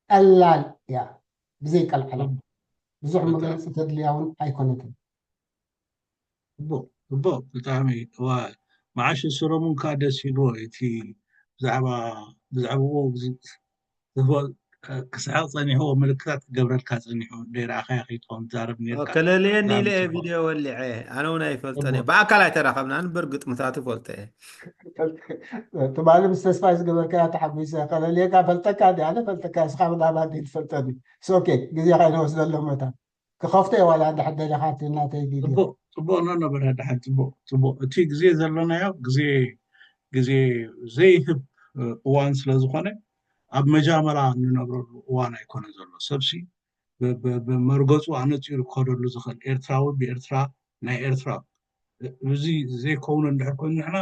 ቀላል እያ፣ ብዘይ ቀልዓለም ብዙሕ መግለፂ ተድልያ እውን ኣይኮነትን። ጽቡቕ ጽቡቕ ብጣዕሚ ዋ መዓሽ ሰሎሙን ከዓ ደስ ኢልዎ እቲ ብዛዕባ ብዛዕባዎ ክስሕቕ ጸኒሕዎ ምልክታት ክገብረልካ ጸኒሑ ደይረኣኻዮ ከይትኸውን ትዛረብ ነርካ ከለልየኒ ኢለ እየ ቪድዮ ወሊዐ ኣነ እውን ኣይፈልጠን እየ ብኣካል ኣይተራኸብናን በርግጥ ምሳቱ ፈልጠ እየ ትማሊ ምስ ተስፋይ ዝገበርካዮ ተሓጒሰ ከለልየካ ፈልጠካ ድየ ኣነ ፈልጠካ እስኻ ብናባዲ ትፈልጠኒ ሶኬ ግዜ ካይንወስደሎም መታ ክኸፍቶ እየ ዋላ እንድሕር ደሊኻ እቲ ናተይ ቪድዮ ጽቡቕ ጽቡቕ ኖ ነበር ደሓን ጽቡቕ ጽቡቕ እቲ ግዜ ዘለናዮ ግዜ ግዜ ዘይህብ እዋን ስለ ዝኾነ ኣብ መጃመራ እንነብረሉ እዋን ኣይኮነ ዘሎ ሰብሲ ብመርገፁ ኣነፂሩ ክኸደሉ ዝኽእል ኤርትራዊ ብኤርትራ ናይ ኤርትራ እዚ ዘይከውኖ እንድሕር ኮይኑ ንሕና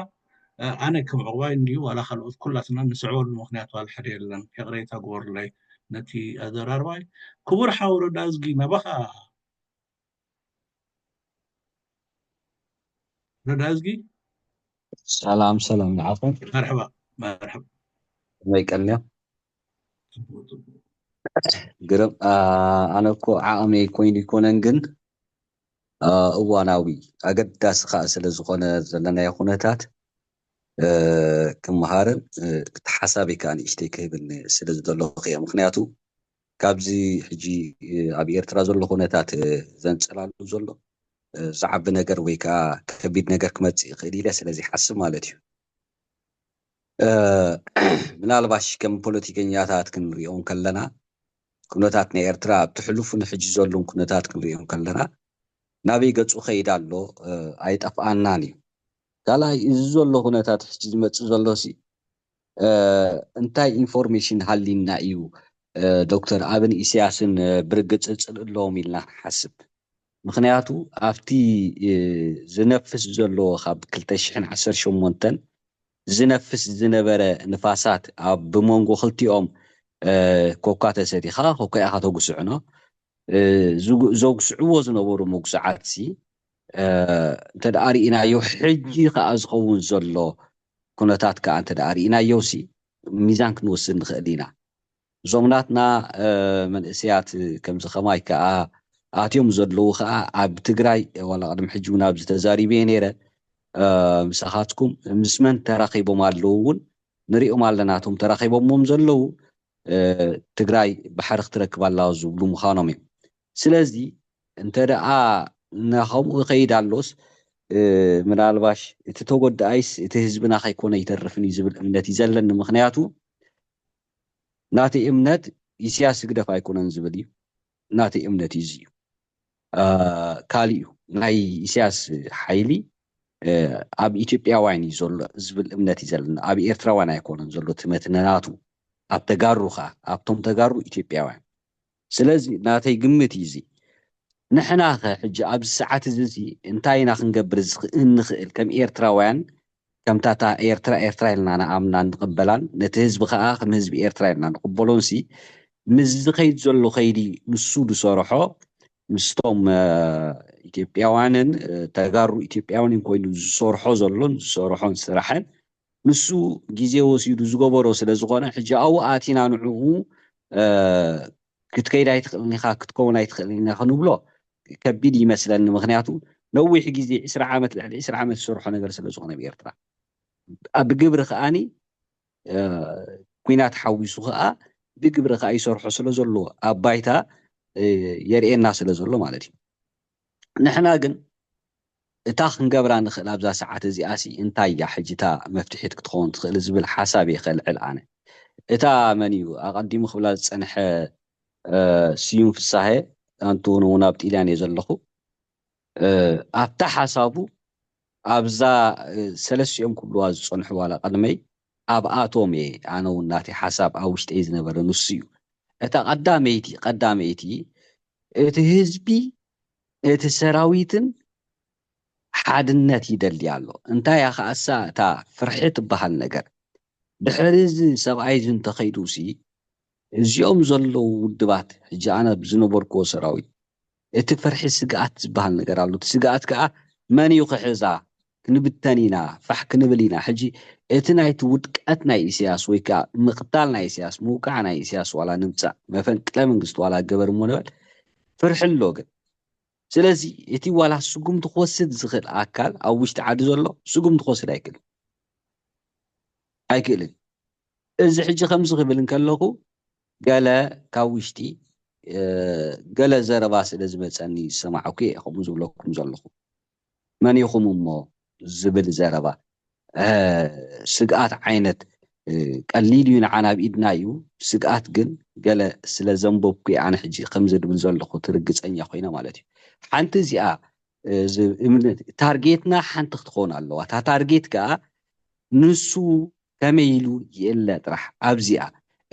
ኣነ ከም ዕቑባይ እንድዩ ዋላ ካልኦት ኩላትና ንስዕበሉ ምኽንያት ዋላ ሓደ የለን ይቕሬታ ግበሩለይ ነቲ ኣዘራርባይ ክቡር ሓው ረዳእዝጊ ናባኻ ረዳእዝጊ ሰላም ሰላም ንዓኹም መርሐባ መርሐባ ከመይ ቀንያ ግርም ኣነ እኮ ዓቕመይ ኮይኑ ይኮነን ግን እዋናዊ ኣገዳሲ ከዓ ስለ ዝኾነ ዘለናዮ ኩነታት ክመሃርን እቲ ሓሳበይ ከዓ ንእሽተይ ክህብን ስለ ዝደለኹ እየ ምክንያቱ ካብዚ ሕጂ ኣብ ኤርትራ ዘሎ ኩነታት ዘንፀላሉ ዘሎ ዝዓቢ ነገር ወይ ከዓ ከቢድ ነገር ክመፅእ ይኽእል ኢለ ስለ ዘይሓስብ ማለት እዩ ምናልባሽ ከም ፖለቲከኛታት ክንሪኦ ከለና ኩነታት ናይ ኤርትራ ኣብቲ ሕሉፉ ንሕጂ ዘለውን ኩነታት ክንሪኦ ከለና ናበይ ገፁ ከይድ ኣሎ ኣይጠፍኣናን እዩ ካልኣይ እዚ ዘሎ ኩነታት ሕጂ ዝመፅእ ዘሎ ሲ እንታይ ኢንፎርሜሽን ሃሊና እዩ ዶክተር ኣብን ኢሳያስን ብርግፅ ፅልእለዎም ኢልና ንሓስብ ምክንያቱ ኣብቲ ዝነፍስ ዘሎ ካብ ክልተ ሽሕን ዓሰርተ ሸሞንተን ዝነፍስ ዝነበረ ንፋሳት ኣብ ብመንጎ ክልቲኦም ኮካ ተሰቲኻ ኮካ ኢኻ ተጉስዕኖ ዘጉስዕዎ ዝነበሩ መጉስዓት ሲ እንተ ደኣ ርኢናዮ ሕጂ ከዓ ዝኸውን ዘሎ ኩነታት ከዓ እንተ ደኣ ርኢናዮ ሲ ሚዛን ክንወስድ ንኽእል ኢና እዞም ናትና መንእሰያት ከምዚ ከማይ ከዓ ኣትዮም ዘለዉ ከዓ ኣብ ትግራይ ዋላ ቅድሚ ሕጂ እውን ኣብዚ ተዛሪበ ነይረ ምሳኻትኩም ምስ መን ተራኺቦም ኣለዉ እውን ንሪኦም ኣለና እቶም ተራኺቦሞም ዘለዉ ትግራይ ባሕሪ ክትረክብ ኣለዋ ዝብሉ ምዃኖም እዮም ስለዚ እንተ ደኣ ናኸምኡ ይኸይድ ኣሎስ ምናልባሽ እቲ ተጎዳኣይስ እቲ ህዝብና ከይኮነ ይተርፍን እዩ ዝብል እምነት እዩ ዘለኒ ምክንያቱ ናተይ እምነት ኢሳያስ ህግደፍ ኣይኮነን ዝብል እዩ ናተይ እምነት እዩ እዩ ካልእ እዩ ናይ ኢሳያስ ሓይሊ ኣብ ኢትዮጵያውያን እዩ ዘሎ ዝብል እምነት እዩ ዘለና ኣብ ኤርትራውያን ኣይኮነን ዘሎ ትመትነናቱ ኣብ ተጋሩ ከዓ ኣብቶም ተጋሩ ኢትዮጵያውያን ስለዚ ናተይ ግምት እዩ እዚ ንሕና ከ ሕጂ ኣብዚ ሰዓት እዚ እዚ እንታይ ኢና ክንገብር እንኽእል ከም ኤርትራውያን ከምታ እታ ኤርትራ ኤርትራ ኢልና ንኣምና ንቕበላን ነቲ ህዝቢ ከዓ ከም ህዝቢ ኤርትራ ኢልና ንቕበሎን ሲ ምስ ዝኸይድ ዘሎ ከይዲ ንሱ ዝሰርሖ ምስቶም ኢትዮጵያውያንን ተጋሩ ኢትዮጵያውያንን ኮይኑ ዝሰርሖ ዘሎን ዝሰርሖን ስራሕን ንሱ ግዜ ወሲዱ ዝገበሮ ስለ ዝኾነ ሕጂ ኣብኡ ኣቲና ንዕኡ ክትከይድ ኣይትኽእልን ኢኻ ክትከውን ኣይትኽእልን ኢና ክንብሎ ከቢድ ይመስለኒ ምክንያቱ ነዊሕ ግዜ ዕስራ ዓመት ልዕሊ ዕስራ ዓመት ዝሰርሖ ነገር ስለ ዝኾነ ብኤርትራ ብግብሪ ከዓኒ ኩናት ሓዊሱ ከዓ ብግብሪ ከዓ ይሰርሖ ስለ ዘሎ ኣብ ባይታ የርእየና ስለ ዘሎ ማለት እዩ ንሕና ግን እታ ክንገብራ ንኽእል ኣብዛ ሰዓት እዚኣ ሲ እንታይ እያ ሕጂ እታ መፍትሒት ክትኸውን ትኽእል ዝብል ሓሳብ እየ ከልዕል ኣነ እታ መን እዩ ኣቐዲሙ ክብላ ዝፀንሐ ስዩም ፍሳሄ ኣንቱ ንውን ኣብ ጢልያን እየ ዘለኹ ኣብታ ሓሳቡ ኣብዛ ሰለስቲኦም ክብልዋ ዝፀንሑ ዋላ ቅድመይ ኣብኣቶም እየ ኣነ እውን ናተይ ሓሳብ ኣብ ውሽጠይ ዝነበረ ንሱ እዩ። እታ ቀዳመይቲ ቀዳመይቲ እቲ ህዝቢ እቲ ሰራዊትን ሓድነት ይደሊ ኣሎ። እንታይ እያ ከኣሳ እታ ፍርሒ ትበሃል ነገር? ድሕሪ እዚ ሰብኣይ እዚ እንተኸይዱ ሲ እዚኦም ዘለዉ ውድባት ሕጂ ኣነ ዝነበርክዎ ሰራዊት እቲ ፍርሒ ስግኣት ዝበሃል ነገር ኣሎ። እቲ ስግኣት ከዓ መን እዩ ክሕዛ? ክንብተን ኢና፣ ፋሕ ክንብል ኢና። ሕጂ እቲ ናይቲ ውድቀት ናይ ኢሳያስ ወይ ከዓ ምቕታል ናይ ኢሳያስ፣ ምውቃዕ ናይ ኢሳያስ ዋላ ንምጻእ መፈንቅለ መንግስቲ ዋላ ገበር እሞ ንበል ፍርሒ ኣሎ ግን። ስለዚ እቲ ዋላ ስጉምቲ ክወስድ ዝኽእል ኣካል ኣብ ውሽጢ ዓዲ ዘሎ ስጉምቲ ክወስድ ኣይክእልን ኣይክእልን። እዚ ሕጂ ከምዚ ክብል እንከለኹ ገለ ካብ ውሽጢ ገለ ዘረባ ስለ ዝመፀኒ ዝሰማዕኩ እየ ከምኡ ዝብለኩም ዘለኹ። መን ኢኹም እሞ ዝብል ዘረባ ስግኣት ዓይነት ቀሊል እዩ ንዓና ኣብ ኢድና እዩ። ስግኣት ግን ገለ ስለ ዘንበብኩ እየ ኣነ ሕጂ ከምዚ ድብል ዘለኹ ትርግፀኛ ኮይነ ማለት እዩ። ሓንቲ እዚኣ ታርጌትና ሓንቲ ክትኸውን ኣለዋ። እታ ታርጌት ከዓ ንሱ ከመይ ኢሉ ይእለ ጥራሕ ኣብዚኣ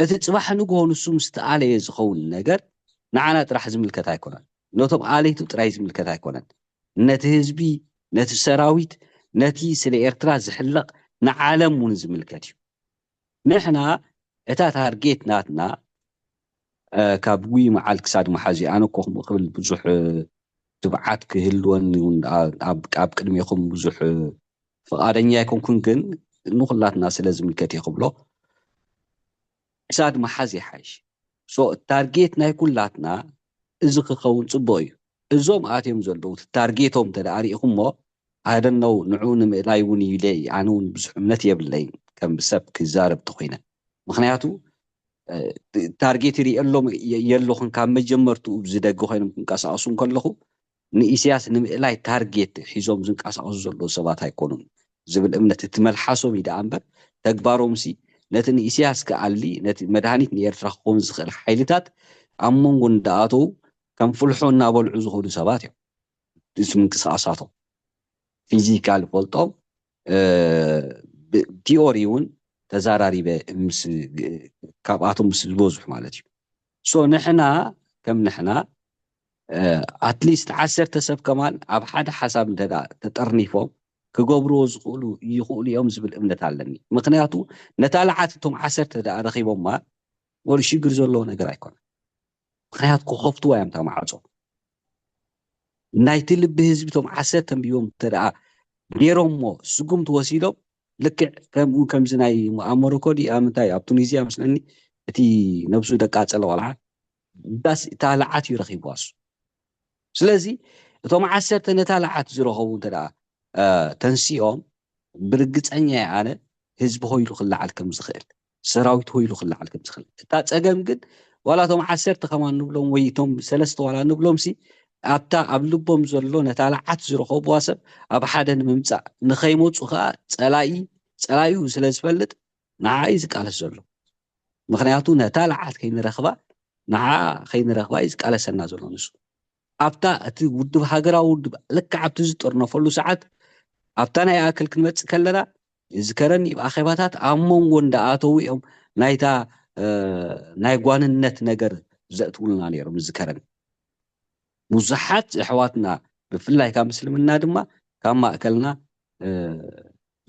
እቲ ፅባሕ ንግሆ ንሱ ምስ ተኣለየ ዝኸውን ነገር ንዓና ጥራሕ ዝምልከት ኣይኮነን። ነቶም ኣለይቱ ጥራይ ዝምልከት ኣይኮነን። ነቲ ህዝቢ፣ ነቲ ሰራዊት፣ ነቲ ስለ ኤርትራ ዝሕለቕ ንዓለም እውን ዝምልከት እዩ። ንሕና እታ ታርጌት ናትና ካብ ጉይ መዓል ክሳድ መሓዚ ኣነ እኮ ክብል ብዙሕ ትብዓት ክህልወኒ እውን ኣብ ቅድሜኹም ብዙሕ ፍቓደኛ ኣይኮንኩን፣ ግን ንኹላትና ስለ ዝምልከት እየ ክብሎ። ክሳድ መሓዝ ይሓይሽ። ሶ ታርጌት ናይ ኩላትና እዚ ክኸውን ፅቡቕ እዩ። እዞም ኣትዮም ዘለዉ ታርጌቶም እንተ ደኣ ርኢኹሞ ኣደነው ንዑ ንምእላይ እውን እዩ ኢለ ኣነ እውን ብዙሕ እምነት የብለይን ከም ሰብ ክዛረብ ተኮይነ። ምክንያቱ ታርጌት ይሪኦ ኣለኹን ካብ መጀመርትኡ ብዝደገ ኮይኖም ክንቀሳቀሱ እንከለኹ ንኢሳያስ ንምእላይ ታርጌት ሒዞም ዝንቀሳቀሱ ዘለዉ ሰባት ኣይኮኑን ዝብል እምነት እቲ መልሓሶም እዩ ደኣ እምበር ተግባሮምሲ ነቲ ንኢሳያስ ክኣሊ ነቲ መድሃኒት ንኤርትራ ክኸውን ዝኽእል ሓይልታት ኣብ መንጎ እንዳኣተዉ ከም ፍልሖ እናበልዑ ዝኸዱ ሰባት እዮም። እዚ ምንቅስቃሳቶም ፊዚካል ፈልጦም ቲኦሪ እውን ተዛራሪበ ካብኣቶም ምስ ዝበዝሑ ማለት እዩ። ሶ ንሕና ከም ንሕና ኣትሊስት ዓሰርተ ሰብ ከማን ኣብ ሓደ ሓሳብ እንተ ተጠርኒፎም ክገብርዎ ዝኽእሉ ይኽእሉ እዮም ዝብል እምነት ኣለኒ። ምክንያቱ ነታ ለዓት እቶም ዓሰርተ ደኣ ረኺቦማ ወሩ ሽግር ዘለዎ ነገር ኣይኮነ። ምክንያቱ ክኸፍትዋ እዮም እታ ማዕፆ። ናይቲ ልቢ ህዝቢ እቶም ዓሰርተ ኣንቢቦም እንተ ደኣ ገይሮምሞ ስጉምቲ ወሲዶም ልክዕ ከምኡ ከምዚ ናይ ኣሞሮኮ ድኣ ምንታይ ኣብ ቱኒዝያ መስለኒ እቲ ነብሱ ደቃጸለ ቆልዓ ዳስ እታ ለዓት እዩ ረኺብዋ እሱ። ስለዚ እቶም ዓሰርተ ነታ ለዓት ዝረኸቡ እንተ ደኣ ተንሲኦም ብርግጸኛ እየ ኣነ ህዝቢ ሆይሉ ክለዓል ከም ዝኽእል ሰራዊት ሆይሉ ክለዓል ከም ዝኽእል እታ ጸገም ግን ዋላ እቶም ዓሰርተ ከማን ንብሎም ወይ እቶም ሰለስተ ዋላ ንብሎም ሲ ኣብታ ኣብ ልቦም ዘሎ ነታ ለዓት ዝረኸብዋ ሰብ ኣብ ሓደ ንምምጻእ ንኸይመፁ ከዓ ፀላኢ ፀላኢኡ ስለ ዝፈልጥ ንዓ እዩ ዝቃለስ ዘሎ። ምክንያቱ ነታ ለዓት ከይንረኽባ ንዓ ከይንረኽባ እዩ ዝቃለሰና ዘሎ ንሱ ኣብታ እቲ ውድብ ሃገራዊ ውድብ ልክዕ ኣብቲ ዝጥርነፈሉ ሰዓት ኣብታ ናይ ኣክል ክንመፅእ ከለና ዝከረኒ ብኣኼባታት ኣብ መንጎ እንዳኣተዉ እዮም ናይታ ናይ ጓንነት ነገር ዘእትውልና ነይሮም ዝከረኒ ብዙሓት ኣሕዋትና ብፍላይ ካብ ምስልምና ድማ ካብ ማእከልና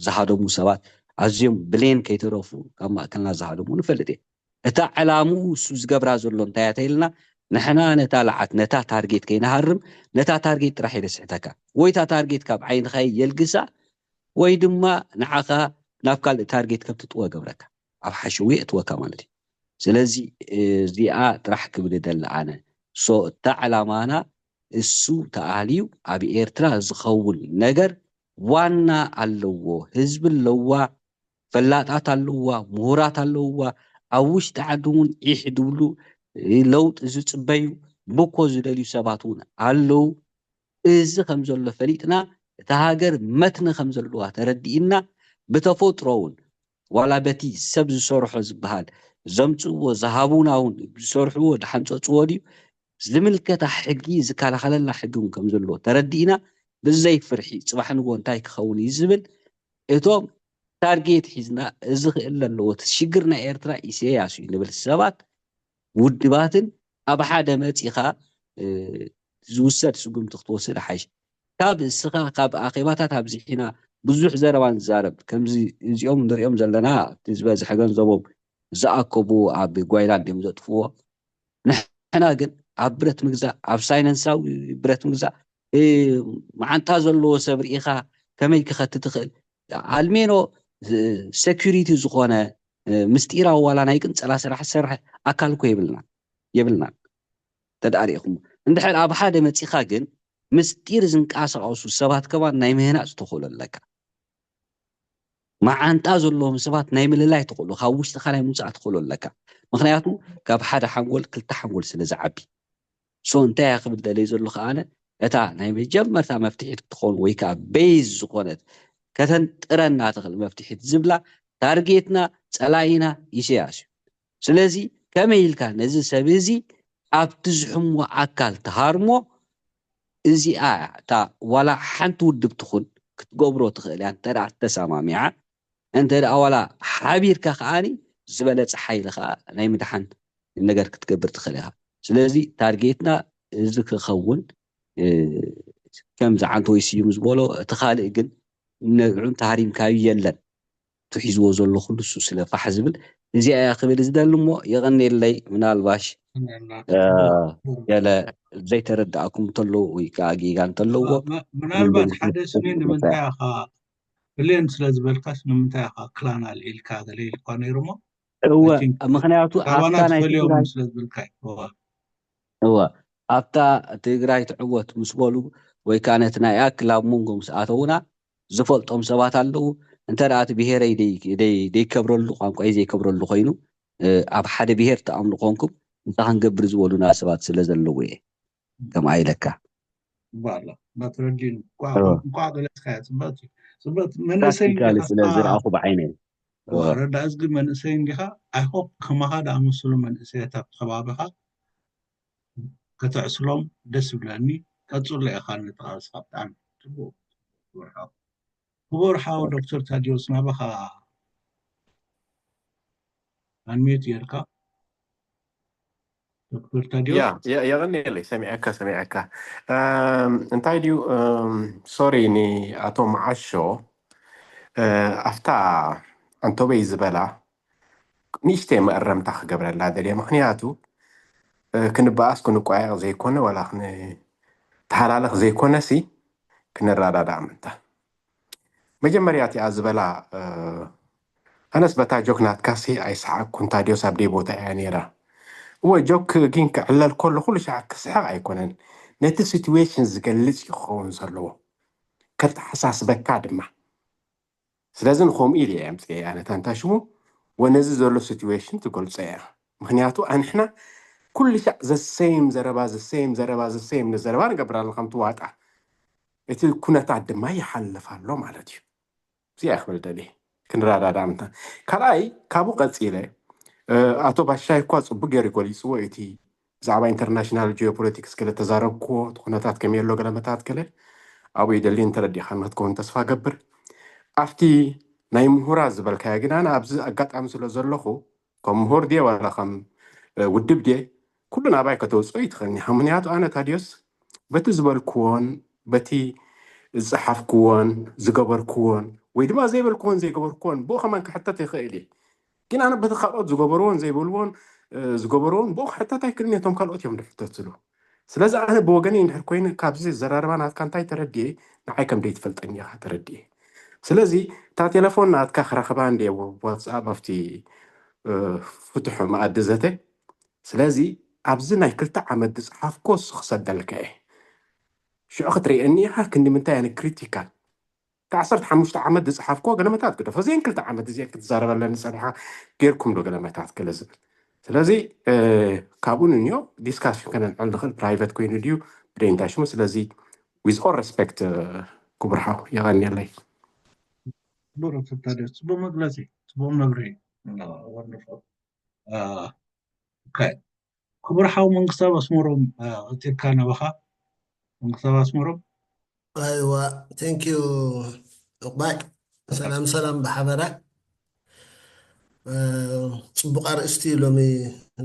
ዝሃደሙ ሰባት ኣዝዮም ብሌን ከይተረፉ ካብ ማእከልና ዝሃደሙ ንፈልጥ እየ እታ ዕላምኡ እሱ ዝገብራ ዘሎ እንታይ እያ ተይልና ንሕና ነታ ለዓት ነታ ታርጌት ከይንሃርም ነታ ታርጌት ጥራሕ እየ ደስሕተካ ወይ እታ ታርጌት ካብ ዓይንኻ የልግሳ ወይ ድማ ንዓኻ ናብ ካልእ ታርጌት ከም ትጥወ ገብረካ ኣብ ሓሸዊ የእትወካ ማለት እዩ ስለዚ እዚኣ ጥራሕ ክብል ደለ ኣነ ሶ እታ ዕላማና እሱ ተኣልዩ ኣብ ኤርትራ ዝኸውን ነገር ዋና ኣለዎ ህዝቢ ኣለዋ ፈላጣት ኣለውዋ፣ ምሁራት ኣለውዋ፣ ኣብ ውሽጢ ዓዲ እውን ዒሕ ድብሉ ለውጢ ዝፅበዩ ብኮ ዝደልዩ ሰባት እውን ኣለዉ። እዚ ከም ዘሎ ፈሊጥና እታ ሃገር መትኒ ከም ዘለዋ ተረዲእና ብተፈጥሮ እውን ዋላ በቲ ሰብ ዝሰርሖ ዝበሃል ዘምፅእዎ ዝሃቡና እውን ዝሰርሕዎ ድሓንፀፅዎ ድዩ ዝምልከታ ሕጊ ዝከላኸለላ ሕጊ እውን ከም ዘለዎ ተረዲእና፣ ብዘይ ፍርሒ ጽባሕ ንግሆ እንታይ ክኸውን እዩ ዝብል፣ እቶም ታርጌት ሒዝና፣ እዚ ክእል ኣለዎ፣ እቲ ሽግር ናይ ኤርትራ ኢሳያስ እዩ ንብል ሰባት፣ ውድባትን ኣብ ሓደ መጺኻ ዝውሰድ ስጉምቲ ክትወስድ ሓይሽ። ካብ እስኻ ካብ ኣኼባታት ኣብዚሒና ብዙሕ ዘረባ ንዛረብ፣ ከምዚ እዚኦም ንሪኦም ዘለና፣ እቲ ዝበዝሐ ገንዘቦም ዝኣከቡ ኣብ ጓይላንድ እዮም ዘጥፍዎ። ንሕና ግን ኣብ ብረት ምግዛእ፣ ኣብ ሳይነንሳዊ ብረት ምግዛእ፣ መዓንጣ ዘለዎ ሰብ ርኢኻ ከመይ ክኸት ትኽእል? ኣልሜኖ ሴኩሪቲ ዝኾነ ምስጢራዊ ዋላ ናይ ቅንፀላ ስራሕ ዝሰርሐ ኣካል እኮ የብልና የብልና። ተዳሪኹም እንድሕር ኣብ ሓደ መፂኻ ግን ምስጢር ዝንቀሳቐሱ ሰባት ከማን ናይ ምህናፅ ትኽእሉ ኣለካ። መዓንጣ ዘለዎም ሰባት ናይ ምልላይ ትኽእሉ፣ ካብ ውሽጥኻ ናይ ምውፃእ ትኽእሉ ኣለካ። ምክንያቱ ካብ ሓደ ሓንጎል ክልተ ሓንጎል ስለ ዝዓቢ። ሶ እንታይ እያ ክብል ደለይ ዘለኹ ኣነ፣ እታ ናይ መጀመርታ መፍትሒት ክትኸውን ወይ ከዓ ቤዝ ዝኾነት ከተንጥረና ትኽእል መፍትሒት ዝብላ ታርጌትና ጸላኢና ኢሳያስ እዩ። ስለዚ ከመይ ኢልካ ነዚ ሰብ እዚ ኣብቲ ዝሕሞ ኣካል ትሃርሞ? እዚኣ እያ እታ ዋላ ሓንቲ ውድብ ትኹን ክትገብሮ ትኽእል እያ እንተ ደኣ ተሰማሚዓ። እንተ ደኣ ዋላ ሓቢርካ ከዓኒ ዝበለጸ ሓይሊ ከኣ ናይ ምድሓን ነገር ክትገብር ትኽእል ኢኻ። ስለዚ ታርጌትና እዚ ክኸውን ከምዚ ዓንተ ወይ ስዩም ዝበሎ እቲ ካልእ ግን ንዕኡ ተሃሪምካዩ የለን። እቲ ሒዝዎ ዘሎ ኩሉ እሱ ስለ ፋሕ ዝብል እዚኣ እያ ክብል ዝደሊ እሞ የቐንየለይ። ምናልባሽ ገለ ዘይተረዳእኩም እንተለዉ ወይ ከዓ ጌጋ እንተለዎ ምናልባት ሓደ ስኒ ንምንታይ ኢኻ ብሌን ስለ ዝበልካስ ንምንታይ ኢኻ ክላን ኣልዒልካ ገለ ኢልኳ ነይሩ እሞ እወ ምክንያቱ ኣብታ ናይ ትፈልዮም ስለ ዝበልካ እወ ኣብታ ትግራይ ትዕወት ምስ በሉ ወይ ከዓ ነቲ ናይ ኣክል ኣብ መንጎ ምስ ኣተውና ዝፈልጦም ሰባት ኣለዉ። እንተ ደኣ እቲ ብሄረይ ደይከብረሉ ቋንቋይ ዘይከብረሉ ኮይኑ ኣብ ሓደ ብሄር ተኣምኑ ኮንኩም እንታይ ክንገብር ዝበሉና ሰባት ስለ ዘለዉ እየ ከምኣ ኢለካ። ባላ እናተረዲኑ እንቋዕ ገለጽካያ ጽብቕቲ ጽብቕቲ መንእሰይ ስለ ዝረኣኹ ብዓይነይ ረዳእ እዝጊ መንእሰይ እንዲኻ ኣይሆፕ ከማኻ ደኣ መስሉ መንእሰያት ኣብ ከባቢኻ ከተዕስሎም ደስ ይብለኒ። ቀጽሎ ኢኻ ንተቓልስኻ ብጣዕሚ ጽቡቕ። ክቡር ሓው ዶክተር ታዲዮስ ናባኻ ኣንሚዩት ጌርካ ዶክተር ታዲዮስ። የቐንየለይ ሰሚዐካ ሰሚዐካ እንታይ ድዩ ሶሪ ንኣቶ መዓሾ ኣብታ ኣንቶበይ ዝበላ ንእሽተይ መእረምታ ክገብረላ ደልየ ምክንያቱ ክንበኣስ ክንቋየቕ ዘይኮነ ዋላ ክንተሃላለኽ ዘይኮነሲ ክንረዳዳእ ምንታ መጀመርያ እቲኣ ዝበላ ኣነስ በታ ጆክ ናትካሲ ኣይሰሓቅኩን ታዲዮስ ኣብ ደይ ቦታ እያ ነይራ እወ ጆክ ግን ክዕለል ከሎ ኩሉ ሻዕ ክስሕቅ ኣይኮነን ነቲ ሲትዌሽን ዝገልፅ እዩ ክኸውን ዘለዎ ከተሓሳስበካ ድማ ስለዚ ንከምኡ ኢለ እየ ኣምፅኤያ ነታ እንታይ ሽሙ ወነዚ ዘሎ ሲትዌሽን ትገልፆ እያ ምክንያቱ ኣንሕና ኩሉ ሻዕ ዘሰይም ዘረባ ዘሰይም ዘረባ ዘሰይም ንዘረባ ንገብር ኣለና ከምቲ ዋጣ እቲ ኩነታት ድማ ይሓልፍ ኣሎ ማለት እዩ እዚኣ ክብል ደልየ ክንረዳዳ ምታ ካልኣይ ካብኡ ቀፂለ ኣቶ ባሻይ እኳ ፅቡቅ ገይሩ ገሊፅዎ እቲ ብዛዕባ ኢንተርናሽናል ጂኦፖለቲክስ ገለ ተዛረብክዎ እቲ ኩነታት ከመይ ኣሎ ገለ መታት ገለ ኣብኡ ይደሊ እንተረዲእካ ንክትከውን ተስፋ ገብር ኣብቲ ናይ ምሁራ ዝበልካዮ ግን ኣነ ኣብዚ ኣጋጣሚ ስለ ዘለኹ ከም ምሁር ድየ ዋላ ከም ውድብ ድየ ኩሉ ናባይ ከተውፅኦ ይትኽእልኒ ምክንያቱ ኣነ ታዲዮስ በቲ ዝበልክዎን በቲ ዝፀሓፍክዎን ዝገበርክዎን ወይ ድማ ዘይበልክዎን ዘይገበርክዎን ብኡ ከማን ክሕተት ይኽእል እየ ግን ኣነ በቲ ካልኦት ዝገበርዎን ዘይበልዎን ዝገበርዎን ብኡ ክሕተት ኣይክእልን እቶም ካልኦት እዮም ዝሕተትሉ ስለዚ ኣነ ብወገነይ እንድሕር ኮይኑ ካብዚ ዘራርባ ናትካ እንታይ ተረዲኤ ንዓይ ከም ደይትፈልጠኒ ኢኻ ተረዲኤ ስለዚ እታ ቴሌፎን ናትካ ክረኽባ እንደ ዋትስኣፕ ኣብቲ ፍትሑ መኣዲ ዘተ ስለዚ ኣብዚ ናይ ክልተ ዓመት ዝፀሓፍኮ ክሰደልካ እየ ሽዑ ክትርእየኒ ኢኻ ክንዲ ምንታይ ኣነ ክሪቲካል ካብ ዓሰርተ ሓሙሽተ ዓመት ዝፀሓፍኮ ገለመታት ግደፎ እዚአን ክልተ ዓመት እዚአን ክትዛረበለኒ ፀኒሓ ገይርኩም ዶ ገለመታት ገለ ዝብል ስለዚ ካብኡ ንንዮ ዲስካሽን ከነልዕል ንኽእል ፕራይቨት ኮይኑ ድዩ ብደይ እንታይ ሽሙ ስለዚ with all respect ክቡር ሓው የቐንየለይ ጽቡቅ ተታደ ጽቡቅ መግለጺ ጽቡቅ መብርሂ ወንደርፉል ኦኬ ክቡር ሓው መንግስታብ ኣስመሮም፣ እ፣ ቀጺልካ ናባኻ። መንግስታብ ኣስመሮም። ኣይዋ፣ thank you። ዕቑባይ። ሰላም ሰላም ብሓበራ። እ፣ ጽቡቕ ኣርእስቲ ሎሚ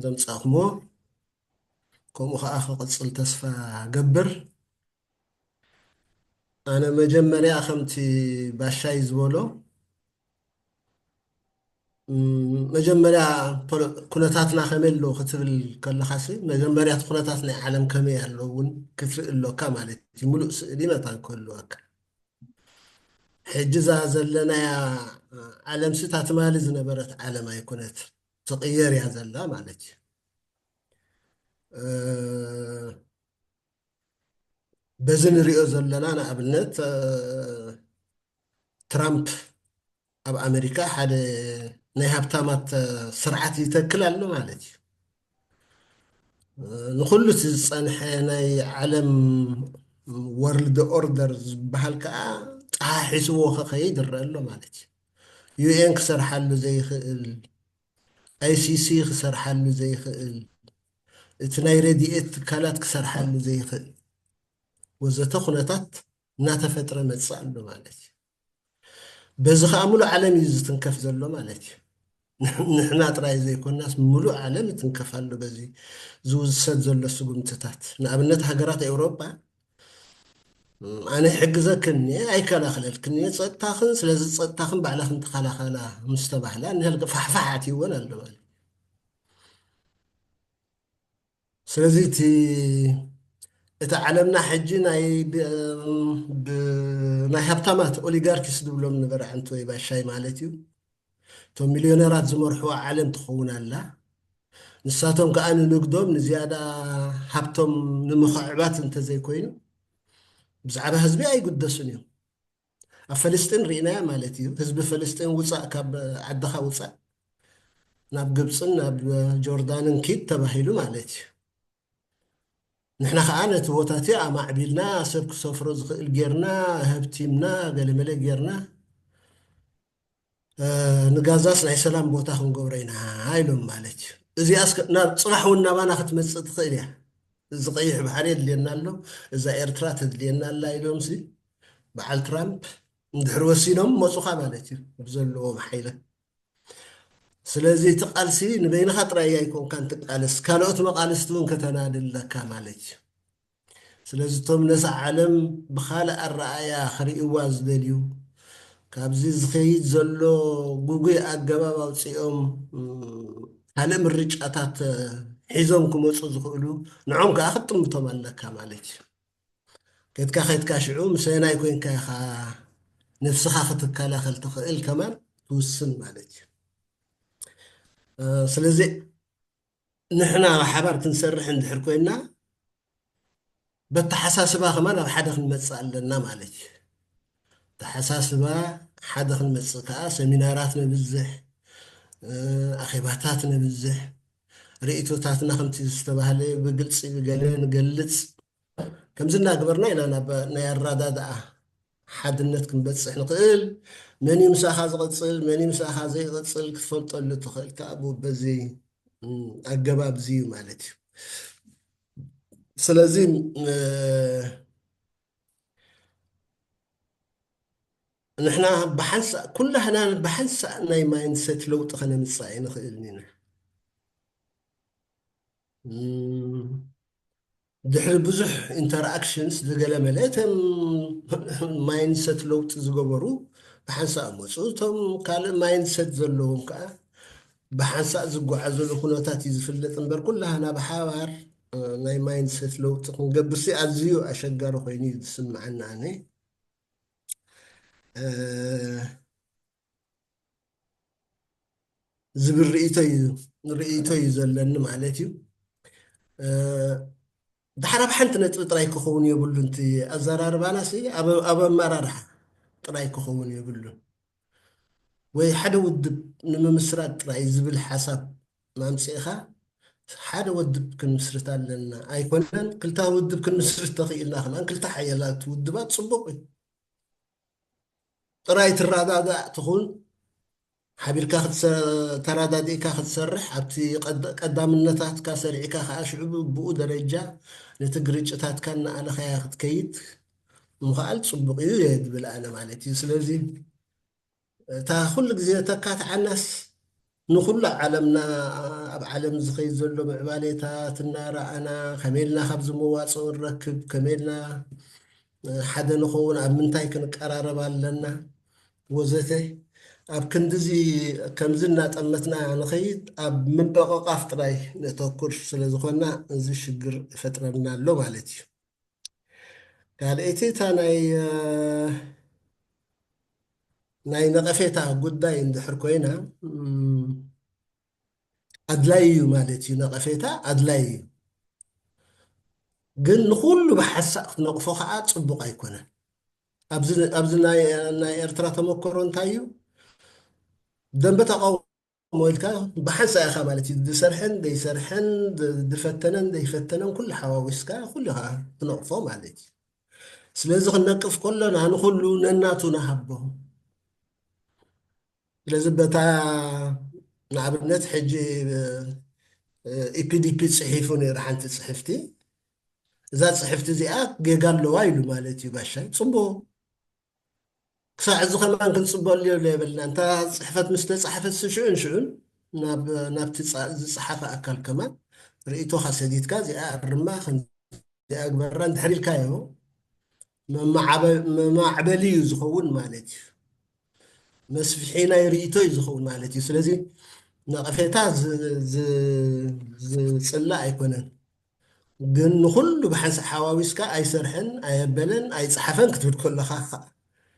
ዘምጻእኩሞ፣ ከምኡ ኸኣ ክቕጽል ተስፋ ገብር። ኣነ መጀመርያ ከምቲ ባሻይ ዝበሎ፣ ም፣ መጀመርያ ፖሎ-፣ ኩነታትና ከመይ ኣሎ ክትብል ከለኻሲ፣ መጀመርያ እቲ ኩነታት ናይ ዓለም ከመይ ኣሎ እውን ክትርኢ ኣሎካ ማለት እዩ። ምሉእ ስእሊ መታን ክህልወካ። ሕጂ እዛ ዘለናያ ዓለምሲ እታ ትማሊ ዝነበረት ዓለም ኣይኮነት፣ ትቕየር እያ ዘላ ማለት እዩ። እ፣ በዚ ንሪኦ ዘለና ንኣብነት፣ እ፣ ትራምፕ ኣብ ኣሜሪካ ሓደ ናይ ሃብታማት፣ እ፣ ስርዓት ይተክል ኣሎ ማለት እዩ። እ፣ ንኹሉ እቲ ዝጸንሐ ናይ ዓለም ወርልድ ኦርደር ዝበሃል ከኣ ጠሓሒስዎ ክኸይድ ይረአ ኣሎ ማለት እዩ። ዩ ኤን ክሰርሓሉ ዘይኽእል፣ ኣይ ሲ ሲ ክሰርሓሉ ዘይኽእል፣ እቲ ናይ ረድኤት ትካላት ክሰርሓሉ ዘይኽእል ወዘተ ኩነታት እናተፈጥረ መጽእ ኣሎ ማለት እዩ። በዚ ኸዓ ሙሉእ ዓለም እዩ ዝትንከፍ ዘሎ ማለት እዩ። ንሕ-፣ ንሕና ጥራይ ዘይኮናስ ሙሉእ ዓለም ይትንከፍ ኣሎ በዚ ዝውሰድ ዘሎ ስጉምትታት። ንኣብነት ሃገራት ኤውሮጳ፣ ም፣ ኣነ ይሕግዘክን እየ፣ ኣይከላኸለልክን እየ፣ ጸጥታኽን፣ ስለዚ ጸጥታኽን ባዕላኽን ተኸላኸላ ምስ ተባህላ፣ ንህልቂ ፋሕፋሕ ኣትይወን ኣሎ ማለት እዩ። ስለዚ እቲ፣ እቲ ዓለምና ሕጂ ናይ ብ-፣ ብ-፣ ናይ ሃብታማት ኦሊጋርኪስ ዝብሎም ነበረ ዓንቶ ወይ ባሻይ ማለት እዩ። እቶም ሚልዮነራት ዝመርሕዋ ዓለም ትኸውን ኣላ። ንሳቶም ከኣ ንንግዶም ንዝያዳ ሃብቶም ንምኽዕባት እንተዘይኮይኑ፣ ብዛዕባ ህዝቢ ኣይግደሱን እዮም። ኣብ ፈለስጢን ርኢናያ ማለት እዩ። ህዝቢ ፈለስጢን ውጻእ፣ ካብ ዓድኻ ውጻእ፣ ናብ ግብጽን ናብ ጆርዳንን ኪድ ተባሂሉ ማለት እዩ። ንሕና ከኣ ነቲ ቦታ እቲ ኣማዕቢልና፣ ሰብ ክሰፍሮ ዝኽእል ጌርና፣ ሃብቲምና፣ ገለመለ ጌርና፣ እ፣ ንጋዛስ ናይ ሰላም ቦታ ክንገብሮ ኢና ኢሎም ማለት እዩ። እዚኣስ ከ-፣ ናብ ጽባሕ እውን ናባና ክትመጽእ ትኽእል እያ። እዚ ቀይሕ ባሕሪ የድልየና ኣሎ፣ እዛ ኤርትራ ተድልየና ኣላ ኢሎምሲ በዓል ትራምፕ እንድሕር ወሲኖም መጹኻ ማለት እዩ ብዘለዎም ሓይለ። ስለዚ እቲ ቃልሲ ንበይንኻ ጥራይ ኣይኮንካን ትቃለስ፣ ካልኦት መቃልስቲ እውን ከተናድለካ ማለት እዩ። ስለዚ እቶም ነዛ ዓለም ብኻልእ ኣረኣእያ ክርእይዋ ዝደልዩ፣ ካብዚ ዝኸይድ ዘሎ ጉጉይ ኣገባብ ኣውጺኦም፣ ም፣ ካልእ ምርጫታት፣ እ፣ ሒዞም ክመጹ ዝኽእሉ፣ ንዖም ከኣ ክትጥምቶም ኣለካ ማለት እዩ። ከድካ ከድካ ሽዑ ምሰናይ ኮይንካ ኢኻ ነፍስኻ ክትከላኸል ትኽእል ከማን ትውስን ማለት እዩ። እ፣ ስለዚ ንሕና ብሓባር ክንሰርሕ እንድሕር ኮይና፣ በተሓሳስባ ከማን ኣብ ሓደ ክንመጽእ ኣለና ማለት እዩ። ተሓሳስባ ሓደ ክንመጽእ ከኣ ሰሚናራት ነብዝሕ፣ እ፣ ኣኼባታት ነብዝሕ፣ ርእይቶታትና ከምቲ ዝተባህለ ብግልጺ ብገለ ንገልጽ። ከምዚ እናገበርና ኢና ናብ ናይ ኣረዳድኣ ሓድነት ክንበጽሕ ንኽእል። መን እዩ ምሳኻ ዝቕጽል፣ መን እዩ ምሳኻ ዘይቕጽል ክትፈልጠሉ ትኽእል ከኣ ብ-፣ በዚ፣ ም፣ ኣገባብ እዚ እዩ ማለት እዩ። ስለዚ፣ እ፣ ንሕና ብሓንሳእ፣ ኩላህና ብሓንሳእ ናይ ማይንድሰት ለውጢ ከነምጽእ ኣይንኽእልን ኢና። ም፣ ድሕሪ ብዙሕ ኢንተርኣክሽንስ ዝገለመለ እቶም ማይንድሰት ለውጢ ዝገበሩ ብሓንሳእ መጹ። እቶም ካልእ ማይንድሰት ዘለዎም ከኣ ብሓንሳእ ዝጓዓዘሉ ኩነታት እዩ ዝፍለጥ እምበር፣ ኩላህና ብሓባር፣ እ፣ ናይ ማይንድሰት ለውጢ ክንገብርሲ ኣዝዩ ኣሸጋሪ ኮይኑ እዩ ዝስምዓኒ ኣነ። እ፣ ዝብል ርእይቶ እዩ፣ ርእይቶ እዩ ዘለኒ ማለት እዩ። እ፣ ድሓር ኣብ ሓንቲ ነጥቢ ጥራይ ክኸውን የብሉን። እቲ ኣዘራርባና ሲ ኣብ፣ ኣብ ኣመራርሓ ጥራይ ክኸውን የብሉን። ወይ ሓደ ውድብ ንምምስራት ጥራይ ዝብል ሓሳብ ማምጺእኻ ሓደ ውድብ ክንምስርት ኣለና። ኣይኮነን፣ ክልተ ውድብ ክንምስርት ተኽኢልና ከማን፣ ክልተ ሓያላት ውድባት ጽቡቕ እዩ። ጥራይ ትረዳዳእ ትኹን፣ ሓቢርካ ክትሰ-፣ ተረዳዲእካ ክትሰርሕ፣ ኣብቲ ቀድ-፣ ቀዳምነታትካ ሰሪዕካ ከዓ ሽዑ ብኡ ደረጃ ነቲ ግርጭታትካ እናኣለኻያ ክትከይድ ምኽኣል ጽቡቕ እዩ እየ ዝብል ኣነ ማለት እዩ። ስለዚ እታ ኩሉ ግዜ ተካትዓናስ ንኹሉ ዓለምና፣ ኣብ ዓለም ዝኸይድ ዘሎ ምዕባሌታት እናረኣና፣ ከመይ ኢልና ካብዚ መዋፅኦ ንረክብ፣ ከመይ ኢልና፣ እ፣ ሓደ ንኸውን፣ ኣብ ምንታይ ክንቀራረብ ኣለና፣ ወዘተ። ኣብ ክንድዚ ከምዚ እናጠመትና ንኸይድ፣ ኣብ ምንበቐቓፍ ጥራይ ነተኩር ስለ ዝኾንና፣ እዚ ሽግር ይፈጥረልና ኣሎ ማለት እዩ። ካልኣይቲ እታ ናይ፣ እ፣ ናይ ነቐፌታ ጉዳይ እንድሕር ኮይና፣ እም፣ ኣድላይ እዩ ማለት እዩ። ነቐፌታ ኣድላይ እዩ። ግን ንኹሉ ብሓንሳእ ክትነቕፎ ከዓ ጽቡቕ ኣይኮነን። ኣብዚ፣ ኣብዚ ናይ፣ ናይ ኤርትራ ተመክሮ እንታይ እዩ? ደንበ ተቃውሞ ኢልካ ብሓንሳእ ኢኻ ማለት እዩ። ዝሰርሐን ዘይሰርሐን፣ ዝ-፣ ዝፈተነን ዘይፈተነን ኩሉ ሓዋዊስካ ኩሉ ኢኻ ትነቕፎ ማለት እዩ። ስለዚ ክንነቅፍ ከለና ንኹሉ ነናቱ ንሃቦ። ስለዚ በታ ንኣብነት ሕጂ፣ እ፣ ኢ ፒ ዲ ፒ ጽሒፉ ነይሩ ሓንቲ ጽሕፍቲ። እዛ ጽሕፍቲ እዚኣ ጌጋ ኣለዋ ኢሉ ማለት እዩ ባሻይ። ጽቡቕ። ክሳዕ እዚ ከማን ክንጽበሉ የብልና። እንታ ጽሕፈት ምስ ተጻሕፈት ሽዑን ሽዑን ናብ፣ ናብቲ ጻ-፣ ዝጸሓፈ ኣካል ከማን ርእይቶኻ ሰዲድካ እዚኣ ኣርማ፣ ከም እዚኣ ግበራ እንድሕር ኢልካዮ መማዕበ-፣ መማዕበሊ እዩ ዝኸውን ማለት እዩ። መስፍሒ ናይ ርእይቶ እዩ ዝኸውን ማለት እዩ። ስለዚ ነቐፌታ ዝ-፣ ዝ-፣ ዝጽላእ ኣይኮነን። ግን ንኹሉ ብሓንሳእ ሓዋዊስካ ኣይሰርሐን፣ ኣየበለን፣ ኣይጸሓፈን ክትብል ከለኻ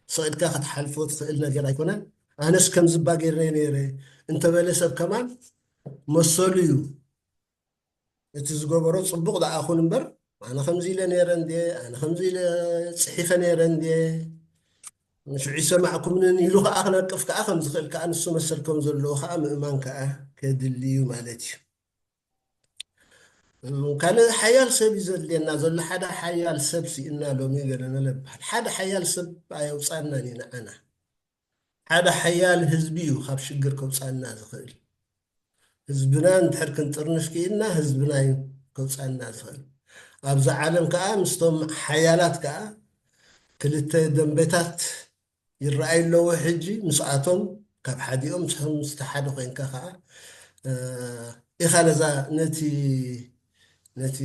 ስቕ ኢልካ ክትሓልፎ ትኽእል ነገር ኣይኮነን። ኣነስ ከምዚ እባ ገይረ ነይረ እንተበለ ሰብ ከማን መሰሉ እዩ። እቲ ዝገበሮ ጽቡቕ ደኣ ኹን እምበር፣ ኣነ ከምዚ ኢለ ነይረ እንድየ፣ ኣነ ከምዚ ኢለ ጽሒፈ ነይረ እንድየ፣ ንሽዑ ይሰማዕኩምንን ኢሉ ከኣ ክነቅፍ ከኣ ከም ዝኽእል ከኣ ንሱ መሰል ከም ዘለዎ ከኣ ምእማን ከኣ ከድሊ እዩ ማለት እዩ። እም፣ ካልእ ሓያል ሰብ እዩ ዘድልየና ዘሎ። ሓደ ሓያል ሰብ ስኢና ሎሚ ገለ መለ ይበሃል። ሓደ ሓያል ሰብ ኣየውጻእናን እዩ ንዓና። ሓደ ሓያል ህዝቢ እዩ ካብ ሽግር ከውጻእና ዝኽእል። ህዝብና እንድሕር ክንጥርንፍ ክኢልና ህዝብና እዩ ከውጻእና ዝኽእል። ኣብዛ ዓለም ከኣ ምስቶም ሓያላት ከኣ ክልተ ደንበታት ይረኣዩ ኣለዉ። ሕጂ ምስኣቶም ካብ ሓዲኦም ምስ፣ ምስ ሓደ ኮይንካ ከኣ፣ እ፣ ኢኻ ነዛ ነቲ፣ ነቲ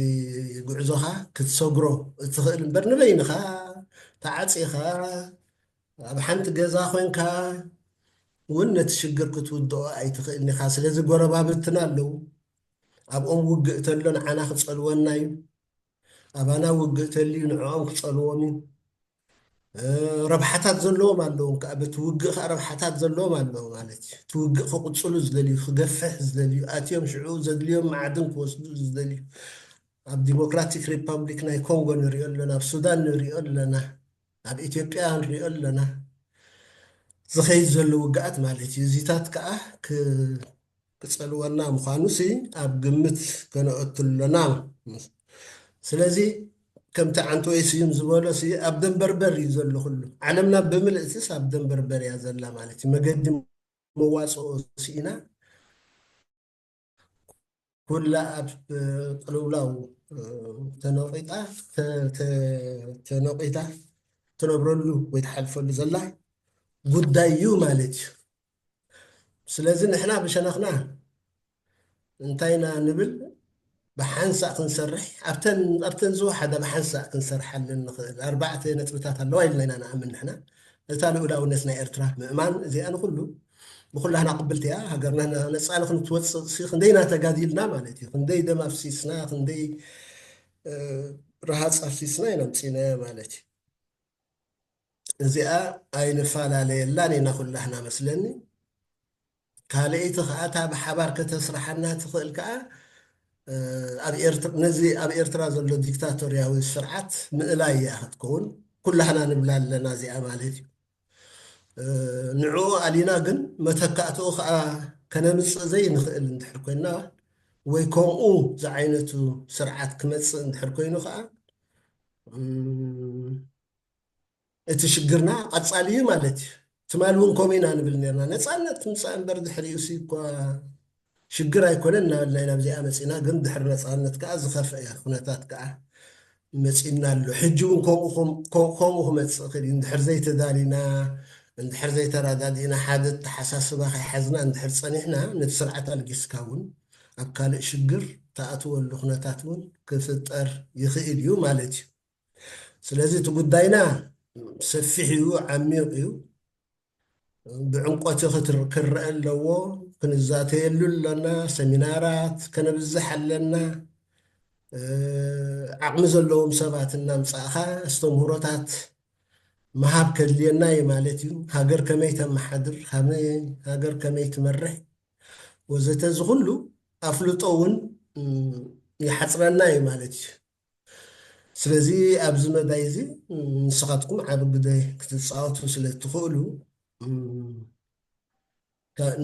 ጉዕዞኻ ክትሰግሮ እትኽእል እምበር ንበይንኻ ተዓጺኻ ኣብ ሓንቲ ገዛ ኮይንካ እውን ነቲ ሽግር ክትውድኦ ኣይትኽእልን ኢኻ። ስለዚ ጎረባብትና ኣለዉ። ኣብኦም ውግእ ተሎ ንዓና ክጸልወና እዩ። ኣባና ውግእ ተልዩ ንዕኦም ክጸልዎም እዩ። እ፣ ረብሓታት ዘለዎም ኣለዉ። ከኣ በቲ ውግእ ከኣ ረብሓታት ዘለዎም ኣለዉ ማለት እዩ። እቲ ውግእ ክቕጽሉ ዝደልዩ፣ ክገፍሕ ዝደልዩ፣ ኣትዮም ሽዑ ዘድልዮም ማዕድን ክወስዱ ዝደልዩ። ኣብ ዲሞክራቲክ ሪፐብሊክ ናይ ኮንጎ ንሪኦ ኣለና፣ ኣብ ሱዳን ንሪኦ ኣለና፣ ኣብ ኢትዮጵያ ንሪኦ ኣለና። ዝኸይድ ዘሎ ውግኣት ማለት እዩ። እዚታት ከኣ ክ-፣ ክጸልወና ምዃኑ ሲ ኣብ ግምት ከነእቱ ኣለና። ስለዚ ከምቲ ዓንተወይ ስዩም ዝበሎ ሲ ኣብ ደንበርበር እዩ ዘሎ ኩሉ። ዓለምና ብምልእትስ ኣብ ደንበርበር እያ ዘላ ማለት እዩ። መገዲ መዋጽኦ ስኢና ኩላ ኣብ ቅልውላው ተነቂጣ፣ ተ-፣ ተ-፣ ተነቂታ ትነብረሉ ወይ ትሓልፈሉ ዘላ ጉዳይ እዩ ማለት እዩ። ስለዚ ንሕና ብሸነኽና እንታይ ኢና ንብል? ብሓንሳእ ክንሰርሕ፣ ኣብተን፣ ኣብተን ዝወሓዳ ብሓንሳእ ክንሰርሓለን ንኽእል ኣርባዕተ ነጥብታት ኣለዋ ኢልና ኢና ንኣምን ንሕና። እታ ልኡላውነት ናይ ኤርትራ ምእማን፣ እዚኣ ንኹሉ፣ ብኹላህና ቅብልቲ እያ። ሃገርና ነ-፣ ነጻ ንክንትወጽእ ሲ ክንደይ ኢና ተጋዲልና ማለት እዩ። ክንደይ ደም ኣፍሲስና፣ ክንደይ፣ እ፣ ረሃጽ ኣፍሲስና ኢና ኣምጺእናያ ማለት እዩ። እዚኣ ኣይንፈላለየላን ኢና ኩላህና መስለኒ። ካልኣይቲ ከኣ እታ ብሓባር ከተስርሓና ትኽእል ከኣ፣ እ፣ ኣብ ኤርትራ፣ ነዚ ኣብ ኤርትራ ዘሎ ዲክታቶርያዊ ስርዓት ምእላይ እያ ክትከውን። ኩላህና ንብላ ኣለና እዚኣ ማለት እዩ። እ፣ ንዕኡ ኣሊና ግን መተካእትኡ ከኣ ከነምጽእ ዘይንኽእል እንድሕር ኮይንና፣ ወይ ከምኡ ዝዓይነቱ ስርዓት ክመጽእ እንድሕር ኮይኑ ከኣ፣ እም፣ እቲ ሽግርና ቀጻሊ እዩ ማለት እዩ። ትማል እውን ከምኡ ኢና ንብል ነርና። ነፃነት ትምፃእ እምበር ድሕሪኡ ሲ እኳ ሽግር ኣይኮነን እናበልና ኢና ኣብዚኣ መፂና። ግን ድሕሪ ነፃነት ከዓ ዝኸፍአ ኩነታት ከዓ መፂና ኣሎ። ሕጂ እውን ከምኡ ከም- ከም- ከምኡ ክመፅእ ክእል እዩ። እንድሕር ዘይተዳሊና፣ እንድሕር ዘይተረዳዲእና፣ ሓደ ኣተሓሳስባ ከይሓዝና እንድሕር ፀኒሕና፣ ነቲ ስርዓት ኣልጊስካ እውን ኣብ ካልእ ሽግር ትኣትወሉ ኩነታት እውን ክፍጠር ይኽእል እዩ ማለት እዩ። ስለዚ እቲ ጉዳይና ሰፊሕ እዩ፣ ዓሚቕ እዩ። ብዕምቆት ክትር- ክረአ ኣለዎ። ክንዛተየሉ ኣለና። ሰሚናራት ከነብዝሕ ኣለና። ዓቕሚ ዘለዎም ሰባት እናምፃእኻ ኣስተምህሮታት ምሃብ ከድልየና እዩ ማለት እዩ። ሃገር ከመይ ተመሓድር፣ ሃገር ከመይ ትመርሕ ወዘተ፣ እዚ ኩሉ ኣፍልጦ እውን ይሓፅረና እዩ ማለት እዩ። ስለዚ ኣብዚ መዳይ እዚ ንስኻትኩም ዓቢ ግደ ክትፃወቱ ስለ እትኽእሉ፣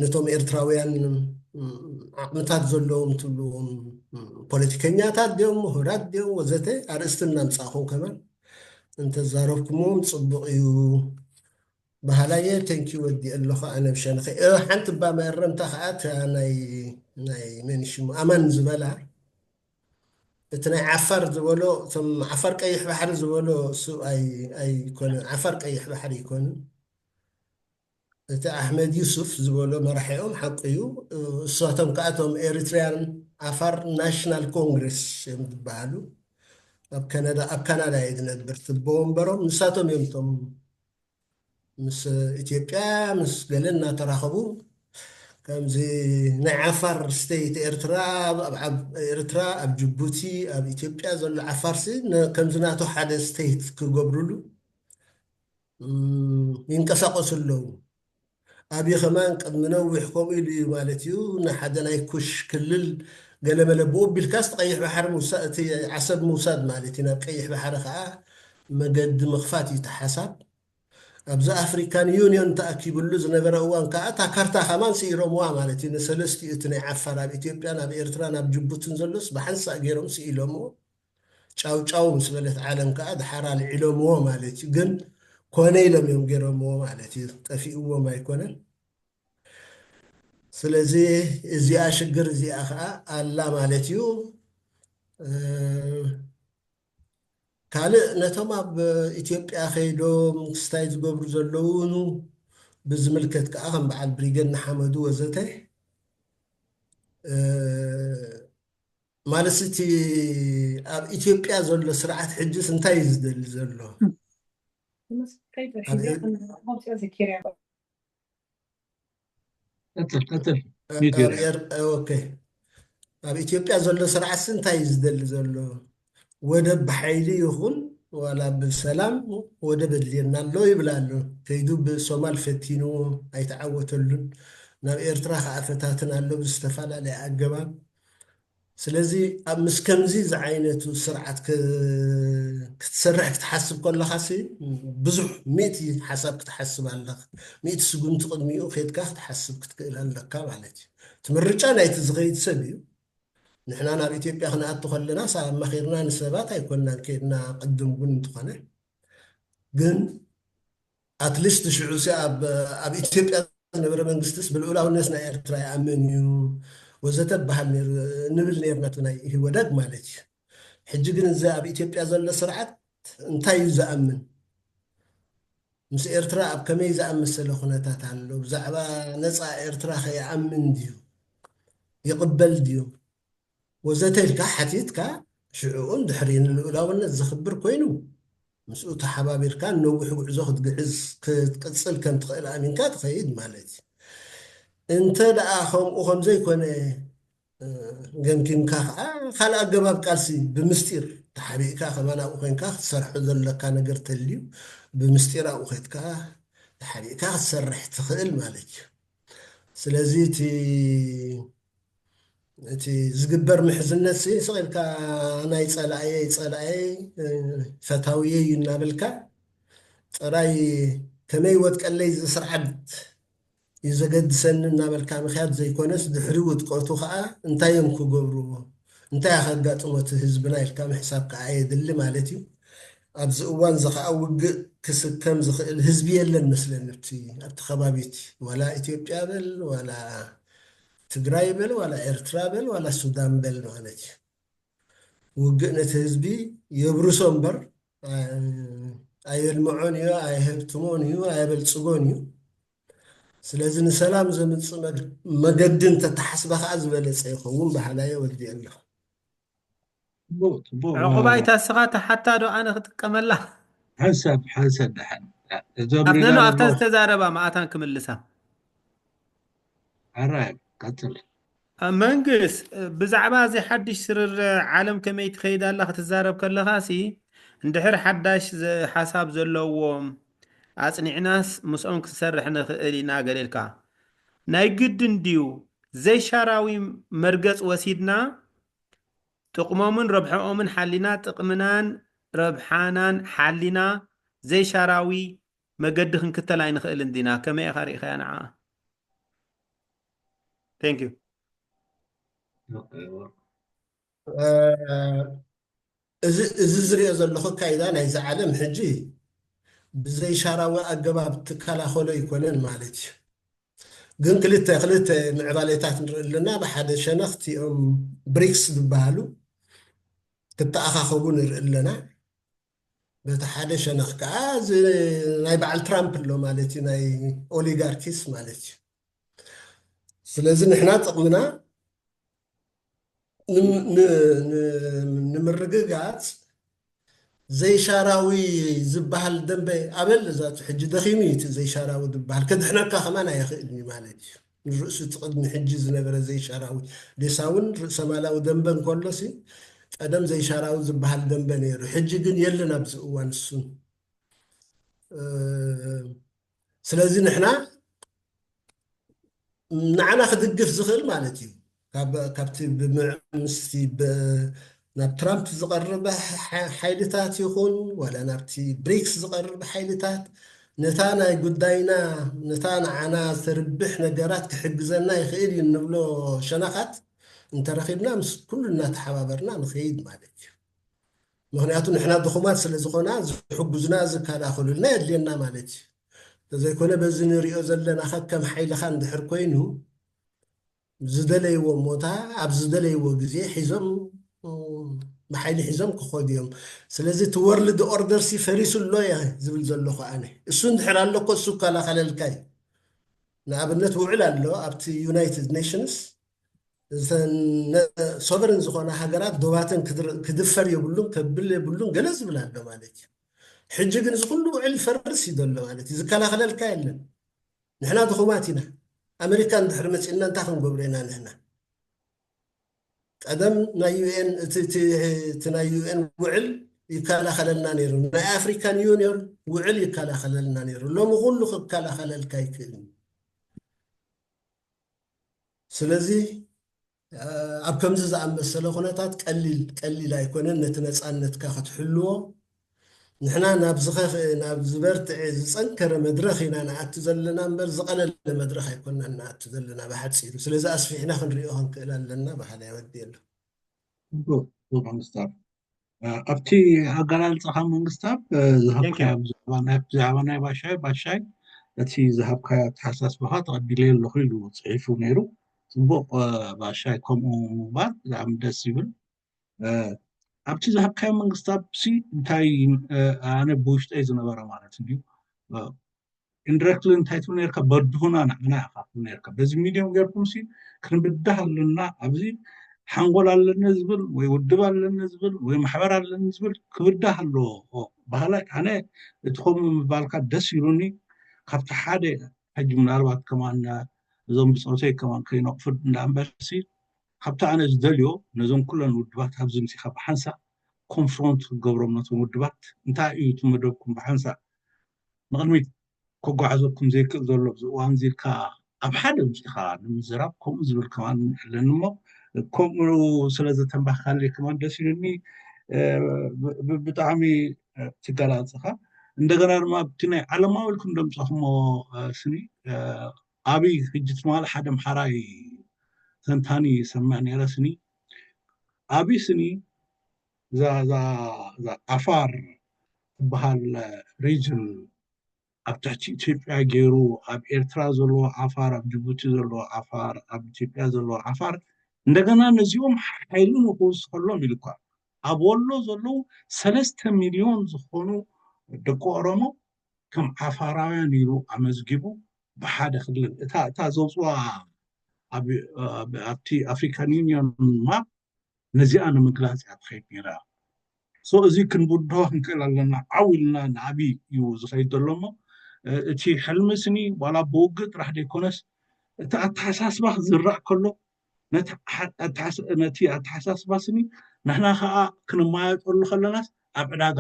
ነቶም ኤርትራውያን ዓቕምታት ዘለዎም ትብልዎም ፖለቲከኛታት ድዮም፣ ምሁራት ድዮም ወዘተ፣ ኣርእስቲ እናምፃእኹም ከማን እንተዛረብኩምዎም ፅቡቕ እዩ። በሃላየ፣ ቴንኪዩ። ወዲ ኣለኹ ኣነ ብሸነኸ። ሓንቲ እባ መእረምታ ከዓ እታ ናይ ናይ መን ሽሙ ኣማን ዝበላ፣ እቲ ናይ ዓፋር ዝበሎ፣ እቶም ዓፋር ቀይሕ ባሕሪ ዝበሎ እሱ ኣይኮነ፣ ዓፋር ቀይሕ ባሕሪ ይኮኑ። እቲ ኣሕመድ ዩሱፍ ዝበሎ መራሒኦም ሓቂ እዩ። እሳቶም ከዓ እቶም ኤሪትሪያን ዓፋር ናሽናል ኮንግረስ እዮም ዝበሃሉ። ኣብ ካናዳ፣ ኣብ ካናዳ እየ ዝነብር፣ ትቦ ወንበሮም ንሳቶም እዮም እቶም ምስ ኢትዮጵያ ምስ ገለ እናተራኸቡ፣ ከምዚ ናይ ዓፋር ስቴት ኤርትራ፣ ኣብ ዓብ- ኤርትራ፣ ኣብ ጅቡቲ፣ ኣብ ኢትዮጵያ ዘሎ ዓፋርሲ ነ- ከምዚ ናቱ ሓደ ስቴት ክገብሩሉ ይንቀሳቐሱ ኣለዉ። ኣብይ ከማን ቅድሚ ነዊሕ ከምኡ ኢሉ እዩ ማለት እዩ። ንሓደ ናይ ኩሽ ክልል ገለመለ ብኡ ቢልካስ ቀይሕ ባሕሪ ምውሳድ፣ እቲ ዓሰብ ምውሳድ ማለት እዩ። ናብ ቀይሕ ባሕሪ ከዓ መገዲ ምኽፋት እዩ እቲ ሓሳብ። ኣብዚ ኣፍሪካን ዩኒዮን ተኣኪብሉ ዝነበረ እዋን ከዓ እታ ካርታ ከማን ስኢሮምዋ ማለት እዩ። ንሰለስቲኡ እቲ ናይ ዓፋር ኣብ ኢትዮጵያን ኣብ ኤርትራን ኣብ ጅቡትን ዘሎስ ብሓንሳእ ገይሮም ስኢሎምዎ። ጫው ጫው ምስ በለት ዓለም ከዓ ድሓር ኣልዒሎምዎ ማለት እዩ። ግን ኮነ ኢሎም እዮም ገይሮምዎ ማለት እዩ። ጠፊእዎም ኣይኮነን። ስለዚ እዚኣ ሽግር እዚኣ ከዓ ኣላ ማለት እዩ። ካልእ ነቶም ኣብ ኢትዮጵያ ከይዶም ክስታይ ዝገብሩ ዘለዉ ብዝምልከት ከዓ ከም በዓል ብሪገድ ንሓመዱ ወዘተ ማለት እቲ ኣብ ኢትዮጵያ ዘሎ ስርዓት ሕጅስ እንታይ እዩ ዝደሊ ዘሎ? ቀጥል ቀጥል። ኣብ ኢትዮጵያ ዘሎ ስርዓትስ እንታይ እዩ ዝደሊ ዘሎ? ወደብ ብሓይሊ ይኹን ዋላ ብሰላም ወደብ ኣድልየና ኣሎ ይብል ኣሎ። ከይዱ ብሶማል ፈቲንዎ ኣይተዓወተሉን። ናብ ኤርትራ ከዓ ፈታትን ኣሎ ብዝተፈላለየ ኣገባብ። ስለዚ ኣብ ምስ ከምዚ ዝዓይነቱ ስርዓት ክትሰርሕ ክትሓስብ ከለኻሲ ብዙሕ ሚእቲ ሓሳብ ክትሓስብ ኣለኻ። ሚእቲ ስጉምቲ ቅድሚኡ ከይድካ ክትሓስብ ክትክእል ኣለካ ማለት እዩ። እቲ ምርጫ ናይቲ ዝኸይድ ሰብ እዩ። ንሕና ናብ ኢትዮጵያ ክንኣቱ ከለና ኣማኺርና ንሰባት ኣይኮናን ከይድና፣ ቅድም እውን እንተኾነ ግን ኣትሊስት ሽዑ ሲ ኣብ ኢትዮጵያ ዝነበረ መንግስትስ ብልዑላውነት ናይ ኤርትራ ይኣምን እዩ ወዘተ በሃል ንብል ነርና፣ ናይ ኢህወደግ ማለት እዩ። ሕጂ ግን እዚ ኣብ ኢትዮጵያ ዘሎ ስርዓት እንታይ እዩ ዝኣምን? ምስ ኤርትራ ኣብ ከመይ ዝኣመሰለ ኩነታት ኣሎ? ብዛዕባ ነፃ ኤርትራ ከይኣምን ድዩ? ይቕበል ድዩ? ወዘተ ኢልካ ሓቲትካ ሽዕኡ ድሕሪ ንልኡላውነት ዘኽብር ኮይኑ ምስኡ ተሓባቢርካ ነዊሕ ጉዕዞ ክትግዕዝ ክትቅፅል ከም ትኽእል ኣሚንካ ትኸይድ ማለት እዩ። እንተ ደኣ ከምኡ ከም ዘይኮነ ገምጊምካ ከዓ ካልእ ኣገባብ ቃልሲ ብምስጢር ተሓቢእካ ከማን ኣብኡ ኮይንካ ክትሰርሖ ዘለካ ነገር ተልዩ ብምስጢር ኣብኡ ከድካ ተሓቢእካ ክትሰርሕ ትኽእል ማለት እዩ። ስለዚ እቲ እቲ ዝግበር ምሕዝነት ሲ ስቕ ኢልካ ናይ ፀላእየ ፀላእየ ፈታውየ እዩ እናበልካ ጥራይ ከመይ ወጥቀለይ እዚ ስርዓት እዩ ዘገድሰኒ እናበልካ ምክያድ ዘይኮነስ ድሕሪ ውጥቀቱ ከዓ እንታይ እዮም ክገብርዎ እንታይ ከጋጥሞ እቲ ህዝብና ኢልካ ምሕሳብ ከዓ የድሊ ማለት እዩ። ኣብዚ እዋን እዚ ከዓ ውግእ ክስከም ዝኽእል ህዝቢ የለን መስለኒ። ኣብቲ ኣብቲ ከባቢ እቲ ዋላ ኢትዮጵያ በል ዋላ ትግራይ በል ዋላ ኤርትራ በል ዋላ ሱዳን በል ማለት እዩ። ውግእ ነቲ ህዝቢ የብርሶ እምበር ኣየልምዖን እዩ፣ ኣየህብትሞን እዩ፣ ኣየበልጽጎን እዩ። ስለዚ ንሰላም ዘምፅእ መግ- መገዲ እንተተሓስበ ከዓ ዝበለፀ ይኸውን በሃላይ ወዲ ኣለኹ። ጽቡቅ ጽቡቅ። ዕቁባይ ታስኻ ተሓታ ዶ ኣነ ክጥቀመላ? ሓንሳብ ሓንሳብ ደሓን። እዞም ኣብተን ሪጋና ኣብተን ዝተዛረባ መኣታን ክምልሳ። ኣራይ ቀጽል። መንግስ ብዛዕባ እዚ ሓድሽ ስርር ዓለም ከመይ ትኸይድ ኣላ ክትዛረብ ከለኻ ሲ እንድሕር ሓዳሽ ዘ- ሓሳብ ዘለዎም ኣጽኒዕናስ ምስኦም ክንሰርሕ ንኽእል ኢና ገለ ኢልካ ናይ ግድን ድዩ ዘይሻራዊ መርገጽ ወሲድና ጥቕሞምን ረብሐኦምን ሓሊና ጥቕምናን ረብሓናን ሓሊና ዘይሻራዊ መገዲ ክንክተል ኣይንኽእልን ዲና ከመይ ኢኻ ርኢኻያ ንዓ Thank you እዚ እዚ ዝሪኦ ዘለኹ ኣካይዳ ናይዚ ዓለም ሕጂ ብዘይሻራዊ ኣገባብ ትከላኸሎ ኣይኮነን ማለት እዩ። ግን ክልተ ክልተ ምዕባሌታት ንርኢ ኣለና። ብሓደ ሸነኽ እቲኦም ብሪክስ ዝበሃሉ ክተኣኻኸቡ ንርኢ ኣለና። በቲ ሓደ ሸነኽ ከዓ እዚ ናይ በዓል ትራምፕ ኣሎ ማለት እዩ፣ ናይ ኦሊጋርኪስ ማለት እዩ። ስለዚ ንሕና ጥቕምና ን- ን- ን- ንምርግጋፅ ዘይሻራዊ ዝበሃል ደንበ ኣበል እዛቱ ሕጂ ደኺሙ እዩ እቲ ዘይሻራዊ ዝበሃል ከድሕነካ ከማን ኣይኽእልን እዩ ማለት እዩ። ንርእሱ እቲ ቅድሚ ሕጂ ዝነበረ ዘይሻራዊ ዴሳ እውን ርእሰ ማላዊ ደንበ እንከሎ ሲ ቀደም ዘይሻራዊ ዝበሃል ደንበ ነይሩ። ሕጂ ግን የለን ኣብዚ እዋን እሱን። ስለዚ ንሕና ንዓና ክድግፍ ዝኽእል ማለት እዩ። ካብ- ካብቲ ብምዕ- ምስቲ ብ- ናብ ትራምፕ ዝቐርብ ሓ- ሓይልታት ይኹን ዋላ ናብቲ ብሪክስ ዝቐርብ ሓይልታት ነታ ናይ ጉዳይና ነታ ንዓና ዝተርብሕ ነገራት ክሕግዘና ይኽእል እዩ እንብሎ ሸነኻት እንተረኺብና ምስ ኩሉ እናተሓባበርና ንኸይድ ማለት እዩ። ምክንያቱ ንሕና ድኹማት ስለ ዝኾና ዝሕጉዝና ዝከላኸሉልና የድልየና ማለት እዩ። ተዘይኮነ በዚ ንሪኦ ዘለና ከከም ሓይልኻ እንድሕር ኮይኑ ዝደለይዎ ቦታ ኣብ ዝደለይዎ ግዜ ሒዞም ብሓይሊ ሒዞም ክኸዱ እዮም። ስለዚ እቲ ወርልድ ኦርደር ሲ ፈሪሱ ኣሎ እየ ዝብል ዘለኹ ኣነ። እሱ እንድሕር ኣሎ እኮ እሱ ይከላኸለልካ እዩ። ንኣብነት ውዕል ኣሎ ኣብቲ ዩናይትድ ኔሽንስ ሶቨርን ዝኾና ሃገራት ዶባተን ክድር- ክድፈር የብሉን ከብል የብሉን ገለ ዝብል ኣሎ ማለት እዩ። ሕጂ ግን እዚ ኩሉ ውዕል ይፈርስ እዩ ዘሎ ማለት እዩ። ዝከላኸለልካ የለን። ንሕና ድኹማት ኢና። ኣሜሪካ እንድሕር መፂእና እንታይ ክንገብሮ ኢና ንሕና? ቀደም ናይ ዩኤን እቲ እቲ- እቲ ናይ ዩኤን ውዕል ይከላኸለልና ነይሩ። ናይ ኣፍሪካን ዩኒዮን ውዕል ይከላኸለልና ነይሩ። ሎሚ ኩሉ ክከላኸለልካ ኣይክእልን። ስለዚ ኣብ ከምዚ ዝኣመሰለ ኩነታት ቀሊል ቀሊል ኣይኮነን ነቲ ነፃነትካ ክትሕልዎ። ንሕና ናብ ዝኸፍአ ናብ ዝበርትዐ ዝፀንከረ መድረኽ ኢና ንኣቱ ዘለና እምበር ዝቐለለ መድረኽ ኣይኮናን ንኣቱ ዘለና ብሓፂሩ። ስለዚ ኣስፊሕና ክንሪኦ ክንክእል ኣለና። በሃላይ ወዲ ኣሎ ጽቡቅ ጽቡቅ መንግስታብ ኣብቲ ኣገላልፃኻ መንግስታብ ዝሃብካዮ ብዛዕባ ናይ ባሻይ ባሻይ እቲ ዝሃብካዮ ኣተሓሳስባኻ ተቐቢለ ኣለኹ ኢሉ ፅሒፉ ነይሩ። ፅቡቅ ባሻይ ከምኡ ምግባር ብጣዕሚ ደስ ይብል። ኣብቲ ዝሃብካዮ መንግስታብ ሲ እንታይ ኣነ ብውሽጠይ ዝነበረ ማለት እዩ ኢንድረክትሊ እንታይ ትብል ነርካ በድሁና ንዓና ኢኻ ትብል ነርካ በዚ ሚድዮም ገርኩም ሲ ክንብዳህ ኣለና ኣብዚ ሓንጎል ኣለኒ ዝብል ወይ ውድብ ኣለኒ ዝብል ወይ ማሕበር ኣለኒ ዝብል ክብዳህ ኣለዎ ባህላይ ኣነ እቲ ከምኡ ምባልካ ደስ ኢሉኒ ካብቲ ሓደ ሕጂ ምናልባት ከማን እዞም ብፆተይ ከማን ከይነቕፉ እንዳ እምበርሲ ካብቲ ኣነ ዝደልዮ ነዞም ኩለን ውድባት ኣብዚ ምሲኻ ብሓንሳ ኮንፍሮንት ክገብሮም ነቶም ውድባት እንታይ እዩ እቲ መደብኩም ብሓንሳ ንቕድሚት ከጓዕዘኩም ዘይክእል ዘሎ ኣብዚ እዋን እዚ ኢልካ ኣብ ሓደ ምፅኢኻ ንምዝራብ ከምኡ ዝብል ከማን ኣለኒ እሞ ከምኡ ስለ ዘተንባህካለይ ከማን ደስ ኢሉኒ ብጣዕሚ ትገላፅኻ እንደገና ድማ ኣብቲ ናይ ዓለማዊ ኢልኩም ደምፀኹሞ ስኒ ኣብይ ሕጂ ትማሊ ሓደ ኣምሓራይ ተንታኒ ይሰምዕ ነይረ ስኒ ኣብይ ስኒ እዛ ዓፋር ትበሃል ሪጅን ኣብ ትሕቲ ኢትዮጵያ ገይሩ ኣብ ኤርትራ ዘለዎ ዓፋር፣ ኣብ ጅቡቲ ዘለዎ ዓፋር፣ ኣብ ኢትዮጵያ ዘለዎ ዓፋር እንደገና ነዚኦም ሓይሊ ንክውስኸሎም ኢሉ እኳ ኣብ ወሎ ዘለዉ ሰለስተ ሚልዮን ዝኾኑ ደቂ ኦሮሞ ከም ዓፋራውያን ኢሉ ኣመዝጊቡ ብሓደ ክልል እታ እታ ዘውፅዋ ኣብ ኣብቲ ኣፍሪካን ዩኒዮን ማፕ ነዚኣ ንምግላፅ እያ ትኸይድ ነይራ። So እዚ ክንብድሆ ክንክእል ኣለና። ዓው ኢልና ንዓብይ እዩ ዝኸይድ ዘሎ እሞ እቲ ሕልሚ ስኒ ዋላ ብውግእ ጥራሕ ዘይኮነስ እቲ ኣተሓሳስባ ክዝራእ ከሎ ነቲ ኣተሓሳስባ ስኒ ንሕና ከዓ ክንማየጠሉ ከለናስ ኣብ ዕዳጋ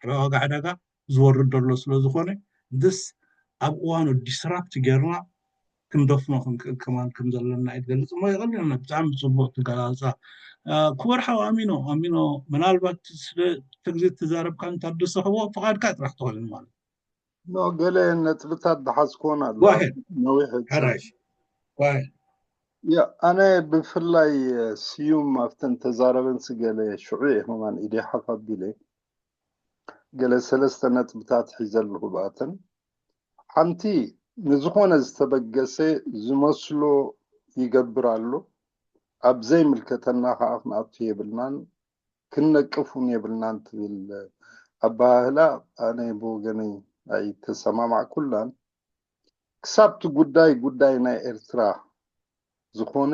ኣብ ዋጋ ዕዳጋ ዝወርድ ዘሎ ስለ ዝኾነ this ኣብ እዋኑ ዲስራፕት ጌርና ክንደፍኖ ክንክእል ከማን ከም ዘለና ይገልጽ እሞ ይቐልልና ብጣዕሚ ጽቡቕ ትገላልጻ። ክቡር ሓው ኣሚኖ ኣሚኖ ምናልባት ስለ ተግዜ ተዛረብካ እንታደሰኽዎ ፍቓድካ ጥራሕ ትኾልን ማለት ኖ ገለ ነጥብታት ዝሓዝኮን ኣሎ Go ahead. ነዊሕ ሓራሽ ያ ኣነ ብፍላይ ስዩም ኣብተን ተዛረበን ስገለ ሽዑ እየ ከማን ኢደ ሓፍ ኣቢለ ገለ ሰለስተ ነጥብታት ሒዘ ኣለኹ ብኣተን ሓንቲ ንዝኾነ ዝተበገሰ ዝመስሎ ይገብር ኣሎ ኣብ ዘይምልከተና ከዓ ክንኣቱ የብልናን ክንነቅፍ እውን የብልናን ትብል ኣባህላ ኣነ ብወገነይ ኣይተሰማማዕኩላን ክሳብቲ ጉዳይ ጉዳይ ናይ ኤርትራ ዝኾነ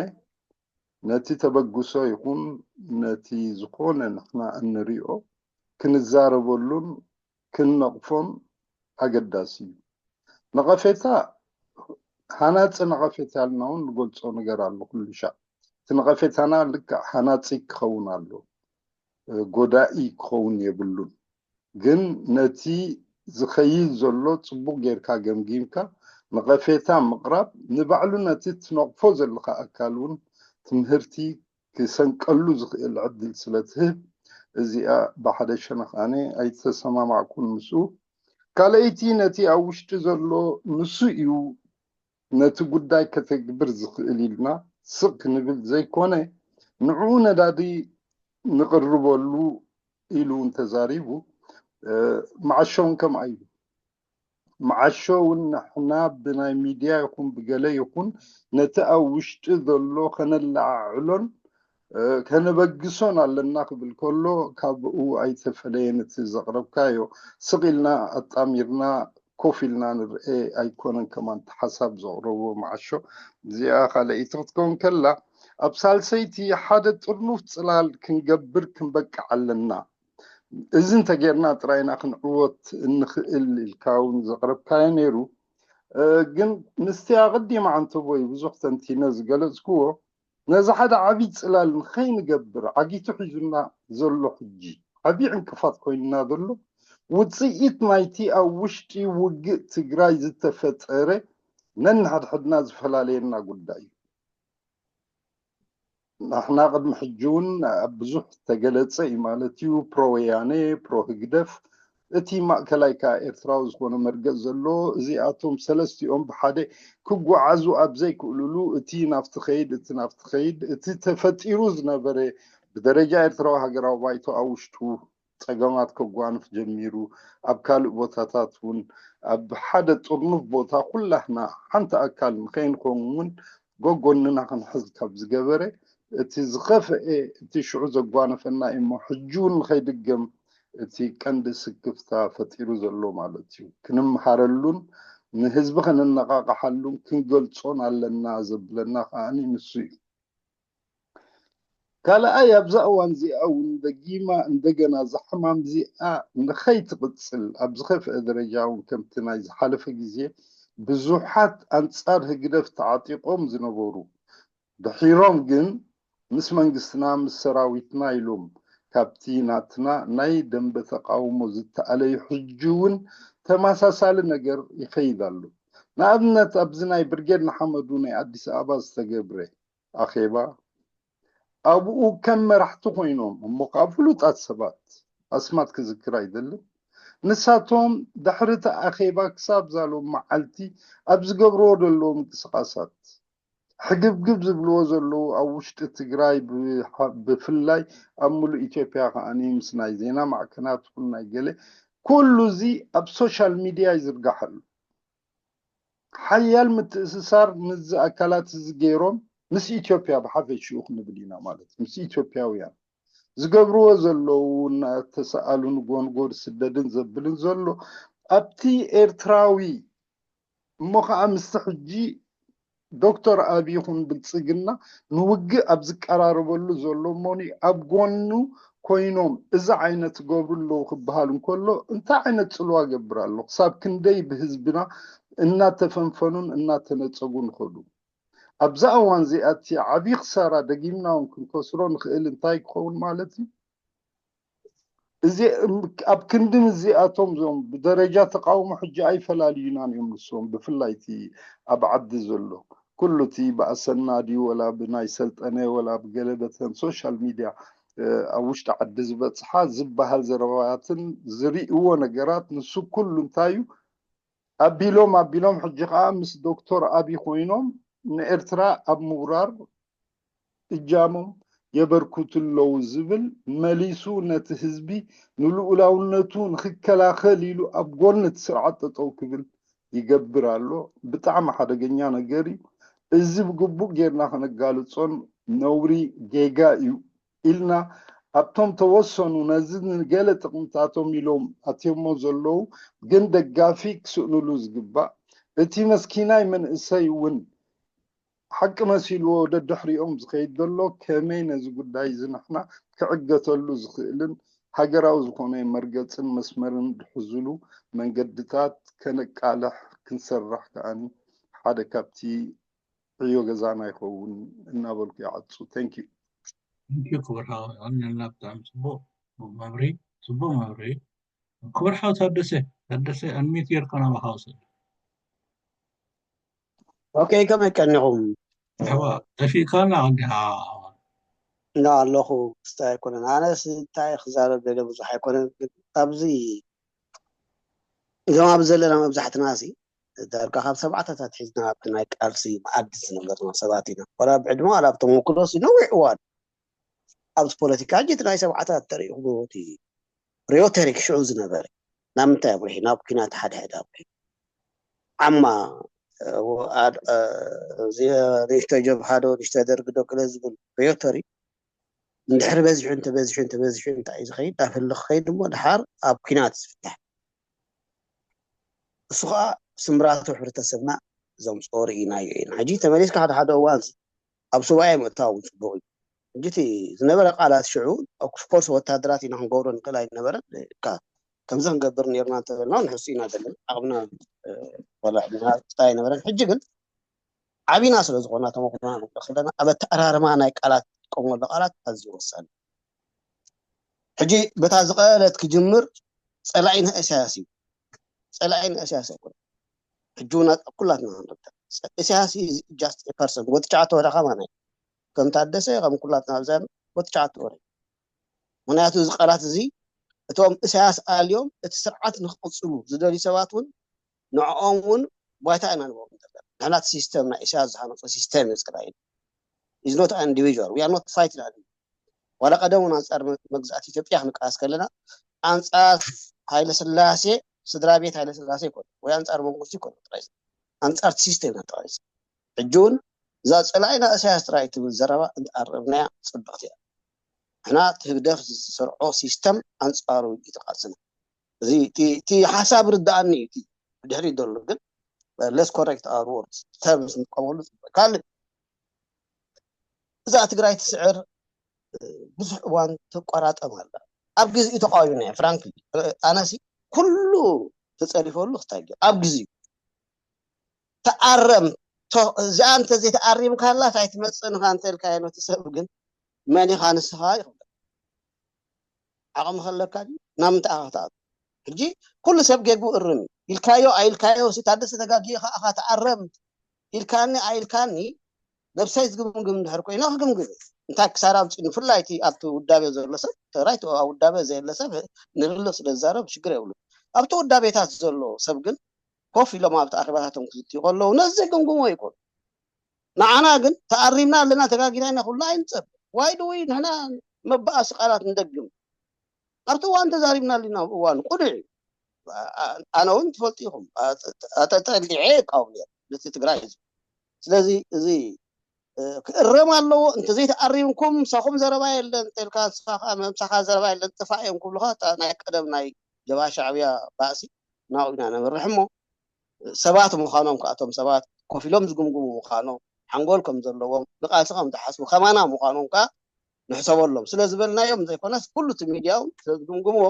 ነቲ ተበግሶ ይኹን ነቲ ዝኾነ ንሕና እንሪኦ ክንዛረበሉን ክንነቕፎን ኣገዳሲ እዩ። ነቐፌታ ሃናፂ ነቐፌታ ኢልና እውን ንገልፆ ነገር ኣሎ ኩሉ ሻዕ እቲ ነቐፌታና ልክዕ ሃናፂ ክኸውን ኣሎ ጎዳኢ ክኸውን የብሉን። ግን ነቲ ዝኸይድ ዘሎ ፅቡቕ ጌርካ ገምጊምካ ነቐፌታ ምቕራብ ንባዕሉ ነቲ ትነቕፎ ዘለኻ ኣካል እውን ትምህርቲ ክሰንቀሉ ዝኽእል ዕድል ስለ ትህብ እዚኣ ብሓደ ሸነኽ ኣነ ኣይተሰማማዕኩን ምስኡ። ካልኣይቲ ነቲ ኣብ ውሽጢ ዘሎ ንሱ እዩ ነቲ ጉዳይ ከተግብር ዝኽእል ኢልና ስቕ ክንብል ዘይኮነ ንዕኡ ነዳዲ ንቕርበሉ ኢሉ እውን ተዛሪቡ መዓሾ እውን ከምኣ ኢሉ መዓሾ እውን ንሕና ብናይ ሚድያ ይኹን ብገለ ይኹን ነቲ ኣብ ውሽጢ ዘሎ ከነለዓዕሎን ከነበግሶን ኣለና ክብል ከሎ ካብኡ ኣይተፈለየን እቲ ዘቕረብካዮ ስቕ ኢልና ኣጣሚርና ኮፍ ኢልና ንርኤ ኣይኮነን ከማን ሓሳብ ዘቕረብዎ መዓሾ እዚኣ ካልኣይቲ ክትከውን ከላ ኣብ ሳልሰይቲ ሓደ ጥርኑፍ ፅላል ክንገብር ክንበቅዕ ኣለና እዚ እንተጌርና ጥራይና ክንዕወት እንኽእል ኢልካ እውን ዘቕረብካዮ ነይሩ ግን ምስቲ ኣቐዲማ ዓንተቦይ ብዙሕ ተንቲነ ዝገለፅክዎ ነዚ ሓደ ዓብዪ ፅላል ንኸይንገብር ዓጊቱ ሒዙና ዘሎ ሕጂ ዓብዪ ዕንቅፋት ኮይንና ዘሎ ውፅኢት ናይቲ ኣብ ውሽጢ ውግእ ትግራይ ዝተፈጠረ ነንሓድሕድና ዝፈላለየና ጉዳይ እዩ። ንሕና ቅድሚ ሕጂ እውን ኣብ ብዙሕ ተገለፀ እዩ ማለት እዩ ፕሮ ወያነ ፕሮ ህግደፍ እቲ ማእከላይ ከዓ ኤርትራዊ ዝኾነ መርገፅ ዘለዎ እዚኣቶም ሰለስቲኦም ብሓደ ክጓዓዙ ኣብ ዘይክእልሉ እቲ ናብቲ ኸይድ እቲ ናብቲ ኸይድ እቲ ተፈጢሩ ዝነበረ ብደረጃ ኤርትራዊ ሃገራዊ ባይቶ ኣብ ውሽጡ ፀገማት ከጓንፍ ጀሚሩ ኣብ ካልእ ቦታታት እውን ኣብ ሓደ ጥርኑፍ ቦታ ኩላህና ሓንቲ ኣካል ንኸይንኸውን እውን ጎጎንና ክንሕዝ ካብ ዝገበረ እቲ ዝኸፍአ እቲ ሽዑ ዘጓነፈና እሞ ሕጂ እውን ንኸይድገም እቲ ቀንዲ ስክፍታ ፈጢሩ ዘሎ ማለት እዩ። ክንምሃረሉን ንህዝቢ ከነነቓቕሓሉን ክንገልጾን ኣለና ዘብለና ከዓኒ ንሱ እዩ። ካልኣይ ኣብዛ እዋን እዚኣ እውን ደጊማ እንደገና እዛ ሕማም እዚኣ ንኸይትቕጽል ኣብ ዝኸፍአ ደረጃ እውን ከምቲ ናይ ዝሓለፈ ግዜ ብዙሓት ኣንጻር ህግደፍ ተዓጢቖም ዝነበሩ ድሒሮም ግን ምስ መንግስትና ምስ ሰራዊትና ኢሎም ካብቲ ናትና ናይ ደንበ ተቃውሞ ዝተኣለዩ ሕጂ እውን ተመሳሳሊ ነገር ይኸይድ ኣሎ። ንኣብነት ኣብዚ ናይ ብርጌድ ንሓመዱ ናይ ኣዲስ ኣበባ ዝተገብረ ኣኼባ ኣብኡ ከም መራሕቲ ኮይኖም እሞ ከዓ ፍሉጣት ሰባት ኣስማት ክዝክር ኣይደልን ንሳቶም ድሕሪ እቲ ኣኼባ ክሳብ ዛሎም መዓልቲ ኣብ ዝገብርዎ ዘለዉ ምንቅስቃሳት ሕግብግብ ዝብልዎ ዘለዉ ኣብ ውሽጢ ትግራይ ብፍላይ ኣብ ሙሉእ ኢትዮጵያ ከዓ ምስ ናይ ዜና ማዕከናት ይኹን ናይ ገለ ኩሉ እዚ ኣብ ሶሻል ሚድያ ይዝርጋሕ ኣሎ። ሓያል ምትእስሳር ምስዚ ኣካላት እዚ ገይሮም ምስ ኢትዮጵያ ብሓፈሽኡ ክንብል ኢና ማለት ምስ ኢትዮጵያውያን ዝገብርዎ ዘለዉ እናተሰኣሉ ንጎንጎ ዝስደድን ዘብልን ዘሎ ኣብቲ ኤርትራዊ እሞ ከዓ ምስቲ ሕጂ ዶክተር ኣብይ ይኹን ብልፅግና ንውግእ ኣብ ዝቀራረበሉ ዘሎ እሞኒ ኣብ ጎኑ ኮይኖም እዚ ዓይነት ትገብሩ ኣለዉ ክበሃል እንከሎ እንታይ ዓይነት ፅልዋ ገብር ኣሎ? ክሳብ ክንደይ ብህዝብና እናተፈንፈኑን እናተነፀጉ ንኸዱ? ኣብዛ እዋን እዚኣ እቲ ዓብዪ ክሳራ ደጊምና እውን ክንከስሮ ንኽእል እንታይ ክኸውን ማለት እዩ? እዚ ኣብ ክንዲ ንዚኣቶም ዞም ብደረጃ ተቃውሞ ሕጂ ኣይፈላልዩናን እዮም ንሶም ብፍላይ እቲ ኣብ ዓዲ ዘሎ ኩሉ እቲ ብኣሰና ድዩ ወላ ብናይ ሰልጠነ ወላ ብገለበተን ሶሻል ሚድያ ኣብ ውሽጢ ዓዲ ዝበፅሓ ዝበሃል ዘረባትን ዝርእዎ ነገራት ንሱ ኩሉ እንታይ እዩ ኣቢሎም ኣቢሎም ሕጂ ከዓ ምስ ዶክተር ኣብይ ኮይኖም ንኤርትራ ኣብ ምውራር እጃሞም የበርክቱ ኣለዉ ዝብል መሊሱ ነቲ ህዝቢ ንልኡላውነቱ ንክከላኸል ኢሉ ኣብ ጎኒ እቲ ስርዓት ጠጠው ክብል ይገብር ኣሎ። ብጣዕሚ ሓደገኛ ነገር እዩ። እዚ ብግቡእ ጌርና ከነጋልጾን ነውሪ ጌጋ እዩ ኢልና ኣብቶም ተወሰኑ ነዚ ንገለ ጥቕምታቶም ኢሎም ኣትዮሞ ዘለዉ ግን ደጋፊ ክስእንሉ ዝግባእ እቲ መስኪናይ መንእሰይ እውን ሓቂ መሲልዎ ደድሕሪኦም ዝኸይድ ዘሎ ከመይ ነዚ ጉዳይ እዚ ንሕና ክዕገተሉ ዝኽእልን ሃገራዊ ዝኾነ መርገፅን መስመርን ዝሕዝሉ መንገድታት ከነቃልሕ ክንሰርሕ ከዓኒ ሓደ ካብቲ ዕዮ ገዛና ይኸውን እናበልኩ ይዓፁ። Thank you። Thank you ክቡር ሓወና ብጣዕሚ ፅቡቅ መብሪ ፅቡቅ መብሪ ክቡር ሓው ታደሰ ታደሰ ኣንሚት ጌርካ ናባኻ ውሰድ ኦኬ ከመይ ቀኒኹም ዋ ጠፊእካና እንዲኻ እና ኣለኹ ክስታይ ኣይኮነን ኣነስ እንታይ ክዛረብ ደለ ብዙሕ ኣይኮነን ግን ኣብዚ እዞም ኣብ ዘለና መብዛሕትና ሲ ዳርጋ ካብ ሰብዓታት ኣትሒዝና ኣብቲ ናይ ቃልሲ መኣዲ ዝነበርና ሰባት ኢና ዋላ ብዕድመ ዋላ ብተመክሮ ሲ ነዊሕ እዋን ኣብዚ ፖለቲካ ሕጂ እቲ ናይ ሰብዓታት ተሪእኹም እቲ ሬቶሪክ ሽዑ ዝነበረ ናብ ምንታይ ኣምሪሑ ናብ ኩናት ሓደ ሕድ ኣምሪሑ ዓማ ንእሽቶ ጀብሃዶ ንእሽቶ ደርግዶ ክለ ዝብል ሬቶሪክ እንድሕር በዚሑ እንተበዚሑ እንተበዚሑ እንታይ እዩ ዝኸይድ ናብ ህልኽ ክኸይድ እሞ ድሓር ኣብ ኩናት ዝፍታሕ እሱ ከዓ ስምራቱ ሕብረተሰብና እዞም ፆሪ ኢናዮ ኢና ሕጂ ተመሊስካ ሓደ ሓደ እዋን ኣብ ሱባኤ ምእታው እውን ፅቡቅ እዩ ሕጂ እቲ ዝነበረ ቃላት ሽዑ ኦፍኮርስ ወታደራት ኢና ክንገብሮ ንክእል ኣይነበረን ከምዚ ክንገብር ነርና እንተበልና ንሕሱ ኢና ዘለና ዓቅምና ወላ ዕድና ስታይ ኣይነበረን ሕጂ ግን ዓቢና ስለ ዝኾና ተመክሮና ንርኢ ከለና ኣብ ኣተኣራርማ ናይ ቃላት ጥቀመሉ ቃላት ኣዝዩ ወሳኒ ሕጂ በታ ዝቐለት ክጅምር ፀላኢና እሳያስ እዩ ፀላኢና እሳያስ ኣይኮነ ሕጂ እውን ኩላትና ክንርዳ እሳያስ just person ወዲ ሸዓተ ወረ ከማና ከም ታደሰ ከም ኩላትና ኣብዛ ወዲ ሸዓተ ወረ ምክንያቱ እዚ ቃላት እዚ እቶም እሳያስ ኣልዮም እቲ ስርዓት ንክቅፅሉ ዝደልዩ ሰባት እውን ንዕኦም እውን ባይታ ኢና ንቦም ዘለና ንሕና እቲ ሲስተም ናይ ኢሳያስ ዝሃነፆ ሲስተም እዩ ፀላኢ is not an individual we are not fighting ዋላ ቀደም እውን ኣንፃር መግዛእቲ ኢትዮጵያ ክንቃስ ከለና ኣንፃር ሃይለስላሴ ስድራ ቤት ሃይለስላሴ ይኮነ ወይ ኣንፃር መንግስቲ ይኮነ ጥራይ ኣንፃር ሲስተም ኢና ጥራይ ሕጂ እውን እዛ ፀላኢና እሳያስ ጥራይ ትብል ዘረባ እንተኣረምናያ ፅብቅቲ እያ ንሕና እቲ ህግደፍ ዝሰርዖ ሲስተም ኣንፃሩ እዩ ተቃልስና እዚ እቲ ሓሳብ ርዳኣኒ እዩ እቲ ብድሕሪ ዘሎ ግን let's correct our words terms ንጥቀመሉ ፅቡቅ ካልእ እዛ ትግራይ ትስዕር ብዙሕ እዋን ተቋራጠም ኣላ ኣብ ግዜኡ ተቃዊምና ፍራንክሊ ኣነሲ ኩሉ ተፀሪፈሉ ክታይ ኣብ ግዜኡ ተኣረም እዚኣ እንተዘይተኣሪምካላ እንታይ ትመፅእ ንኻ እንተልካዮ ነቲ ሰብ ግን መን ኢኻ ንስኻ ይኽብለካ ዓቕሚ ከለካ ናብ ምንታይ ኢኻ ክትኣቱ ሕጂ ኩሉ ሰብ ጌጉ እርም ኢልካዮ ኣይልካዮ ሲ ታደሰ ተጋጊኻ ኢኻ ተኣረም ኢልካኒ ኣይልካኒ ነብሰይ ዝግምግም እንድሕር ኮይነ ክግምግም እንታይ ክሳራ ኣምፅእኒ ብፍላይ እቲ ኣብቲ ውዳቤ ዘሎ ሰብ ራይት ኣብ ውዳቤ ዘየለ ሰብ ንርልቕ ስለ ዝዛረብ ሽግር የብሉ ኣብቲ ውዳቤታት ዘሎ ሰብ ግን ኮፍ ኢሎም ኣብቲ ኣኼባታቶም ክዝትዩ ከለዉ ነዚ ዘይግምግሞ ይኮኑ ንዓና ግን ተኣሪምና ኣለና ተጋጊና ኢና ኩሉ ኣይንፀብ ዋይ ድዊ ንሕና መባኣሲ ቃላት ንደግም ኣብቲ እዋን ተዛሪብና ኣለና እዋን ቁኑዕ እዩ ኣነ እውን ትፈልጡ ኢኹም፣ ኣጠጠሊዐ ይቃወም ነይሩ ነቲ ትግራይ ህዝቢ። ስለዚ እዚ ክእረም ኣለዎ። እንተዘይተኣሪምኩም ምሳኹም ዘረባ የለን እንተልካ፣ ንስኻ ከዓ ምሳኻ ዘረባ የለን፣ ጥፋእ እዮም ክብሉኻ። እታ ናይ ቀደም ናይ ጀብሃ ሻዕብያ ባእሲ ናብኡ ኢና ነምርሕ እሞ፣ ሰባት ምዃኖም ከኣቶም ሰባት ኮፍ ኢሎም ዝግምግሙ ምዃኖም፣ ሓንጎል ከም ዘለዎም፣ ንቃልሲ ከም ዝሓስቡ ከማና ምዃኖም ከዓ ንሕሰበሎም ስለ ዝበልናዮም ዘይኮነስ፣ ኩሉ እቲ ሚድያ እውን ስለ ዝግምግምዎ፣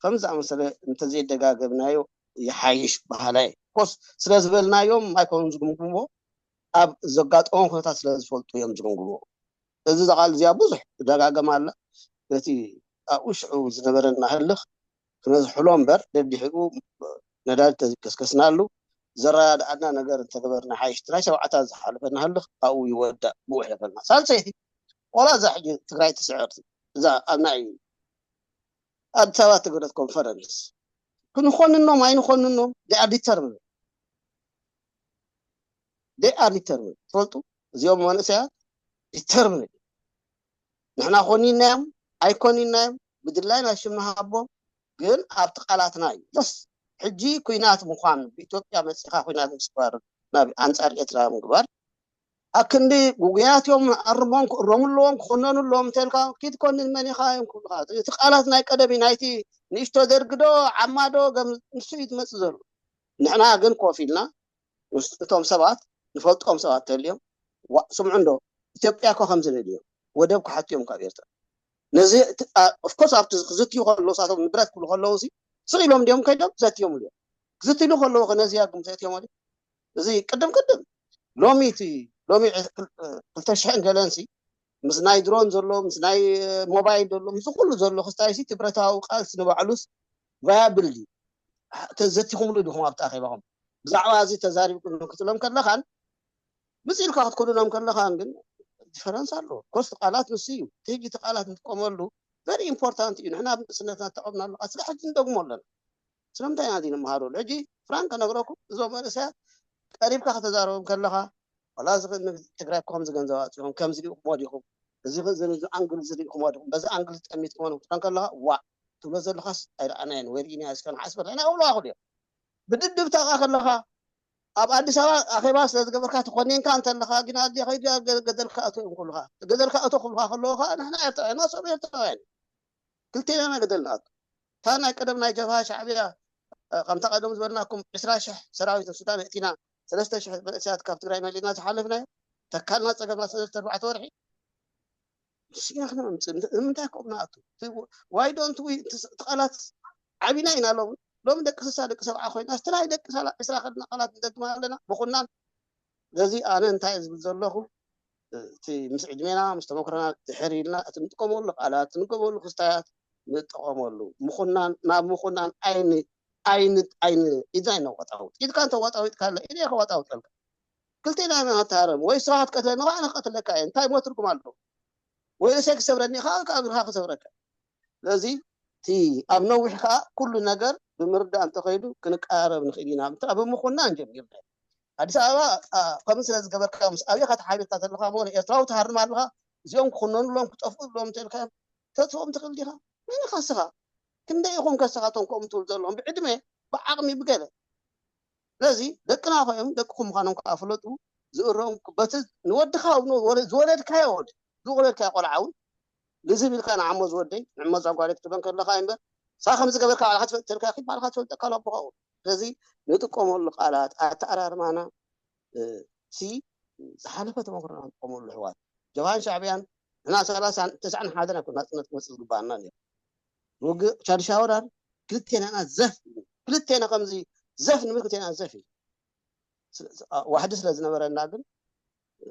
ከምዚ ዝኣመሰለ እንተዘይደጋገብናዮ ይሓይሽ በሃላይ። ኮስ ስለ ዝበልናዮም ኣይኮኑን ዝግምግምዎ፣ ኣብ ዘጋጠሞም ኩነታት ስለ ዝፈልጡ እዮም ዝግምግምዎ። እዚ ቃል እዚኣ ብዙሕ ትደጋገም ኣላ። ነቲ ኣብኡ ሽዑ ዝነበረና ህልኽ ክነዝሕሎ እምበር፣ ደድሕሪኡ ነዳዲ ተዝከስከስናሉ፣ ዘረዳድኣና ነገር እንተገበርና ሓይሽ። ናይ ሸውዓታት ዝሓለፈና ህልኽ ኣብኡ ይወዳእ፣ ብኡ ይሕለፈልና። ሳልሰይቲ፣ ቆላ እዛ ሕጂ ትግራይ ትስዕር፣ እዛ ኣብ ናይ ኣዲስ ኣበባ ትግረት ኮንፈረንስ፣ ክንኾንኖም ኣይንኾንኖም፣ they are determined። They are determined። ትፈልጡ፣ እዚኦም መንእሰያት determined። ንሕና ኮኒናዮም ኣይኮኒናዮም፣ ብድላይና ሽም ንሃቦም፣ ግን ኣብቲ ቃላትና እዩ። የስ፣ ሕጂ ኩናት ምዃን፣ ብኢትዮጵያ መፂኻ ኩናት ምስባር፣ ናብ ኣንፃር ኤርትራ ምግባር፣ ኣክንዲ ጉጉያት እዮም፣ ኣርሞም ክእረሙ ኣለዎም፣ ክኾነኑ ኣለዎም እንተልካ፣ ኪድ ኮንን መን ኢኻ እዮም ክብሉኻ። እቲ ቃላት ናይ ቀደም እዩ፣ ናይቲ ንእሽቶ ደርግዶ፣ ዓማዶ፣ ገም-፣ ንሱ እዩ ዝመፅእ ዘሎ። ንሕና ግን ኮፍ ኢልና፣ ምስ እቶም ሰባት ንፈልጦም ሰባት ተልዮም፣ ዋ፣ ስምዑ እንዶ፣ ኢትዮጵያ እኮ ከምዚ ንድዮም፣ ወደብ ክሓቱ እዮም ካብ ኤርትራ። ነዚ፣ ኦፍኮርስ፣ ኣብቲ ክዝትዩ ከለዉ፣ ሳቶም ንብረት ክብሉ ከለዉ፣ ሲ ስቕ ኢሎም ድዮም ከይዶም ዘትዮም እዮም። ክዝትሉ ከለዉ፣ ከ ነዚ ያግም ዘትዮም እዮም። እዚ ቅድም ቅድም፣ ሎሚ፣ እቲ ሎሚ ክልተ ሽሕን ገለን፣ ሲ ምስ ናይ ድሮን ዘሎ፣ ምስ ናይ ሞባይል ዘሎ፣ ምስ ኩሉ ዘሎ ክስታይ፣ ሲ እቲ ብረታዊ ቃልሲ ንባዕሉስ ቫያብል ድዩ? ተዘቲኹምሉ ዲኹም ኣብቲ ኣኼባኹም? ብዛዕባ እዚ ተዛሪብኩም ክትሎም ከለኻን፣ ምስ ኢልካ ክትኮንኖም ከለኻን ግን ዲፈረንስ ኣለዎ። ኮስ ቃላት ንሱ እዩ። እቲ ሕጂ እቲ ቃላት ንጥቀመሉ ቨሪ ኢምፖርታንት እዩ። ንሕና ኣብ ንእስነትና ተጠቐምናሉ፣ ስለ ሕጂ ንደግሞ ኣለና። ስለምንታይ ኢና እዚ ንምሃረሉ? ሕጂ ፍራንክ ከነግረኩም፣ እዞም መንእሰያት ቀሪብካ ከተዛረቦም ከለኻ፣ ዋላ እዚ ኸ ንትግራይ እኮ ከምዚ ገንዘብ ኣውፂኦም፣ ከምዚ ሪእኹሞ ዲኹም? እዚ ኸ እዚ፣ እዚ ኣንግል እዚ ሪእኹሞ ዲኹም? በዚ ኣንግል እዚ ጠሚትኩሞ ዲኹም? ክትብሎም ከለኻ፣ ዋእ፣ ትብሎ ዘለኻስ ኣይረኣናዮን ወይ ርኢናዮ እስከ ንሓስበላ ኢና ክብሉኻ ይኽእሉ እዮም። ብድድብታ ከኣ ከለኻ፣ ኣብ ኣዲስ ኣበባ ኣኼባ ስለ ዝገበርካ ተኾኒንካ እንተለኻ፣ ግን ኣዲ ኸይዱ ገ-፣ ገደልካ እቶ እዮም ክብሉኻ። ገደልካ እቶ ክብሉኻ ከለዉ ከኣ፣ ንሕና ኤርትራውያን፣ ንሶም ኤርትራውያን። ክልቴና ኢና ገደል ንኣቱ። እታ ናይ ቀደም ናይ ጀብሃ ሻዕብያ፣ እ፣ ከምታ ቀደም ዝበልናኩም ዕስራ ሽሕ ሰራዊት ሱዳን ኣእቲና፣ ሰለስተ ሽሕ መንእሰያት ካብ ትግራይ መሊእና ዝሓለፍናዮ፣ ተካልና ጸገምና ሰለስተ ኣርባዕተ ወርሒ። ንሱ ኢና ክነምጽእ። ንምንታይ ከምኡ ንኣቱ? እቲ why don't we፣ እቲ ቃላት ዓቢና ኢና ሎሚ። ሎሚ ደቂ ስሳ ደቂ ሰብዓ ኮይና፣ እቲ ናይ ደቂ ሰላ-፣ ዕስራ ከድና ቃላት ንደግማ ኣለና፣ ምኹናን። ስለዚ ኣነ እንታይ ዝብል ዘለኹ፣ እቲ ምስ ዕድሜና፣ ምስ ተመክሮና ድሕር ኢልና፣ እቲ ንጥቀመሉ ቃላት፣ ንገበሉ ክስታያት ንጥቀመሉ። ምኹናን፣ ናብ ምኹናን ኣይን-፣ ኣይን-፣ ኣይን-፣ ኢድና ኣይነዋጣውጥ። ኢድካ እንተዋጣዊጥካ ኣለ፣ ኢደ ከዋጣውጠልካ። ክልቴና ኢና ንተሃረም። ወይ ንስኻ ክትቀትለኒ፣ ኣነ ክቀትለካ እየ። እንታይ እሞ ትርጉም ኣለዎ? ወይ ርእሰይ ክሰብረኒ፣ ከኣ እግርኻ ክሰብረካ። ስለዚ እቲ ኣብ ነዊሕ ከኣ ኩሉ ነገር ብምርዳእ እንተኸይዱ ክንቀራረብ ንኽእል ኢና። እቲ ኣብ ምኹናን ጀሚርና። ኣዲስ ኣበባ፣ ኣ፣ ከምዚ ስለ ዝገበርካ ምስ ኣበይካ ተሓቢርካ ዘለኻ እሞ ንኤርትራዊ ትሃርም ኣለኻ፣ እዚኦም ክኹነኑ ኣለዎም፣ ክጠፍኡ ኣለዎም እንተልካዮም፣ ተጥፍኦም ትኽእል ዲኻ? መን ኢኻ ንስኻ? ክንደይ ኢኹም ከ ንስኻቶም ከምኡ ትብሉ ዘለኹም? ብዕድመ፣ ብዓቕሚ፣ ብገለ። ስለዚ ደቅና ኮይኖም ደቅኹም ምዃኖም ከኣ ፍለጡ። ዝእረሙ በቲ ንወድኻ፣ ዝወለድካዮ ወዲ፣ ዝወለድካዮ ቆልዓ እውን ልዝብ ኢልካ ንዓሞ ዝወደይ፣ ንዕሞ እዛ ጓለይ ክትብሎ ከለኻ እምበር፣ ንስኻ ከምዚ ገበርካ ባዕልኻ ትፈልጥ ተልካ፣ ኪድ ባዕልኻ ትፈልጠካ ኣሎ ኣቦኻ እውን። ስለዚ ንጥቀመሉ ቃላት፣ ኣተኣራርማና፣ እ፣ ሲ ዝሓለፈ ተመክሮና ንጥቀመሉ ኣሕዋት። ጀብሃን ሻዕብያን ንሕና ሰላሳን ተስዓን ሓደን ኣይኮን ናጽነት ክመጽእ ዝግባኣና ነይሩ። ውግእ ቻድሻ ወራር ክልቴና ኢና ዘፍ ኢሉ። ክልቴና ከምዚ ዘፍ ንብል፣ ክልቴና ዘፍ ኢሉ። ስ-፣ ስ-፣ ኣ-፣ ዋሕዲ ስለ ዝነበረና ግን፣ እ፣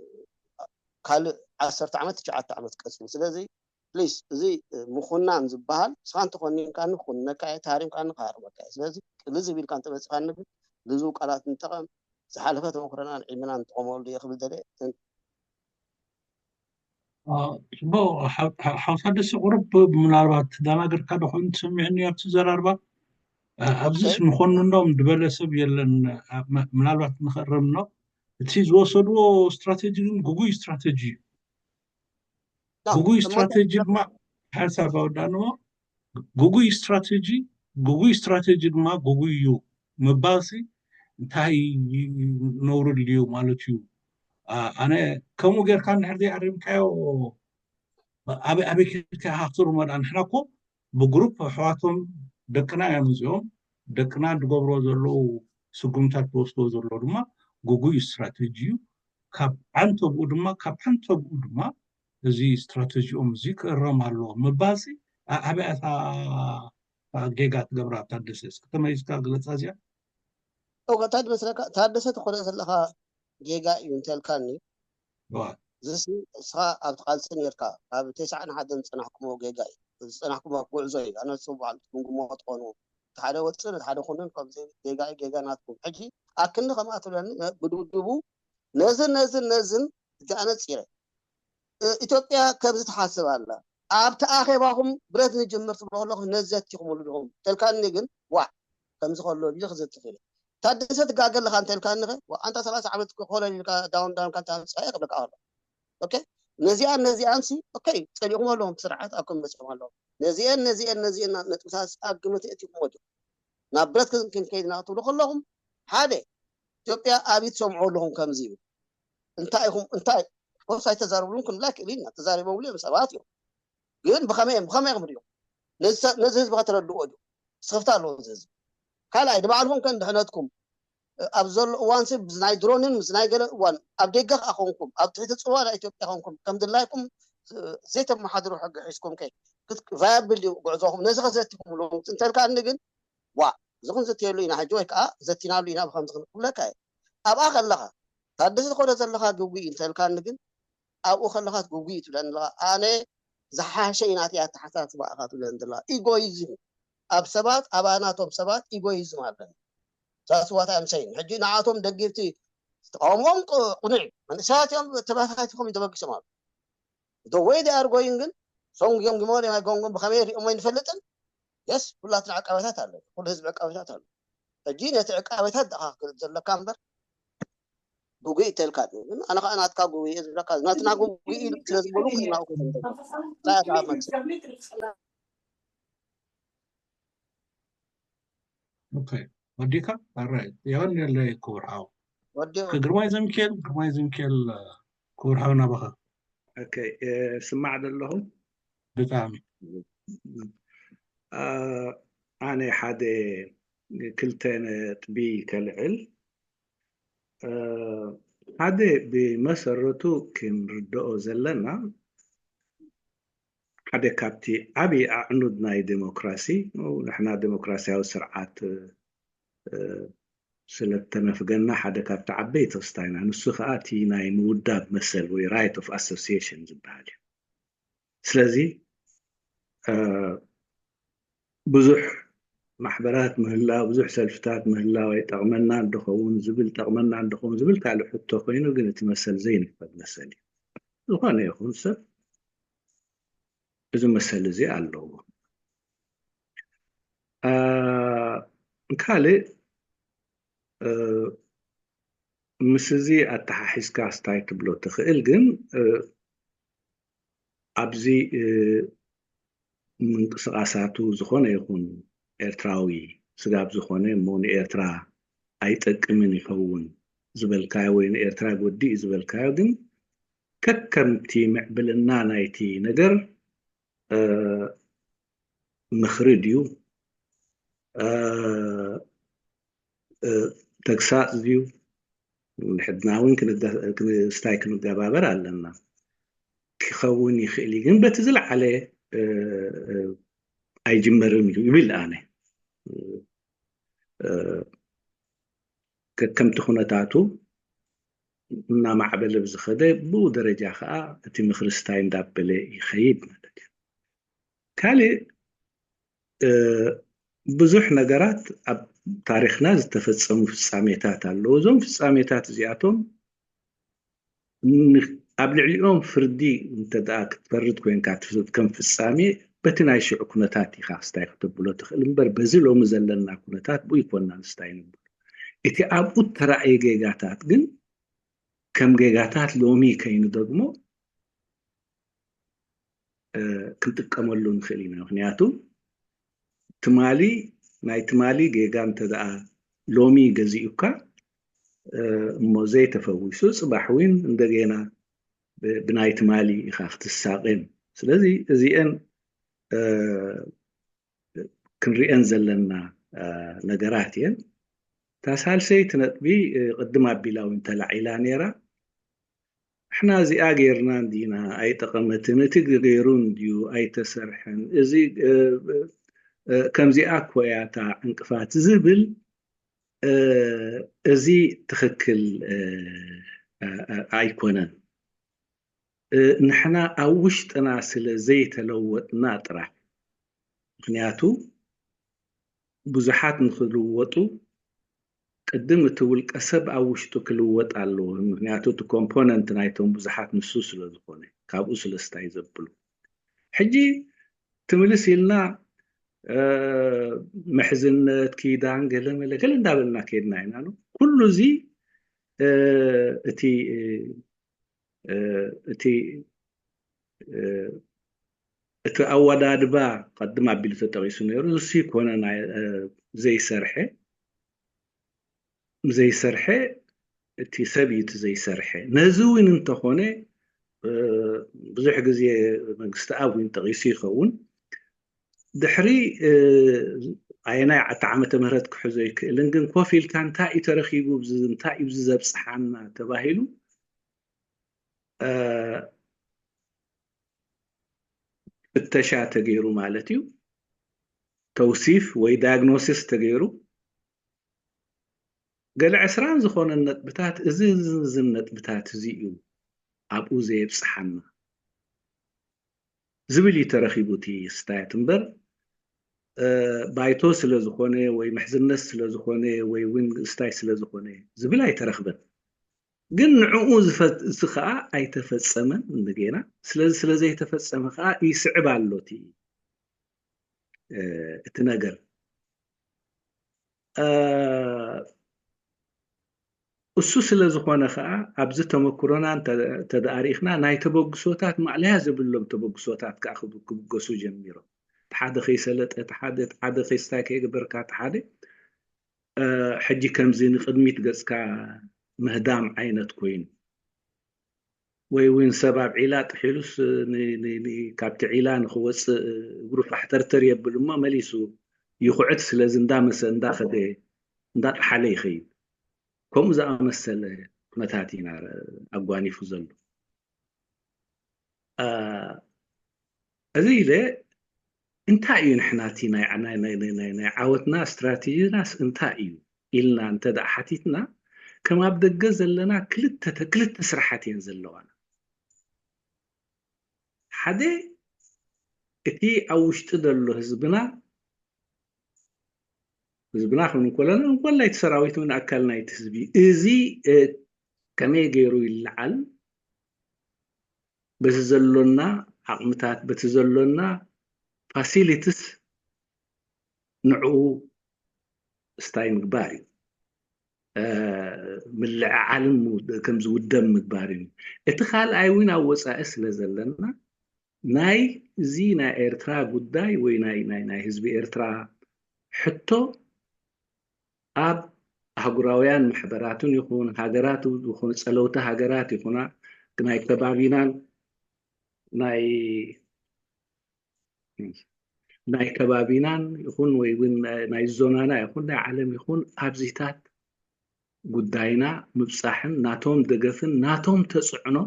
ካልእ ዓሰርተ ዓመት፣ ትሽዓተ ዓመት ቀጺሉ። ስለዚ ፕሊስ፣ እዚ፣ እ፣ ምኹናን ዝበሃል፣ ንስኻ እንተኾኒንካኒ ክኹንነካ እየ፣ ተሃሪምካኒ ክሃርመካ እየ። ስለዚ ልዝብ ኢልካ እንተመጺኻኒ ግን ልዝብ ቃላት ንጠቐም፣ ዝሓለፈ ተመክሮናን ዕድመናን ንጥቀመሉ እየ ክብል ደልየ። እ፣ ጽቡቕ፣ ሓው-፣ ሓው-፣ ሓው ታደሰ ቁሩብ ምናልባት ተደናገርካ ዶ ኮይኑ ተሰሚዑኒ ኣብቲ ዘራርባ። እ፣ ኣብዚስ ኦኬ። ንኾንኖም ዝበለ ሰብ የለን። እ፣ ም-፣ ምናልባት ንኸረምኖ እቲ ዝወሰድዎ ስትራቴጂ ግን ግጉይ ስትራቴጂ እዩ። ና፣ ግጉይ እሞ ስትራቴጂ እንታይ ድማ ሓሳብ ኣወዳንዎ። ግጉይ ስትራቴጂ ግጉይ ስትራቴጂ ድማ ግጉይ እዩ ምባልሲ እንታይ ነውሪ ድልዩ ማለት እዩ? ኣነ ከምኡ ጌርካ እንድሕር ዘይኣሪምካዮ ኣበይ ኣበይ ኬድካ ኢኻ ክትርሞ? ንሕና እኮ ብግሩፕ ኣሕዋቶም ደቅና እዮም እዚኦም። ደቅና ዝገብርዎ ዘለዉ ስጉምታት ዝወስድዎ ዘለዉ ድማ ግጉይ ስትራቴጂ እዩ። ካብ ዓንተብኡ ድማ ካብ ዓንተብኡ ድማ እዚ ስትራቴጂኦም እዚ ክእረም ኣለዎ ምባልሲ ኣበይ ኣታ ጌጋ ትገብራ? ታደሰ እስኪ ተመሊስካ ግለፃ እዚኣ። እወ እንታይ መስለካ ታደሰ ትኾነ ዘለኻ ጌጋ እዩ እንተልካኒ ዝሲ እስኻ ኣብቲ ቃልሲ ነርካ ኣብ ተስዓን ሓደን ዝፀናሕኩሞ ጌጋ እዩ ዝፀናሕኩሞ ጉዕዞ እዩ ኣነ ንሱ በዓል ትግምግሞ ትኾኑ ሓደ ወፅእ ሓደ ኩንን ከምዚ ጌጋ እዩ ጌጋ ናትኩም ሕጂ ኣክኒ ከምኣ ትብለኒ ብድብድቡ ነዝን ነዝን ነዝን እዚኣ ነፂረ ኢትዮጵያ ከምዚ ትሓስብ ኣላ ኣብቲ ኣኼባኹም ብረት ንጅምር ትብሎ ከለኹ ነዚ ዘቲኹምሉ ዲኹም ተልካኒ ግን ዋዕ ከምዚ ከሎ ኢሉ ክዘቲ ክኢለ ታደሰ ትጋገ ኣለኻ እንተልካኒ ኸ ኣንታ ሰላሳ ዓመት ኮለል ኢልካ ዳውን ዳውን ካልታ ምፅኣ ይኽብለካ ኣሎ ኦኬ ነዚኣን ነዚኣን ሲ ኦኬ ፀሊኹም ኣለዎም ስርዓት ኣብ ከም መፅኦም ኣለዎም ነዚአን ነዚአን ነዚአን ነጥብታት ኣብ ግምት የእቲኹም ወዲኹም ናብ ብረት ክንከይድ ኢና ክትብሉ ከለኹም ሓደ ኢትዮጵያ ኣብይ ትሰምዑ ኣለኹም ከምዚ ይብል እንታይ ኢኹም እንታይ ኮርስ ኣይተዛርብሉን ክንብላ ክእል ኢና ተዛሪቦምሉ እዮም ሰባት እዮም ግን ብኸመይ እዮም ብኸመይ እዮም ሪኦም ነዚ ህዝቢ ከተረድዎ እዩ ስኽፍታ ኣለዎ እዚ ህዝቢ ካልኣይ ንባዕልኹም ከ ድሕነትኩም ኣብ ዘሎ እዋን ሲ ናይ ድሮንን ምስ ናይ ገለ እዋን ኣብ ደገ ከዓ ኾንኩም ኣብ ትሕቲ ፅዋ ናይ ኢትዮጵያ ኾንኩም ከም ድላይኩም ዘይተመሓድሩ ሕጊ ሒዝኩም ከ ቫያብል እዩ ጉዕዞኹም ነዚ ከዘቲኹምሉ እንተልካኒ ግን ዋ እዚ ክንዝትየሉ ኢና ሕጂ ወይ ከዓ ዘቲናሉ ኢና ብከምዚ ክንብለካ እየ ኣብኣ ከለኻ ታደሰ ትኾነ ዘለኻ ግጉይ እንተልካኒ ግን ኣብኡ ከለኻ ግጉይ ትብለኒ ኣለኻ ኣነ ዝሓሸ ኢናት ኣተሓሳስባ ኢኻ ትብለኒ ዘለኻ ኢጎይዝም ኣብ ሰባት ኣባናቶም ሰባት ኢጎይዝም ኣለኒ that's what I'm saying ሕጂ ንዓቶም ደጊፍቲ ተቃውሞኦም ቁኑዕ መንእሰያት እዮም ተባታቲኾም ተበጊሶም ኣሉ the way they are going ግን ሶም ገምግሞ ናይ ጎንጎም ብኸመይ ሪኦሞ ይንፈልጥን የስ ኩላትና ዕቃበታት ኣለ ኩሉ ህዝቢ ዕቃበታት ኣለ ሕጂ ነቲ ዕቃበታት ደኣ ክግልጽ ዘለካ እምበር ጉጉይ ተልካ ግን ኣነ ከዓ ናትካ ጉጉይ ዝብለካ ናትና ጉጉይ ኢሉ ስለ ዝበሉ ናብኡ እንታይ ወዲካ ኣራይ የቐንየለይ ክቡር ሓው ግርማይ ዘሚካኤል ግርማይ ዘሚካኤል ክቡር ሓው ናባኻ ስማዕ ዘለኹ ብጣዕሚ ኣነ ሓደ ክልተ ነጥቢ ከልዕል ሓደ ብመሰረቱ ክንርድኦ ዘለና ሓደ ካብቲ ዓብዪ ኣዕኑድ ናይ ዴሞክራሲ ንሕና ዴሞክራሲያዊ ስርዓት ስለተነፍገና ሓደ ካብቲ ዓበይቲ ክስታይና ንሱ ከዓ እቲ ናይ ምውዳብ መሰል ወይ right of association ዝበሃል እዩ ስለዚ ብዙሕ ማሕበራት ምህላው ብዙሕ ሰልፍታት ምህላው ኣይጠቕመና እንደኸውን ዝብል ጠቕመና እንደኸውን ዝብል ካልእ ሕቶ ኮይኑ ግን እቲ መሰል ዘይንፈግ መሰል እዩ ዝኾነ ይኹን ሰብ እዚ መሰል እዚ ኣለዎ ካልእ ምስ እዚ ኣተሓሒዝካ ስታይ ትብሎ ትኽእል ግን ኣብዚ ምንቅስቃሳቱ ዝኾነ ይኹን ኤርትራዊ ስጋብ ዝኾነ እሞ ንኤርትራ ኣይጠቅምን ይኸውን ዝበልካዮ ወይ ንኤርትራ ጎዲእ ዝበልካዮ ግን ከከምቲ ምዕብልና ናይቲ ነገር ምኽሪ ድዩ ተግሳፅ ድዩ ንሕድና እውን ስታይ ክንገባበር ኣለና ክኸውን ይኽእል እዩ ግን በቲ ዝለዓለ ኣይጅመርን እዩ ይብል ኣነ ከከምቲ ኩነታቱ እናማዕበለ ብዝኸደ ብኡ ደረጃ ከዓ እቲ ምኽሪ ስታይ እንዳበለ ይኸይድ ማለት እዩ ካልእ ብዙሕ ነገራት ኣብ ታሪክና ዝተፈፀሙ ፍፃሜታት ኣለዉ እዞም ፍፃሜታት እዚኣቶም ኣብ ልዕሊኦም ፍርዲ እንተ ክትፈርድ ኮይንካ ከም ፍፃሜ በቲ ናይ ሽዑ ኩነታት ኢኻ ክስታይ ክተብሎ ትኽእል እምበር በዚ ሎሚ ዘለና ኩነታት ብኡ ይኮና ንስታይ ንብሎ እቲ ኣብኡ ተራእየ ጌጋታት ግን ከም ጌጋታት ሎሚ ከይኑ ደግሞ ክንጥቀመሉ ንኽእል ኢና ምክንያቱ ትማሊ ናይ ትማሊ ጌጋ እንተ ደኣ ሎሚ ገዚኡካ፣ እ፣ እሞ ዘይተፈዊሱ፣ ጽባሕ እውን እንደገና ብ-፣ ብናይ ትማሊ ኢኻ ክትሳቐን። ስለዚ እዚአን፣ እ፣ ክንሪአን ዘለና፣ እ፣ ነገራት እየን። እታ ሳልሰይቲ ነጥቢ፣ እ፣ ቅድም ኣቢላ እውን ተላዒላ ነይራ። ንሕና እዚኣ ጌርና እንዲና፣ ኣይጠቐመትን፣ እቲ ገይሩ እንድዩ፣ ኣይተሰርሐን፣ እዚ፣ እ፣ እ፣ ከምዚኣ እኮ እያ እታ ዕንቅፋት ዝብል፣ እ፣ እዚ ትኽክል፣ እ፣ እ፣ እ፣ ኣይኮነን። እ፣ ንሕና ኣብ ውሽጥና ስለ ዘይተለወጥና ጥራሕ፣ ምኽንያቱ ብዙሓት ንኽልወጡ ቅድም እቲ ውልቀ ሰብ ኣብ ውሽጡ ክልወጥ ኣለዎ። ምኽንያቱ እቲ ኮምፖነንት ናይቶም ብዙሓት ንሱ ስለ ዝኾነ፣ ካብኡ ስለ ስታይ ዘብሉ። ሕጂ ትምልስ ኢልና፣ እ፣ ምሕዝነት፣ ኪዳን፣ ገለ መለ፣ ገለ እንዳበልና ከይድና ኢና። ኩሉ እዚ፣ እ፣ እቲ፣ እ፣ እ፣ እቲ፣ እ፣ እቲ ኣወዳድባ ቀድም ኣቢሉ ተጠቒሱ ነይሩ። እሱ ይኮነ ናይ፣ እ፣ ዘይሰርሐ፣ ዘይሰርሐ፣ እቲ ሰብ እዩ እቲ ዘይሰርሐ። ነዚ እውን እንተኾነ፣ እ፣ ብዙሕ ግዜ መንግስቲ ኣብ እውን ጠቒሱ ይኸውን። ድሕሪ፣ እ፣ ኣየናይ ዓተ ዓመተ ምህረት ክሕዞ ይክእልን፣ ግን ኮፍ ኢልካ እንታይ እዩ ተረኺቡ፣ ብዚ-፣ እንታይ እዩ ብዚ ዘብጽሓና ተባሂሉ፣ እ፣ ፍተሻ ተገይሩ ማለት እዩ። ተውሲፍ ወይ ዳያግኖሲስ ተገይሩ፣ ገለ ዕስራን ዝኾነን ነጥብታት፣ እዚ፣ እዚ፣ እዚ ነጥብታት እዚ እዩ ኣብኡ ዘየብጽሓና ዝብል እዩ ተረኺቡ እቲ ስታያት እምበር፣ እ፣ ባይቶ ስለ ዝኾነ ወይ ምሕዝነት ስለ ዝኾነ ወይ እውን ስታይ ስለ ዝኾነ ዝብል ኣይተረኽበን። ግን ንዕኡ ዝፈ-፣ እዚ ኸኣ ኣይተፈጸመን። እንደገና ስለዚ ስለ ዘይተፈጸመ ኸኣ ይስዕብ ኣሎ እቲ፣ እ፣ እቲ ነገር። እ፣ እሱ ስለ ዝኾነ ኸኣ ኣብዚ ተመክሮና እንተ-፣ እንተ ደኣ ርኢኽና ናይ ተበግሶታት ማእለያ ዘብሎም ተበግሶታት ከኣ ክብ-፣ ክብገሱ ጀሚሮም። እቲ ሓደ ከይሰለጠ፣ እቲ ሓደ፣ እቲ ሓደ ከይስታይ ከይገበርካ፣ እቲ ሓደ፣ እ፣ ሕጂ ከምዚ ንቕድሚት ገጽካ ምህዳም ዓይነት ኮይኑ። ወይ እውን ሰብ ኣብ ዒላ ጥሒሉስ ን-፣ ን-፣ ን-፣ ካብቲ ዒላ ንኽወጽእ እግሩ ፋሕተርተር የብል እሞ መሊሱ ይኹዕት፣ ስለዚ እንዳመሰ-፣ እንዳኸደ፣ እንዳጠሓለ ይኸይድ። ከምኡ ዝኣመሰለ ኩነታት ኢና ኣጓኒፉ ዘሎ። እ፣ እዚ ኢለ እንታይ እዩ ንሕና እቲ ናይ፣ ናይ፣ ናይ፣ ናይ፣ ናይ፣ ናይ ዓወትና ስትራቴጂናስ እንታይ እዩ ኢልና እንተ ደኣ ሓቲትና፣ ከም ኣብ ደገ ዘለና ክልተ ተ-፣ ክልተ ስራሓት እየን ዘለዋና። ሓደ እቲ ኣብ ውሽጢ ዘሎ ህዝብና፣ ህዝብና ክንብል እንከለና፣ እንኮላይ እቲ ሰራዊት እውን ኣካል ናይቲ ህዝቢ፣ እዚ፣ እ፣ ከመይ ገይሩ ይለዓል፣ በቲ ዘሎና ዓቕምታት፣ በቲ ዘሎና ፋሲሊቲስ ንዕኡ ስታይ ምግባር እዩ። እ፣ ምልዕዓልን ምው-፣ ከም ዝውደም ምግባር እዩ። እቲ ካልኣይ እውን ኣብ ወጻኢ ስለ ዘለና፣ ናይ እዚ ናይ ኤርትራ ጉዳይ ወይ ናይ፣ ናይ፣ ናይ ህዝቢ ኤርትራ ሕቶ ኣብ ኣህጉራውያን ማሕበራትን ይኹን ሃገራት ዝኾኑ ጸለውቲ ሃገራት ይኹና፣ ናይ ከባቢናን ናይ፣ ናይ ከባቢናን ይኹን ወይ እውን ናይ ዞናና ይኹን ናይ ዓለም ይኹን ኣብዚታት ጉዳይና ምብጻሕን ናቶም ደገፍን ናቶም ተጽዕኖ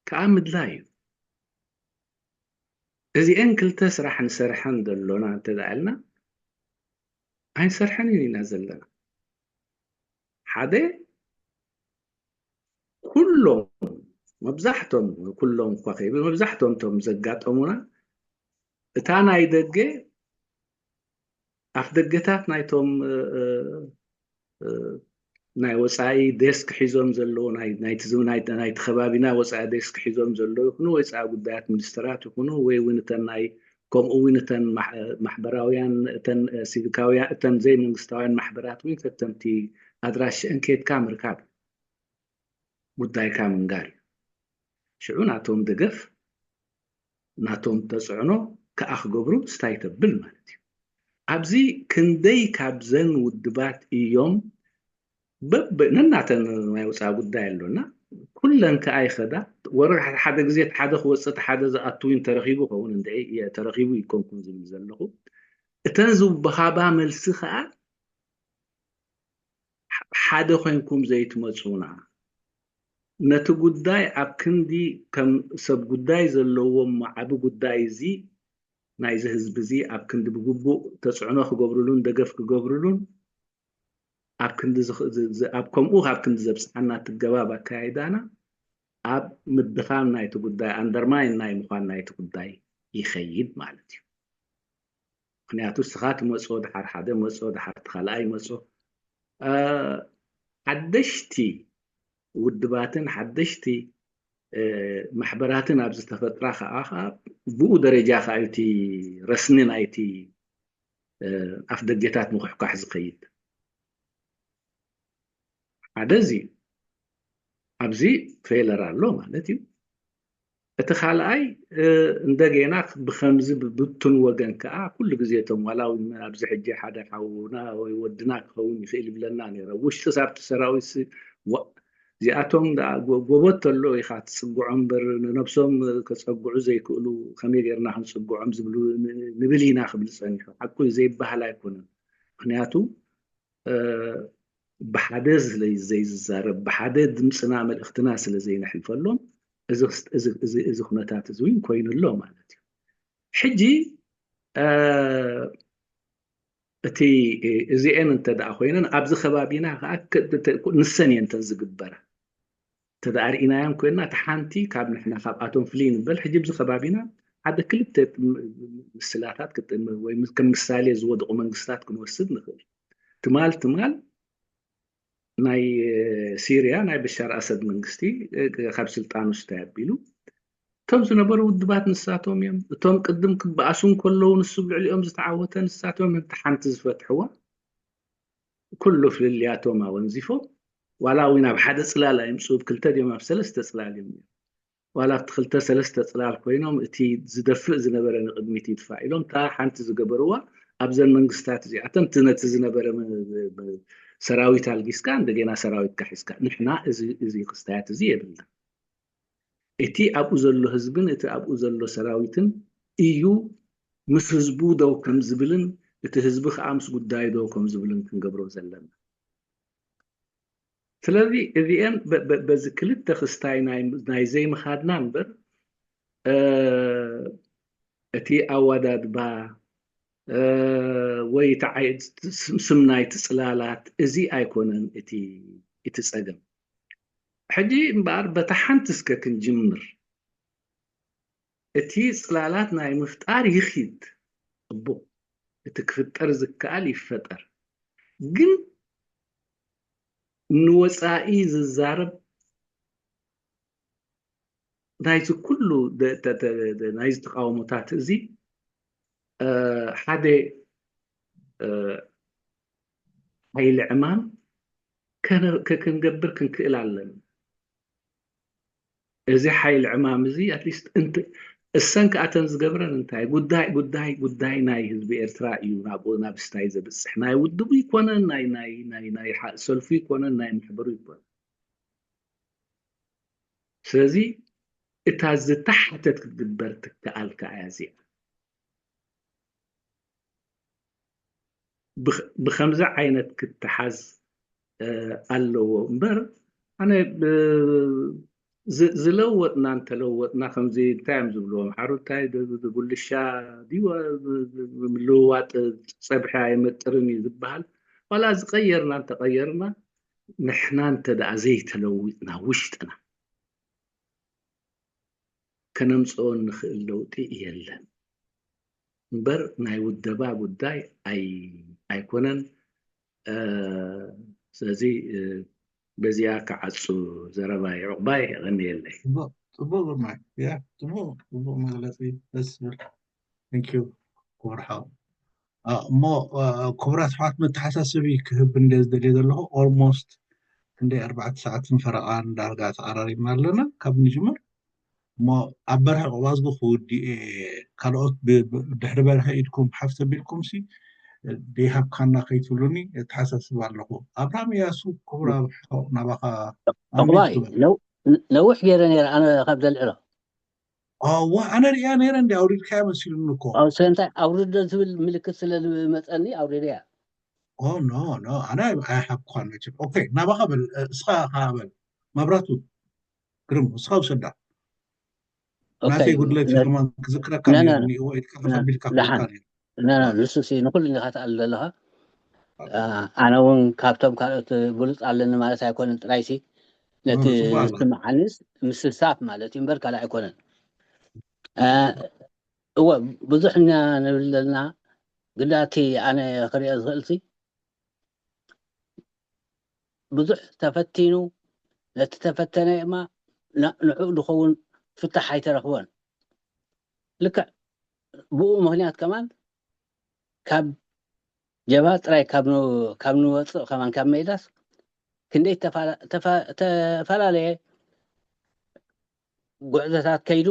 ከኣ ምድላይ እዩ። እዚኤን ክልተ ስራሕ ንሰርሐን ዘሎና እንተ ደኣ ኢልና፣ ኣይንሰርሐን ኢና ዘለና። ሓደ፣ ኩሎም፣ መብዛሕቶም፣ ኩሎም እኳ ከይብል፣ መብዛሕቶም እቶም ዘጋጠሙና፣ እታ ናይ ደገ ኣፍ ደገታት ናይቶም፣ እ፣ እ፣ እ፣ ናይ ወጻኢ ዴስክ ሒዞም ዘለዉ፣ ናይ፣ ናይቲ ዝ-፣ ናይ፣ ናይቲ ከባቢና ወጻኢ ዴስክ ሒዞም ዘለዉ ይኹኑ፣ ወጻኢ ጉዳያት ሚኒስትራት ይኹኑ፣ ወይ እውን እተን ናይ፣ ከምኡ እውን እተን ማሕ-፣ ማሕበራውያን፣ እተን፣ እ፣ ሲቪካውያን፣ እተን ዘይመንግስታውያን ማሕበራት እውን ፈተምቲ ኣድራሽአን ኬድካ ምርካብ፣ ጉዳይካ ምንጋር እዩ። ሽዑ ናቶም ደገፍ፣ ናቶም ተጽዕኖ ከኣ ክገብሩ ስታይ ተብል ማለት እዩ። ኣብዚ ክንደይ ካብዘን ውድባት እዮም በብ ነናተን ናይ ወፃኢ ጉዳይ ኣሎና፣ ኩለን ከኣ ይኸዳ። ወረ ሓደ ግዜ ሓደ ክወፅእ ሓደ ዝኣትው ተረኺቡ ኸውን እንደ ተረኺቡ ይኮንኩን ዝብል ዘለኹ። እተን ዝወሃባ መልሲ ከኣ ሓደ ኮይንኩም ዘይትመፁና፣ ነቲ ጉዳይ ኣብ ክንዲ ከም ሰብ ጉዳይ ዘለዎም ዓቢ ጉዳይ እዚ ናይዚ ህዝቢ እዚ ኣብ ክንዲ ብግቡእ ተፅዕኖ ክገብርሉን ደገፍ ክገብርሉን ኣብ ክንዲ ኣብ ከምኡ ካብ ክንዲ ዘብፅሓና ትገባብ ኣካይዳና ኣብ ምድኻም ናይቲ ጉዳይ ኣንደርማይን ናይ ምዃን ናይቲ ጉዳይ ይኸይድ ማለት እዩ። ምክንያቱ እስኻ ትመፅኦ ድሓር ሓደ መፅኦ ድሓር እቲ ካልኣይ መፅኦ ሓደሽቲ ውድባትን ሓደሽቲ ማሕበራትን ኣብ ዝተፈጥራ ከዓ ብኡ ደረጃ ከዓ እቲ ረስኒ ናይቲ ኣፍ ደገታት ምኩሕኳሕ ዝኸይድ ሓደ እዚ ኣብዚ ፌለር ኣሎ ማለት እዩ። እቲ ካልኣይ እንደገና ብከምዚ ብብቱን ወገን ከዓ ኩሉ ግዜ እቶም ዋላ እውን ኣብዚ ሕጂ ሓደ ሓውና ወይ ወድና ክኸውን ይኽእል ይብለና ነይረ ውሽጢ ሳብቲ ሰራዊት እዚኣቶም ጎቦት ተሎ ኢኻ ትፅግዖም እምበር ንነብሶም ከፀግዑ ዘይክእሉ ከመይ ጌርና ክንፅግዖም ዝብሉ ንብል ኢና ክብል ፀኒሑ ሓቁ ዘይበሃል ኣይኮነን። ምክንያቱ ብሓደ ዘይዝዛረብ ብሓደ ድምፅና መልእክትና ስለ ዘይነሕልፈሎም እዚ ኩነታት እዚ እውን ኮይኑ ኣሎ ማለት እዩ። ሕጂ እቲ እዚአን እንተ ደኣ ኮይነን ኣብዚ ከባቢና ከዓ ንሰን እየን እተን ዝግበራ እንተ ደኣ ርኢናየን ኮይንና እቲ ሓንቲ ካብ ንሕና ካብኣቶም ፍልይ ንበል ሕጂ ኣብዚ ከባቢና ሓደ ክልተ ምስላታት ወይ ከም ምሳሌ ዝወደቑ መንግስታት ክንወስድ ንኽእል ትማል ትማል ናይ ሲርያ ናይ በሻር ኣሰድ መንግስቲ ካብ ስልጣኑ ስታይ ኣቢሉ እቶም ዝነበሩ ውድባት ንሳቶም እዮም። እቶም ቅድም ክበኣሱ እንከለዉ ንሱ ብልዕሊኦም ዝተዓወተ ንሳቶም እዮም። እቲ ሓንቲ ዝፈትሕዋ ኩሉ ፍልልያቶም ኣወንዚፎም ዋላ እውን ኣብ ሓደ ፅላል ኣይምፅኡ ክልተ ድዮም ኣብ ሰለስተ ፅላል እዮም ዋላ ኣብቲ ክልተ ሰለስተ ፅላል ኮይኖም እቲ ዝደፍእ ዝነበረ ንቅድሚት ይድፋእ ኢሎም እታ ሓንቲ ዝገበርዋ ኣብዘን መንግስታት እዚኣተን እቲ ነቲ ዝነበረ ሰራዊት ኣልጊስካ እንደገና ሰራዊትካ ሒዝካ ንሕና እዚ ክስታያት እዚ የብልና። እቲ ኣብኡ ዘሎ ህዝብን እቲ ኣብኡ ዘሎ ሰራዊትን እዩ ምስ ህዝቡ ደው ከም ዝብልን እቲ ህዝቢ ከዓ ምስ ጉዳዩ ደው ከም ዝብልን ክንገብሮ ዘለና። ስለዚ እዚአን በዚ ክልተ ክስታይ ናይ ዘይምኻድና እምበር እቲ ኣወዳድባ ወይ ስም ናይቲ ፅላላት እዚ ኣይኮነን እቲ ፀገም። ሕጂ እምበኣር በታ ሓንቲ እስከ ክንጅምር። እቲ ፅላላት ናይ ምፍጣር ይኺድ እቦ እቲ ክፍጠር ዝከኣል ይፈጠር ግን ንወፃኢ ዝዛረብ ናይዚ ኩሉ ናይዚ ተቃውሞታት እዚ ሓደ ሓይሊ ዕማም ክንገብር ክንክእል ኣለና። እዚ ሓይሊ ዕማም እዚ ኣትሊስት እሰን ከኣተን ዝገብረን እንታይ ጉዳይ ጉዳይ ጉዳይ ናይ ህዝቢ ኤርትራ እዩ ናብኡ ናብ ስታይ ዘብፅሕ ናይ ውድቡ ይኮነን ናይ ናይ ናይ ናይ ሰልፉ ይኮነን ናይ ማሕበሩ ይኮነን። ስለዚ እታ ዝተሓተት ክትግበር ትከኣል ከኣ እያ እዚኣ። ብኸምዚ ዓይነት ክትሓዝ ኣለዎ እምበር ኣነ ዝለወጥና እንተለወጥና ከምዚ እንታይ እዮም ዝብልዎም ሓሩ እንታይ ጉልሻ ድዩ ምልውዋጥ ፀብሒ ኣይመጥርን እዩ ዝበሃል ዋላ ዝቀየርና እንተቀየርና ንሕና እንተ ደኣ ዘይተለዊጥና ውሽጥና ከነምፅኦ እንኽእል ለውጢ የለን እምበር ናይ ውደባ ጉዳይ ኣይኮነን። ስለዚ በዚኣ ክዓፁ ዘረባይ ዕቑባይ የቐንየለይ። ፅቡቅ ግርማይ፣ ፅቡቅ ፅቡቅ መግለፂ፣ ደስ ዝብል። Thank you ክቡር ሓው። እሞ ክቡራት ኣሕዋት መተሓሳሰቢ ክህብ እንደ ዝደልየ ዘለኹ almost ክንደይ ኣርባዕተ ሰዓትን ፈረቓን ዳርጋ ተቐራሪብና ኣለና ካብ ንጅምር። እሞ ኣብ በርሒ ዕቑባ እዚ ክውድእ እየ። ካልኦት ድሕሪ በርሒ ኢድኩም ሓፍ ተቢልኩም ሲ ደይሃብካና ከይትብሉኒ እተሓሳስብ ኣለኹ። ኣብርሃም እያሱ፣ ክቡር ኣቦ፣ ናባኻ ዕቑባይ ነዊሕ ገይረ ነይረ ኣነ ካብ ዘልዕሎ። ኣነ ሪኣ ነይረ፣ እንዲ ኣውሪድካያ መሲሉኒ እኮ። ስለምንታይ ኣውርዶ ዝብል ምልክት ስለ ዝመፀኒ ኣውሪደያ። ኖ ኖ፣ ኣነ ኣይሃብኳን መቸም። ኦኬ፣ ናባኻ በል። እስኻ ኸዓ በል። መብራቱ ግርም፣ እስኻ ውሰዳ። ናተይ ጉድለት ከማን ክዝክረካ ነይሩ። ኢልካ ተቐቢልካ ክብልካ ነይሩ። ንሱ ንኩሉ ኢኻ ትኣልል ዘለኻ። ኣነ እውን ካብቶም ካልኦት ብሉፅ ኣለኒ ማለት ኣይኮነን፣ ጥራይሲ ነቲ ዝስምዓኒስ ምስሳፍ ማለት እዩ እምበር ካልእ ኣይኮነን። እወ፣ ብዙሕ ኢና ንብል ዘለና፣ ግዳ እቲ ኣነ ክሪኦ ዝኽእልሲ ብዙሕ ተፈቲኑ፣ ነቲ ተፈተነ ድማ ንዕኡ ዝኸውን ፍታሕ ኣይተረኽቦን። ልክዕ ብኡ ምኽንያት ከማን ካብ ጀብሃ ጥራይ ካብ ንወፅእ ከማን ካብ ሜዳስ ክንደይ ተፈላለየ ጉዕዞታት ከይዱ፣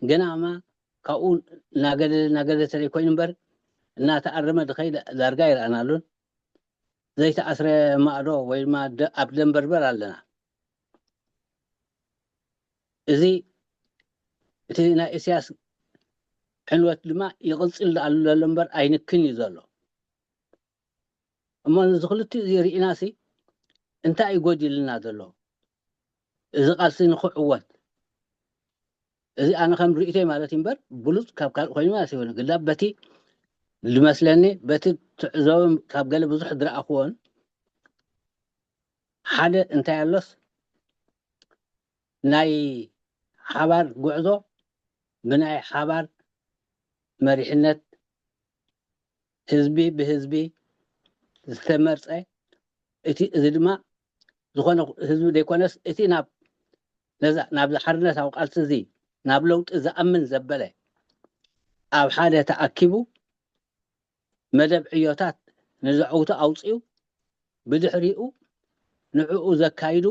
ገና እማ ካብኡ እናገደደ እናገደደ ተለይ ኮይኑ እምበር እናተኣረመ ዝኸይድ ዳርጋ ኣይረኣናሉን። ዘይተኣስረ ማእዶ ወይ ድማ ኣብ ደንበርበር ኣለና። እዚ እቲ ናይ እስያስ ዕንወት ድማ ይቕፅል ኣሎ እምበር ኣይንክን እዩ ዘሎ። እሞ እዚ ክልቲኡ እዚ ርኢናሲ እንታይ እዩ ጎዲልና ዘሎ? እዚ ቃልሲ ንክዕወት እዚ ኣነ ከም ርእይቶይ ማለት እዩ እምበር ብሉፅ ካብ ካልእ ኮይኑ ማለት ይሆነ ግላ በቲ ዝመስለኒ በቲ ትዕዘቦም ካብ ገለ ብዙሕ ዝረኣኽዎን ሓደ እንታይ ኣሎስ ናይ ሓባር ጉዕዞ ብናይ ሓባር መሪሕነት ህዝቢ ብህዝቢ ዝተመርፀ እቲ እዚ ድማ ዝኾነ ህዝቢ ዘይኮነስ እቲ ናብ ነዛ ናብዚ ሓርነታዊ ቃልሲ እዚ ናብ ለውጢ ዝኣምን ዘበለ ኣብ ሓደ ተኣኪቡ መደብ ዕዮታት ንዘዕውቶ ኣውፂኡ ብድሕሪኡ ንዕኡ ዘካይዱ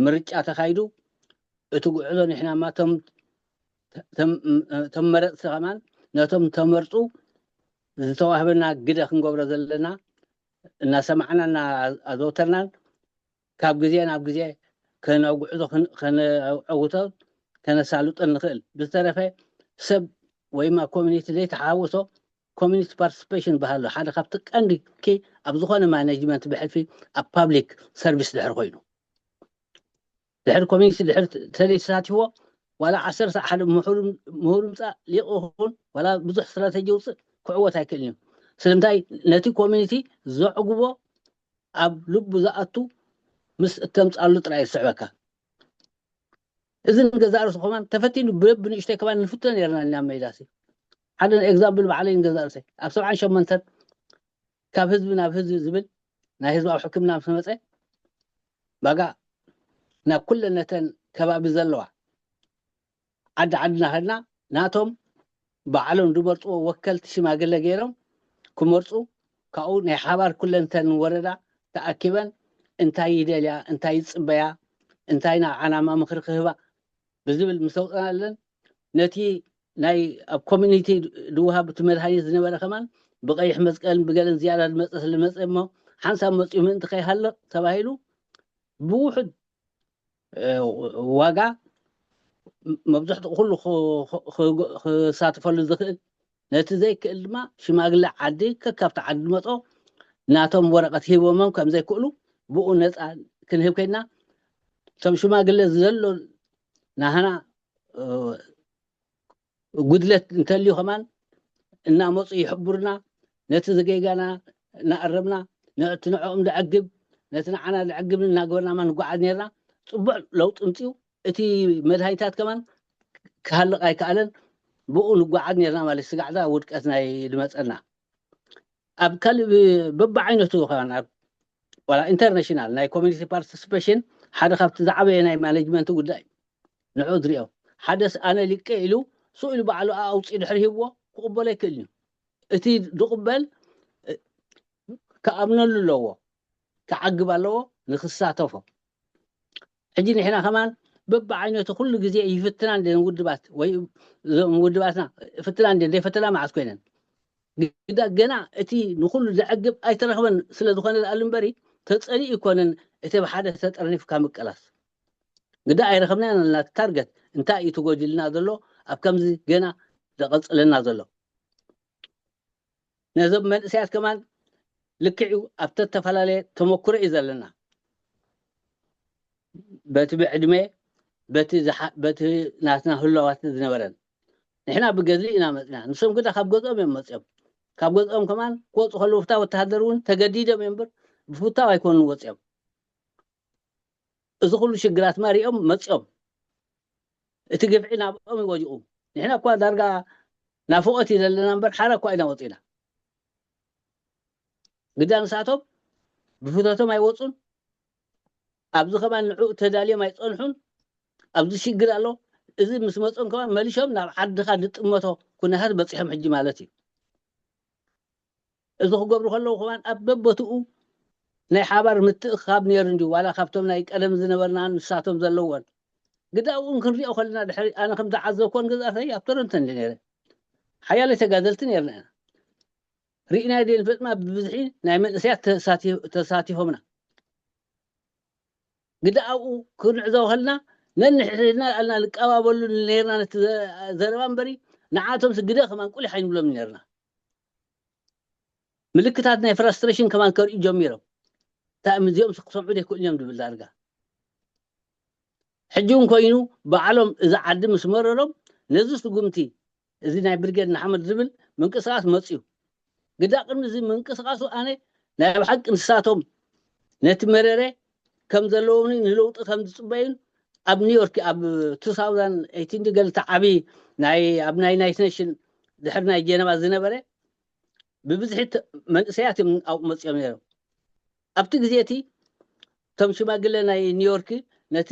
ምርጫ ተኻይዱ እቲ ጉዕዞ ንሕናማ ቶም መረፅቲ ከማን ነቶም ተመርፁ ዝተዋህበና ግደ ክንገብሮ ዘለና እናሰማዕና እናኣዘውተርናን ካብ ግዜ ናብ ግዜ ከነጉዕዞ ከነዕውቶ ከነሳልጦ ንኽእል። ብዝተረፈ ሰብ ወይማ ኮሚኒቲ ዘይተሓወሶ ኮሚኒቲ ፓርቲስፔሽን በሃሎ ሓደ ካብቲ ቀንዲ ኪ ኣብ ዝኾነ ማኔጅመንት ብሕልፊ ኣብ ፓብሊክ ሰርቪስ ድሕር ኮይኑ ድሕር ኮሚኒቲ ድሕር ተዘይተሳቲፍዎ ዋላ ዓሰርተ ሓደ ምሁር ምፃእ ሊቕ ይኹን ዋላ ብዙሕ ስትራተጂ ውፅእ ክዕወት ኣይክእልን እዩ። ስለምንታይ ነቲ ኮሚኒቲ ዘዕግቦ ኣብ ልቡ ዝኣቱ ምስ እተምፃሉ ጥራይ ዝስዕበካ። እዚ ንገዛእ ርእሱ ከማን ተፈቲኑ ብለብ ንእሽተይ ከማን ንፍቶ ነርና ኢና ሜዳሲ ሓደ ኤግዛምፕል ባዕለይ ንገዛእ ርእሰይ ኣብ ሰብዓን ሸሞንተን ካብ ህዝቢ ናብ ህዝቢ ዝብል ናይ ህዝባዊ ሕክምና ምስ መፀ ባጋ ናብ ኩለነተን ከባቢ ዘለዋ ዓዲ ዓዲ እናኸድና ናቶም ባዕሎም ዝመርፅዎ ወከልቲ ሽማግለ ገይሮም ክመርፁ ካብኡ ናይ ሓባር ኩለንተን ወረዳ ተኣኪበን እንታይ ይደልያ እንታይ ይፅበያ እንታይ ናብ ዓናማ ምክሪ ክህባ ብዝብል ምስ ኣውፀናለን ነቲ ናይ ኣብ ኮሚኒቲ ዝወሃብ እቲ መድሃኒት ዝነበረ ከማን ብቀይሕ መስቀልን ብገለን ዝያዳ ዝመፀ ስለዝመፀ እሞ ሓንሳብ መፅኡ ምእንቲ ከይሃልቕ ተባሂሉ ብውሑድ ዋጋ መብዛሕትኡ ኩሉ ክሳተፈሉ ዝኽእል ነቲ ዘይክእል ድማ ሽማግለ ዓዲ ከካብቲ ዓዲ ዝመፆ ናቶም ወረቐት ሂቦሞም ከም ዘይክእሉ ብኡ ነፃ ክንህብ ከይድና እቶም ሽማግለ ዘሎ ናህና ጉድለት እንተልዩ ከማን እናመፁ ይሕብሩና ነቲ ዝገይጋና እናኣረምና ነቲ ንዕኦም ዘዕግብ ነቲ ንዓና ዘዕግብ እናገበርና ማ ንጓዓዝ ነርና ፅቡዕ ለውጢ ምፅኡ እቲ መድሃኒታት ከማን ክሃልቕ ኣይከኣለን ብኡ ንጓዓዝ ነርና ማለት ስጋዕዛ ውድቀት ናይ ዝመፀና ኣብ ካልእ በብዓይነቱ ከማን ኣብ ዋላ ኢንተርናሽናል ናይ ኮሚኒቲ ፓርቲስፔሽን ሓደ ካብቲ ዝዓበየ ናይ ማኔጅመንት ጉዳይ ንዑ ዝሪኦ ሓደስ ኣነ ሊቀ ኢሉ ስኡ ኢሉ ባዕሉ ኣውፅኡ ድሕሪ ሂብዎ ክቕበሎ ይክእል እዩ እቲ ዝቕበል ክኣምነሉ ኣለዎ ክዓግብ ኣለዎ ንክሳተፎ ሕጂ ንሕና ከማን በብዓይነቱ ኩሉ ግዜ ይፍትና እንደ ውድባት ወይ እዞም ውድባትና ፍትና እንደ ዘይፈተና መዓት ኮይነን ግዳ ገና እቲ ንኹሉ ዘዕግብ ኣይተረኽበን ስለ ዝኾነ ዝኣሉ እምበሪ፣ ተጸሊኡ ኣይኮነን እቲ ብሓደ ተጠርኒፍካ ምቅላስ። ግዳ ኣይረኸብናን ኣለና ታርገት፣ እንታይ እዩ ተጎዲልና ዘሎ፣ ኣብ ከምዚ ገና ዘቐጽለና ዘሎ። ነዞም መንእሰያት ከማን ልክዕ እዩ፣ ኣብ ተፈላለየ ተመኩሮ እዩ ዘለና። በቲ ብዕድመ፣ በቲ ዝሓ-፣ በቲ ናትና ህላዋት ዝነበረን። ንሕና ብገድሊ ኢና መጽና። ንሶም ግዳ ካብ ገዝኦም እዮም መጽዮም። ካብ ገዝኦም ከማን ክወጹ ከለዉ፣ ፍታ ወተሃደር እውን ተገዲዶም እዮም እምበር፣ ብፍታው ኣይኮኑን ወጽዮም። እዚ ኩሉ ሽግራት ማሪኦም መጽዮም። እቲ ግፍዒ ናብኦም እዩ ወዲቑ። ንሕና እኳ ዳርጋ ናፍቖት እዩ ዘለና እምበር፣ ሓራ እኳ ኢና ወጺና። ግዳ ንሳቶም ብፍቶቶም ኣይወጹን። ኣብዚ ከማን ንዕኡ ተዳልዮም ኣይጸንሑን። ኣብዚ ሽግር ኣሎ። እዚ ምስ መጾም ከማን መሊሾም ናብ ዓድኻ ዝጥመቶ ኩነታት በጺሖም ሕጂ ማለት እዩ። እዚ ክገብሩ ከለዉ ከማን ኣብ በቦትኡ ናይ ሓባር ምትእኽኻብ ነይሩ እንድዩ። ዋላ ካብቶም ናይ ቀደም ዝነበርና ንሳቶም ዘለዎን። ግዳ ኣብኡ ክንሪኦ ከለና ድሕሪ ኣነ ከም ዝዓዘብኮን ግዝኣተይ ኣብ ቶሮንቶ እንዲ ነይረ። ሓያለ ተጋደልቲ ነይርና ኢና። ርኢናዮ ዘይንፈልጥ ድማ ብብዝሒ ናይ መንእሰያት ተሳቲ-፣ ተሳቲፎምና። ግዳ ኣብኡ ክንዕዘቦ ከለና ነንሕድሕድና ኣልና ንቀባበሉ ነይርና ነቲ ዘ-፣ ዘረባ እምበሪ ንዓቶም ግደ ከማን ቁሊሕ ኣይንብሎም ነይርና። ምልክታት ናይ ፍራስትሬሽን ከማን ከርእዩ ጀሚሮም። እንታይ እም እዚኦም ክሰምዑ ዘይክእሉ እዮም ዝብል ዳርጋ። ሕጂ እውን ኮይኑ ባዕሎም እዚ ዓዲ ምስ መረሮም ነዚ ስጉምቲ እዚ ናይ ብርጌድ ንሓመድ ዝብል ምንቅስቃስ መፅዩ። ግዳ ቅድሚ እዚ ምንቅስቃሱ ኣነ ናይ ብሓቂ ንሳቶም ነቲ መረረ ከም ዘለዎም ንለውጢ ከም ዝፅበዩን ኣብ ኒውዮርክ ኣብ two thousand eighteen ገለ እቲ ዓብዪ ናይ ኣብ ናይ ዩናይትድ ኔሽን ድሕሪ ናይ ጀነቫ ዝነበረ ብብዝሒ ተ-፣ መንእሰያት እዮም ኣብኡ መፅዮም ነይሮም። ኣብቲ ግዜ እቲ እቶም ሽማግለ ናይ ኒውዮርክ ነቲ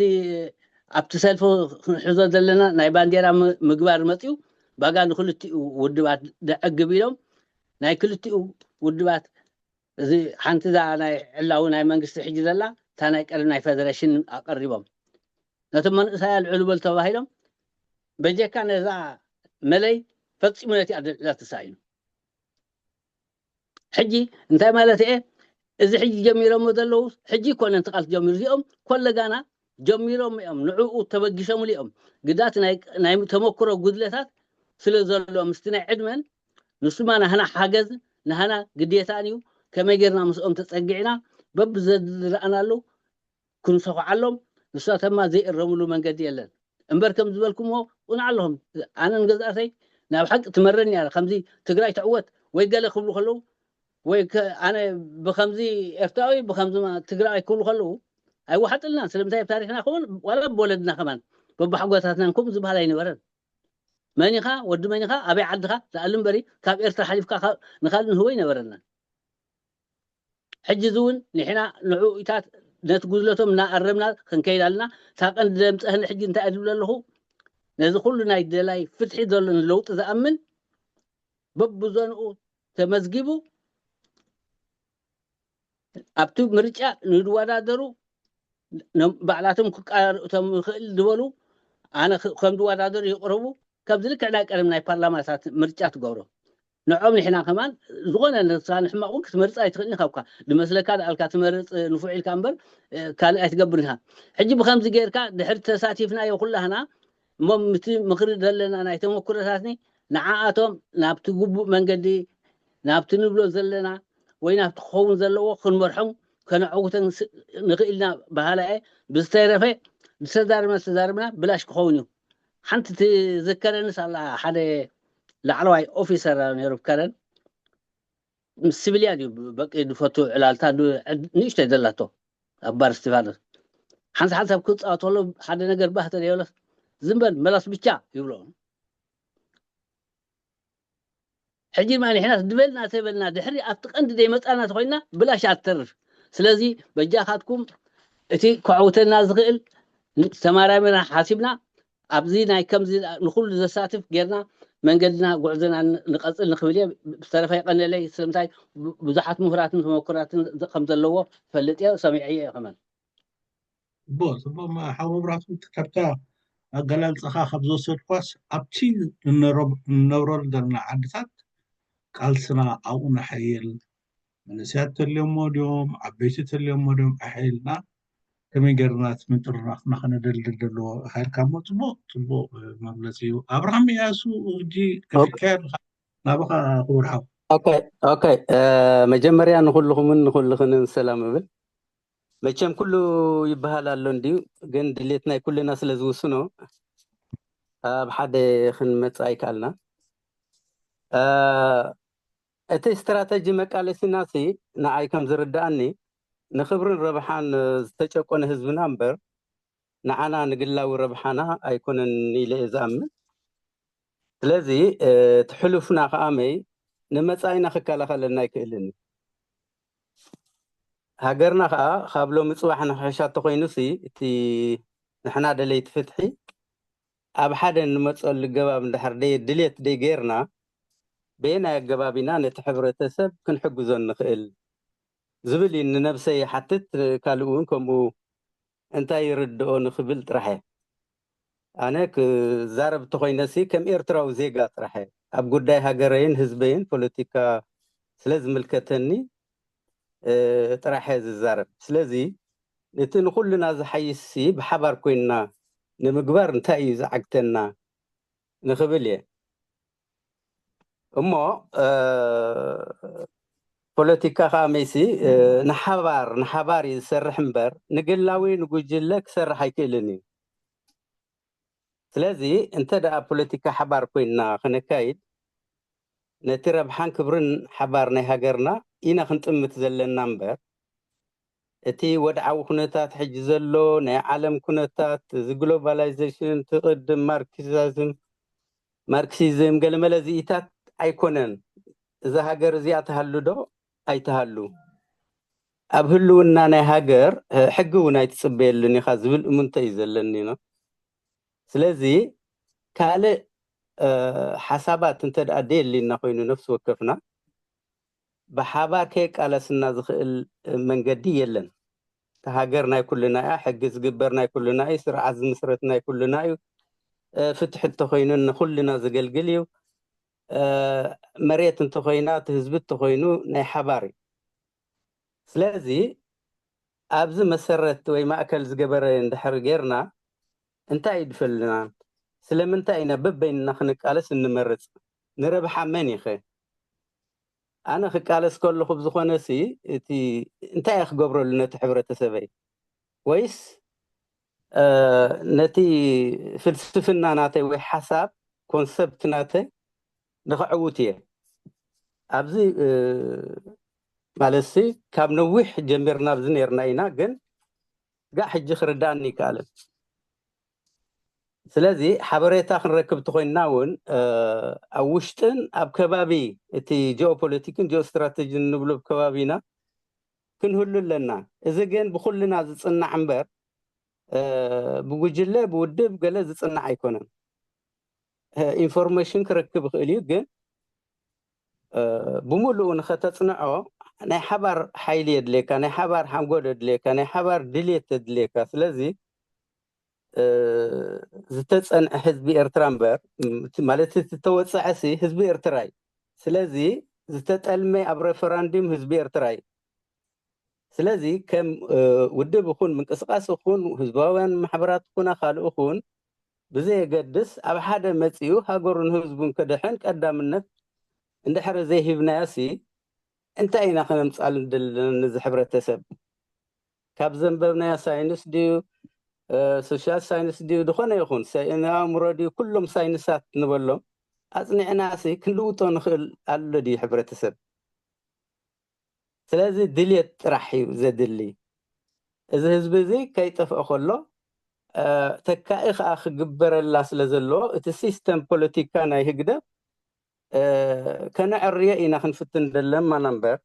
ኣብቲ ሰልፊ ክንሕዞ ዘለና ናይ ባንዴራ ም-፣ ምግባር መፅዩ ባጋ ንክልቲኡ ውድባት ደዕግብ ኢሎም ናይ ክልቲኡ ውድባት እዚ ሓንቲ እዛ ናይ ዕላዊ ናይ መንግስቲ ሕጂ ዘላ እታ ናይ ቀደም ናይ ፌደሬሽን ኣቀሪቦም ነቶም መንእሰያ ልዕሉ በል ተባሂሎም በጀካ ነዛ መለይ ፈፂሙ ነቲ ኣደልዕላ ተሳኢኑ። ሕጂ እንታይ ማለት እየ? እዚ ሕጂ ጀሚሮሞ ዘለዉ ሕጂ ኮነ እንተቃል ጀሚሩ እዚኦም ኮለጋና ጀሚሮም እዮም፣ ንዕኡ ተበጊሶምሉ እዮም። ግዳት ናይ፣ ናይ ተመክሮ ጉድለታት ስለ ዘሎ ምስቲ ናይ ዕድመን ንሱማ ናህና ሓገዝ ናህና ግዴታን እዩ። ከመይ ጌርና ምስኦም ተጸጊዕና በብዘድረኣናሉ ክንሰኹዓሎም ንሳቶማ ዘይእረምሉ መንገዲ የለን። እምበር ከም ዝበልኩምዎ ቁኑዕ ኣለኹም። ኣነ ንገዛእተይ ናብ ሓቂ ትመረኒ እያ። ከምዚ ትግራይ ትዕወት ወይ ገለ ክብሉ ከለዉ ወይ ከ-፣ ኣነ ብከምዚ ኤርትራዊ ብከምዚ ማ-፣ ትግራዋይ ክብሉ ከለዉ ኣይወሓጥልናን። ስለምንታይ ኣብ ታሪኽና ከውን ዋላ ብወለድና ከማን በብሓጎታትናን ከምኡ ዝበሃል ኣይነበረን። መኒኻ ወዲ መኒኻ ኣበይ ዓድኻ ዝኣሉ እምበሪ ካብ ኤርትራ ሓሊፍካ ካብ ንኻልእ ንህቦ ኣይነበረናን። ሕጂ እዚ እውን ንሕና ንዕኡታት ነቲ ጉድለቶም እናኣረምና ክንከይድ ኣለና። እታ ቀንዲ ደምፀህኒ ሕጂ እንታይ እየ ዝብል ኣለኹ? ነዚ ኩሉ ናይ ደላይ ፍትሒ ዘሎ ንለውጢ ዝኣምን በብዞንኡ ተመዝጊቡ ኣብቲ ምርጫ ንድወዳደሩ ነ-፣ ባዕላቶም ክቃረቶም ይኽእል ዝበሉ ኣነ ክ-፣ ከም ዝወዳደሩ ይቕረቡ። ከምዚ ልክዕ ናይ ቀደም ናይ ፓርላማታት ምርጫ ትገብሮ። ንዖም ንሕና ከማን ዝኾነ ንሳ ንሕማቕ እውን ክትመርጽ ኣይትኽእልን ኢኻ እኳ። ዝመስለካ ደኣልካ ትመርጽ ንፉዕ ኢልካ እምበር፣ እ፣ ካልእ ኣይትገብርን ኢኻ። ሕጂ ብኸምዚ ጌርካ ድሕሪ ተሳቲፍናዮ ኩላህና፣ እሞ ምቲ ምኽሪ ዘለና ናይ ተመኩሮታትኒ ንዓኣቶም ናብቲ ግቡእ መንገዲ፣ ናብቲ ንብሎ ዘለና ወይ ናብቲ ክኸውን ዘለዎ ክንመርሖም ከነዕውተን ስ-፣ ንኽእል ኢና በሃላ እየ። ብዝተረፈ ዝተዛረብና ዝተዛረብና ብላሽ ክኸውን እዩ። ሓንቲ ትዝከረንስ ኣላ፣ ሓደ ላዕለዋይ ኦፊሰር ነይሩ ከረን፣ ምስ ሲቪልያን እዩ በቂ ዝፈቱ ዕላልታ ድ-፣ ዕድ-፣ ንእሽተይ ዘላቶ ኣብ ባር እስቲፋኖስ። ሓንሳብ ሓንሳብ ክጻወት ከሎ ሓደ ነገር ባህ ተዘይበለስ፣ "ዝም በል መላስ ብቻ" ይብሎ። ሕጂ ድማ ንሕና ድበልና ተበልና ድሕሪ ኣብቲ ቀንዲ ዘይመጻና ተኾይና ብላሽ ኣትተርፍ። ስለዚ በጃኻትኩም እቲ ከዕውተና ዝኽእል ተመራሚርና ሓሲብና ኣብዚ ናይ ከምዚ ንኹሉ ዘሳትፍ ጌርና መንገድና ጉዕዞና ን-፣ ንቐጽል ንኽብል እየ። ብዝተረፈ የቐንየለይ። ስለምንታይ ብ-፣ ብዙሓት ምሁራትን ተመኩራትን ከም ዘለዎ ፈልጥ እየ፣ ሰሚዐ እየ ከመን። ጽቡቕ፣ ጽቡቕ። ማ-፣ ሓው መብራህቱ፣ ካብታ ኣገላልጻኻ ካብ ዝወሰድኳስ ኣብቲ እንነሮ-፣ እንነብረሉ ዘለና ዓድታት ቃልስና ኣብኡ ነሐይል። መንእሰያት ተልዮሞ ድዮም፣ ዓበይቲ ተልዮሞ ድዮም፣ ኣሐይልና ከመይ ገርና እቲ ምጥርናፍና ከነደልድል ዘለዎ ሃይልካ እሞ ጽቡቕ ጽቡቕ መግለጺ እዩ። ኣብርሃም እያሱ፣ እጂ ከፊትካ ኣለኻ፣ ናባኻ ክብርሃው። ኦኬ፣ መጀመርያ ንኩልኹምን ንኩልኽንን ሰላም እብል። መቸም ኩሉ ይበሃል ኣሎ እንድዩ፣ ግን ድሌት ናይ ኩልና ስለ ዝውስኖ ኣብ ሓደ ክንመጽእ ኣይከኣልና። እቲ ስትራተጂ መቃለሲና ሲ ንዓይ ከም ዝርድኣኒ ንክብርን ረብሓን ዝተጨቆነ ህዝብና እምበር ንዓና ንግላዊ ረብሓና ኣይኮነን ኢለ እየ ዝኣምን። ስለዚ እቲ ሕሉፍና ከኣመይ ንመጻኢና ክከላኸለና ኣይክእልን እዩ። ሃገርና ከኣ ካብ ሎሚ ጽባሕ ንክሕሻ ተኮይኑሲ እቲ ንሕና ደለይቲ ፍትሒ ኣብ ሓደ እንመጸሉ ገባብ እንድሕር ደይ ድልየት ደይ ጌርና በየናይ ኣገባብ ኢና ነቲ ሕብረተሰብ ክንሕግዞ ንኽእል ዝብል እዩ ንነብሰይ ይሓትት። ካልእ እውን ከምኡ እንታይ ይርድኦ ንኽብል ጥራሕ እየ። ኣነ ክዛረብ እንተኾይነሲ ከም ኤርትራዊ ዜጋ ጥራሕ እየ። ኣብ ጉዳይ ሃገረይን ህዝበይን ፖለቲካ ስለ ዝምልከተኒ ጥራሕ እየ ዝዛረብ። ስለዚ እቲ ንኹልና ዝሓይስሲ ብሓባር ኮይንና ንምግባር እንታይ እዩ ዝዓግተና ንኽብል እየ። እሞ ፖለቲካ ከዓ መይሲ ንሓባር ንሓባር እዩ ዝሰርሕ እምበር ንግላዊ ንጉጅለ ክሰርሕ ኣይክእልን እዩ። ስለዚ እንተ ደኣ ፖለቲካ ሓባር ኮይንና ከነካይድ ነቲ ረብሓን ክብርን ሓባር ናይ ሃገርና ኢና ክንጥምት ዘለና እምበር እቲ ወድዓዊ ኩነታት ሕጂ ዘሎ ናይ ዓለም ኩነታት እዚ ግሎባላይዜሽን እቲ ቅድም ማርክሲዝም ማርክሲዝም ገለመለ ዝኢታት ኣይኮነን። እዛ ሃገር እዚኣ ትሃሉ ዶ ኣይትሃሉ ኣብ ህልውና ናይ ሃገር ሕጊ እውን ኣይትፅበየሉን ኢኻ ዝብል እሙንተ እዩ ዘለኒ ነው። ስለዚ ካልእ ሓሳባት እንተ ደኣ ደየሊና ኮይኑ ነፍሲ ወከፍና ብሓባር ከየቃለስና ዝኽእል መንገዲ የለን። እታ ሃገር ናይ ኩልና እያ፣ ሕጊ ዝግበር ናይ ኩልና እዩ፣ ስርዓት ዝምስረት ናይ ኩልና እዩ፣ ፍትሒ እንተኾይኑ ንኩልና ዘገልግል እዩ፣ መሬት እንተኾይና እቲ ህዝቢ እንተኾይኑ ናይ ሓባር እዩ። ስለዚ ኣብዚ መሰረት ወይ ማእከል ዝገበረ እንድሕር ጌርና እንታይ እዩ ድፈልና? ስለምንታይ ኢና በበይንና ክንቃለስ እንመርጽ? ንረብሓ መን ይኸ? ኣነ ክቃለስ ከለኹ ብዝኾነ ሲ እቲ እንታይ እየ ክገብረሉ ነቲ ሕብረተሰበይ ወይስ ነቲ ፍልስፍና ናተይ ወይ ሓሳብ ኮንሰፕት ናተይ ንኽዕውት እየ። ኣብዚ ማለት ሲ ካብ ነዊሕ ጀሚርና ኣብዚ ነርና ኢና፣ ግን ጋዕ ሕጂ ክርዳእኒ ይከኣልን። ስለዚ ሓበሬታ ክንረክብ እንተኮይንና እውን ኣብ ውሽጥን ኣብ ከባቢ እቲ ጂኦፖለቲክን ጂኦስትራተጂን እንብሎ ከባቢና ክንህሉ ኣለና። እዚ ግን ብኩልና ዝፅናዕ እምበር ብጉጅለ ብውድብ ገለ ዝፅናዕ ኣይኮነን። ኢንፎርሜሽን ክረክብ ይኽእል እዩ፣ ግን ብምሉኡ ንኸተፅንዖ ናይ ሓባር ሓይሊ የድልየካ፣ ናይ ሓባር ሓንጎል የድልየካ፣ ናይ ሓባር ድልየት የድልየካ። ስለዚ ዝተፀንዐ ህዝቢ ኤርትራ እምበር ማለት ዝተወፀዐ ሲ ህዝቢ ኤርትራ እዩ። ስለዚ ዝተጠልመ ኣብ ሬፈራንዲም ህዝቢ ኤርትራ እዩ። ስለዚ ከም ውድብ ይኹን ምንቅስቃስ ይኹን ህዝባውያን ማሕበራት ይኹና ካልእ ይኹን ብዘየገድስ ኣብ ሓደ መፂኡ ሃገሩን ህዝቡን ክድሕን ቀዳምነት እንድሕር ዘይሂብናዮ ሲ እንታይ ኢና ከነምፃሉ ንደሊ ዘለና ነዚ ሕብረተሰብ? ካብ ዘንበብናዮ ሳይንስ ድዩ ሶሻል ሳይንስ ድዩ ዝኾነ ይኹን ንኣእምሮ ድዩ ኩሎም ሳይንሳት ንበሎም ኣፅኒዕና ሲ ክንልውጦ ንኽእል ኣሎ ድዩ ሕብረተሰብ? ስለዚ ድልየት ጥራሕ እዩ ዘድሊ። እዚ ህዝቢ እዚ ከይጠፍኦ ከሎ ተካኢ ከዓ ክግበረላ ስለ ዘለዎ እቲ ሲስተም ፖለቲካ ናይ ህግደፍ ከነዕርዮ ኢና ክንፍትን ዘለና እምበር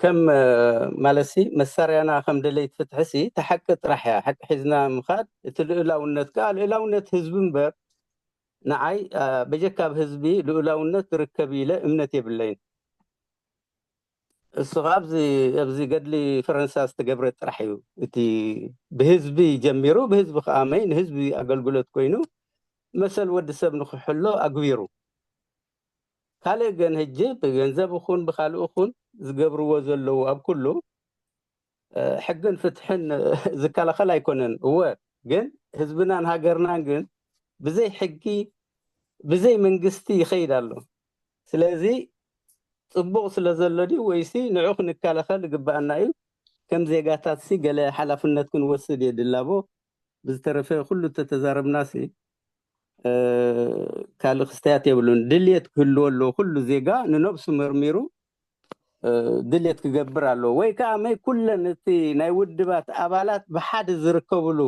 ከም ማለትሲ መሳርያና ከም ደለይቲ ፍትሕሲ ተሓቂ ጥራሕ እያ። ሓቂ ሒዝና ምኻድ እቲ ልእላውነት ከዓ ልእላውነት ህዝቢ እምበር ንዓይ በጀካ ኣብ ህዝቢ ልኡላውነት ዝርከብ ኢለ እምነት የብለይን። እሱ ከዓ ኣብዚ ገድሊ ፈረንሳ ዝተገብረ ጥራሕ እዩ። እቲ ብህዝቢ ጀሚሩ ብህዝቢ ከኣመይ ንህዝቢ ኣገልግሎት ኮይኑ መሰል ወዲ ሰብ ንክሕሎ ኣግቢሩ። ካልእ ግን ሕጂ ብገንዘብ ይኹን ብኻልእ ይኹን ዝገብርዎ ዘለዉ ኣብ ኩሉ ሕግን ፍትሕን ዝከላኸል ኣይኮነን። እወ፣ ግን ህዝብናን ሃገርናን ግን ብዘይ ሕጊ ብዘይ መንግስቲ ይኸይድ ኣሎ። ስለዚ ጽቡቕ ስለ ዘሎ ድዩ ወይሲ ንዑ ክንከላኸል ይግባኣና እዩ? ከም ዜጋታትሲ ገለ ሓላፍነት ክንወስድ የድላቦ። ብዝተረፈ ኩሉ ተተዛረብናሲ ካልእ ክስተያት የብሉን። ድልየት ክህልዎ ኣለዎ። ኩሉ ዜጋ ንነብሱ መርሚሩ ድልየት ክገብር ኣለዎ። ወይ ከዓ መይ ኩለን እቲ ናይ ውድባት ኣባላት ብሓደ ዝርከብሉ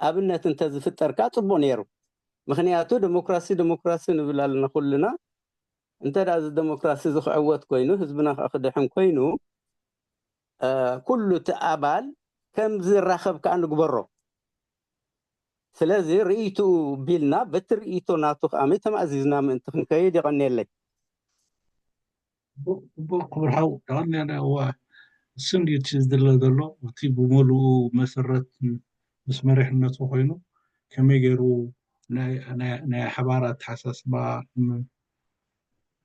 ኣብነት እንተዝፍጠር ከዓ ፅቡቅ ነይሩ። ምክንያቱ ዴሞክራሲ ዴሞክራሲ ንብል ኣለና ኩልና። እንተ ደኣ እዚ ዴሞክራሲ እዚ ክዕወት ኮይኑ ህዝብና ከዓ ክድሕን ኮይኑ ኩሉ እቲ ኣባል ከም ዝራኸብ ከዓ ንግበሮ። ስለዚ ርእይትኡ ቢልና በቲ ርእይቶ ናቱ ከዓ ተማእዚዝና ምእንቲ ክንከይድ የቐንየለይ። ክቡር ሓው ተቐንያና እዋ እሱ እንድዩ እቲ ዝድለ ዘሎ እቲ ብምሉኡ መሰረት ምስ መሪሕነቱ ኮይኑ ከመይ ገይሩ ናይ ሓባር ኣተሓሳስባ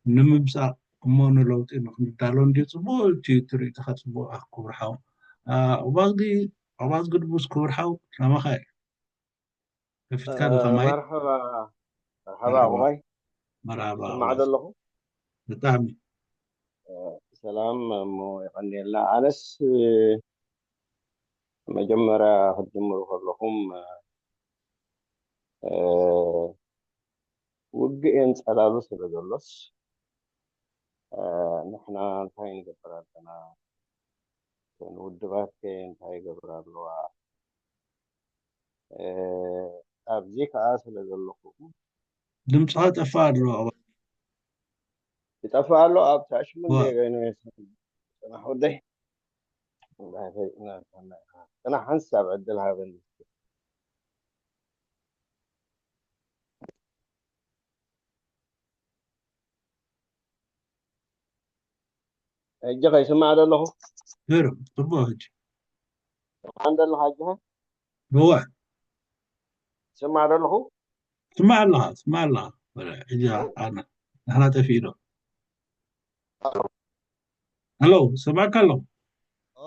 ንምምፃእ እሞ ንለውጢ ንክንዳሎ እንድዩ ፅቡቅ እቲ ትርኢትካ ፅቡቅ ክቡር ሓው። ኣባዝጊ ኣባዝጊ ድቡስ ክቡር ሓው ናማኻ እዩ። ከፊትካ ኣለኻ ማይ። መርሓባ መርሓባ ኣቑማይ መርሓባ ይስማዕ ዘለኹ። ብጣዕሚ ሰላም እሞ የቐንየልና። ኣነስ መጀመርያ ክትጅምሩ ከለኹም ውግእ የንጸላሉ ስለ ዘሎስ ንሕና እንታይ ንገብር ኣለና? እተን ውድባት ከ እንታይ ይገብራ ኣለዋ? ኣብዚ ከኣ ስለ ዘለኹ ድምፅኻ ጠፋ ኣሎ። ይጠፍእ ኣሎ ኣብ ታሽሙ እንደ ገይኑ ጽናሕ ወደይ ጽናሕ ሓንሳብ ዕድል ሃበኒ። ሕጂ ከይስማዕ ዘለኹ ነይሩ ጽቡቅ ሕጂ ስማዕ ዘለኻ ሕጂ እወ ስማዕ ዘለኹ ስማዕ ኣለኻ ስማዕ ኣለኻ ሕጂ ኣና ንሕና ጠፊእዶ ኣሎ ሰማዕካ ኣሎ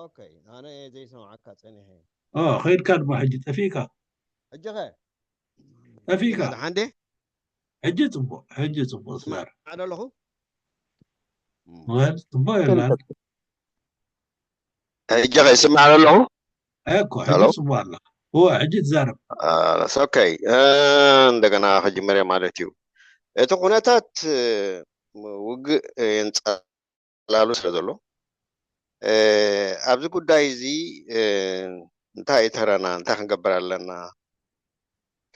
ኦኬ ኣነ እየ ዘይሰማዓካ ጸኒሐ ከይድካ ድማ ሕጂ ጠፊእካ ሕጂ ኸ ጠፊእካ ደሓን ዴ ሕጂ ጽቡቅ ሕጂ ጽቡቅ ስላር ማዕዶ ኣለኹ ወል ጽቡቅ የላል ሕጂ ከይስማዕ ኣለኹ እኮ ሕጂ ጽቡቅ ኣላ እወ ሕጂ ትዛረብ ኦኬ እንደገና ክጅመር ማለት እዩ እቲ ኩነታት ውግእ የንጸላሉ ስለ ዘሎ ኣብዚ ጉዳይ እዚ እንታይ ተረና እንታይ ክንገብር ኣለና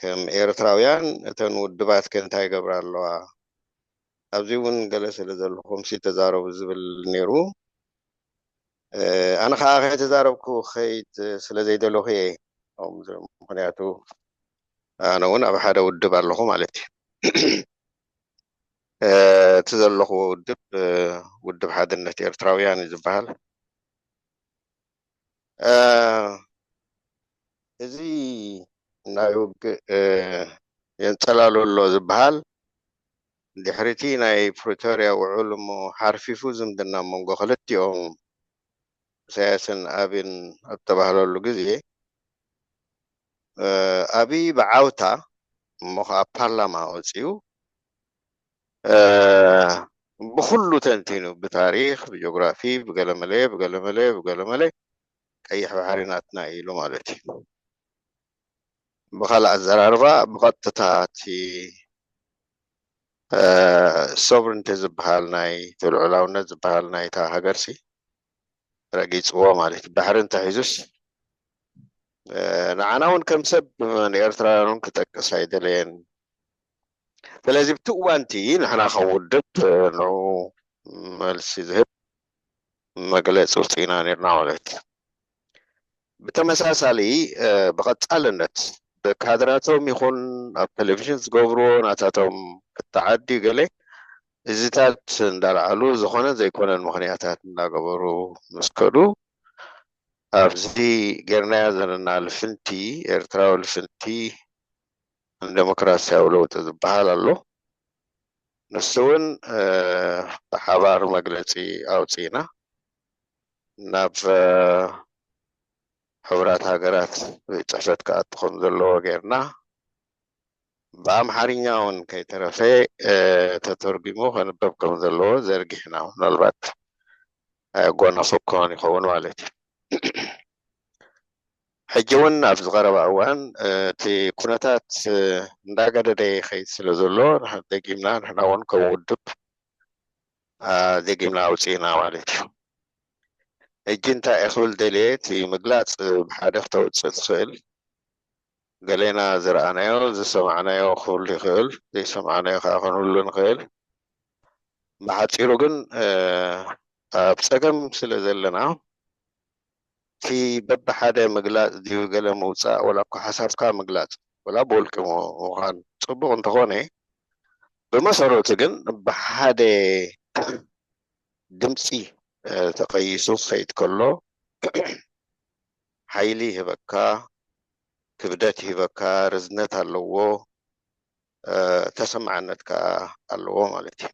ከም ኤርትራውያን እተን ውድባት ከ እንታይ ይገብራ ኣለዋ ኣብዚ እውን ገለ ስለ ዘለኹም ሲ ተዛረቡ ዝብል ነይሩ ኣነ ከዓ ከይተዛረብኩ ከይድ ስለ ዘይደለኹ እየ ምክንያቱ ኣነ እውን ኣብ ሓደ ውድብ ኣለኹ ማለት እዩ እቲ ዘለኹዎ ውድብ ውድብ ሓድነት ኤርትራውያን እዩ ዝበሃል እዚ ናይ ውግእ የንፀላሉ ኣሎ ዝበሃል ድሕሪቲ ናይ ፕሪቶርያ ውዑል እሞ ሓርፊፉ ዝምድና መንጎ ክልቲኦም ኢሳያስን ኣብን ኣብ ተባህለሉ ግዜ ኣብይ ብዓውታ እሞ ከዓ ፓርላማ ወፅኡ ብኩሉ ተንቲኑ ብታሪክ ብጂኦግራፊ ብገለመለ ብገለመለ ብገለመለ ቀይሕ ባሕሪ ናትና ኢሉ ማለት እዩ ብካልእ ኣዘራርባ ብቐጥታ እቲ ሶቨርንቲ ዝበሃል ናይ ልዑላውነት ዝበሃል ናይታ ሃገርሲ ረጊፅዎ ማለት እዩ ባሕሪ እንተሒዙስ ንዓና እውን ከም ሰብ ንኤርትራውያን እውን ክጠቅስ ኣይደለየን ስለዚ ብቲ እዋንቲ ንሕና ከም ውድብ ንዑ መልሲ ዝህብ መግለፂ ውፅኢና ነርና ማለት እዩ ብተመሳሳሊ ብቐፃልነት ብካድራቶም ይኹን ኣብ ቴሌቪዥን ዝገብርዎ ናታቶም ክተዓዲ ገለ እዚታት እንዳልዓሉ ዝኾነ ዘይኮነን ምኽንያታት እንዳገበሩ ምስ ከዱ ኣብዚ ጌርናዮ ዘለና ልፍንቲ ኤርትራዊ ልፍንቲ ንደሞክራሲያዊ ለውጢ ዝበሃል ኣሎ ንሱ እውን ብሓባር መግለፂ ኣውፅእና ናብ ሕቡራት ሃገራት ቤት ጽሕፈት ክኣቱ ከም ዘለዎ ጌርና፣ ብኣምሓርኛ እውን ከይተረፈ ተተርጒሙ ከንበብ ከም ዘለዎ ዘርጊሕና። ምናልባት ኣየጓነፈኩን ይኸውን ማለት እዩ። ሕጂ እውን ኣብዚ ቀረባ እዋን እቲ ኩነታት እንዳገደደ ይኸይድ ስለ ዘሎ፣ ደጊምና ንሕና እውን ከም ውድብ ደጊምና ኣውፅእና ማለት እዩ። ሕጂ እንታይ እየ ክብል ደልየ፣ እቲ ምግላፅ ብሓደ ክተውፅእ ትኽእል፣ ገሌና ዝረኣናዮ ዝሰማዕናዮ ክህሉ ይኽእል፣ ዘይሰማዕናዮ ከዓ ክንህሉ ንኽእል። ብሓፂሩ ግን ኣብ ፀገም ስለ ዘለና፣ እቲ በብሓደ ምግላፅ ድዩ ገለ ምውፃእ፣ ወላ እኮ ሓሳብካ ምግላፅ፣ ወላ ብውልቂ ምዃን ፅቡቕ እንተኾነ፣ ብመሰረቱ ግን ብሓደ ድምፂ ተቐይሱ ክኸይድ ከሎ ሓይሊ ይህበካ፣ ክብደት ይህበካ፣ ርዝነት ኣለዎ፣ ተሰማዕነት ከዓ ኣለዎ ማለት እዩ።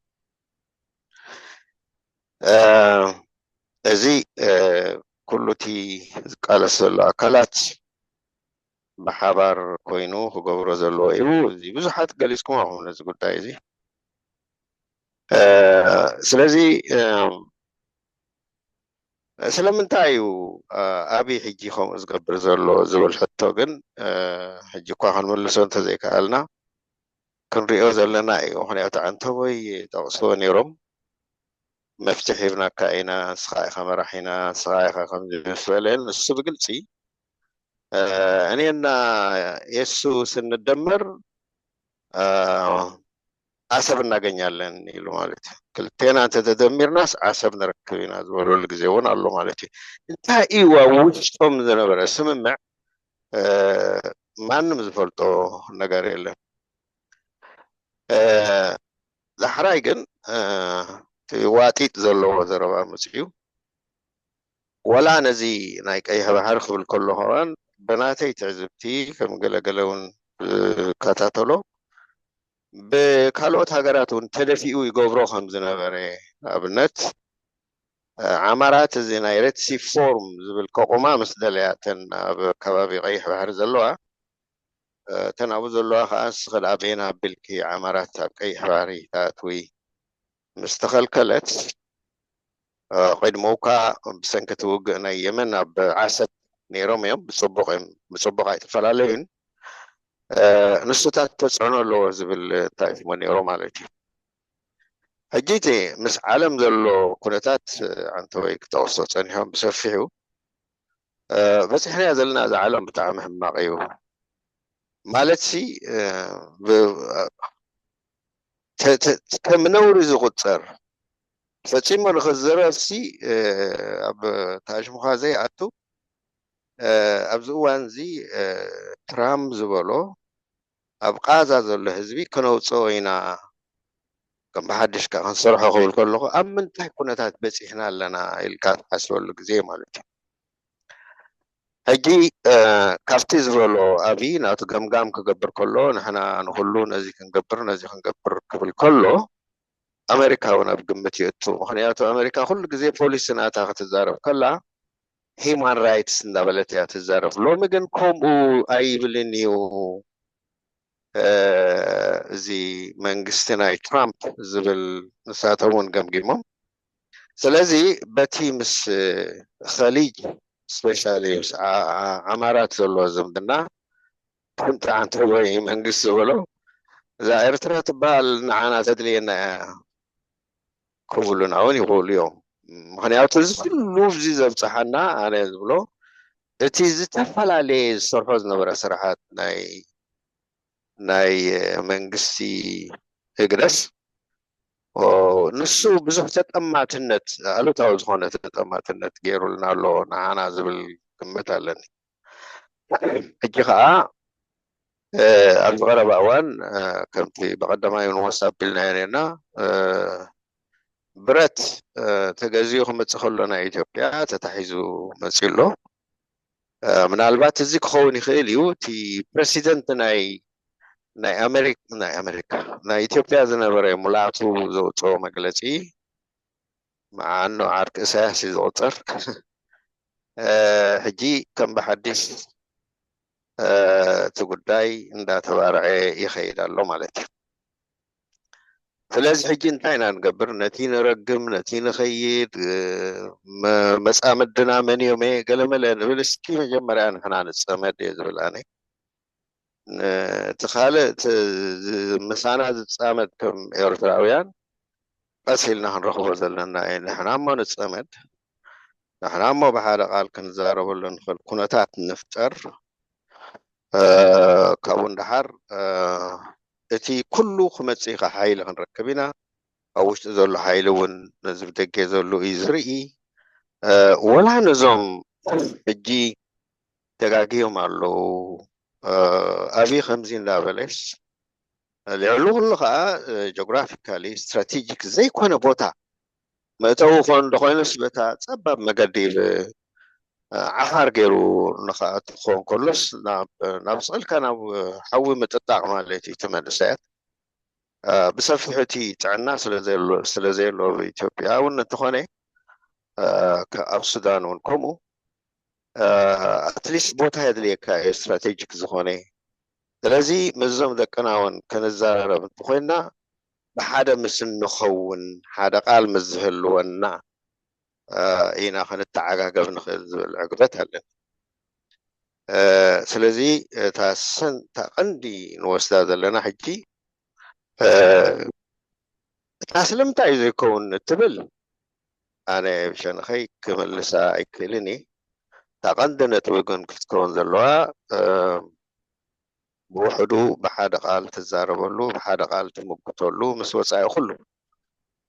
እዚ ኩሉ እቲ ዝቃለስ ዘሎ ኣካላት ብሓባር ኮይኑ ክገብሮ ዘለዎ እዩ። እዚ ብዙሓት ገሊፅኩም ኣለኹም ነዚ ጉዳይ እዚ። ስለዚ ስለምንታይ እዩ ኣብይ ሕጂ ከምኡ ዝገብር ዘሎ ዝብል ሕቶ ግን ሕጂ እኳ ክንምልሶ እንተዘይከኣልና ክንሪኦ ዘለና እዩ። ምክንያቱ ዓንተቦይ ጠቕስዎ ነይሮም፣ መፍትሒ ሂብናካ ኢና፣ ንስኻ ኢኻ መራሒና፣ ንስኻ ኢኻ ከምዚ ምስ በለ፣ ንሱ ብግልፂ እኔና የሱ ስንደመር ዓሰብ እናገኛለን ኢሉ ማለት እዩ። ክልቴና እንተተደሚርናስ ዓሰብ ንረክብ ኢና ዝበለሉ ግዜ እውን ኣሎ ማለት እዩ። እንታይ እዩ ኣብ ውሽጦም ዝነበረ ስምምዕ ማንም ዝፈልጦ ነገር የለን። ዳሕራይ ግን እቲ ዋጢጥ ዘለዎ ዘረባ መፅዩ። ወላ ነዚ ናይ ቀይሕ ባሕሪ ክብል ከሎ ከማን ብናተይ ትዕዝብቲ ከም ገለገለ እውን ዝከታተሎ ብካልኦት ሃገራት እውን ተደፊኡ ይገብሮ ከም ዝነበረ፣ ንኣብነት ዓማራት እዚ ናይ ሬድሲ ፎርም ዝብል ከቑማ ምስ ደለያተን ኣብ ከባቢ ቀይሕ ባሕሪ ዘለዋ እተን ኣብኡ ዘለዋ ከዓ ንስኽል ኣበየን ኣቢልኪ ዓማራት ኣብ ቀይሕ ባሕሪ ትኣትዊ ምስ ተኸልከለት፣ ቅድመውካ ብሰንኪ እቲ ውግእ ናይ የመን ኣብ ዓሰብ ነይሮም እዮም። ብፅቡቅ እዮም፣ ብፅቡቅ ኣይተፈላለዩን። ንሱታት ተፅዕኖ ኣለዎ ዝብል እንታይ ሽሞ ነይሮ ማለት እዩ። ሕጂ እቲ ምስ ዓለም ዘሎ ኩነታት ዓንተወይ ክጠቕሶ ፀኒሖም ብሰፊሑ በፂሕናዮ ዘለና እዛ ዓለም ብጣዕሚ ሕማቕ እዩ ማለት ሲ ከም ነውሪ ዝቁፀር ፈፂሙ ንክዝረብ ሲ ኣብ ታሽሙኻ ዘይኣቱ ኣብዚ እዋን እዚ ትራምፕ ዝበሎ ኣብ ቃዛ ዘሎ ህዝቢ ክነውፅኦ ኢና ከም ብሓድሽ ከዓ ክንሰርሖ ክብል ከለኹ ኣብ ምንታይ ኩነታት በፂሕና ኣለና ኢልካ ትሓስበሉ ግዜ ማለት እዩ። ሕጂ ካብቲ ዝበሎ ኣብይ ናቱ ገምጋም ክገብር ከሎ ንሕና ንኩሉ ነዚ ክንገብር ነዚ ክንገብር ክብል ከሎ ኣሜሪካ እውን ኣብ ግምት ይእቱ። ምክንያቱ ኣሜሪካ ኩሉ ግዜ ፖሊሲ ናታ ክትዛረብ ከላ ሂማን ራይትስ እንዳበለት እያ ትዛረብ። ሎሚ ግን ከምኡ ኣይብልን እዩ። እዚ መንግስቲ ናይ ትራምፕ ዝብል ንሳቶም እውን ገምጊሞም። ስለዚ በቲ ምስ ኸሊጅ ስፔሻሊ ምስ ዓማራት ዘሎ ዝምድና ከምቲ ዓንተቦይ መንግስቲ ዝበሎ እዛ ኤርትራ ትበሃል ንዓና ተድልየና እያ ክብሉና እውን ይኽእሉ እዮም። ምክንያቱ እዚ ኩሉ እዚ ዘብፅሓና ኣነ ዝብሎ እቲ ዝተፈላለየ ዝሰርሖ ዝነበረ ስራሓት ናይ ናይ መንግስቲ ህግደፍ ንሱ ብዙሕ ተጠማትነት ኣሉታዊ ዝኾነ ተጠማትነት ገይሩልና ኣሎ ንዓና ዝብል ግምት ኣለኒ። ሕጂ ከዓ ኣብዚ ቀረባ እዋን ከምቲ ብቀዳማይ ንወስ ኣቢልናዮ ነርና ብረት ተገዚኡ ክመፅእ ከሎ ናይ ኢትዮጵያ ተታሒዙ መፅኡ ኣሎ። ምናልባት እዚ ክኸውን ይኽእል እዩ። እቲ ፕረሲደንት ናይ ናይ ኣሜሪካ ናይ ኣሜሪካ ናይ ኢትዮጵያ ዝነበረ ሙላቱ ዘውፅኦ መግለፂ፣ መዓኑ ዓርኪ ኢሳያስ እዩ ዝቑፀር። ሕጂ ከም ብሓዲስ እቲ ጉዳይ እንዳተባርዐ ይኸይድ ኣሎ ማለት እዩ። ስለዚ ሕጂ እንታይ ኢና ንገብር? ነቲ ንረግም፣ ነቲ ንኸይድ፣ መፃምድና መን እዮም ገለመለ ንብል፣ እስኪ መጀመርያ ንሕና ንፀመድ እየ ዝብል ኣነ። እቲ ካልእ ምሳና ዝፃመድ ከም ኤርትራውያን ቀስ ኢልና ክንረኽቦ ዘለና እዩ። ንሕና እሞ ንፀመድ፣ ንሕና እሞ ብሓደ ቃል ክንዛረበሉ ንኽእል ኩነታት ንፍጠር። ካብኡ ንደሓር እቲ ኩሉ ክመፅእ ኢኻ ሓይሊ ክንረክብ ኢና። ኣብ ውሽጢ ዘሎ ሓይሊ እውን ነዚ ብደገ ዘሎ እዩ ዝርኢ። ወላ ነዞም ሕጂ ተጋግዮም ኣለዉ። ኣብይ ከምዚ እንዳበለስ ልዕሊ ኩሉ ከዓ ጆግራፊካሊ ስትራቴጂክ ዘይኮነ ቦታ መእተዊ ኮን እንተኮይኑስ በታ ፀባብ መገዲ ዓፋር ገይሩ ንክኣቱ ክኸውን ከሎስ ናብ ስቕልካ ናብ ሓዊ ምጥጣቕ ማለት እዩ። እቲ መንእሰያት ብሰፊሑ እቲ ጥዕና ስለዘየሎ ኣብ ኢትዮጵያ እውን እንተኾነ ኣብ ሱዳን እውን ከምኡ ኣትሊስት ቦታ የድልየካ እዩ ስትራቴጂክ ዝኾነ። ስለዚ ምስዞም ደቅና እውን ክንዘራረብ እንተኮይንና ብሓደ ምስ እንኸውን ሓደ ቃል ምስ ዝህልወና ኢና ክንተዓጋገብ ንኽእል ዝብል ዕግበት ኣለኒ። ስለዚ እታ ሰንታ ቀንዲ ንወስዳ ዘለና ሕጂ እታ ስለምንታይ እዩ ዘይከውን እትብል ኣነ ብሸንኸይ ክምልሳ ኣይክእልን እየ። እታ ቀንዲ ነጥቢ ግን ክትከውን ዘለዋ ብውሕዱ ብሓደ ቃል ትዛረበሉ፣ ብሓደ ቃል ትምጉተሉ ምስ ወፃኢ ኩሉ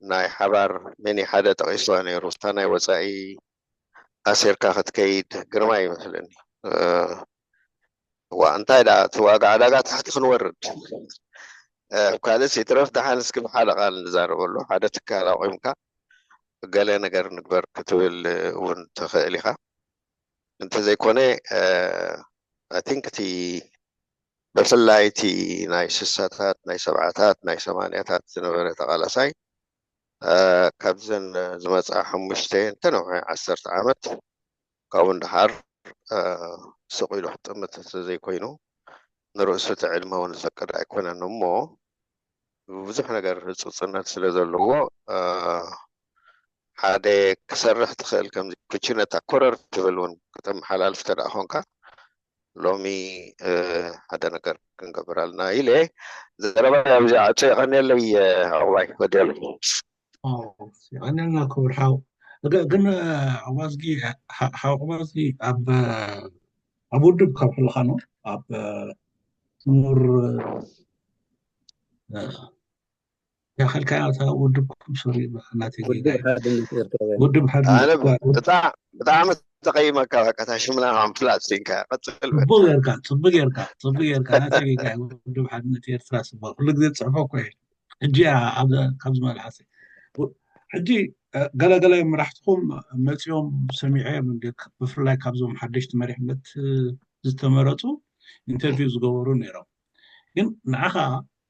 ናይ ሓባር መኒ ሓደ ጠቒስዋ ነይሩ። እታ ናይ ወፃኢ ኣሲርካ ክትከይድ ግርማ ይመስለኒ። ዋ እንታይ ደኣ እቲ ዋጋ ዕዳጋ ታሕቲ ክንወርድ ካልእ ይትረፍ ደሓን እስኪ ብሓደ ቃል ንዛረበሉ ሓደ ትካል ኣቑምካ ገለ ነገር ንግበር ክትብል እውን ትኽእል ኢኻ። እንተዘይኮነ ኣይ ቲንክ እቲ ብፍላይ እቲ ናይ ስሳታት ናይ ሰብዓታት ናይ ሰማንያታት ዝነበረ ተቓላሳይ ካብዘን ዝመፅኣ ሓሙሽተ እንተነውሐ ዓሰርተ ዓመት ካብኡ ንደሓር ስቕ ኢሉ ክጥምት ዘይኮይኑ ንርእሱ እቲ ዕድመ እውን ዝፈቅድ ኣይኮነን እሞ ብዙሕ ነገር ህፁፅነት ስለ ዘለዎ ሓደ ክሰርሕ ትኽእል ከምዚ ኩችነታ ኮረር ትብል እውን ክተመሓላልፍ ተደኣ ኮንካ ሎሚ ሓደ ነገር ክንገብር ኣለና ኢለ ዘረባ ኣብዚ ዓፁ የቐንየለይ። ዕቑባይ ወዲያሉ። የቐንየልና ክቡር ሓው። ግን ዕቑባዝጊ ሓው ዕቑባዝጊ ኣብ ኣብ ውድብ ካብ ሕልኻ ነው ኣብ ስሙር ያኸልካ እታ ውድብኩም ሶሪ ናተይ ጌጋ ውድብ ሓድነት ኤርትራውያን ውድብ ሓድነት ኣነ ጓ- ብጣዕ- ብጣዕሚ ተቐይመካ በቃ እታ ሽምና ምፍላጥ ሲንካ ቀፅል በል። ጽቡቅ ጌርካ ጽቡቅ ጌርካ ጽቡቅ ጌርካ ናተይ ጌጋ እዩ። ውድብ ሓድነት ኤርትራ ጽቡቅ ኩሉ ግዜ ጽሕፎ እኮ እየ። ሕጂ እያ ኣብ- ካብዚ መልሓሰ ሕጂ እ፣ ገለገለ መራሕትኹም መጺኦም ሰሚዐ እዮም እንዲ ብፍላይ ካብዞም ሓደሽቲ መሪሕነት እ፣ ዝተመረጹ ኢንተርቪው ዝገበሩ ነይሮም። ግን ንዓኻ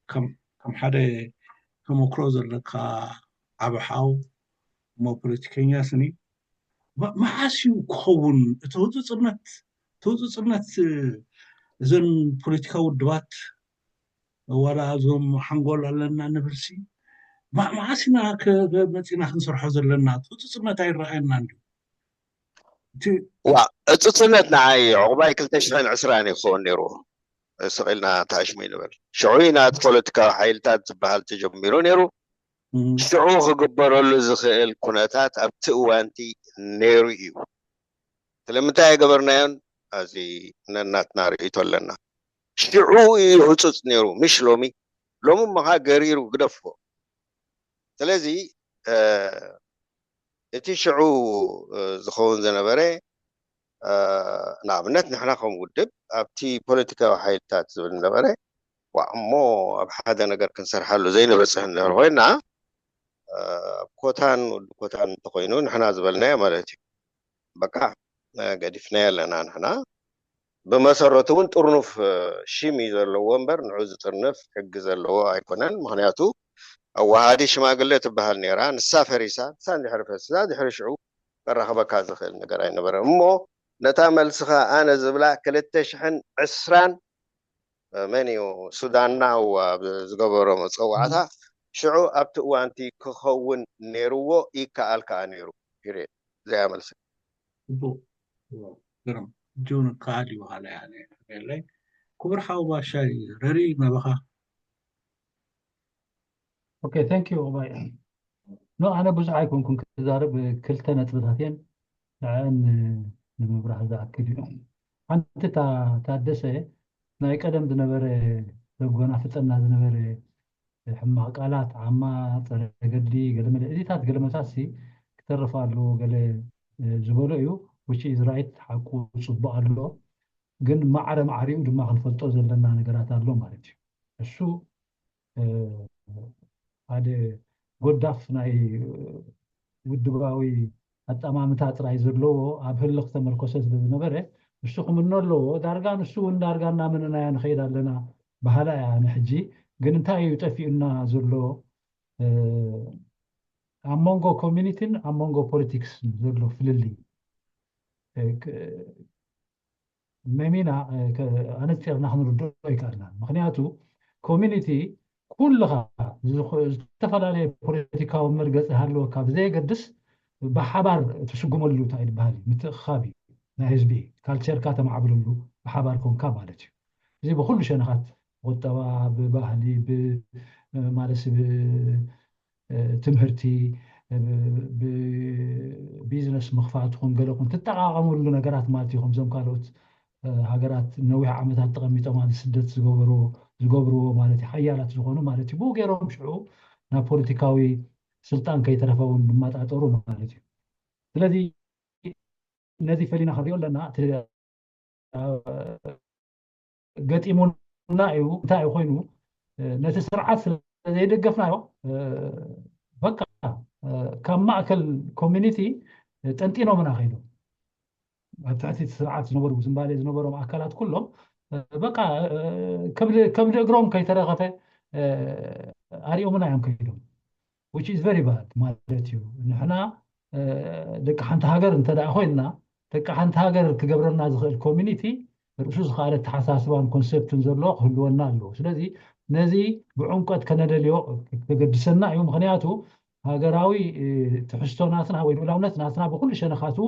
ከም ከም ሓደ ተመክሮ ዘለካ ዓቢ ሓው እሞ ፖለቲከኛ ስኒ መ- መዓስ እዩ ክኸውን እቲ ህፁፅነት እቲ ህፁፅነት እዘን ፖለቲካዊ ውድባት ዋላ እዞም ሓንጎል ኣለና ንብልሲ መ- መዓስ ኢና ከ- መፂና ክንሰርሖ ዘለና እቲ ህፁፅነት ኣይረኣየና እንዲ እቲ ዋ እፅፅነት ንዓይ ዕቑባይ ክልተ ሽሕን ዕስራን እዩ ክኸውን ነይርዎ። ስቕ ኢልና ተኣሽሙ ይንበር ሽዑ ኢና እቲ ፖለቲካዊ ሓይልታት ዝበሃል ተጀሚሩ ነይሩ። ሽዑ ክግበረሉ ዝኽእል ኩነታት ኣብቲ እዋንቲ ነይሩ እዩ። ስለምንታይ ኣይገበርናዮን? ኣዚ ነናትና ርእይቶ ኣለና። ሽዑ እዩ ህፁፅ ነይሩ ምሽ ሎሚ። ሎሚ እሞ ኸዓ ገሪሩ ግደፎ። ስለዚ እቲ ሽዑ ዝኸውን ዝነበረ ንኣብነት ንሕና ከም ውድብ ኣብቲ ፖለቲካዊ ሓይልታት ዝብል ነበረ ዋ እሞ ኣብ ሓደ ነገር ክንሰርሓሉ ዘይንበፅሕ እንድሕር ኮይና ኣብ ኮታን ወዲ ኮታን እንተኮይኑ ንሕና ዝበልናዮ ማለት እዩ በቃ ገዲፍናዮ ኣለና ንሕና ብመሰረቱ እውን ጥርኑፍ ሽም እዩ ዘለዎ እምበር ንዑ ዝጥርንፍ ሕጊ ዘለዎ ኣይኮነን። ምክንያቱ ኣዋሃዲ ሽማግሌ ትበሃል ነይራ፣ ንሳ ፈሪሳ፣ ንሳ እንድሕር ፈሲሳ ድሕሪ ሽዑ ከራኽበካ ዝኽእል ነገር ኣይነበረን። እሞ ነታ መልስኻ ኣነ ዝብላ ክልተ ሽሕን ዕስራን መን እዩ ሱዳንና ኣብ ዝገበሮ መፀዋዕታ ሽዑ ኣብቲ እዋንቲ ክኸውን ነይርዎ ይከኣል ከኣ ነይሩ። ፒሪየድ። እዚኣ መልሲ። ጽቡቕ። ግርም ጆን ከዓል ይበሃል ያለ ክብር ሓው ባሻይ ረሪ ናባኻ። Okay, thank you. ኦባይ ኖ ኣነ ብዙሕ ኣይኮንኩን ክዛረብ፣ ክልተ ነጥብታት እየን ንዐን ንምብራህ ዝኣክል እዩ። ሓንቲ ታደሰ ናይ ቀደም ዝነበረ ዘጎናፍጠና ዝነበረ ሕማቕ ቃላት፣ ዓማ፣ ጸረ ገድሊ፣ ገለመለ እዚታት ገለመታሲ ክተርፍ ኣለዎ ገለ ዝበሎ እዩ። Which is right፣ ሓቁ ጽቡቕ ኣሎ። ግን ማዕረ ማዕሪኡ ድማ ክንፈልጦ ዘለና ነገራት ኣሎ ማለት እዩ። እሱ ሓደ ጎዳፍ ናይ ውድባዊ ኣጠማምታ ጥራይ ዘለዎ ኣብ ህልኽ ተመርኮሰ ስለ ዝነበረ ንሱ ክምኖ ኣለዎ። ዳርጋ ንሱ እውን ዳርጋ እናመነናያ ንኸይድ ኣለና በሃላ እያ። ኣነ ሕጂ ግን እንታይ እዩ ጠፊኡና ዘሎ ኣብ መንጎ ኮሚኒቲን ኣብ መንጎ ፖለቲክስ ዘሎ ፍልልይ መሚና ኣነፂርና ክንርድኦ ይከኣልና። ምክንያቱ ኮሚኒቲ ኩልኻ ዝተፈላለየ ፖለቲካዊ መርገፂ ሃለወካ ብዘየገድስ ብሓባር ትስጉመሉ እንታይ ዝበሃል እዩ ምትእኽኻብ እዩ። ናይ ህዝቢ ካልቸርካ ተማዕብለሉ ብሓባር ኮንካ ማለት እዩ። እዚ ብኩሉ ሸነኻት ቁጠባ፣ ብባህሊ፣ ማለት ትምህርቲ፣ ብቢዝነስ ምኽፋት ኹን ገለ ኹን ትጠቃቀምሉ ነገራት ማለት እዩ። ከምዞም ካልኦት ሃገራት ነዊሕ ዓመታት ተቐሚጦም ኣብ ስደት ዝገበርዎ ዝገብርዎ ማለት እዩ። ሓያላት ዝኾኑ ማለት እዩ። ብኡ ገይሮም ሽዑ ናብ ፖለቲካዊ ስልጣን ከይተረፈ እውን ዝመጣጠሩ ማለት እዩ። ስለዚ ነዚ ፈሊና ክንሪኦ ኣለና። ገጢሙና እዩ። እንታይ ኮይኑ ነቲ ስርዓት ስለዘይደገፍናዮ በቃ ካብ ማእከል ኮሚኒቲ ጠንጢኖምና ከይዶም ኣብ ትሕቲ ስርዓት ዝነበሩ ዝንባሌ ዝነበሮም ኣካላት ኩሎም በቃ ከብዲ እግሮም ከይተረኸፈ ኣሪኦምና እዮም ከይዶም። Which is very bad ማለት እዩ። ንሕና ደቂ ሓንቲ ሃገር እንተ ደኣ ኮይንና ደቂ ሓንቲ ሃገር ክገብረና ዝኽእል ኮሚኒቲ ርእሱ ዝኸኣለ ኣተሓሳስባን ኮንሰፕትን ዘለዎ ክህልወና ኣለዎ። ስለዚ ነዚ ብዕምቆት ከነደልዮ ከገድሰና እዩ። ምክንያቱ ሃገራዊ ትሕዝቶ ናትና ወይ ልኡላውነት ናትና ብኩሉ ሸነኻቱ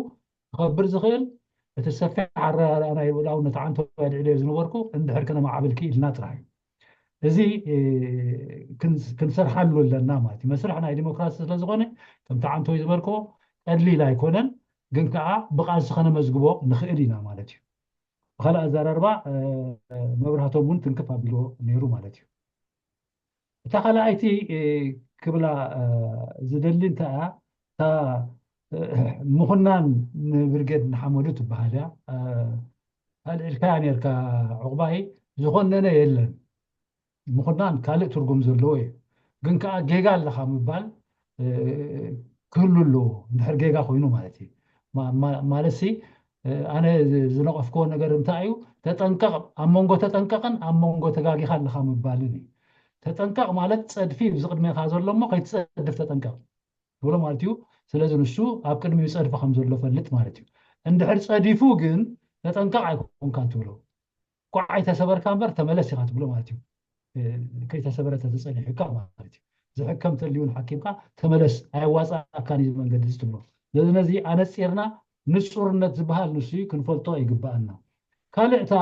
ክኸብር ዝኽእል እቲ ሰፊሕ ኣረዳድኣ ናይ ልኡላውነት ዓንቶ ኣልዒለዮ ዝነበርኩ እንድሕር ከነማዕብል ክኢልና ጥራሕ እዩ። እዚ ክንሰርሓሉ ኣለና ማለት እዩ። መስርሕ ናይ ዲሞክራሲ ስለዝኾነ ከምቲ ዓንቶይ ዝበልክዎ ቀሊል ኣይኮነን፣ ግን ከዓ ብቃልሲ ከነመዝግቦ ንኽእል ኢና ማለት እዩ። ብካልእ ኣዘራርባ መብራህቶም እውን ትንክፍ ኣቢልዎ ነይሩ ማለት እዩ። እታ ካልኣይቲ ክብላ ዝደሊ እንታይ እያ፣ እታ ምኹናን ንብርጌድ ንሓመዱ ትበሃል እያ። ኣልዒልካያ ነርካ ዕቑባይ፣ ዝኾነነ የለን። ምኹናን ካልእ ትርጉም ዘለዎ እዩ። ግን ከዓ ጌጋ ኣለኻ ምባል ክህሉ ኣለዎ። እንድሕር ጌጋ ኮይኑ ማለት እዩ። ማለትሲ ኣነ ዝነቐፍክዎ ነገር እንታይ እዩ? ተጠንቀቕ፣ ኣብ መንጎ ተጠንቀቕን ኣብ መንጎ ተጋጊኻ ኣለኻ ምባልን እዩ። ተጠንቀቕ ማለት ፀድፊ ኣብዚ ቅድሜኻ ዘሎ እሞ ከይትፀድፍ ተጠንቀቕ ትብሎ ማለት እዩ። ስለዚ ንሱ ኣብ ቅድሚኡ ፀድፊ ከም ዘሎ ፈልጥ ማለት እዩ። እንድሕር ፀዲፉ ግን ተጠንቀቕ ኣይኮንካን ትብሎ። ኳዕ ኣይተሰበርካ እምበር ተመለስ ኢኻ ትብሎ ማለት እዩ። ከይተሰበረ ተተፀኒሑካ ማለት እዩ። ዝሕከም ተልዩን ሓኪምካ ተመለስ ኣየዋፃእካን እዩ መንገዲ እዚ ትብሎ። ስለዚ ነዚ ኣነፂርና ንፁርነት ዝበሃል ንሱ እዩ ክንፈልጦ ይግበኣና። ካልእ እታ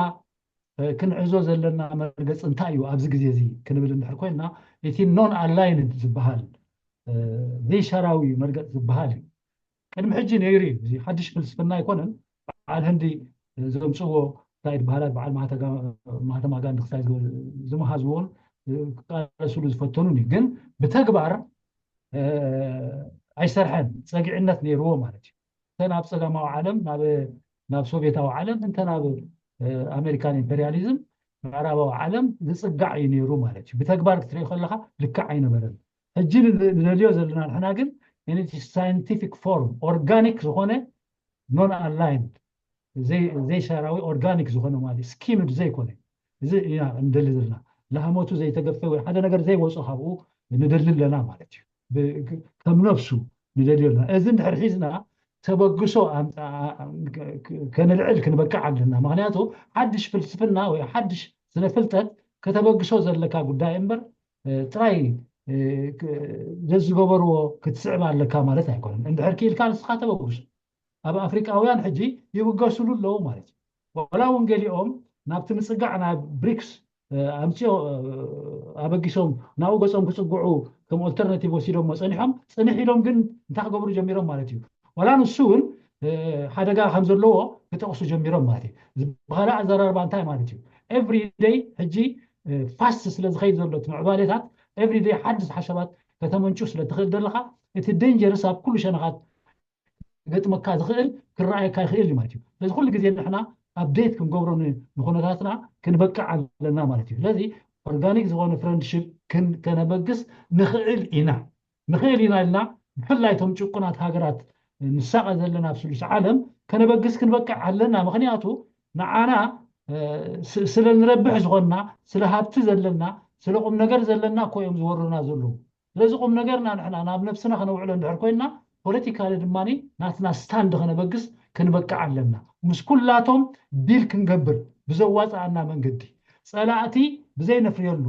ክንዕዞ ዘለና መርገፂ እንታይ እዩ ኣብዚ ግዜ እዚ ክንብል እንድሕር ኮይንና እቲ non aligned ዝበሃል ዘይሻራዊ መርገፂ ዝበሃል እዩ። ቅድሚ ሕጂ ነይሩ እዩ። እዚ ሓድሽ ፍልስፍና ኣይኮነን። በዓል ህንዲ ዘምፅዎ እንታይ ዝበሃላ በዓል ማህተማ ጋንዲ ክሳይ ዝመሃዝዎን ክቃለስሉ ዝፈተኑን እዩ። ግን ብተግባር ኣይሰርሐን። ፀግዕነት ነይርዎ ማለት እዩ። እንተ ናብ ፀጋማዊ ዓለም ናብ ሶቪየታዊ ዓለም እንተ ናብ ኣሜሪካን ኢምፔሪያሊዝም ምዕራባዊ ዓለም ዝፅጋዕ እዩ ነይሩ ማለት እዩ። ብተግባር ክትሪኦ ከለካ ልክዕ ኣይነበረን። ሕጂ ንደልዮ ዘለና ንሕና ግን ሳይንቲፊክ ፎርም ኦርጋኒክ ዝኾነ non aligned ዘይሸራዊ ኦርጋኒክ ዝኾነ ማለት ስኪምድ ዘይኮነ እዚ ኢና እንደሊ ዘለና። ላህመቱ ዘይተገፈ ወይ ሓደ ነገር ዘይወፆ ካብኡ ንደሊ ኣለና ማለት እዩ። ከም ነብሱ ንደሊ ኣለና። እዚ እንድሕር ሒዝና ተበግሶ ከነልዕል ክንበቅዕ ኣለና። ምክንያቱ ሓድሽ ፍልስፍና ወይ ሓድሽ ስነ ፍልጠት ከተበግሶ ዘለካ ጉዳይ እምበር ጥራይ ዘዝገበርዎ ክትስዕብ ኣለካ ማለት ኣይኮነን። እንድሕር ክኢልካ ንስኻ ተበግሶ። ኣብ ኣፍሪቃውያን ሕጂ ይብገሱሉ ኣለዉ ማለት እዩ። ዋላ እውን ገሊኦም ናብቲ ምፅጋዕ ናይ ብሪክስ ኣምፅኦ ኣበጊሶም ናብኡ ገፆም ክፅግዑ ከም ኦልተርናቲቭ ወሲዶሞ ፀኒሖም ፅንሕ ኢሎም ግን እንታይ ክገብሩ ጀሚሮም ማለት እዩ። ዋላ ንሱ እውን ሓደጋ ከም ዘለዎ ክጠቕሱ ጀሚሮም ማለት እዩ። ብካልእ ኣዘራርባ እንታይ ማለት እዩ? ኤቭሪ ደይ ሕጂ ፋስት ስለ ዝኸይድ ዘሎ እቲ ምዕባሌታት ኤቭሪ ደይ ሓድሽ ሓሳባት ከተመንጩ ስለ ትኽእል ዘለኻ እቲ ደንጀርስ ኣብ ኩሉ ሸነኻት ክገጥመካ ዝኽእል ክረኣየካ ይኽእል እዩ ማለት እዩ። ስለዚ ኩሉ ግዜ ንሕና ኣፕዴት ክንገብሮ ንኩነታትና ክንበቅዕ ኣለና ማለት እዩ። ስለዚ ኦርጋኒክ ዝኾነ ፍረንድሽፕ ከነበግስ ንኽእል ኢና ንኽእል ኢና ኢልና ብፍላይ እቶም ጭቁናት ሃገራት ንሳቐ ዘለና ኣብ ስሉስ ዓለም ከነበግስ ክንበቅዕ ኣለና። ምክንያቱ ንዓና ስለ ንረብሕ ዝኾንና ስለ ሃብቲ ዘለና ስለ ቁም ነገር ዘለና እኮ እዮም ዝወሩና ዘለዉ። ስለዚ ቁም ነገርና ንሕና ናብ ነብስና ከነውዕሎ እንድሕር ኮይንና ፖለቲካሊ ድማ ናትና ስታንድ ከነበግስ ክንበቅዕ ኣለና። ምስ ኩላቶም ዲል ክንገብር ብዘዋፅኣና መንገዲ ፀላእቲ ብዘይነፍርየሉ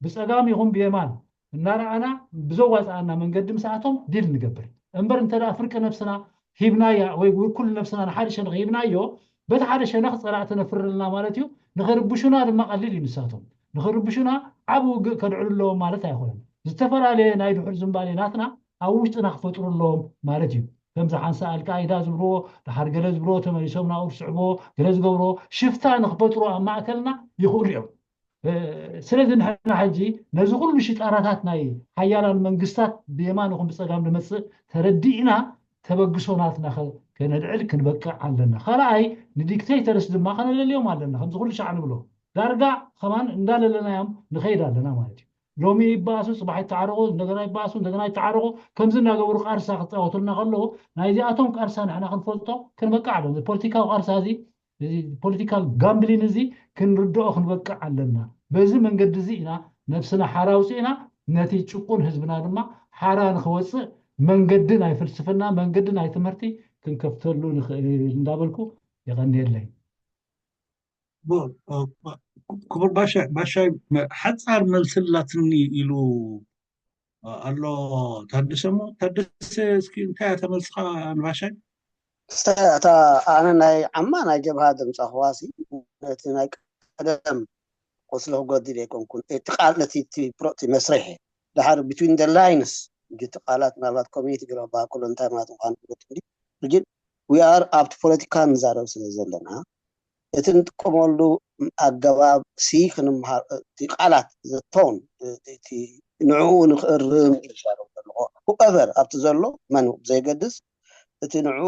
ብፀጋም ይኹን ብየማን እናረኣና ብዘዋፅኣና መንገዲ ምስኣቶም ዲል ንገብር እምበር እንተ ፍርቂ ነብስና ሂብናያ ወይ ውኩል ነብስና ንሓደ ሸነኽ ሂብናዮ በቲ ሓደ ሸነኽ ፀላእቲ ነፍርልና ማለት እዩ። ንኽርብሹና ድማ ቀሊል እዩ። ንሳቶም ንኽርብሹና ዓብ ውግእ ከድዕሉ ኣለዎም ማለት ኣይኮነን። ዝተፈላለየ ናይ ድሑር ዝንባሌ ናትና ኣብ ውሽጥና ክፈጥሩ ኣለዎም ማለት እዩ። ከምዚ ሓንሳ ኣልቃይዳ ዝብልዎ ድሓር ገለ ዝብልዎ ተመሊሶም ናብኡ ዝስዕብዎ ገለ ዝገብርዎ ሽፍታ ንክፈጥሩ ኣብ ማእከልና ይኽእሉ እዮም። ስለዚ ንሕና ሕጂ ነዚ ኩሉ ሽጣራታት ናይ ሓያላን መንግስታት ብየማን ይኹን ብፀጋም ንመፅእ ተረዲእና ተበግሶ ናትና ከነልዕል ክንበቅዕ ኣለና። ካልኣይ ንዲክቴተርስ ድማ ከነለልዮም ኣለና። ከምዚ ኩሉ ሻዕ ንብሎ ዳርጋ ከማን እንዳለለናዮም ንኸይድ ኣለና ማለት እዩ። ሎሚ ይበኣሱ፣ ፅባሕ ይተዓረቑ፣ እንደገና ይበኣሱ፣ እንደገና ይተዓረቑ። ከምዚ እናገበሩ ቃርሳ ክፃወቱልና ከለዉ ናይዚኣቶም ቃርሳ ንሕና ክንፈልጦ ክንበቅዕ ኣለና። ፖለቲካዊ ቃርሳ እዚ ፖለቲካል ጋምብሊን እዚ ክንርድኦ ክንበቅዕ ኣለና። በዚ መንገዲ እዚ ኢና ነብስና ሓራ ኣውፅእና ነቲ ጭቁን ህዝብና ድማ ሓራ ንክወፅእ መንገዲ ናይ ፍልስፍና መንገዲ ናይ ትምህርቲ ክንከፍተሉ ንኽእል እንዳበልኩ የቐንየለይ። ክቡር ባሻይ ሓፃር መልሲ ላትኒ ኢሉ ኣሎ ታደሰ እሞ ታደሰ እስኪ እንታይ እያ ተመልስኻ ንባሻይ? ክስታይ እታ ኣነ ናይ ዓማ ናይ ጀብሃ ዘምፃኽዋሲ ነቲ ናይ ቀደም ቁስሊ ክጎድል ኣይኮንኩን እቲ ቃል ነቲ እቲ ፕሮቲ መስርሕ ድሓር between the lines እቲ ቃላት ምናልባት ኮሚኒቲ ግረባ ኩሉ እንታይ ማለት ምኳኑ ፍለጥ እንዲ ግን we are ኣብቲ ፖለቲካ ንዛረብ ስለ ዘለና እቲ ንጥቀመሉ ኣገባብ ሲ ክንምሃር እቲ ቃላት ዘተውን እቲ ንዕኡ ንክእርም ይሻረብ ዘለዎ whoever ኣብቲ ዘሎ መን ዘይገድስ እቲ ንዕኡ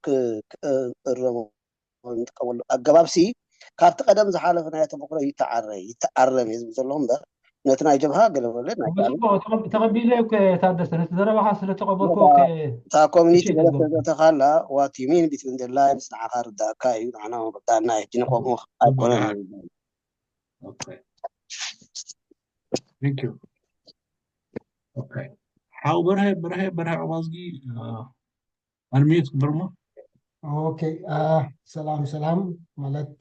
ክእርሞ ንጥቀመሉ ኣገባብ ሲ ካብቲ ቀደም ዝሓለፈ ናይ ተመክሮ ይተዓረ ይተኣረም እየ ዝብል ዘለኹ እምበር ነቲ ናይ ጀብሃ ገለ በለ ናይ ተቐቢለ ታደሰ ነቲ ዘረባኻ ስለተቐበልኩ እታ ኮሚኒቲ ገለ ተዘተኻላ what you mean between the lines ንዓኻ ርዳእካ እዩ ንዓና ርዳእና ሕጂ ንቆሙ ኣይኮነን ሓው በርሀ በርሀ በርሀ ዕባዝጊ ኣድሚት ግበርሞ ኦኬ ሰላም ሰላም ማለት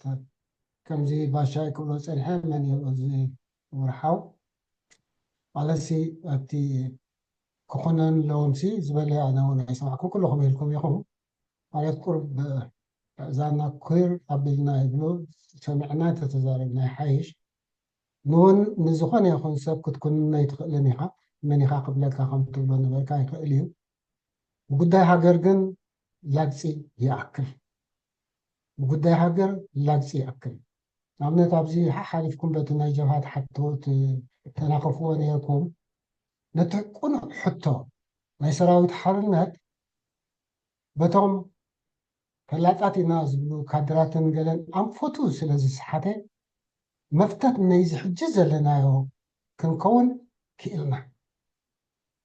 ከምዚ ባሻይ ክብሎ ፀንሐ መን እዩ እዚ ወርሓው ማለት ሲ ኣብቲ ክኾነን ኣለዎም ሲ ዝበለ ኣነ እውን ኣይሰማዕኩም ኩልኹም ኢልኩም ኢኹም ማለት ቁርብ እዛና ኩር ኣቢልና ይብሉ ሰሚዕና ተተዛረብና ይሓይሽ ንውን ንዝኾነ ይኹን ሰብ ክትኩንና ይትኽእልን ኢኻ መን ኢኻ ክብለካ ከም ትብሎ ነበርካ ይኽእል እዩ ብጉዳይ ሃገር ግን ላግፂ ይኣክል ብጉዳይ ሃገር ላግፂ ይኣክል ንኣብነት ኣብዚ ሓሓሊፍኩም በቲ ናይ ጀብሃት ሓቶ ተናኸፍዎ ነርኩም ነቲ ቁኑዕ ሕቶ ናይ ሰራዊት ሓርነት በቶም ፈላጣት ኢና ዝብሉ ካድራትን ገለን ኣንፈቱ ስለ ዝሰሓተ መፍተት ነይዚ ሕጂ ዘለናዮ ክንከውን ክኢልና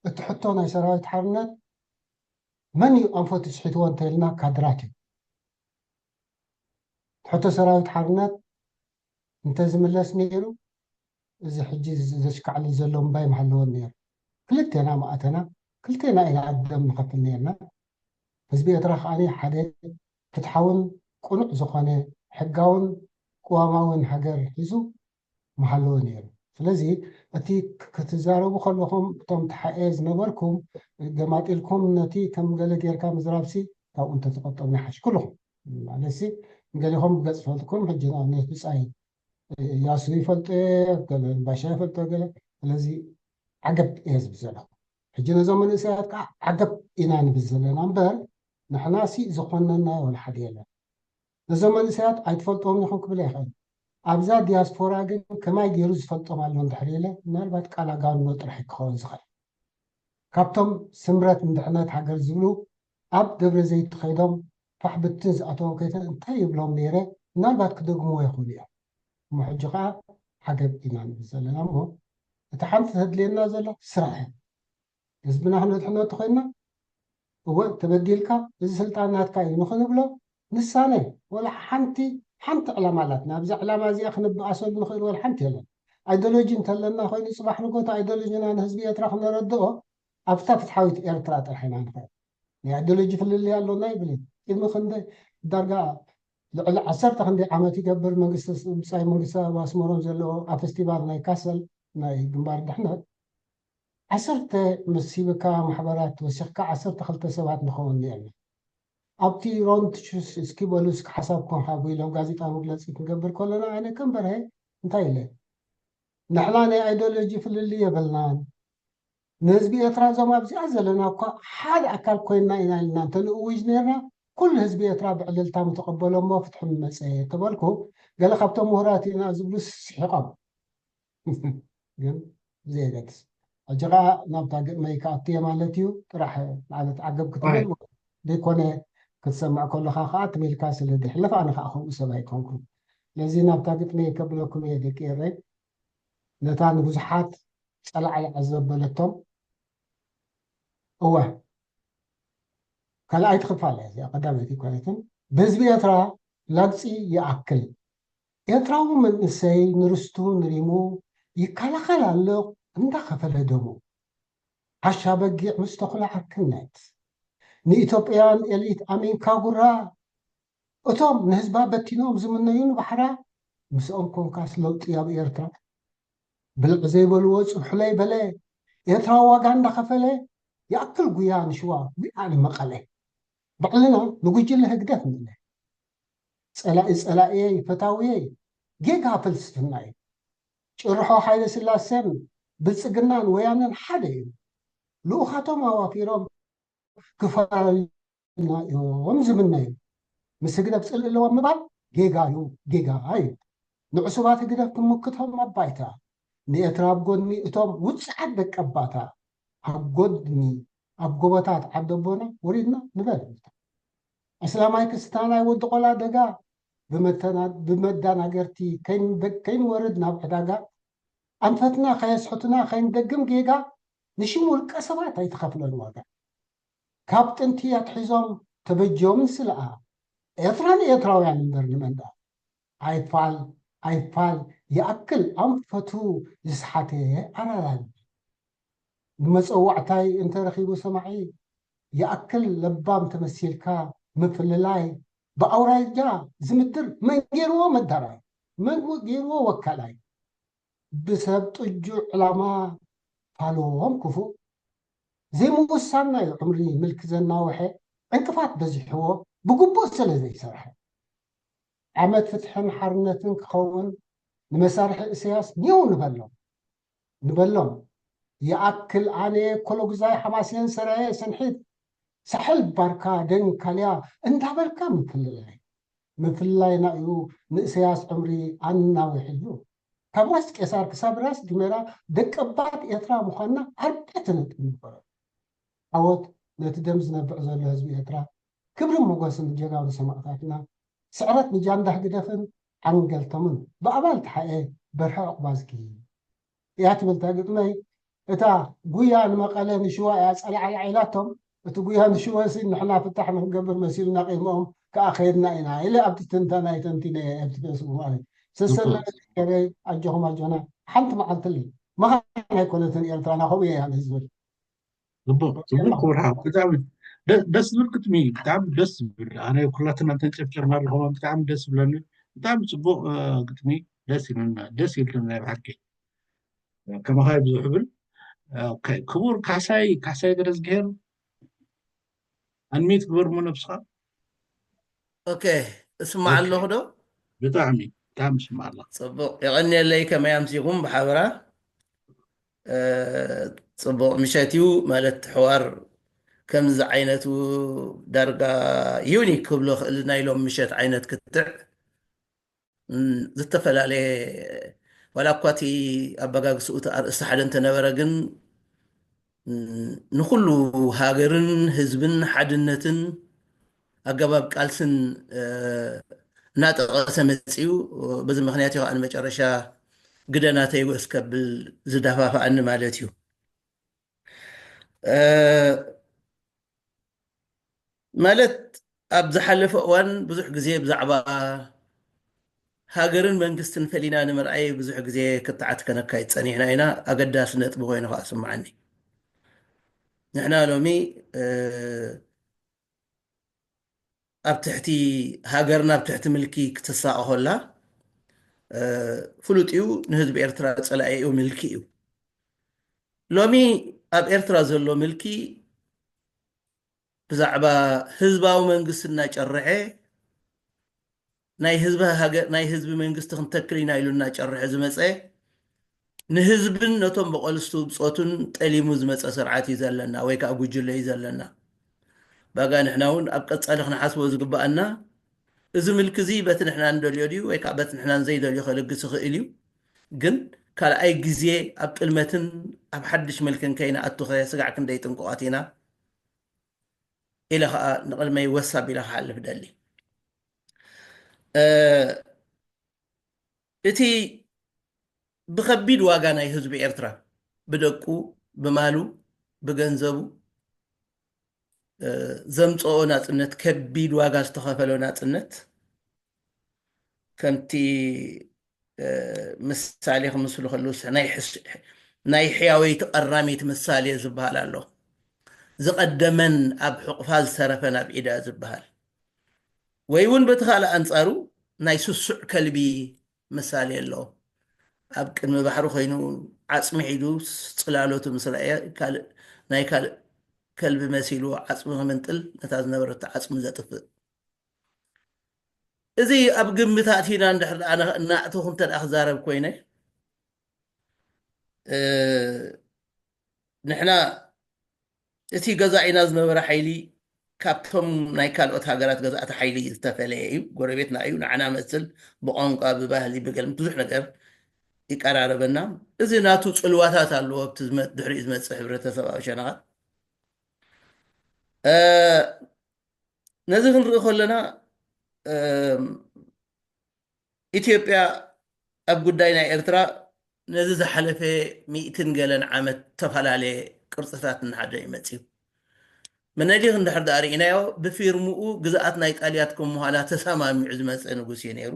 እቲ ሕቶ ናይ ሰራዊት ሓርነት መን እዩ ኣንፈቱ ስሒትዎ እንተኢልና ካድራት እዩ ትሕቶ ሰራዊት ሓርነት እንተዝምለስ ነይሩ፣ እዚ ሕጂ ዘሽካዕልል ዘሎ እምባይ ምሃለወን ነይሩ። ክልቴና ምኣተና፣ ክልቴና ኢና ደም ንኸፍል ነይርና። ህዝቢ ኤርትራ ከኣ ሓደ ፍትሓውን ቅኑዕ ዝኾነ ሕጋውን ቅዋማውን ሃገር ሒዙ ምሃለወ ነይሩ። ስለዚ እቲ ክትዛረቡ ከለኹም እቶም ተሓኤ ዝነበርኩም ገማጢልኩም ነቲ ከም ገለ ጌርካ ምዝራብሲ ካብኡ እንተትቆጠቡ ይሓሽ። ኩልኹም ማለትሲ ገሊኹም ብገጽ ፈልጥኩም ሕጂ ንኣብነት ብጻይ ያሱ ይፈልጦ ገለ ባሻ ይፈልጦ ገለ ስለዚ ዓገብ እየ ዝብል ዘለኹ። ሕጂ ነዞም መንእሰያት ከዓ ዓገብ ኢና ንብል ዘለና እምበር ንሕናሲ ዝኾነና ወላ ሓደ የለን። ነዞም መንእሰያት ኣይትፈልጥዎም ኢኹም ክብል ኣይኽእል። ኣብዛ ዲያስፖራ ግን ከማይ ገይሩ ዝፈልጦም ኣሎ እንድሕር ኢለ ምናልባት ቃል ኣጋንኖ ጥራሕ ክኸውን ዝኽእል። ካብቶም ስምረት ንድሕነት ሃገር ዝብሉ ኣብ ደብረ ዘይት ከይዶም ፋሕ ብትን ዝኣተዉ ከይተ እንታይ ይብሎም ነይረ ምናልባት ክደግምዎ ይኽእሉ እዮም። እሞ ሕጂ ከዓ ዓገብ ኢና ንብል ዘለና እሞ እቲ ሓንቲ ተድልየና ዘሎ ስራሕ ህዝብና ክነድሕኖ ተኮይንና እወ ተበዲልካ እዚ ስልጣን ናትካ እዩ ንክንብሎ ንሳነ ወላ ሓንቲ ሓንቲ ዕላማ ኣላትና። ኣብዛ ዕላማ እዚኣ ክንበኣሰሉ ንኽእል ወላ ሓንቲ የለን። ኣይዲዮሎጂ እንተለና ኮይኑ ፅባሕ ንጎታ ኣይዲዮሎጂና ንህዝቢ ኤርትራ ክነረድኦ ኣብታ ፍትሓዊት ኤርትራ ጥራሕ ኢና ንኽእል። ናይ ኣይዲዮሎጂ ፍልልይ ኣሎና ይብል እዩ። ቅድሚ ክንደ ዳርጋ ልዕሊ ዓሰርተ ክንደይ ዓመት ይገብር መንግስቲ ብፃይ መንግስቲ ኣስመሮም ዘለዎ ኣብ ፌስቲቫል ናይ ካሰል ናይ ግንባር ድሕነት ዓሰርተ ምስ ሂብካ ማሕበራት ወሲኽካ ዓሰርተ ክልተ ሰባት ንኸውን እኒአና። ኣብቲ ሮንድ ሹስ እስኪ በሉ እስኪ ሓሳብኩም ሃቡ ኢሎም ጋዜጣ መግለፂ ክንገብር ከለና ኣነ ከም በርሀ እንታይ ኢለ ንሕና ናይ ኣይዲዮሎጂ ፍልልይ የብልናን። ንህዝቢ ኤርትራ እዞም ኣብዚኣ ዘለና እኳ ሓደ ኣካል ኮይንና ኢና ኢልና እንተንእውጅ ነርና ኩሉ ህዝቢ ኤርትራ ብዕልልታ ምተቐበሎ እሞ ፍትሒ ምመፀ ተበልኩ። ገለ ካብቶም ምሁራት ኢና ዝብሉ ስሒቖም። ግን ብዘየገድስ ሕጂ ከዓ ናብታ ግጥመይ ክኣቱ እየ ማለት እዩ። ጥራሕ ማለት ዓገብ ክትብል ዘይኮነ ክትሰምዕ ከለካ ከዓ ትም ኢልካ ስለ ዝሕልፍ ኣነ ከዓ ከምኡ ሰብ ኣይኮንኩን። ስለዚ ናብታ ግጥመይ ከብለኩም እየ ደቂ ኤረይ። ነታ ንብዙሓት ጸላዕላዕ ዘበለቶም እወ ካልኣይቲ ክፋል እያ እዚኣ ቀዳመይቲ ኣይኮነትን። ብህዝቢ ኤርትራ ላግጺ ይኣክል። ኤርትራዊ መንእሰይ ንርስቱ ንሪሙ ይከላኸል ኣሎ እንዳኸፈለ ደሙ። ዓሻ በጊዕ ምስ ተኹላ ዓርክነት። ንኢትዮጵያን ኤሊት ኣሚንካ ጉራ እቶም ንህዝባ በቲኖም ዝምነዩ ንባሕራ ምስኦም ኮንካስ ለውጢ ኣብ ኤርትራ ብልዒ ዘይበልዎ ጽብሑለይ በለ ኤርትራ ዋጋ እንዳኸፈለ ይኣክል ጉያ ንሽዋ ጉያ ንመቐለ ባዕልና ንጉጅለ ህግደፍ ንለ ጸላኢ ጸላእየይ ፈታውየይ ጌጋ ፍልስፍና እዩ። ጭርሖ ሓይለ ስላሴን ብልጽግናን ወያነን ሓደ እዩ። ልኡኻቶም ኣዋፊሮም ክፈላለዩና እዮም ዝምነዩ። ምስ ህግደፍ ጽልኢ ኣለዎም ምባል ጌጋ እዩ፣ ጌጋ እዩ። ንዕሱባት ህግደፍ ክምክቶም ኣብ ባይታ ንኤርትራ ኣብ ጎድኒ እቶም ውጽዓት ደቀባታ ኣብ ጎድኒ ኣብ ጎቦታት ዓደቦና ወሪድና ንበል። ኣስላማይ ክስታናይ ወዲ ቆላ ደጋ ብመዳናገርቲ ከይንወርድ ናብ ዕዳጋ ኣንፈትና ከየስሕቱና ከይንደግም ጌጋ ንሽም ውልቀ ሰባት ኣይትኸፍለን ዋጋ። ካብ ጥንቲ ኣትሒዞም ተበጅዮምን ስለኣ ኤርትራ ንኤርትራውያን እምበር ንመን ደኣ? ኣይፋል ኣይፋል ይኣክል ኣንፈቱ ዝስሓተ ኣራራይ ንመጸዋዕታይ እንተረኺቡ ሰማዒ ይኣክል ለባም ተመሲልካ ምፍልላይ ብኣውራጃ ዝምድር መን ገይርዎ መዳራይ መን ገይርዎ ወካላይ ብሰብ ጥጁ ዕላማ ፋልዎም ክፉእ ዘይምውሳን ናይ ዕምሪ ምልኪ ዘናውሐ ዕንቅፋት በዚሕዎ ብግቡእ ስለ ዘይሰርሐ ዓመት ፍትሕን ሓርነትን ክኸውን ንመሳርሒ እስያስ ኒው ንበሎም ንበሎም ይኣክል ኣነ ኮሎጉዛይ ሓማሴን ሰራየ ሰንሒት ሳሕል ባርካ ደን ካልያ እንዳበልካ ምፍልላይ ምፍልላይና እዩ ንእሰያስ ዕምሪ ኣናዊሕሉ ካብ ራስ ቄሳር ክሳብ ራስ ዲሜራ ደቀባት ኤርትራ ምዃንና ኣርባዕተ ነጥቢ ንበሮ ዓወት ነቲ ደም ዝነብዕ ዘሎ ህዝቢ ኤርትራ ክብርን ሞገስን ንጀጋኑ ሰማእታትና ስዕረት ንጃንዳ ህግደፍን ዓንገልቶምን ብኣባል ተሓኤ በርሀ ዑቕባዝጊ እያ ትብል እታ ግጥመይ እታ ጉያ ንመቐለ ንሽዋ እያ ጸላዕላዕ ኢላቶም እቲ ጉያ ንሽወ ሲ ንሕና ፍታሕ ንክገብር መሲሉና ቅድሚኦም ከዓ ከየድና ኢና ኢለ ኣብቲ ትንተና ተንቲነ ኣብቲ ፌስቡክ ማለት እዩ። ሰሰላ ገረ ኣጆኹም ኣጆና ሓንቲ መዓልቲ ሊ መኻን ኣይኮነትን ኤርትራና ከምኡ እየ ህዝቢ ጽቡቅ ጽቡቅ ክቡር ሓው ብጣዕሚ ደ- ደስ ዝብል ግጥሚ እዩ። ብጣዕሚ ደስ ዝብል ኣነ ኩላትና ተንጨፍጨፍና ኣለኹም ብጣዕሚ ደስ ዝብለኒ ብጣዕሚ ጽቡቅ እ፣ ግጥሚ ደስ ኢሉና ደስ ኢሉና ናይ ብሓቂ ከማኻይ ብዙሕ ብል ኦኬ፣ ክቡር ካሕሳይ ካሕሳይ ገረዝግሄር ኣንሚት ግበር ሞ ነብስኻ ኦኬ፣ እስማዕ ኣለኹ ዶ? ብጣዕሚ ብጣዕሚ ስማዕ ኣለኻ ጽቡቕ፣ የቐንየለይ። ከመይ ኣምሲኹም ብሓበራ? እ፣ ጽቡቕ ምሸት እዩ ማለት ሕዋር ከምዚ ዓይነቱ ዳርጋ ዩኒክ ክብሎ ክእል ናይ ሎም ምሸት ዓይነት ክትዕ እም፣ ዝተፈላለየ ዋላ እኳ እቲ ኣበጋግስኡ እቲ ኣርእስቲ ሓደ እንተነበረ ግን እም፣ ንኹሉ ሃገርን ህዝብን ሓድነትን ኣገባብ ቃልስን እ፣ እናጠቐሰ መፂኡ። በዚ ምክንያት እዩ ከዓ ንመጨረሻ ግደ ናተይ ወስ ከብል ዝደፋፍኣኒ ማለት እዩ። እ፣ ማለት ኣብ ዝሓለፈ እዋን ብዙሕ ግዜ ብዛዕባ ሃገርን መንግስትን ፈሊና ንምርኣይ ብዙሕ ግዜ ክትዓት ከነካይድ ፀኒሕና ኢና። ኣገዳሲ ነጥቢ ኮይኑ ከዓ ስምዓኒ። ንሕና ሎሚ እ፣ ኣብ ትሕቲ ሃገርና ኣብ ትሕቲ ምልኪ ክትሳቐ ከላ እ፣ ፍሉጥ እዩ። ንህዝቢ ኤርትራ ፀላኢኡ ምልኪ እዩ። ሎሚ ኣብ ኤርትራ ዘሎ ምልኪ ብዛዕባ ህዝባዊ መንግስቲ እናጨርሐ ናይ ህዝቢ ሃገር ናይ ህዝቢ መንግስቲ ክንተክል ኢና ኢሉ እናጨርሐ ዝመፀ ንህዝብን ነቶም ብቐልስቱ ብፆቱን ጠሊሙ ዝመፀ ስርዓት እዩ ዘለና ወይ ከዓ ጉጅለ እዩ ዘለና። ባጋ ንሕና እውን ኣብ ቀፃሊ ክንሓስቦ ዝግበኣና እዚ ምልኪ እዚ በቲ ንሕና ንደልዮ ድዩ ወይ ከዓ በቲ ንሕና ዘይደልዮ ከልግስ ይኽእል እዩ። ግን ካልኣይ ግዜ ኣብ ጥልመትን ኣብ ሓድሽ መልክን ከይንኣቱ ከ ስጋዕ ክንደይ ጥንቁቓት ኢና ኢለ ከዓ ንቕድመይ ወስ ኣቢለ ክሓልፍ ደሊ። እ፣ እቲ ብኸቢድ ዋጋ ናይ ህዝቢ ኤርትራ ብደቁ ብማሉ ብገንዘቡ እ፣ ዘምፀኦ ናፅነት ከቢድ ዋጋ ዝተኸፈሎ ናፅነት ከምቲ እ፣ ምሳሌ ክምስሉ ከለውስ ናይ ሕስ- ናይ ሕያወይቲ ቀራመይቲ ምሳሌ ዝበሃል ኣሎ። ዝቐደመን ኣብ ሕቑፋ ዝተረፈን ኣብ ኢዳ ዝበሃል ወይ እውን በቲ ካልእ ኣንጻሩ ናይ ስሱዕ ከልቢ ምሳሌ ኣሎ። ኣብ ቅድሚ ባሕሪ ኮይኑ ዓጽሚ ሒዙ ጽላሎቱ ምስ ረኣየ ካልእ ናይ ካልእ ከልቢ መሲሉ ዓጽሚ ክምንጥል ነታ ዝነበረቶ ዓጽሚ ዘጥፍእ እዚ ኣብ ግምት ኣእቲና እንድሕር ደኣ ንኽ- እናእተኹ እንተ ደኣ ክዛረብ ኮይነ እ፣ ንሕና እቲ ገዛኢና ዝነበረ ሓይሊ ካብቶም ናይ ካልኦት ሃገራት ገዛእቲ ሓይሊ ዝተፈለየ እዩ። ጎረቤትና እዩ። ንዓና መስል ብቋንቋ፣ ብባህሊ፣ ብገልም ብዙሕ ነገር ይቀራረበና። እዚ ናቱ ጽልዋታት ኣለዎ ኣብቲ ዝመ- ድሕሪኡ ዝመጽእ ሕብረተሰባዊ ሸነኻት። እ፣ ነዚ ክንርኢ ከለና እም፣ ኢትዮጵያ ኣብ ጉዳይ ናይ ኤርትራ ነዚ ዝሓለፈ ሚእትን ገለን ዓመት ዝተፈላለየ ቅርፅታት እናሓደ እዩ መፅዩ። ምኒልክ እንድሕር ደኣ ርኢናዮ ብፊርምኡ ግዝኣት ናይ ጣልያት ከም ምዃና ተሰማሚዑ ዝመፀ ንጉስ እዩ ነይሩ።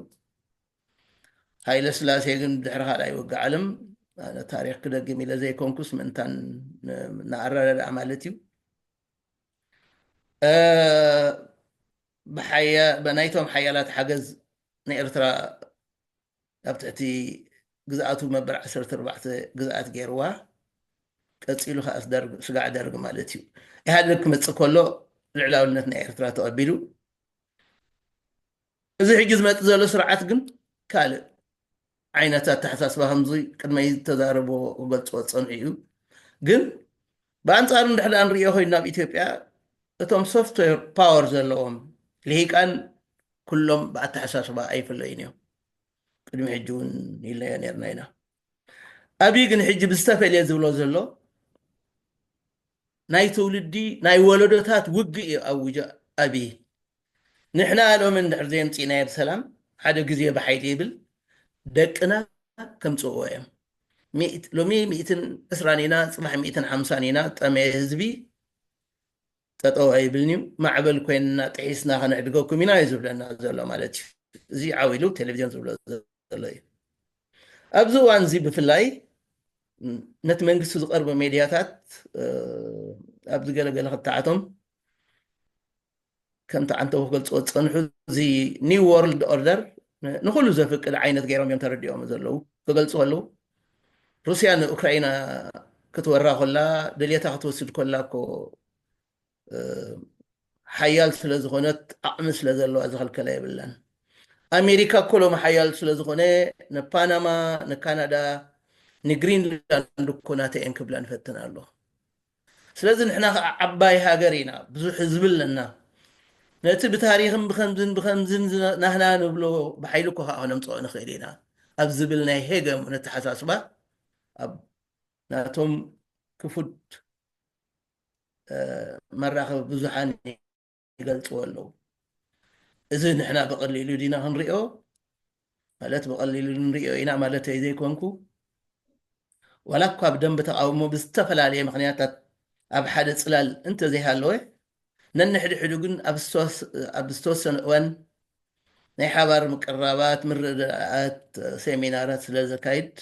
ሃይለ ስላሴ ግን ብድሕሪ ካልኣይ ውግእ ዓለም ኣነ ታሪክ ክደግም ኢለ ዘይኮንኩስ ምእንታን ን- ንኣረዳድኣ ማለት እዩ እ፣ ብሓያ- ብናይቶም ሓያላት ሓገዝ ንኤርትራ ኣብ ትሕቲ ግዝኣቱ መበል ዓሰርተ ኣርባዕተ ግዝኣት ገይርዋ ቀፂሉ ከኣስ ደርግ ስጋዕ ደርግ ማለት እዩ ኢህኣደግ ክመፅእ ከሎ ልዕላውነት ናይ ኤርትራ ተቐቢሉ እዚ ሕጂ ዝመፅእ ዘሎ ስርዓት ግን ካልእ ዓይነት ኣተሓሳስባ ከምዚ ቅድመይ ዝተዛረቦ ክገልፅዎ ዝፀንሑ እዩ ግን ብኣንፃሩ እንድሕር ደኣ ንሪኦ ኮይንና ኣብ ኢትዮጵያ እቶም ሶፍትዌር ፓወር ዘለዎም ልሂቃን ኩሎም ብኣተሓሳስባ ኣይፍለዩን እዮም ቅድሚ ሕጂ እውን ይለዮ ነርና ኢና ኣብይ ግን ሕጂ ብዝተፈለየ ዝብሎ ዘሎ ናይ ትውልዲ ናይ ወለዶታት ውግእ እዩ ኣውጆ ኣብይ ንሕና ሎም እንድሕር ዘየምፂእናዮ ብሰላም ሓደ ግዜ ብሓይሊ ይብል ደቅና ከምፅእዎ እዮም ሎሚ ሚእትን ዕስራን ኢና ፅባሕ ሚእትን ሓምሳን ኢና ጠመየ ህዝቢ ጠጠው ኣይብልን እዩ። ማዕበል ኮይንና ጥሒስና ከነሕድገኩም ኢና እዩ ዝብለና ዘሎ ማለት እዩ። እዚ ዓው ኢሉ ቴሌቪዝዮን ዝብሎ ዘሎ እዩ። ኣብዚ እዋን እዚ ብፍላይ ነቲ መንግስቲ ዝቐርቡ ሜድያታት ኣብዚ ገለገለ ክተዓቶም ከምቲ ዓንተቦ ክገልፅዎ ዝፀንሑ እዚ ኒው ወርልድ ኦርደር ንኩሉ ዘፍቅድ ዓይነት ገይሮም እዮም ተረዲኦም ዘለዉ። ክገልፁ ከለዉ ሩስያ ንኡክራይና ክትወራ ኮላ ደልየታ ክትወስድ ኮላ እኮ ሓያል ስለ ዝኾነት ዓቕሚ ስለ ዘለዋ ዝኸልከላ የብላን። ኣሜሪካ እኮ ሎሚ ሓያል ስለ ዝኾነ ንፓናማ፣ ንካናዳ፣ ንግሪንላንድ እኮ ናተይ እየን ክብላ ንፈትን ኣሎ። ስለዚ ንሕና ከዓ ዓባይ ሃገር ኢና፣ ብዙሕ ህዝቢ ኣለና። ነቲ ብታሪኽን ብኸምዝን ብኸምዝን ናህና ንብሎ ብሓይሊ እኮ ከዓ ክነምፅኦ ንኽእል ኢና ኣብ ዝብል ናይ ሄገሞን ኣተሓሳስባ ኣብ ናቶም ክፉት መራኸቢ ብዙሓን ይገልፅዎ ኣለዉ። እዚ ንሕና ብቐሊሉ ዲና ክንሪኦ ማለት ብቐሊሉ ንሪኦ ኢና ማለተይ ዘይኮንኩ፣ ዋላ እኳ ብደንቢ ተቃውሞ ብዝተፈላለየ ምክንያታት ኣብ ሓደ ፅላል እንተዘይሃለወ፣ ነንሕድሕዱ ግን ኣብ ዝተወሰነ እዋን ናይ ሓባር ምቅርራባት፣ ምርድዳኣት፣ ሴሚናራት ስለ ዘካይድ፣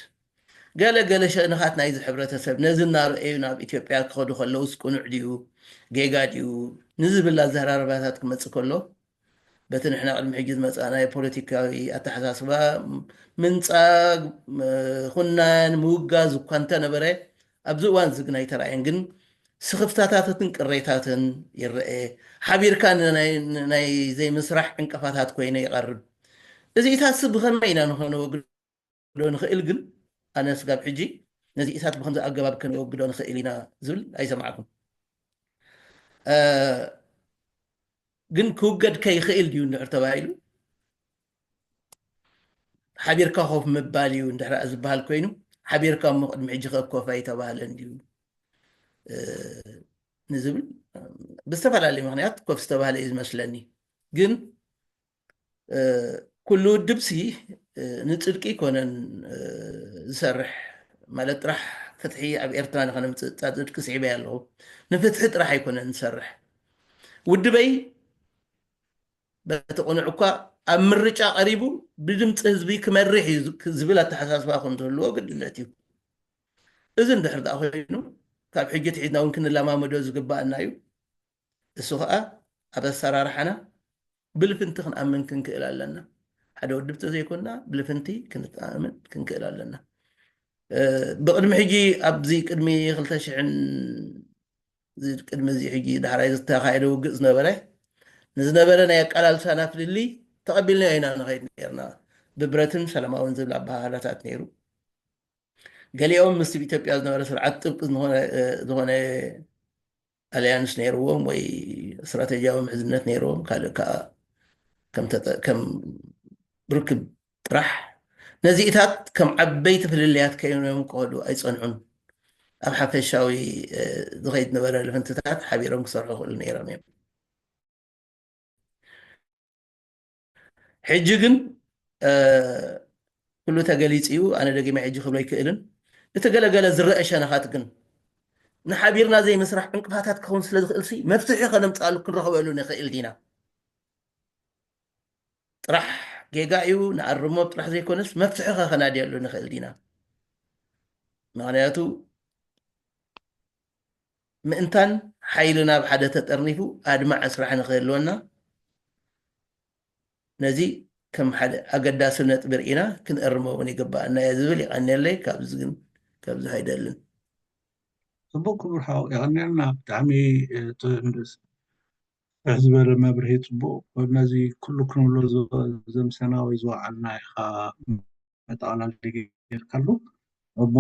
ገለ ገለ ሸነኻት ናይዚ ሕብረተሰብ ነዚ እናረኣዩ ናብ ኢትዮጵያ ክኸዱ ከለውስ ቅኑዕ ድዩ ጌጋ ድዩ ንዝብል ኣዘራርባታት ክመፅእ ከሎ፣ በቲ ንሕና ቅድሚ ሕጂ ዝመፃእናዮ ፖለቲካዊ ኣተሓሳስባ ምንፃግ፣ ምኹናን፣ ምውጋዝ እኳ እንተነበረ፣ ኣብዚ እዋን እዚ ግን ኣይተራእየን። ግን ስኽፍታታትን ቅሬታትን ይረአ። ሓቢርካ ናይ ዘይምስራሕ ዕንቅፋታት ኮይነ ይቐርብ። እዚኢታትሲ ብኸመይ ኢና ንኸነወግዶ ንኽእል? ግን ኣነ ስጋብ ሕጂ ነዚኢታት ብኸምዚ ኣገባብ ከነወግዶ ንኽእል ኢና ዝብል ኣይሰማዕኩም። ግን ክውገድ ከይኽእል ድዩ እንድሕር ተባሂሉ ሓቢርካ ኮፍ ምባል እዩ እንድሕር ዝበሃል ኮይኑ ሓቢርካ እሞ ቅድሚ ሕጂ ከ ኮፍ ኣይተባህለን ድዩ ንዝብል ብዝተፈላለየ ምክንያት ኮፍ ዝተባህለ እዩ ዝመስለኒ። ግን ኩሉ ውድብሲ ንፅድቂ ይኮነን ዝሰርሕ ማለት ጥራሕ ፍትሒ ኣብ ኤርትራ ንኸነምፅእ እታ ፅድቂ ስዒበያ ኣለኹ። ንፍትሒ ጥራሕ ኣይኮነን ዝሰርሕ። ውድበይ በቲ ቅኑዕ እኳ ኣብ ምርጫ ቀሪቡ ብድምፂ ህዝቢ ክመርሕ እዩ ዝብል ኣተሓሳስባ ከም ዝህልዎ ግድነት እዩ። እዚ እንድሕር ደኣ ኮይኑ ካብ ሕጂ ትሒዝና እውን ክንለማመዶ ዝግባኣና እዩ። እሱ ከዓ ኣብ ኣሰራርሓና ብልፍንቲ ክንኣምን ክንክእል ኣለና። ሓደ ውድብ ተዘይኮንና ብልፍንቲ ክንኣምን ክንክእል ኣለና። ብቅድሚ ሕጂ ኣብዚ ቅድሚ ክልተ ሽሕን ቅድሚ እዚ ሕጂ ዳሕራይ ዝተኻየደ ውግእ ዝነበረ ንዝነበረ ናይ ኣቃላልሳና ፍልልይ ተቐቢልናዮ ኢና ንኸይድ ነርና። ብብረትን ሰላማውን ዝብል ኣበሃህላታት ነይሩ። ገሊኦም ምስ ኢትዮጵያ ዝነበረ ስርዓት ጥብቂ ዝኾነ ኣልያንስ ነይርዎም ወይ ስትራተጂያዊ ምሕዝነት ነይርዎም፣ ካልእ ከዓ ከም ርክብ ጥራሕ ነዚኢታት ከም ዓበይቲ ፍልልያት ከይኖም ክኸዱ ኣይፀንዑን። ኣብ ሓፈሻዊ ዝኸይድ ነበረ ልፍንትታት ሓቢሮም ክሰርሑ ክእሉ ነይሮም እዮም። ሕጂ ግን ኩሉ ተገሊፂ እዩ። ኣነ ደጊመ ሕጂ ክብሎ ኣይክእልን። እቲ ገለገለ ዝረአ ሸነኻት ግን ንሓቢርና ዘይምስራሕ ዕንቅፋታት ክኸውን ስለ ዝኽእል ሲ መፍትሒ ከነምፅኣሉ ክንረኽበሉ ንኽእል ዲና? ጥራሕ ጌጋ እዩ ንኣርሞ ጥራሕ ዘይኮነስ መፍትሒ ከ ከናድየሉ ንኽእል ዲና? ምክንያቱ ምእንታን ሓይልና ኣብ ሓደ ተጠርኒፉ ኣድማዒ ስራሕ ንክህልወና ነዚ ከም ሓደ ኣገዳሲ ነጥቢ ርኢና ክንእርሞ እውን ይግባኣና እየ ዝብል። ይቐንየለይ። ካብዚ ግን ከብዝሕ ኣይደልን። ጽቡቅ ክቡር ሓው የቐንየልና። ብጣዕሚ ስፍሕ ዝበለ መብርሂ ጽቡቅ። ነዚ ኩሉ ክንብሎ ዘምሰና ወይ ዝወዓልና ኢኻ መጠቓላሊ ጌርካሉ። እሞ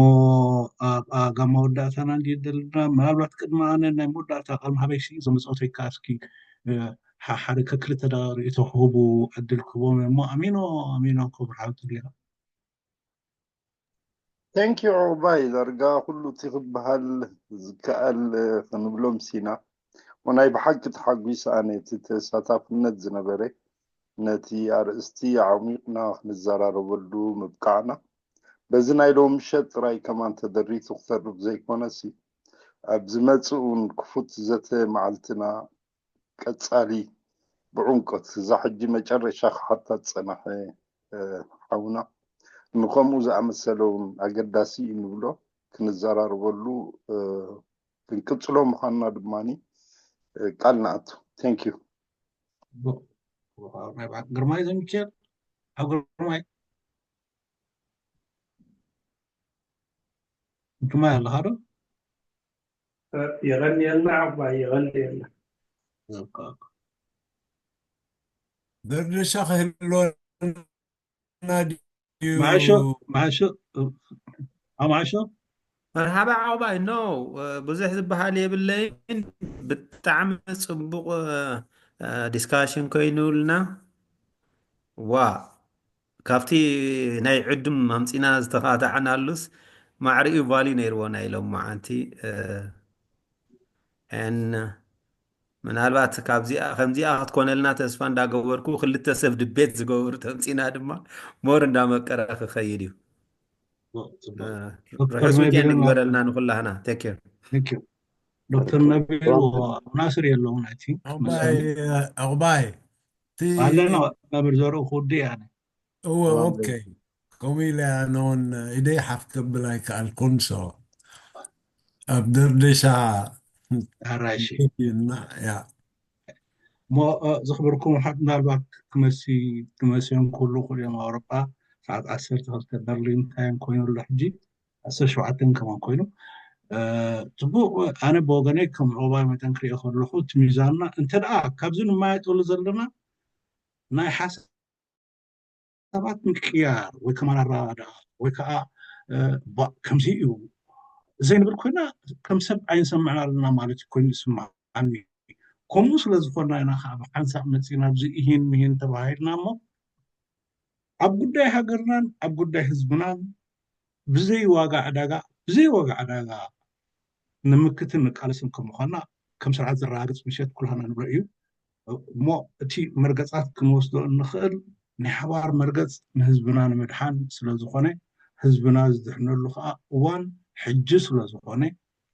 ኣብ ኣጋ መወዳእታና እንዲ ዘለና ምናልባት ቅድሚ ኣነ ናይ መወዳእታ ቃል ምሃበይሲ እዞም ዝፀውተይካ እስኪ ሓደ ከክልተ ደቂ ርእይቶ ክህቡ ዕድል ክህቦም እሞ ኣሚኖ ኣሚኖ ክቡር ሓውቲ ዲኻ Thank you ዑባይ ዳርጋ ኩሉ እቲ ክበሃል ዝከኣል ክንብሎም ሲና ወናይ ብሓቂ ተሓጒሰ ኣነ እቲ ተሳታፍነት ዝነበረ ነቲ ኣርእስቲ ዓሚቕና ክንዘራረበሉ ምብቃዕና በዚ ናይ ሎም ምሸት ጥራይ ከማን ተደሪቱ ክተርፍ ዘይኮነሲ ኣብ ዝመጽእ እውን ክፉት ዘተ መዓልትና ቀጻሊ ብዕምቆት እዛ ሕጂ መጨረሻ ክሓታ ዝጸናሐ ሓውና ንከምኡ ዝኣመሰለ እውን ኣገዳሲ እዩ ንብሎ ክንዘራረበሉ ክንቅጽሎ ምዃንና ድማ ቃል ንኣቱ። Thank you። ግርማይ ዘሚካኤል ኣብ ግርማይ ግርማይ ኣለኻ ዶ? የቐንየልና ዓባይ የቐንየልና። ደርደሻ ክህልወና ድዩ? ማሾ ማሾ ኣማሾ መርሓባ ዓባይ ኖ ብዙሕ ዝበሃል የብለይን። ብጣዕሚ ፅቡቕ ዲስካሽን ኮይኑልና። ዋ ካብቲ ናይ ዕዱም ኣምፂና ዝተኻታዕናሉስ ማዕሪኡ ቫሊ ነይርዎ ናይ ሎማዓንቲ ን ምናልባት ካብዚኣ ከምዚኣ ክትኮነልና ተስፋ እንዳገበርኩ ክልተ ሰብ ድቤት ዝገብሩ ተምፂና ድማ ሞር እንዳመቀረ ክኸይድ እዩ። ርሑስ ዊኬንድ ንግበረልና ንኩላህና። Take care። ዶክተር ነቢሩ ናስር የለውን። ኣቕባይ ኣለና መምህር ዘርኡ ክውድእ ኣነ እወ ኦኬ ከምኡ ኢለ ኣነ እውን ኢደይ ሓፍ ከብል ኣይከኣልኩን። ሶ ኣብ ደርደሻ ኣራይሺ እና ያ እሞ ዝኽብርኩም ሓት ምናልባት ክመሲ ክመሲዮም ክህሉ ክእሉ እዮም። ኣውሮጳ ሰዓት ዓሰርተ ክልተ በርሊን ታይም ኮይኑ ኣሎ ሕጂ ዓሰርተ ሸውዓተ ከማን ኮይኑ ጽቡቕ። ኣነ ብወገነይ ከም ዑቕባይ መጠን ክሪኦ ከለኹ እቲ ሚዛንና እንተ ደኣ ካብዚ ንማየጠሉ ዘለና ናይ ሓሳባት ምቅያር ወይ ከማን ኣረዳድኣ ወይ ከዓ ከምዚ እዩ ዘይንብል ኮይና ከም ሰብ ኣይንሰምዕን ኣለና ማለት ኮይኑ ይስምዓኒ። ከምኡ ስለ ዝኾንና ኢና ከዓ ብሓንሳእ መፂና ኣብዚ እሂን ምሂን ተባሂልና እሞ ኣብ ጉዳይ ሃገርናን ኣብ ጉዳይ ህዝብናን ብዘይ ዋጋ ዕዳጋ ብዘይ ዋጋ ዕዳጋ ንምክትን ንቃለስን ከም ምዃንና ከም ስርዓት ዘረጋግፅ ምሸት ኩላህና ንብሎ እዩ። እሞ እቲ መርገፃት ክንወስዶ እንኽእል ናይ ሓባር መርገፅ ንህዝብና ንምድሓን ስለ ዝኾነ ህዝብና ዝድሕነሉ ከዓ እዋን ሕጂ ስለ ዝኾነ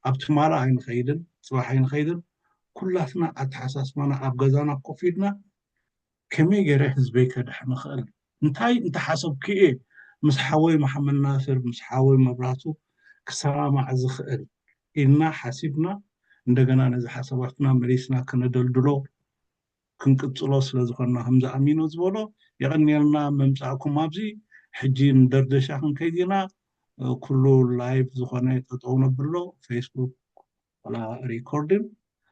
ኣብቲ ማላ ኣይንኸይድን ፅባሕ ኣይንኸይድን ኩላትና ኣተሓሳስባና ኣብ ገዛና ኮፍ ኢልና ከመይ ገይረ ህዝበይ ከድሕን እኽእል እንታይ እንተሓሰብኩ እየ ምስ ሓወይ መሓመድ ናስር ምስ ሓወይ መብራቱ ክሰማማዕ ዝኽእል ኢልና ሓሲብና እንደገና ነዚ ሓሳባትና መሊስና ከነደልድሎ ክንቅፅሎ ስለ ዝኾንና ከምዚ ኣሚኖ ዝበሎ የቐንየልና ምምፃእኩም ኣብዚ ሕጂ ንደርደሻ ክንከይድ ኢና ኩሉ ላይቭ ዝኾነ ጠጠው ነብሎ ፌስቡክ ወላ ሪኮርድን